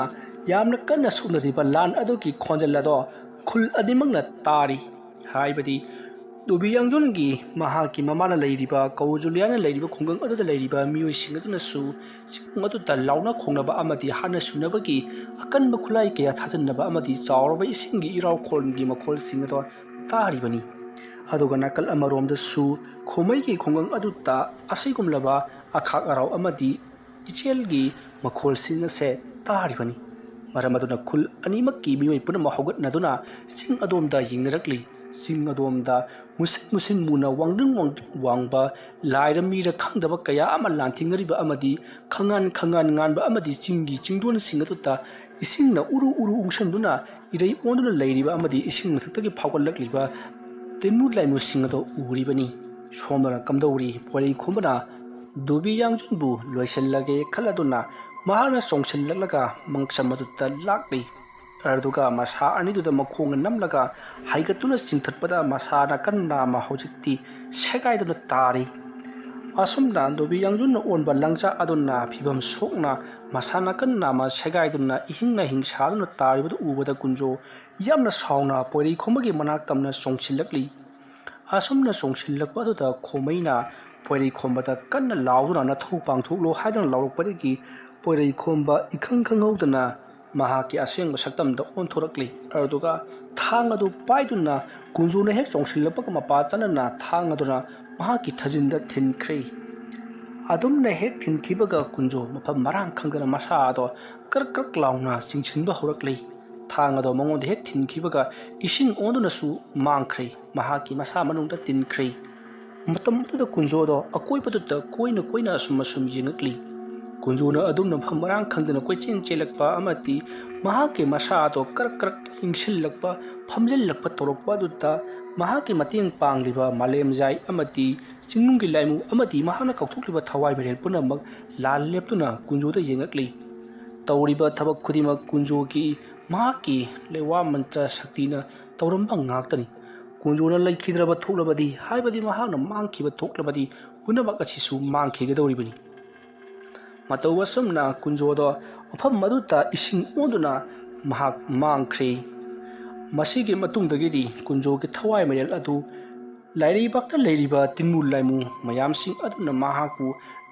ꯌꯥꯝꯅ ꯀꯟꯅ ꯁꯣꯛꯅꯔꯤꯕ ꯂꯥꯟ ꯑꯗꯨꯒꯤ ꯈꯣꯟꯖꯦꯜ ꯑꯗꯣ ꯈꯨꯜ ꯑꯅꯤꯃꯛꯅ ꯇꯥꯔꯤ꯫ ꯍꯥꯏꯕꯗꯤ ꯗꯣꯕꯤ ꯌꯥꯡꯖꯨꯟꯒꯤ ꯃꯍꯥꯛꯀꯤ ꯃꯃꯥꯅ ꯂꯩꯔꯤꯕ ꯀꯧꯖꯨꯂꯤꯌꯥꯅ ꯂꯩꯔꯤꯕ ꯈꯨꯡꯒꯪ ꯑꯗꯨꯗ ꯂꯩꯔꯤꯕ ꯃꯤꯑꯣꯏꯁꯤꯡ ꯑꯗꯨꯅꯁꯨ ꯆꯤꯡ ꯑꯗꯨꯗ ꯂꯥꯎꯅ ꯈꯣꯡꯅꯕ ꯑꯃꯗꯤ ꯍꯥꯠꯅ ꯁꯨꯅꯕꯒꯤ ꯑꯀꯟꯕ ꯈꯨꯠꯂꯥꯏ ꯀꯌꯥ ꯊꯥꯖꯤꯟꯅꯕ ꯑꯃꯗꯤ ꯆꯥꯎꯔꯕ ꯏꯁꯤꯡꯒꯤ ꯏꯔꯥꯎꯈꯣꯜꯒꯤ ꯃꯈꯣꯜꯁꯤꯡ ꯑꯗꯣ ꯇꯥꯔꯤꯕꯅꯤ꯫ ꯑꯗꯨꯒ ꯅꯥꯀꯜ ꯑꯃꯔꯣꯝꯗꯁꯨ ꯈꯣꯃꯩꯒꯤ ꯈꯨꯡꯒꯪ ꯑꯗꯨꯗ ꯑꯁꯤꯒꯨꯝꯂꯕ ꯑꯈꯥꯛ ꯑꯔꯥꯎ ꯑꯃꯗꯤ ꯏꯆꯦꯜꯒꯤ ꯃꯈꯣꯜꯁꯤꯡ ꯑꯁꯦ ꯇꯥꯔꯤꯕꯅꯤ꯫ ꯃꯔꯝ ꯑꯗꯨꯅ ꯈꯨꯜ ꯑꯅꯤꯃꯛꯀꯤ ꯃꯤꯑꯣꯏ ꯄꯨꯝꯅꯃꯛ ꯍꯧꯒꯠꯅꯗꯨꯅ ꯆꯤꯡ ꯑꯗꯣꯝꯗ ꯌꯦꯡꯅꯔꯛꯂꯤ꯫ ꯆꯤꯡ ꯑꯗꯣꯝꯗ ꯃꯨꯁꯤꯟ ꯃꯨꯁꯤꯟ ꯃꯨꯅ ꯋꯥꯡꯗ꯭ꯔꯤꯡ ꯋꯥꯡꯗ꯭ꯔꯤꯡ ꯋꯥꯡꯕ ꯂꯥꯏꯔ ꯃꯤꯔ ꯈꯪꯗꯕ ꯀꯌꯥ ꯑꯃ ꯂꯥꯟꯊꯦꯡꯅꯔꯤꯕ ꯑꯃꯗꯤ ꯈꯪꯉꯥꯟ ꯈꯪꯉꯥꯟ ꯉꯥꯟꯕ ꯑꯃꯗꯤ ꯆꯤꯡꯒꯤ ꯆꯤꯡꯗꯣꯟꯁꯤꯡ ꯑꯗꯨꯗ ꯏꯁꯤꯡꯅ ꯎꯔꯨ ꯎꯔꯨ ꯎꯪꯁꯟꯗꯨꯅ ꯏꯔꯩ ꯑꯣꯟꯗꯨꯅ ꯂꯩꯔꯤꯕ ꯑꯃꯗꯤ ꯏꯁꯤꯡ ꯃꯊꯛꯇꯒꯤ ꯐꯥꯎꯒꯠꯂꯛꯂꯤꯕ ꯇꯤꯟꯃꯨ ꯂꯥꯏꯃꯨꯁꯤꯡ ꯑꯗꯨ ꯎꯔꯤꯕꯅꯤ꯫ ꯁꯣꯝꯗꯅ ꯀꯝꯗꯧꯔꯤ? ꯄꯣꯏꯔꯩꯈꯣꯝꯕꯅ ꯗꯣꯕꯤ ꯌꯥꯡꯖꯨꯟꯕꯨ ꯂꯣꯏꯁꯤꯜꯂꯒꯦ ꯈꯜꯂꯗꯨꯅ ꯃꯍꯥꯛꯅ ꯆꯣꯡꯁꯤꯜꯂꯛꯂꯒ ꯃꯪꯁꯝ ꯑꯗꯨꯗ ꯂꯥꯛꯂꯤ꯫ ꯑꯗꯨꯒ ꯃꯁꯥ ꯑꯅꯤꯗꯨꯗ ꯃꯈꯣꯡꯅ ꯅꯝꯂꯒ ꯍꯥꯏꯒꯠꯇꯨꯅ ꯆꯤꯡꯊꯠꯄꯗ ꯃꯁꯥ ꯅꯥꯀꯟ ꯅꯥꯝꯃ ꯍꯧꯖꯤꯛꯇꯤ ꯁꯦꯒꯥꯏꯗꯨꯅ ꯇꯥꯔꯤ꯫ ꯑꯁꯨꯝꯅ ꯗꯣꯕꯤ ꯌꯥꯡꯖꯨꯟꯅ ꯑꯣꯟꯕ ꯂꯪꯆꯥꯛ ꯑꯗꯨꯅ ꯐꯤꯕꯝ ꯁꯣꯛꯅ ꯃꯁꯥ ꯅꯥꯀꯟ ꯅꯥꯝꯃ ꯁꯦꯒꯥꯏꯗꯨꯅ ꯏꯍꯤꯡ ꯅꯥꯍꯤꯡ ꯁꯥꯗꯨꯅ ꯇꯥꯔꯤꯕꯗꯨ ꯎꯕꯗ ꯀꯨꯟꯖꯣ ꯌꯥꯝꯅ ꯁꯥꯎꯅ ꯄꯣꯏꯔꯩꯈꯣꯝꯕꯒꯤ ꯃꯅꯥꯛ ꯇꯝꯅ ꯆꯣꯡꯁꯤꯜꯂꯛꯂꯤ꯫ ꯑꯁꯨꯝꯅ ꯆꯣꯡꯁꯤꯜꯂꯛꯄ ꯑꯗꯨꯗ ꯈꯣꯃꯩꯅ ꯄꯣꯏꯔꯩꯈꯣꯝꯕꯗ ꯀꯟꯅ ꯂꯥꯎꯗꯨꯅ "ꯅꯊꯧ ꯄꯥꯡꯊꯣꯛꯂꯣ" ꯍꯥꯏꯗꯨꯅ ꯂꯥꯎꯔꯛꯄꯗꯒꯤ ꯄꯣꯏꯔꯩꯈꯣꯝꯕ ꯏꯈꯪ ꯈꯪꯍꯧꯗꯅ ꯃꯍꯥꯛꯀꯤ ꯑꯁꯦꯡꯕ ꯁꯛꯇꯝꯗ ꯑꯣꯟꯊꯣꯔꯛꯂꯤ꯫ ꯑꯗꯨꯒ ꯊꯥꯡ ꯑꯗꯨ ꯄꯥꯏꯗꯨꯅ ꯀꯨꯟꯖꯣꯅ ꯍꯦꯛ ꯆꯣꯡꯁꯤꯜꯂꯛꯄꯒ ꯃꯄꯥ ꯆꯥꯅꯅ ꯊꯥꯡ ꯑꯗꯨꯅ ꯃꯍꯥꯛꯀꯤ ꯊꯥꯖꯤꯟꯗ ꯊꯤꯟꯈ꯭ꯔꯦ꯫ ꯑꯗꯨꯝꯅ ꯍꯦꯛ ꯊꯤꯟꯈꯤꯕꯒ ꯀꯨꯟꯖꯣ ꯃꯐꯝ ꯃꯔꯥꯡ ꯈꯪꯗꯅ ꯃꯁꯥ ꯑꯗꯣ ꯀ꯭ꯔꯛ ꯀ꯭ꯔꯛ ꯂꯥꯎꯅ ꯆꯤꯡꯁꯤꯟꯕ ꯍꯧꯔꯛꯂꯤ꯫ ꯊꯥꯡ ꯑꯗꯣ ꯃꯉꯣꯟꯗ ꯍꯦꯛ ꯊꯤꯟꯈꯤꯕꯒ ꯏꯁꯤꯡ ꯑꯣꯟꯗꯨꯅꯁꯨ ꯃꯥꯡꯈ꯭ꯔꯦ꯫ ꯃꯍꯥꯛꯀꯤ ꯃꯁꯥ ꯃꯅꯨꯡꯗ ꯇꯤꯟꯈ꯭ꯔꯦ꯫ ꯃꯇꯝ ꯑꯗꯨꯗ ꯀꯨꯟꯖꯣꯗꯣ ꯑꯀꯣꯏꯕꯗꯨꯗ ꯀꯣꯏꯅ ꯀꯣꯏꯅ ꯑꯁꯨꯝ ꯑꯁꯨꯝ ꯌꯦꯡꯉꯛꯂꯤ꯫ ꯀꯨꯟꯖꯣꯅ ꯑꯗꯨꯝꯅ ꯃꯐꯝ ꯃꯔꯥꯡ ꯈꯪꯗꯅ ꯀꯣꯏꯆꯦꯟ ꯆꯦꯜꯂꯛꯄ ꯑꯃꯗꯤ ꯃꯍꯥꯛꯀꯤ ꯃꯁꯥ ꯑꯗꯣ ꯀ꯭ꯔꯛ ꯀ꯭ꯔꯛ ꯏꯪꯁꯤꯜꯂꯛꯄ, ꯐꯝꯖꯤꯜꯂꯛꯄ ꯇꯧꯔꯛꯄ ꯑꯗꯨꯗ ꯃꯍꯥꯛꯀꯤ ꯃꯇꯦꯡ ꯄꯥꯡꯂꯤꯕ ꯃꯥꯂꯦꯝꯖꯥꯏ ꯑꯃꯗꯤ ꯆꯤꯡꯅꯨꯡꯒꯤ ꯂꯥꯏꯃꯨ ꯑꯃꯗꯤ ꯃꯍꯥꯛꯅ ꯀꯧꯊꯣꯛꯂꯤꯕ ꯊꯋꯥꯏ ꯃꯤꯔꯦꯜ ꯄꯨꯝꯅꯃꯛ ꯂꯥꯟ ꯂꯦꯞꯇꯨꯅ ꯀꯨꯟꯖꯣꯗ ꯌꯦꯡꯉꯛꯂꯤ꯫ ꯇꯧꯔꯤꯕ ꯊꯕꯛ ꯈꯨꯗꯤꯡꯃꯛ ꯀꯨꯟꯖꯣꯒꯤ ꯃꯍꯥꯛꯀꯤ ꯂꯩꯋꯥ ꯃꯟꯇ꯭ꯔ ꯁꯛꯇꯤꯅ ꯇꯧꯔꯝꯕ ꯉꯥꯛꯇꯅꯤ꯫ ꯀꯨꯟꯖꯣꯅ ꯂꯩꯈꯤꯗ꯭ꯔꯕ ꯊꯣꯛꯂꯕꯗꯤ, ꯍꯥꯏꯕꯗꯤ ꯃꯍꯥꯛꯅ ꯃꯥꯡꯈꯤꯕ ꯊꯣꯛꯂꯕꯗꯤ, ꯄꯨꯝꯅꯃꯛ ꯑꯁꯤꯁꯨ ꯃꯥꯡꯈꯤꯒꯗꯧꯔꯤꯕꯅꯤ꯫ ꯃꯇꯧ ꯑꯁꯨꯝꯅ ꯀꯨꯟꯖꯣꯗꯣ ꯃꯐꯝ ꯑꯗꯨꯗ ꯏꯁꯤꯡ ꯑꯣꯟꯗꯨꯅ ꯃꯍꯥꯛ ꯃꯥꯡꯈ꯭ꯔꯦ꯫ ꯃꯁꯤꯒꯤ ꯃꯇꯨꯡꯗꯒꯤꯗꯤ ꯀꯨꯟꯖꯣꯒꯤ ꯊꯋꯥꯏ ꯃꯤꯔꯦꯜ ꯑꯗꯨ ꯂꯥꯏꯔꯩꯕꯥꯛꯇ ꯂꯩꯔꯤꯕ ꯇꯤꯟꯃꯨ ꯂꯥꯏꯃꯨ ꯃꯌꯥꯝꯁꯤꯡ ꯑꯗꯨꯅ ꯃꯍꯥꯛꯄꯨ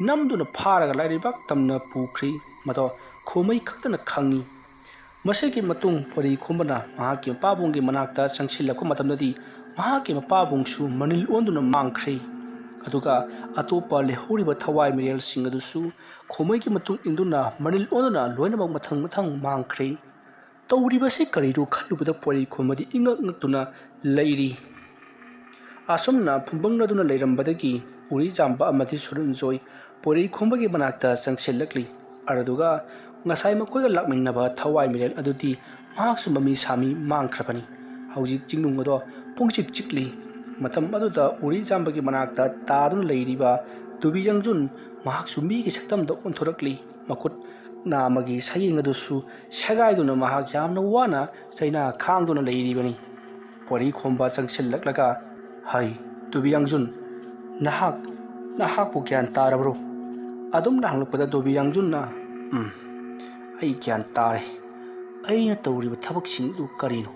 ꯅꯝꯗꯨꯅ ꯐꯥꯔꯒ ꯂꯥꯏꯔꯩꯕꯥꯛ ꯇꯝꯅ ꯄꯨꯈ꯭ꯔꯤ꯫ ꯃꯗꯣ ꯈꯣꯃꯩ ꯈꯛꯇꯅ ꯈꯪꯉꯤ꯫ ꯃꯁꯤꯒꯤ ꯃꯇꯨꯡ ꯄꯣꯏꯔꯩꯈꯣꯝꯕꯅ ꯃꯍꯥꯛꯀꯤ ꯃꯄꯥꯕꯨꯡꯒꯤ ꯃꯅꯥꯛꯇ ꯆꯪꯁꯤꯜꯂꯛꯄ ꯃꯇꯝꯗꯗꯤ ꯃꯍꯥꯛꯀꯤ ꯃꯄꯥꯕꯨꯡꯁꯨ ꯃꯅꯤꯜ ꯑꯣꯟꯗꯨꯅ ꯃꯥꯡꯈ꯭ꯔꯦ꯫ ꯑꯗꯨꯒ ꯑꯇꯣꯞꯄ ꯂꯦꯝꯍꯧꯔꯤꯕ ꯊꯋꯥꯏ ꯃꯤꯔꯦꯜꯁꯤꯡ ꯑꯗꯨꯁꯨ ꯈꯣꯃꯩꯒꯤ ꯃꯇꯨꯡ ꯏꯟꯗꯨꯅ ꯃꯅꯤꯜ ꯑꯣꯟꯗꯨꯅ ꯂꯣꯏꯅꯃꯛ ꯃꯊꯪ ꯃꯊꯪ ꯃꯥꯡꯈ꯭ꯔꯦ꯫ ꯇꯧꯔꯤꯕꯁꯤ ꯀꯔꯤꯅꯣ ꯈꯜꯂꯨꯕꯗ ꯄꯣꯏꯔꯩꯈꯣꯝꯕꯗꯤ ꯏꯉꯛ ꯉꯛꯇꯨꯅ ꯂꯩꯔꯤ꯫ ꯑꯁꯨꯝꯅ ꯐꯨꯝꯕꯪꯅꯗꯨꯅ ꯂꯩꯔꯝꯕꯗꯒꯤ ꯎꯔꯤꯖꯥꯝꯕ ꯑꯃꯗꯤ ꯁꯨꯔꯟꯖꯣꯏ ꯄꯣꯏꯔꯩꯈꯣꯝꯕꯒꯤ ꯃꯅꯥꯛꯇ ꯆꯪꯁꯤꯜꯂꯛꯂꯤ꯫ ꯑꯗꯨꯗꯨꯒ ꯉꯁꯥꯏ ꯃꯈꯣꯏꯒ ꯂꯥꯛꯃꯤꯟꯅꯕ ꯊꯋꯥꯏ ꯃꯤꯔꯦꯜ ꯑꯗꯨꯗꯤ ꯃꯍꯥꯛꯁꯨ ꯃꯃꯤ ꯁꯥꯃꯤ ꯃꯥꯡꯈ꯭ꯔꯕꯅꯤ꯫ ꯍꯧꯖꯤꯛ ꯆꯤꯡꯅꯨꯡ ꯑꯗꯣ ꯄꯨꯡꯆꯤꯛ ꯆꯤꯛꯂꯤ꯫ ꯃꯇꯝ ꯑꯗꯨꯗ ꯎꯔꯤꯖꯥꯝꯕꯒꯤ ꯃꯅꯥꯛꯇ ꯇꯥꯗꯨꯅ ꯂꯩꯔꯤꯕ ꯗꯣꯕꯤ ꯌꯥꯡꯖꯨꯟ ꯃꯍꯥꯛꯁꯨ ꯃꯤꯒꯤ ꯁꯛꯇꯝꯗ ꯑꯣꯟꯊꯣꯔꯛꯂꯤ꯫ ꯃꯈꯨꯠ ꯅꯥꯝꯃꯒꯤ ꯁꯌꯦꯡ ꯑꯗꯨꯁꯨ ꯁꯦꯒꯥꯏꯗꯨꯅ ꯃꯍꯥꯛ ꯌꯥꯝꯅ ꯋꯥꯅ ꯆꯩꯅꯥ ꯈꯥꯡꯗꯨꯅ ꯂꯩꯔꯤꯕꯅꯤ꯫ ꯄꯣꯏꯔꯩꯈꯣꯝꯕ ꯆꯪꯁꯤꯜꯂꯛꯂꯒ, "ꯍꯩ, ꯗꯣꯕꯤ ꯌꯥꯡꯖꯨꯟ, ꯅꯍꯥꯛ, ꯅꯍꯥꯛꯄꯨ ꯒ꯭ꯌꯥꯟ ꯇꯥꯔꯕ꯭ꯔꯣ?" ꯑꯗꯨꯝꯅ ꯍꯪꯂꯛꯄꯗ ꯗꯣꯕꯤ ꯌꯥꯡꯖꯨꯟꯅ, "ꯎꯝ, ꯑꯩ ꯒ꯭ꯌꯥꯟ ꯇꯥꯔꯦ꯫ ꯑꯩꯅ ꯇꯧꯔꯤꯕ ꯊꯕꯛꯁꯤꯡꯗꯨ ꯀꯔꯤꯅꯣ?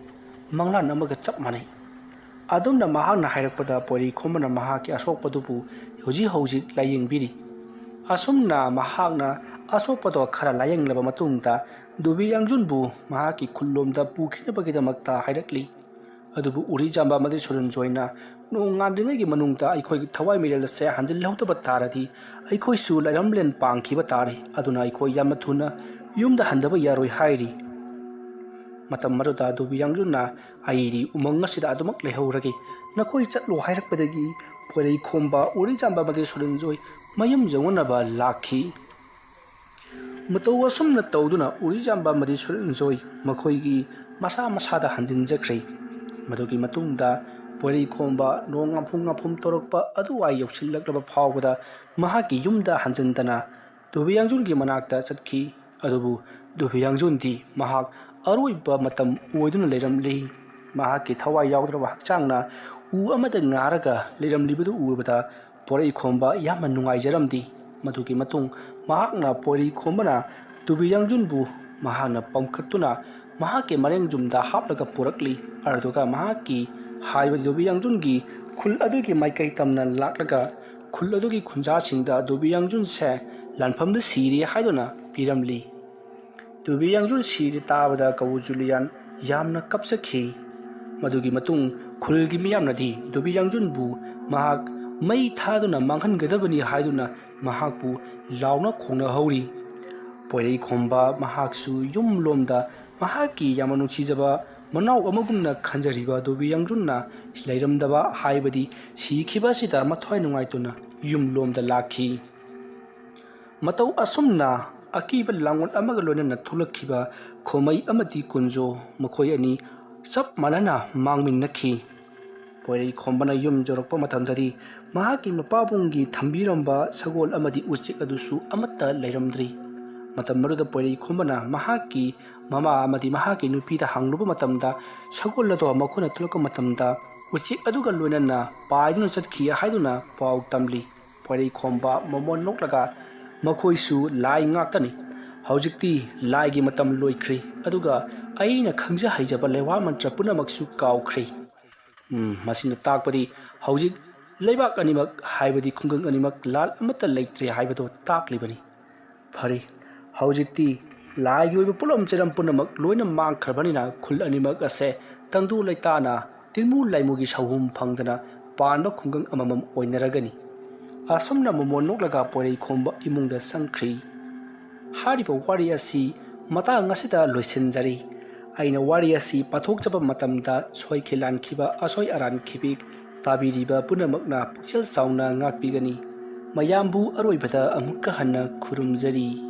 ꯃꯪꯂꯥꯟ ꯑꯃꯒ ꯆꯞ ꯃꯥꯟꯅꯩ꯫" ꯑꯗꯨꯝꯅ ꯃꯍꯥꯛꯅ ꯍꯥꯏꯔꯛꯄꯗ ꯄꯣꯏꯔꯩꯈꯣꯝꯕꯅ ꯃꯍꯥꯛꯀꯤ ꯑꯁꯣꯛꯄꯗꯨꯕꯨ ꯍꯧꯖꯤꯛ ꯍꯧꯖꯤꯛ ꯂꯥꯌꯦꯡꯕꯤꯔꯤ꯫ ꯑꯁꯨꯝꯅ ꯃꯍꯥꯛꯅ ꯑꯁꯣꯛꯄꯗꯣ ꯈꯔ ꯂꯥꯌꯦꯡꯂꯕ ꯃꯇꯨꯡꯗ ꯗꯣꯕꯤ ꯌꯥꯡꯖꯨꯟꯕꯨ ꯃꯍꯥꯛꯀꯤ ꯈꯨꯜꯂꯣꯝꯗ ꯄꯨꯈꯤꯅꯕꯒꯤꯗꯃꯛꯇ ꯍꯥꯏꯔꯛꯂꯤ꯫ ꯑꯗꯨꯕꯨ ꯎꯔꯤꯖꯥꯝꯕ ꯑꯃꯗꯤ ꯁꯨꯔꯟꯖꯣꯏꯅ ꯅꯣꯡ ꯉꯥꯟꯗ꯭ꯔꯤꯉꯩꯒꯤ ꯃꯅꯨꯡꯗ ꯑꯩꯈꯣꯏꯒꯤ ꯊꯋꯥꯏ ꯃꯤꯔꯦꯜ ꯑꯁꯦ ꯍꯟꯖꯤꯜꯍꯧꯗꯕ ꯇꯥꯔꯗꯤ ꯑꯩꯈꯣꯏꯁꯨ ꯂꯩꯔꯝꯂꯦꯟ ꯄꯥꯡꯈꯤꯕ ꯇꯥꯔꯦ꯫ ꯑꯗꯨꯅ ꯑꯩꯈꯣꯏ ꯌꯥꯝꯅ ꯊꯨꯅ ꯌꯨꯝꯗ ꯍꯟꯗꯕ ꯌꯥꯔꯣꯏ ꯍꯥꯏꯔꯤ꯫ ꯃꯇꯝ ꯑꯗꯨꯗ ꯗꯣꯕꯤ ꯌꯥꯡꯖꯨꯟꯅ, "ꯑꯩꯗꯤ ꯎꯃꯪ ꯑꯁꯤꯗ ꯑꯗꯨꯃꯛ ꯂꯩꯍꯧꯔꯒꯦ꯫ ꯅꯈꯣꯏ ꯆꯠꯂꯣ" ꯍꯥꯏꯔꯛꯄꯗꯒꯤ ꯄꯣꯏꯔꯩꯈꯣꯝꯕ, ꯎꯔꯤꯖꯥꯝꯕ ꯑꯃꯗꯤ ꯁꯨꯔꯟꯖꯣꯏ ꯃꯌꯨꯝ ꯌꯧꯅꯅꯕ ꯂꯥꯛꯈꯤ꯫ ꯃꯇꯧ ꯑꯁꯨꯝꯅ ꯇꯧꯗꯨꯅ ꯎꯔꯤꯖꯥꯝꯕ ꯑꯃꯗꯤ ꯁꯨꯔꯦꯟꯖꯣꯏ ꯃꯈꯣꯏꯒꯤ ꯃꯁꯥ ꯃꯁꯥꯗ ꯍꯟꯖꯤꯟꯖꯈ꯭ꯔꯦ꯫ ꯃꯗꯨꯒꯤ ꯃꯇꯨꯡꯗ ꯄꯣꯏꯔꯩꯈꯣꯝꯕ ꯅꯣꯡ ꯉꯥꯝꯐꯨꯝ ꯉꯥꯝꯐꯨꯝ ꯇꯧꯔꯛꯄ ꯑꯗꯨꯋꯥꯏ ꯌꯧꯁꯤꯜꯂꯛꯂꯕ ꯐꯥꯎꯕꯗ ꯃꯍꯥꯛꯀꯤ ꯌꯨꯝꯗ ꯍꯟꯖꯤꯟꯗꯅ ꯗꯣꯕꯤꯌꯥꯡꯖꯨꯟꯒꯤ ꯃꯅꯥꯛꯇ ꯆꯠꯈꯤ꯫ ꯑꯗꯨꯕꯨ ꯗꯣꯕꯤꯌꯥꯡꯖꯨꯟꯗꯤ ꯃꯍꯥꯛ ꯑꯔꯣꯏꯕ ꯃꯇꯝ ꯑꯣꯏꯗꯨꯅ ꯂꯩꯔꯝꯂꯤ꯫ ꯃꯍꯥꯛꯀꯤ ꯊꯋꯥꯏ ꯌꯥꯎꯗ꯭ꯔꯕ ꯍꯛꯆꯥꯡꯅ ꯎ ꯑꯃꯗ ꯉꯥꯔꯒ ꯂꯩꯔꯝꯂꯤꯕꯗꯨ ꯎꯕꯗ ꯄꯣꯏꯔꯩꯈꯣꯝꯕ ꯌꯥꯝꯅ ꯅꯨꯡꯉꯥꯏꯖꯔꯝꯗꯦ꯫ ꯃꯗꯨꯒꯤ ꯃꯇꯨꯡ ꯃꯍꯥꯛꯅ ꯄꯣꯏꯔꯩꯈꯣꯝꯕꯅ ꯗꯣꯕꯤꯌꯥꯡꯖꯨꯟꯕꯨ ꯃꯍꯥꯛꯅ ꯄꯝꯈꯠꯇꯨꯅ ꯃꯍꯥꯛꯀꯤ ꯃꯔꯦꯡꯖꯨꯝꯗ ꯍꯥꯞꯂꯒ ꯄꯨꯔꯛꯂꯤ꯫ ꯑꯗꯨꯒ ꯃꯍꯥꯛꯀꯤ ꯍꯥꯏꯕ ꯗꯣꯕꯤꯌꯥꯡꯖꯨꯟꯒꯤ ꯈꯨꯜ ꯑꯗꯨꯒꯤ ꯃꯥꯏꯀꯩ ꯇꯝꯅ ꯂꯥꯛꯂꯒ ꯈꯨꯜ ꯑꯗꯨꯒꯤ ꯈꯨꯟꯖꯥꯁꯤꯡꯗ ꯗꯣꯕꯤꯌꯥꯡꯖꯨꯟꯁꯦ ꯂꯥꯟꯐꯝꯗ ꯁꯤꯔꯦ ꯍꯥꯏꯗꯨꯅ ꯄꯤꯔꯝꯂꯤ꯫ ꯗꯣꯕꯤꯌꯥꯡꯖꯨꯟ ꯁꯤꯔꯦ ꯇꯥꯕꯗ ꯀꯧꯕ꯭ꯔꯨ ꯖꯨꯂꯤꯌꯥꯟ ꯌꯥꯝꯅ ꯀꯞꯆꯈꯤ꯫ ꯃꯗꯨꯒꯤ ꯃꯇꯨꯡ ꯈꯨꯜꯒꯤ ꯃꯤꯌꯥꯝꯅꯗꯤ ꯗꯣꯕꯤꯌꯥꯡꯖꯨꯟꯕꯨ ꯃꯍꯥꯛ ꯃꯩ ꯊꯥꯗꯨꯅ ꯃꯥꯡꯍꯟꯒꯗꯕꯅꯤ ꯍꯥꯏꯗꯨꯅ ꯃꯍꯥꯛꯄꯨ ꯂꯥꯎꯅ ꯈꯣꯡꯅꯍꯧꯔꯤ꯫ ꯄꯣꯏꯔꯩꯈꯣꯝꯕ ꯃꯍꯥꯛꯁꯨ ꯌꯨꯝꯂꯣꯝꯗ ꯃꯍꯥꯛꯀꯤ ꯌꯥꯝꯅ ꯅꯨꯡꯁꯤꯖꯕ ꯃꯅꯥꯎ ꯑꯃꯒꯨꯝꯅ ꯈꯟꯖꯔꯤꯕ ꯗꯣꯕꯤꯌꯥꯡꯖꯨꯟꯅ ꯂꯩꯔꯝꯗꯕ, ꯍꯥꯏꯕꯗꯤ ꯁꯤꯈꯤꯕ ꯑꯁꯤꯗ ꯃꯊ꯭ꯋꯥꯏ ꯅꯨꯡꯉꯥꯏꯇꯨꯅ ꯌꯨꯝꯂꯣꯝꯗ ꯂꯥꯛꯈꯤ꯫ ꯃꯇꯧ ꯑꯁꯨꯝꯅ ꯑꯀꯤꯕ ꯂꯥꯡꯑꯣꯟ ꯑꯃꯒ ꯂꯣꯏꯅꯅ ꯊꯣꯛꯂꯛꯈꯤꯕ ꯈꯣꯃꯩ ꯑꯃꯗꯤ ꯀꯨꯟꯖꯣ, ꯃꯈꯣꯏ ꯑꯅꯤ ꯆꯞ ꯃꯥꯟꯅꯅ ꯃꯥꯡꯃꯤꯟꯅꯈꯤ꯫ ꯄꯣꯏꯔꯩꯈꯣꯝꯕꯅ ꯌꯨꯝ ꯌꯧꯔꯛꯄ ꯃꯇꯝꯗꯗꯤ ꯃꯍꯥꯛꯀꯤ ꯃꯄꯥꯕꯨꯡꯒꯤ ꯊꯝꯕꯤꯔꯝꯕ ꯁꯒꯣꯜ ꯑꯃꯗꯤ ꯎꯆꯦꯛ ꯑꯗꯨꯁꯨ ꯑꯃꯠꯇ ꯂꯩꯔꯝꯗ꯭ꯔꯤ꯫ ꯃꯇꯝ ꯑꯗꯨꯗ ꯄꯣꯏꯔꯩꯈꯣꯝꯕꯅ ꯃꯍꯥꯛꯀꯤ ꯃꯃꯥ ꯑꯃꯗꯤ ꯃꯍꯥꯛꯀꯤ ꯅꯨꯄꯤꯗ ꯍꯪꯂꯨꯕ ꯃꯇꯝꯗ, ꯁꯒꯣꯜ ꯑꯗꯣ ꯃꯈꯣꯏꯅ ꯊꯣꯛꯂꯛꯄ ꯃꯇꯝꯗ ꯎꯆꯦꯛ ꯑꯗꯨꯒ ꯂꯣꯏꯅꯅ ꯄꯥꯏꯗꯨꯅ ꯆꯠꯈꯤ ꯍꯥꯏꯗꯨꯅ ꯄꯥꯎ ꯇꯝꯂꯤ꯫ ꯄꯣꯏꯔꯩꯈꯣꯝꯕ ꯃꯣꯃꯣꯟ ꯅꯣꯛꯂꯒ, "ꯃꯈꯣꯏꯁꯨ ꯂꯥꯏ ꯉꯥꯛꯇꯅꯤ꯫ ꯍꯧꯖꯤꯛꯇꯤ ꯂꯥꯏꯒꯤ ꯃꯇꯝ ꯂꯣꯏꯈ꯭ꯔꯦ, ꯑꯗꯨꯒ ꯑꯩꯅ ꯈꯪꯖ ꯍꯩꯖꯕ ꯂꯩꯋꯥ ꯃꯟꯇ꯭ꯔ ꯄꯨꯝꯅꯃꯛꯁꯨ ꯀꯥꯎꯈ꯭ꯔꯦ꯫ ꯎꯝ, ꯃꯁꯤꯅ ꯇꯥꯛꯄꯗꯤ ꯍꯧꯖꯤꯛ ꯂꯩꯕꯥꯛ ꯑꯅꯤꯃꯛ, ꯍꯥꯏꯕꯗꯤ ꯈꯨꯡꯒꯪ ꯑꯅꯤꯃꯛ, ꯂꯥꯜ ꯑꯃꯠꯇ ꯂꯩꯇ꯭ꯔꯦ ꯍꯥꯏꯕꯗꯨ ꯇꯥꯛꯂꯤꯕꯅꯤ꯫ ꯐꯔꯦ, ꯍꯧꯖꯤꯛꯇꯤ ꯂꯥꯏꯒꯤ ꯑꯣꯏꯕ ꯄꯣꯠꯂꯝ ꯆꯩꯔꯝ ꯄꯨꯝꯅꯃꯛ ꯂꯣꯏꯅ ꯃꯥꯡꯈ꯭ꯔꯕꯅꯤꯅ ꯈꯨꯜ ꯑꯅꯤꯃꯛ ꯑꯁꯦ ꯇꯪꯗꯨ ꯂꯩꯇꯥꯅ ꯇꯤꯟꯃꯨ ꯂꯥꯏꯃꯨꯒꯤ ꯁꯥꯎꯍꯨꯝ ꯐꯪꯗꯅ ꯄꯥꯟꯕ ꯈꯨꯡꯒꯪ ꯑꯃꯃꯝ ꯑꯣꯏꯅꯔꯒꯅꯤ꯫" ꯑꯁꯨꯝꯅ ꯃꯣꯃꯣꯟ ꯅꯣꯛꯂꯒ ꯄꯣꯏꯔꯩꯈꯣꯝꯕ ꯏꯃꯨꯡꯗ ꯆꯪꯈ꯭ꯔꯤ꯫ ꯍꯥꯏꯔꯤꯕ ꯋꯥꯔꯤ ꯑꯁꯤ ꯃꯇꯥꯡ ꯑꯁꯤꯗ ꯂꯣꯏꯁꯤꯟꯖꯔꯤ꯫ ꯑꯩꯅ ꯋꯥꯔꯤ ꯑꯁꯤ ꯄꯥꯊꯣꯛꯆꯕ ꯃꯇꯝꯗ ꯁꯣꯏꯈꯤ ꯂꯥꯟꯈꯤꯕ ꯑꯁꯣꯏ ꯑꯔꯥꯟ ꯈꯤꯕꯤꯛ ꯇꯥꯕꯤꯔꯤꯕ ꯄꯨꯝꯅꯃꯛꯅ ꯄꯨꯛꯆꯦꯜ ꯆꯥꯎꯅ ꯉꯥꯛꯄꯤꯒꯅꯤ꯫ ꯃꯌꯥꯝꯕꯨ ꯑꯔꯣꯏꯕꯗ ꯑꯃꯨꯛꯀ ꯍꯟꯅ ꯈꯨꯔꯨꯝꯖꯔꯤ꯫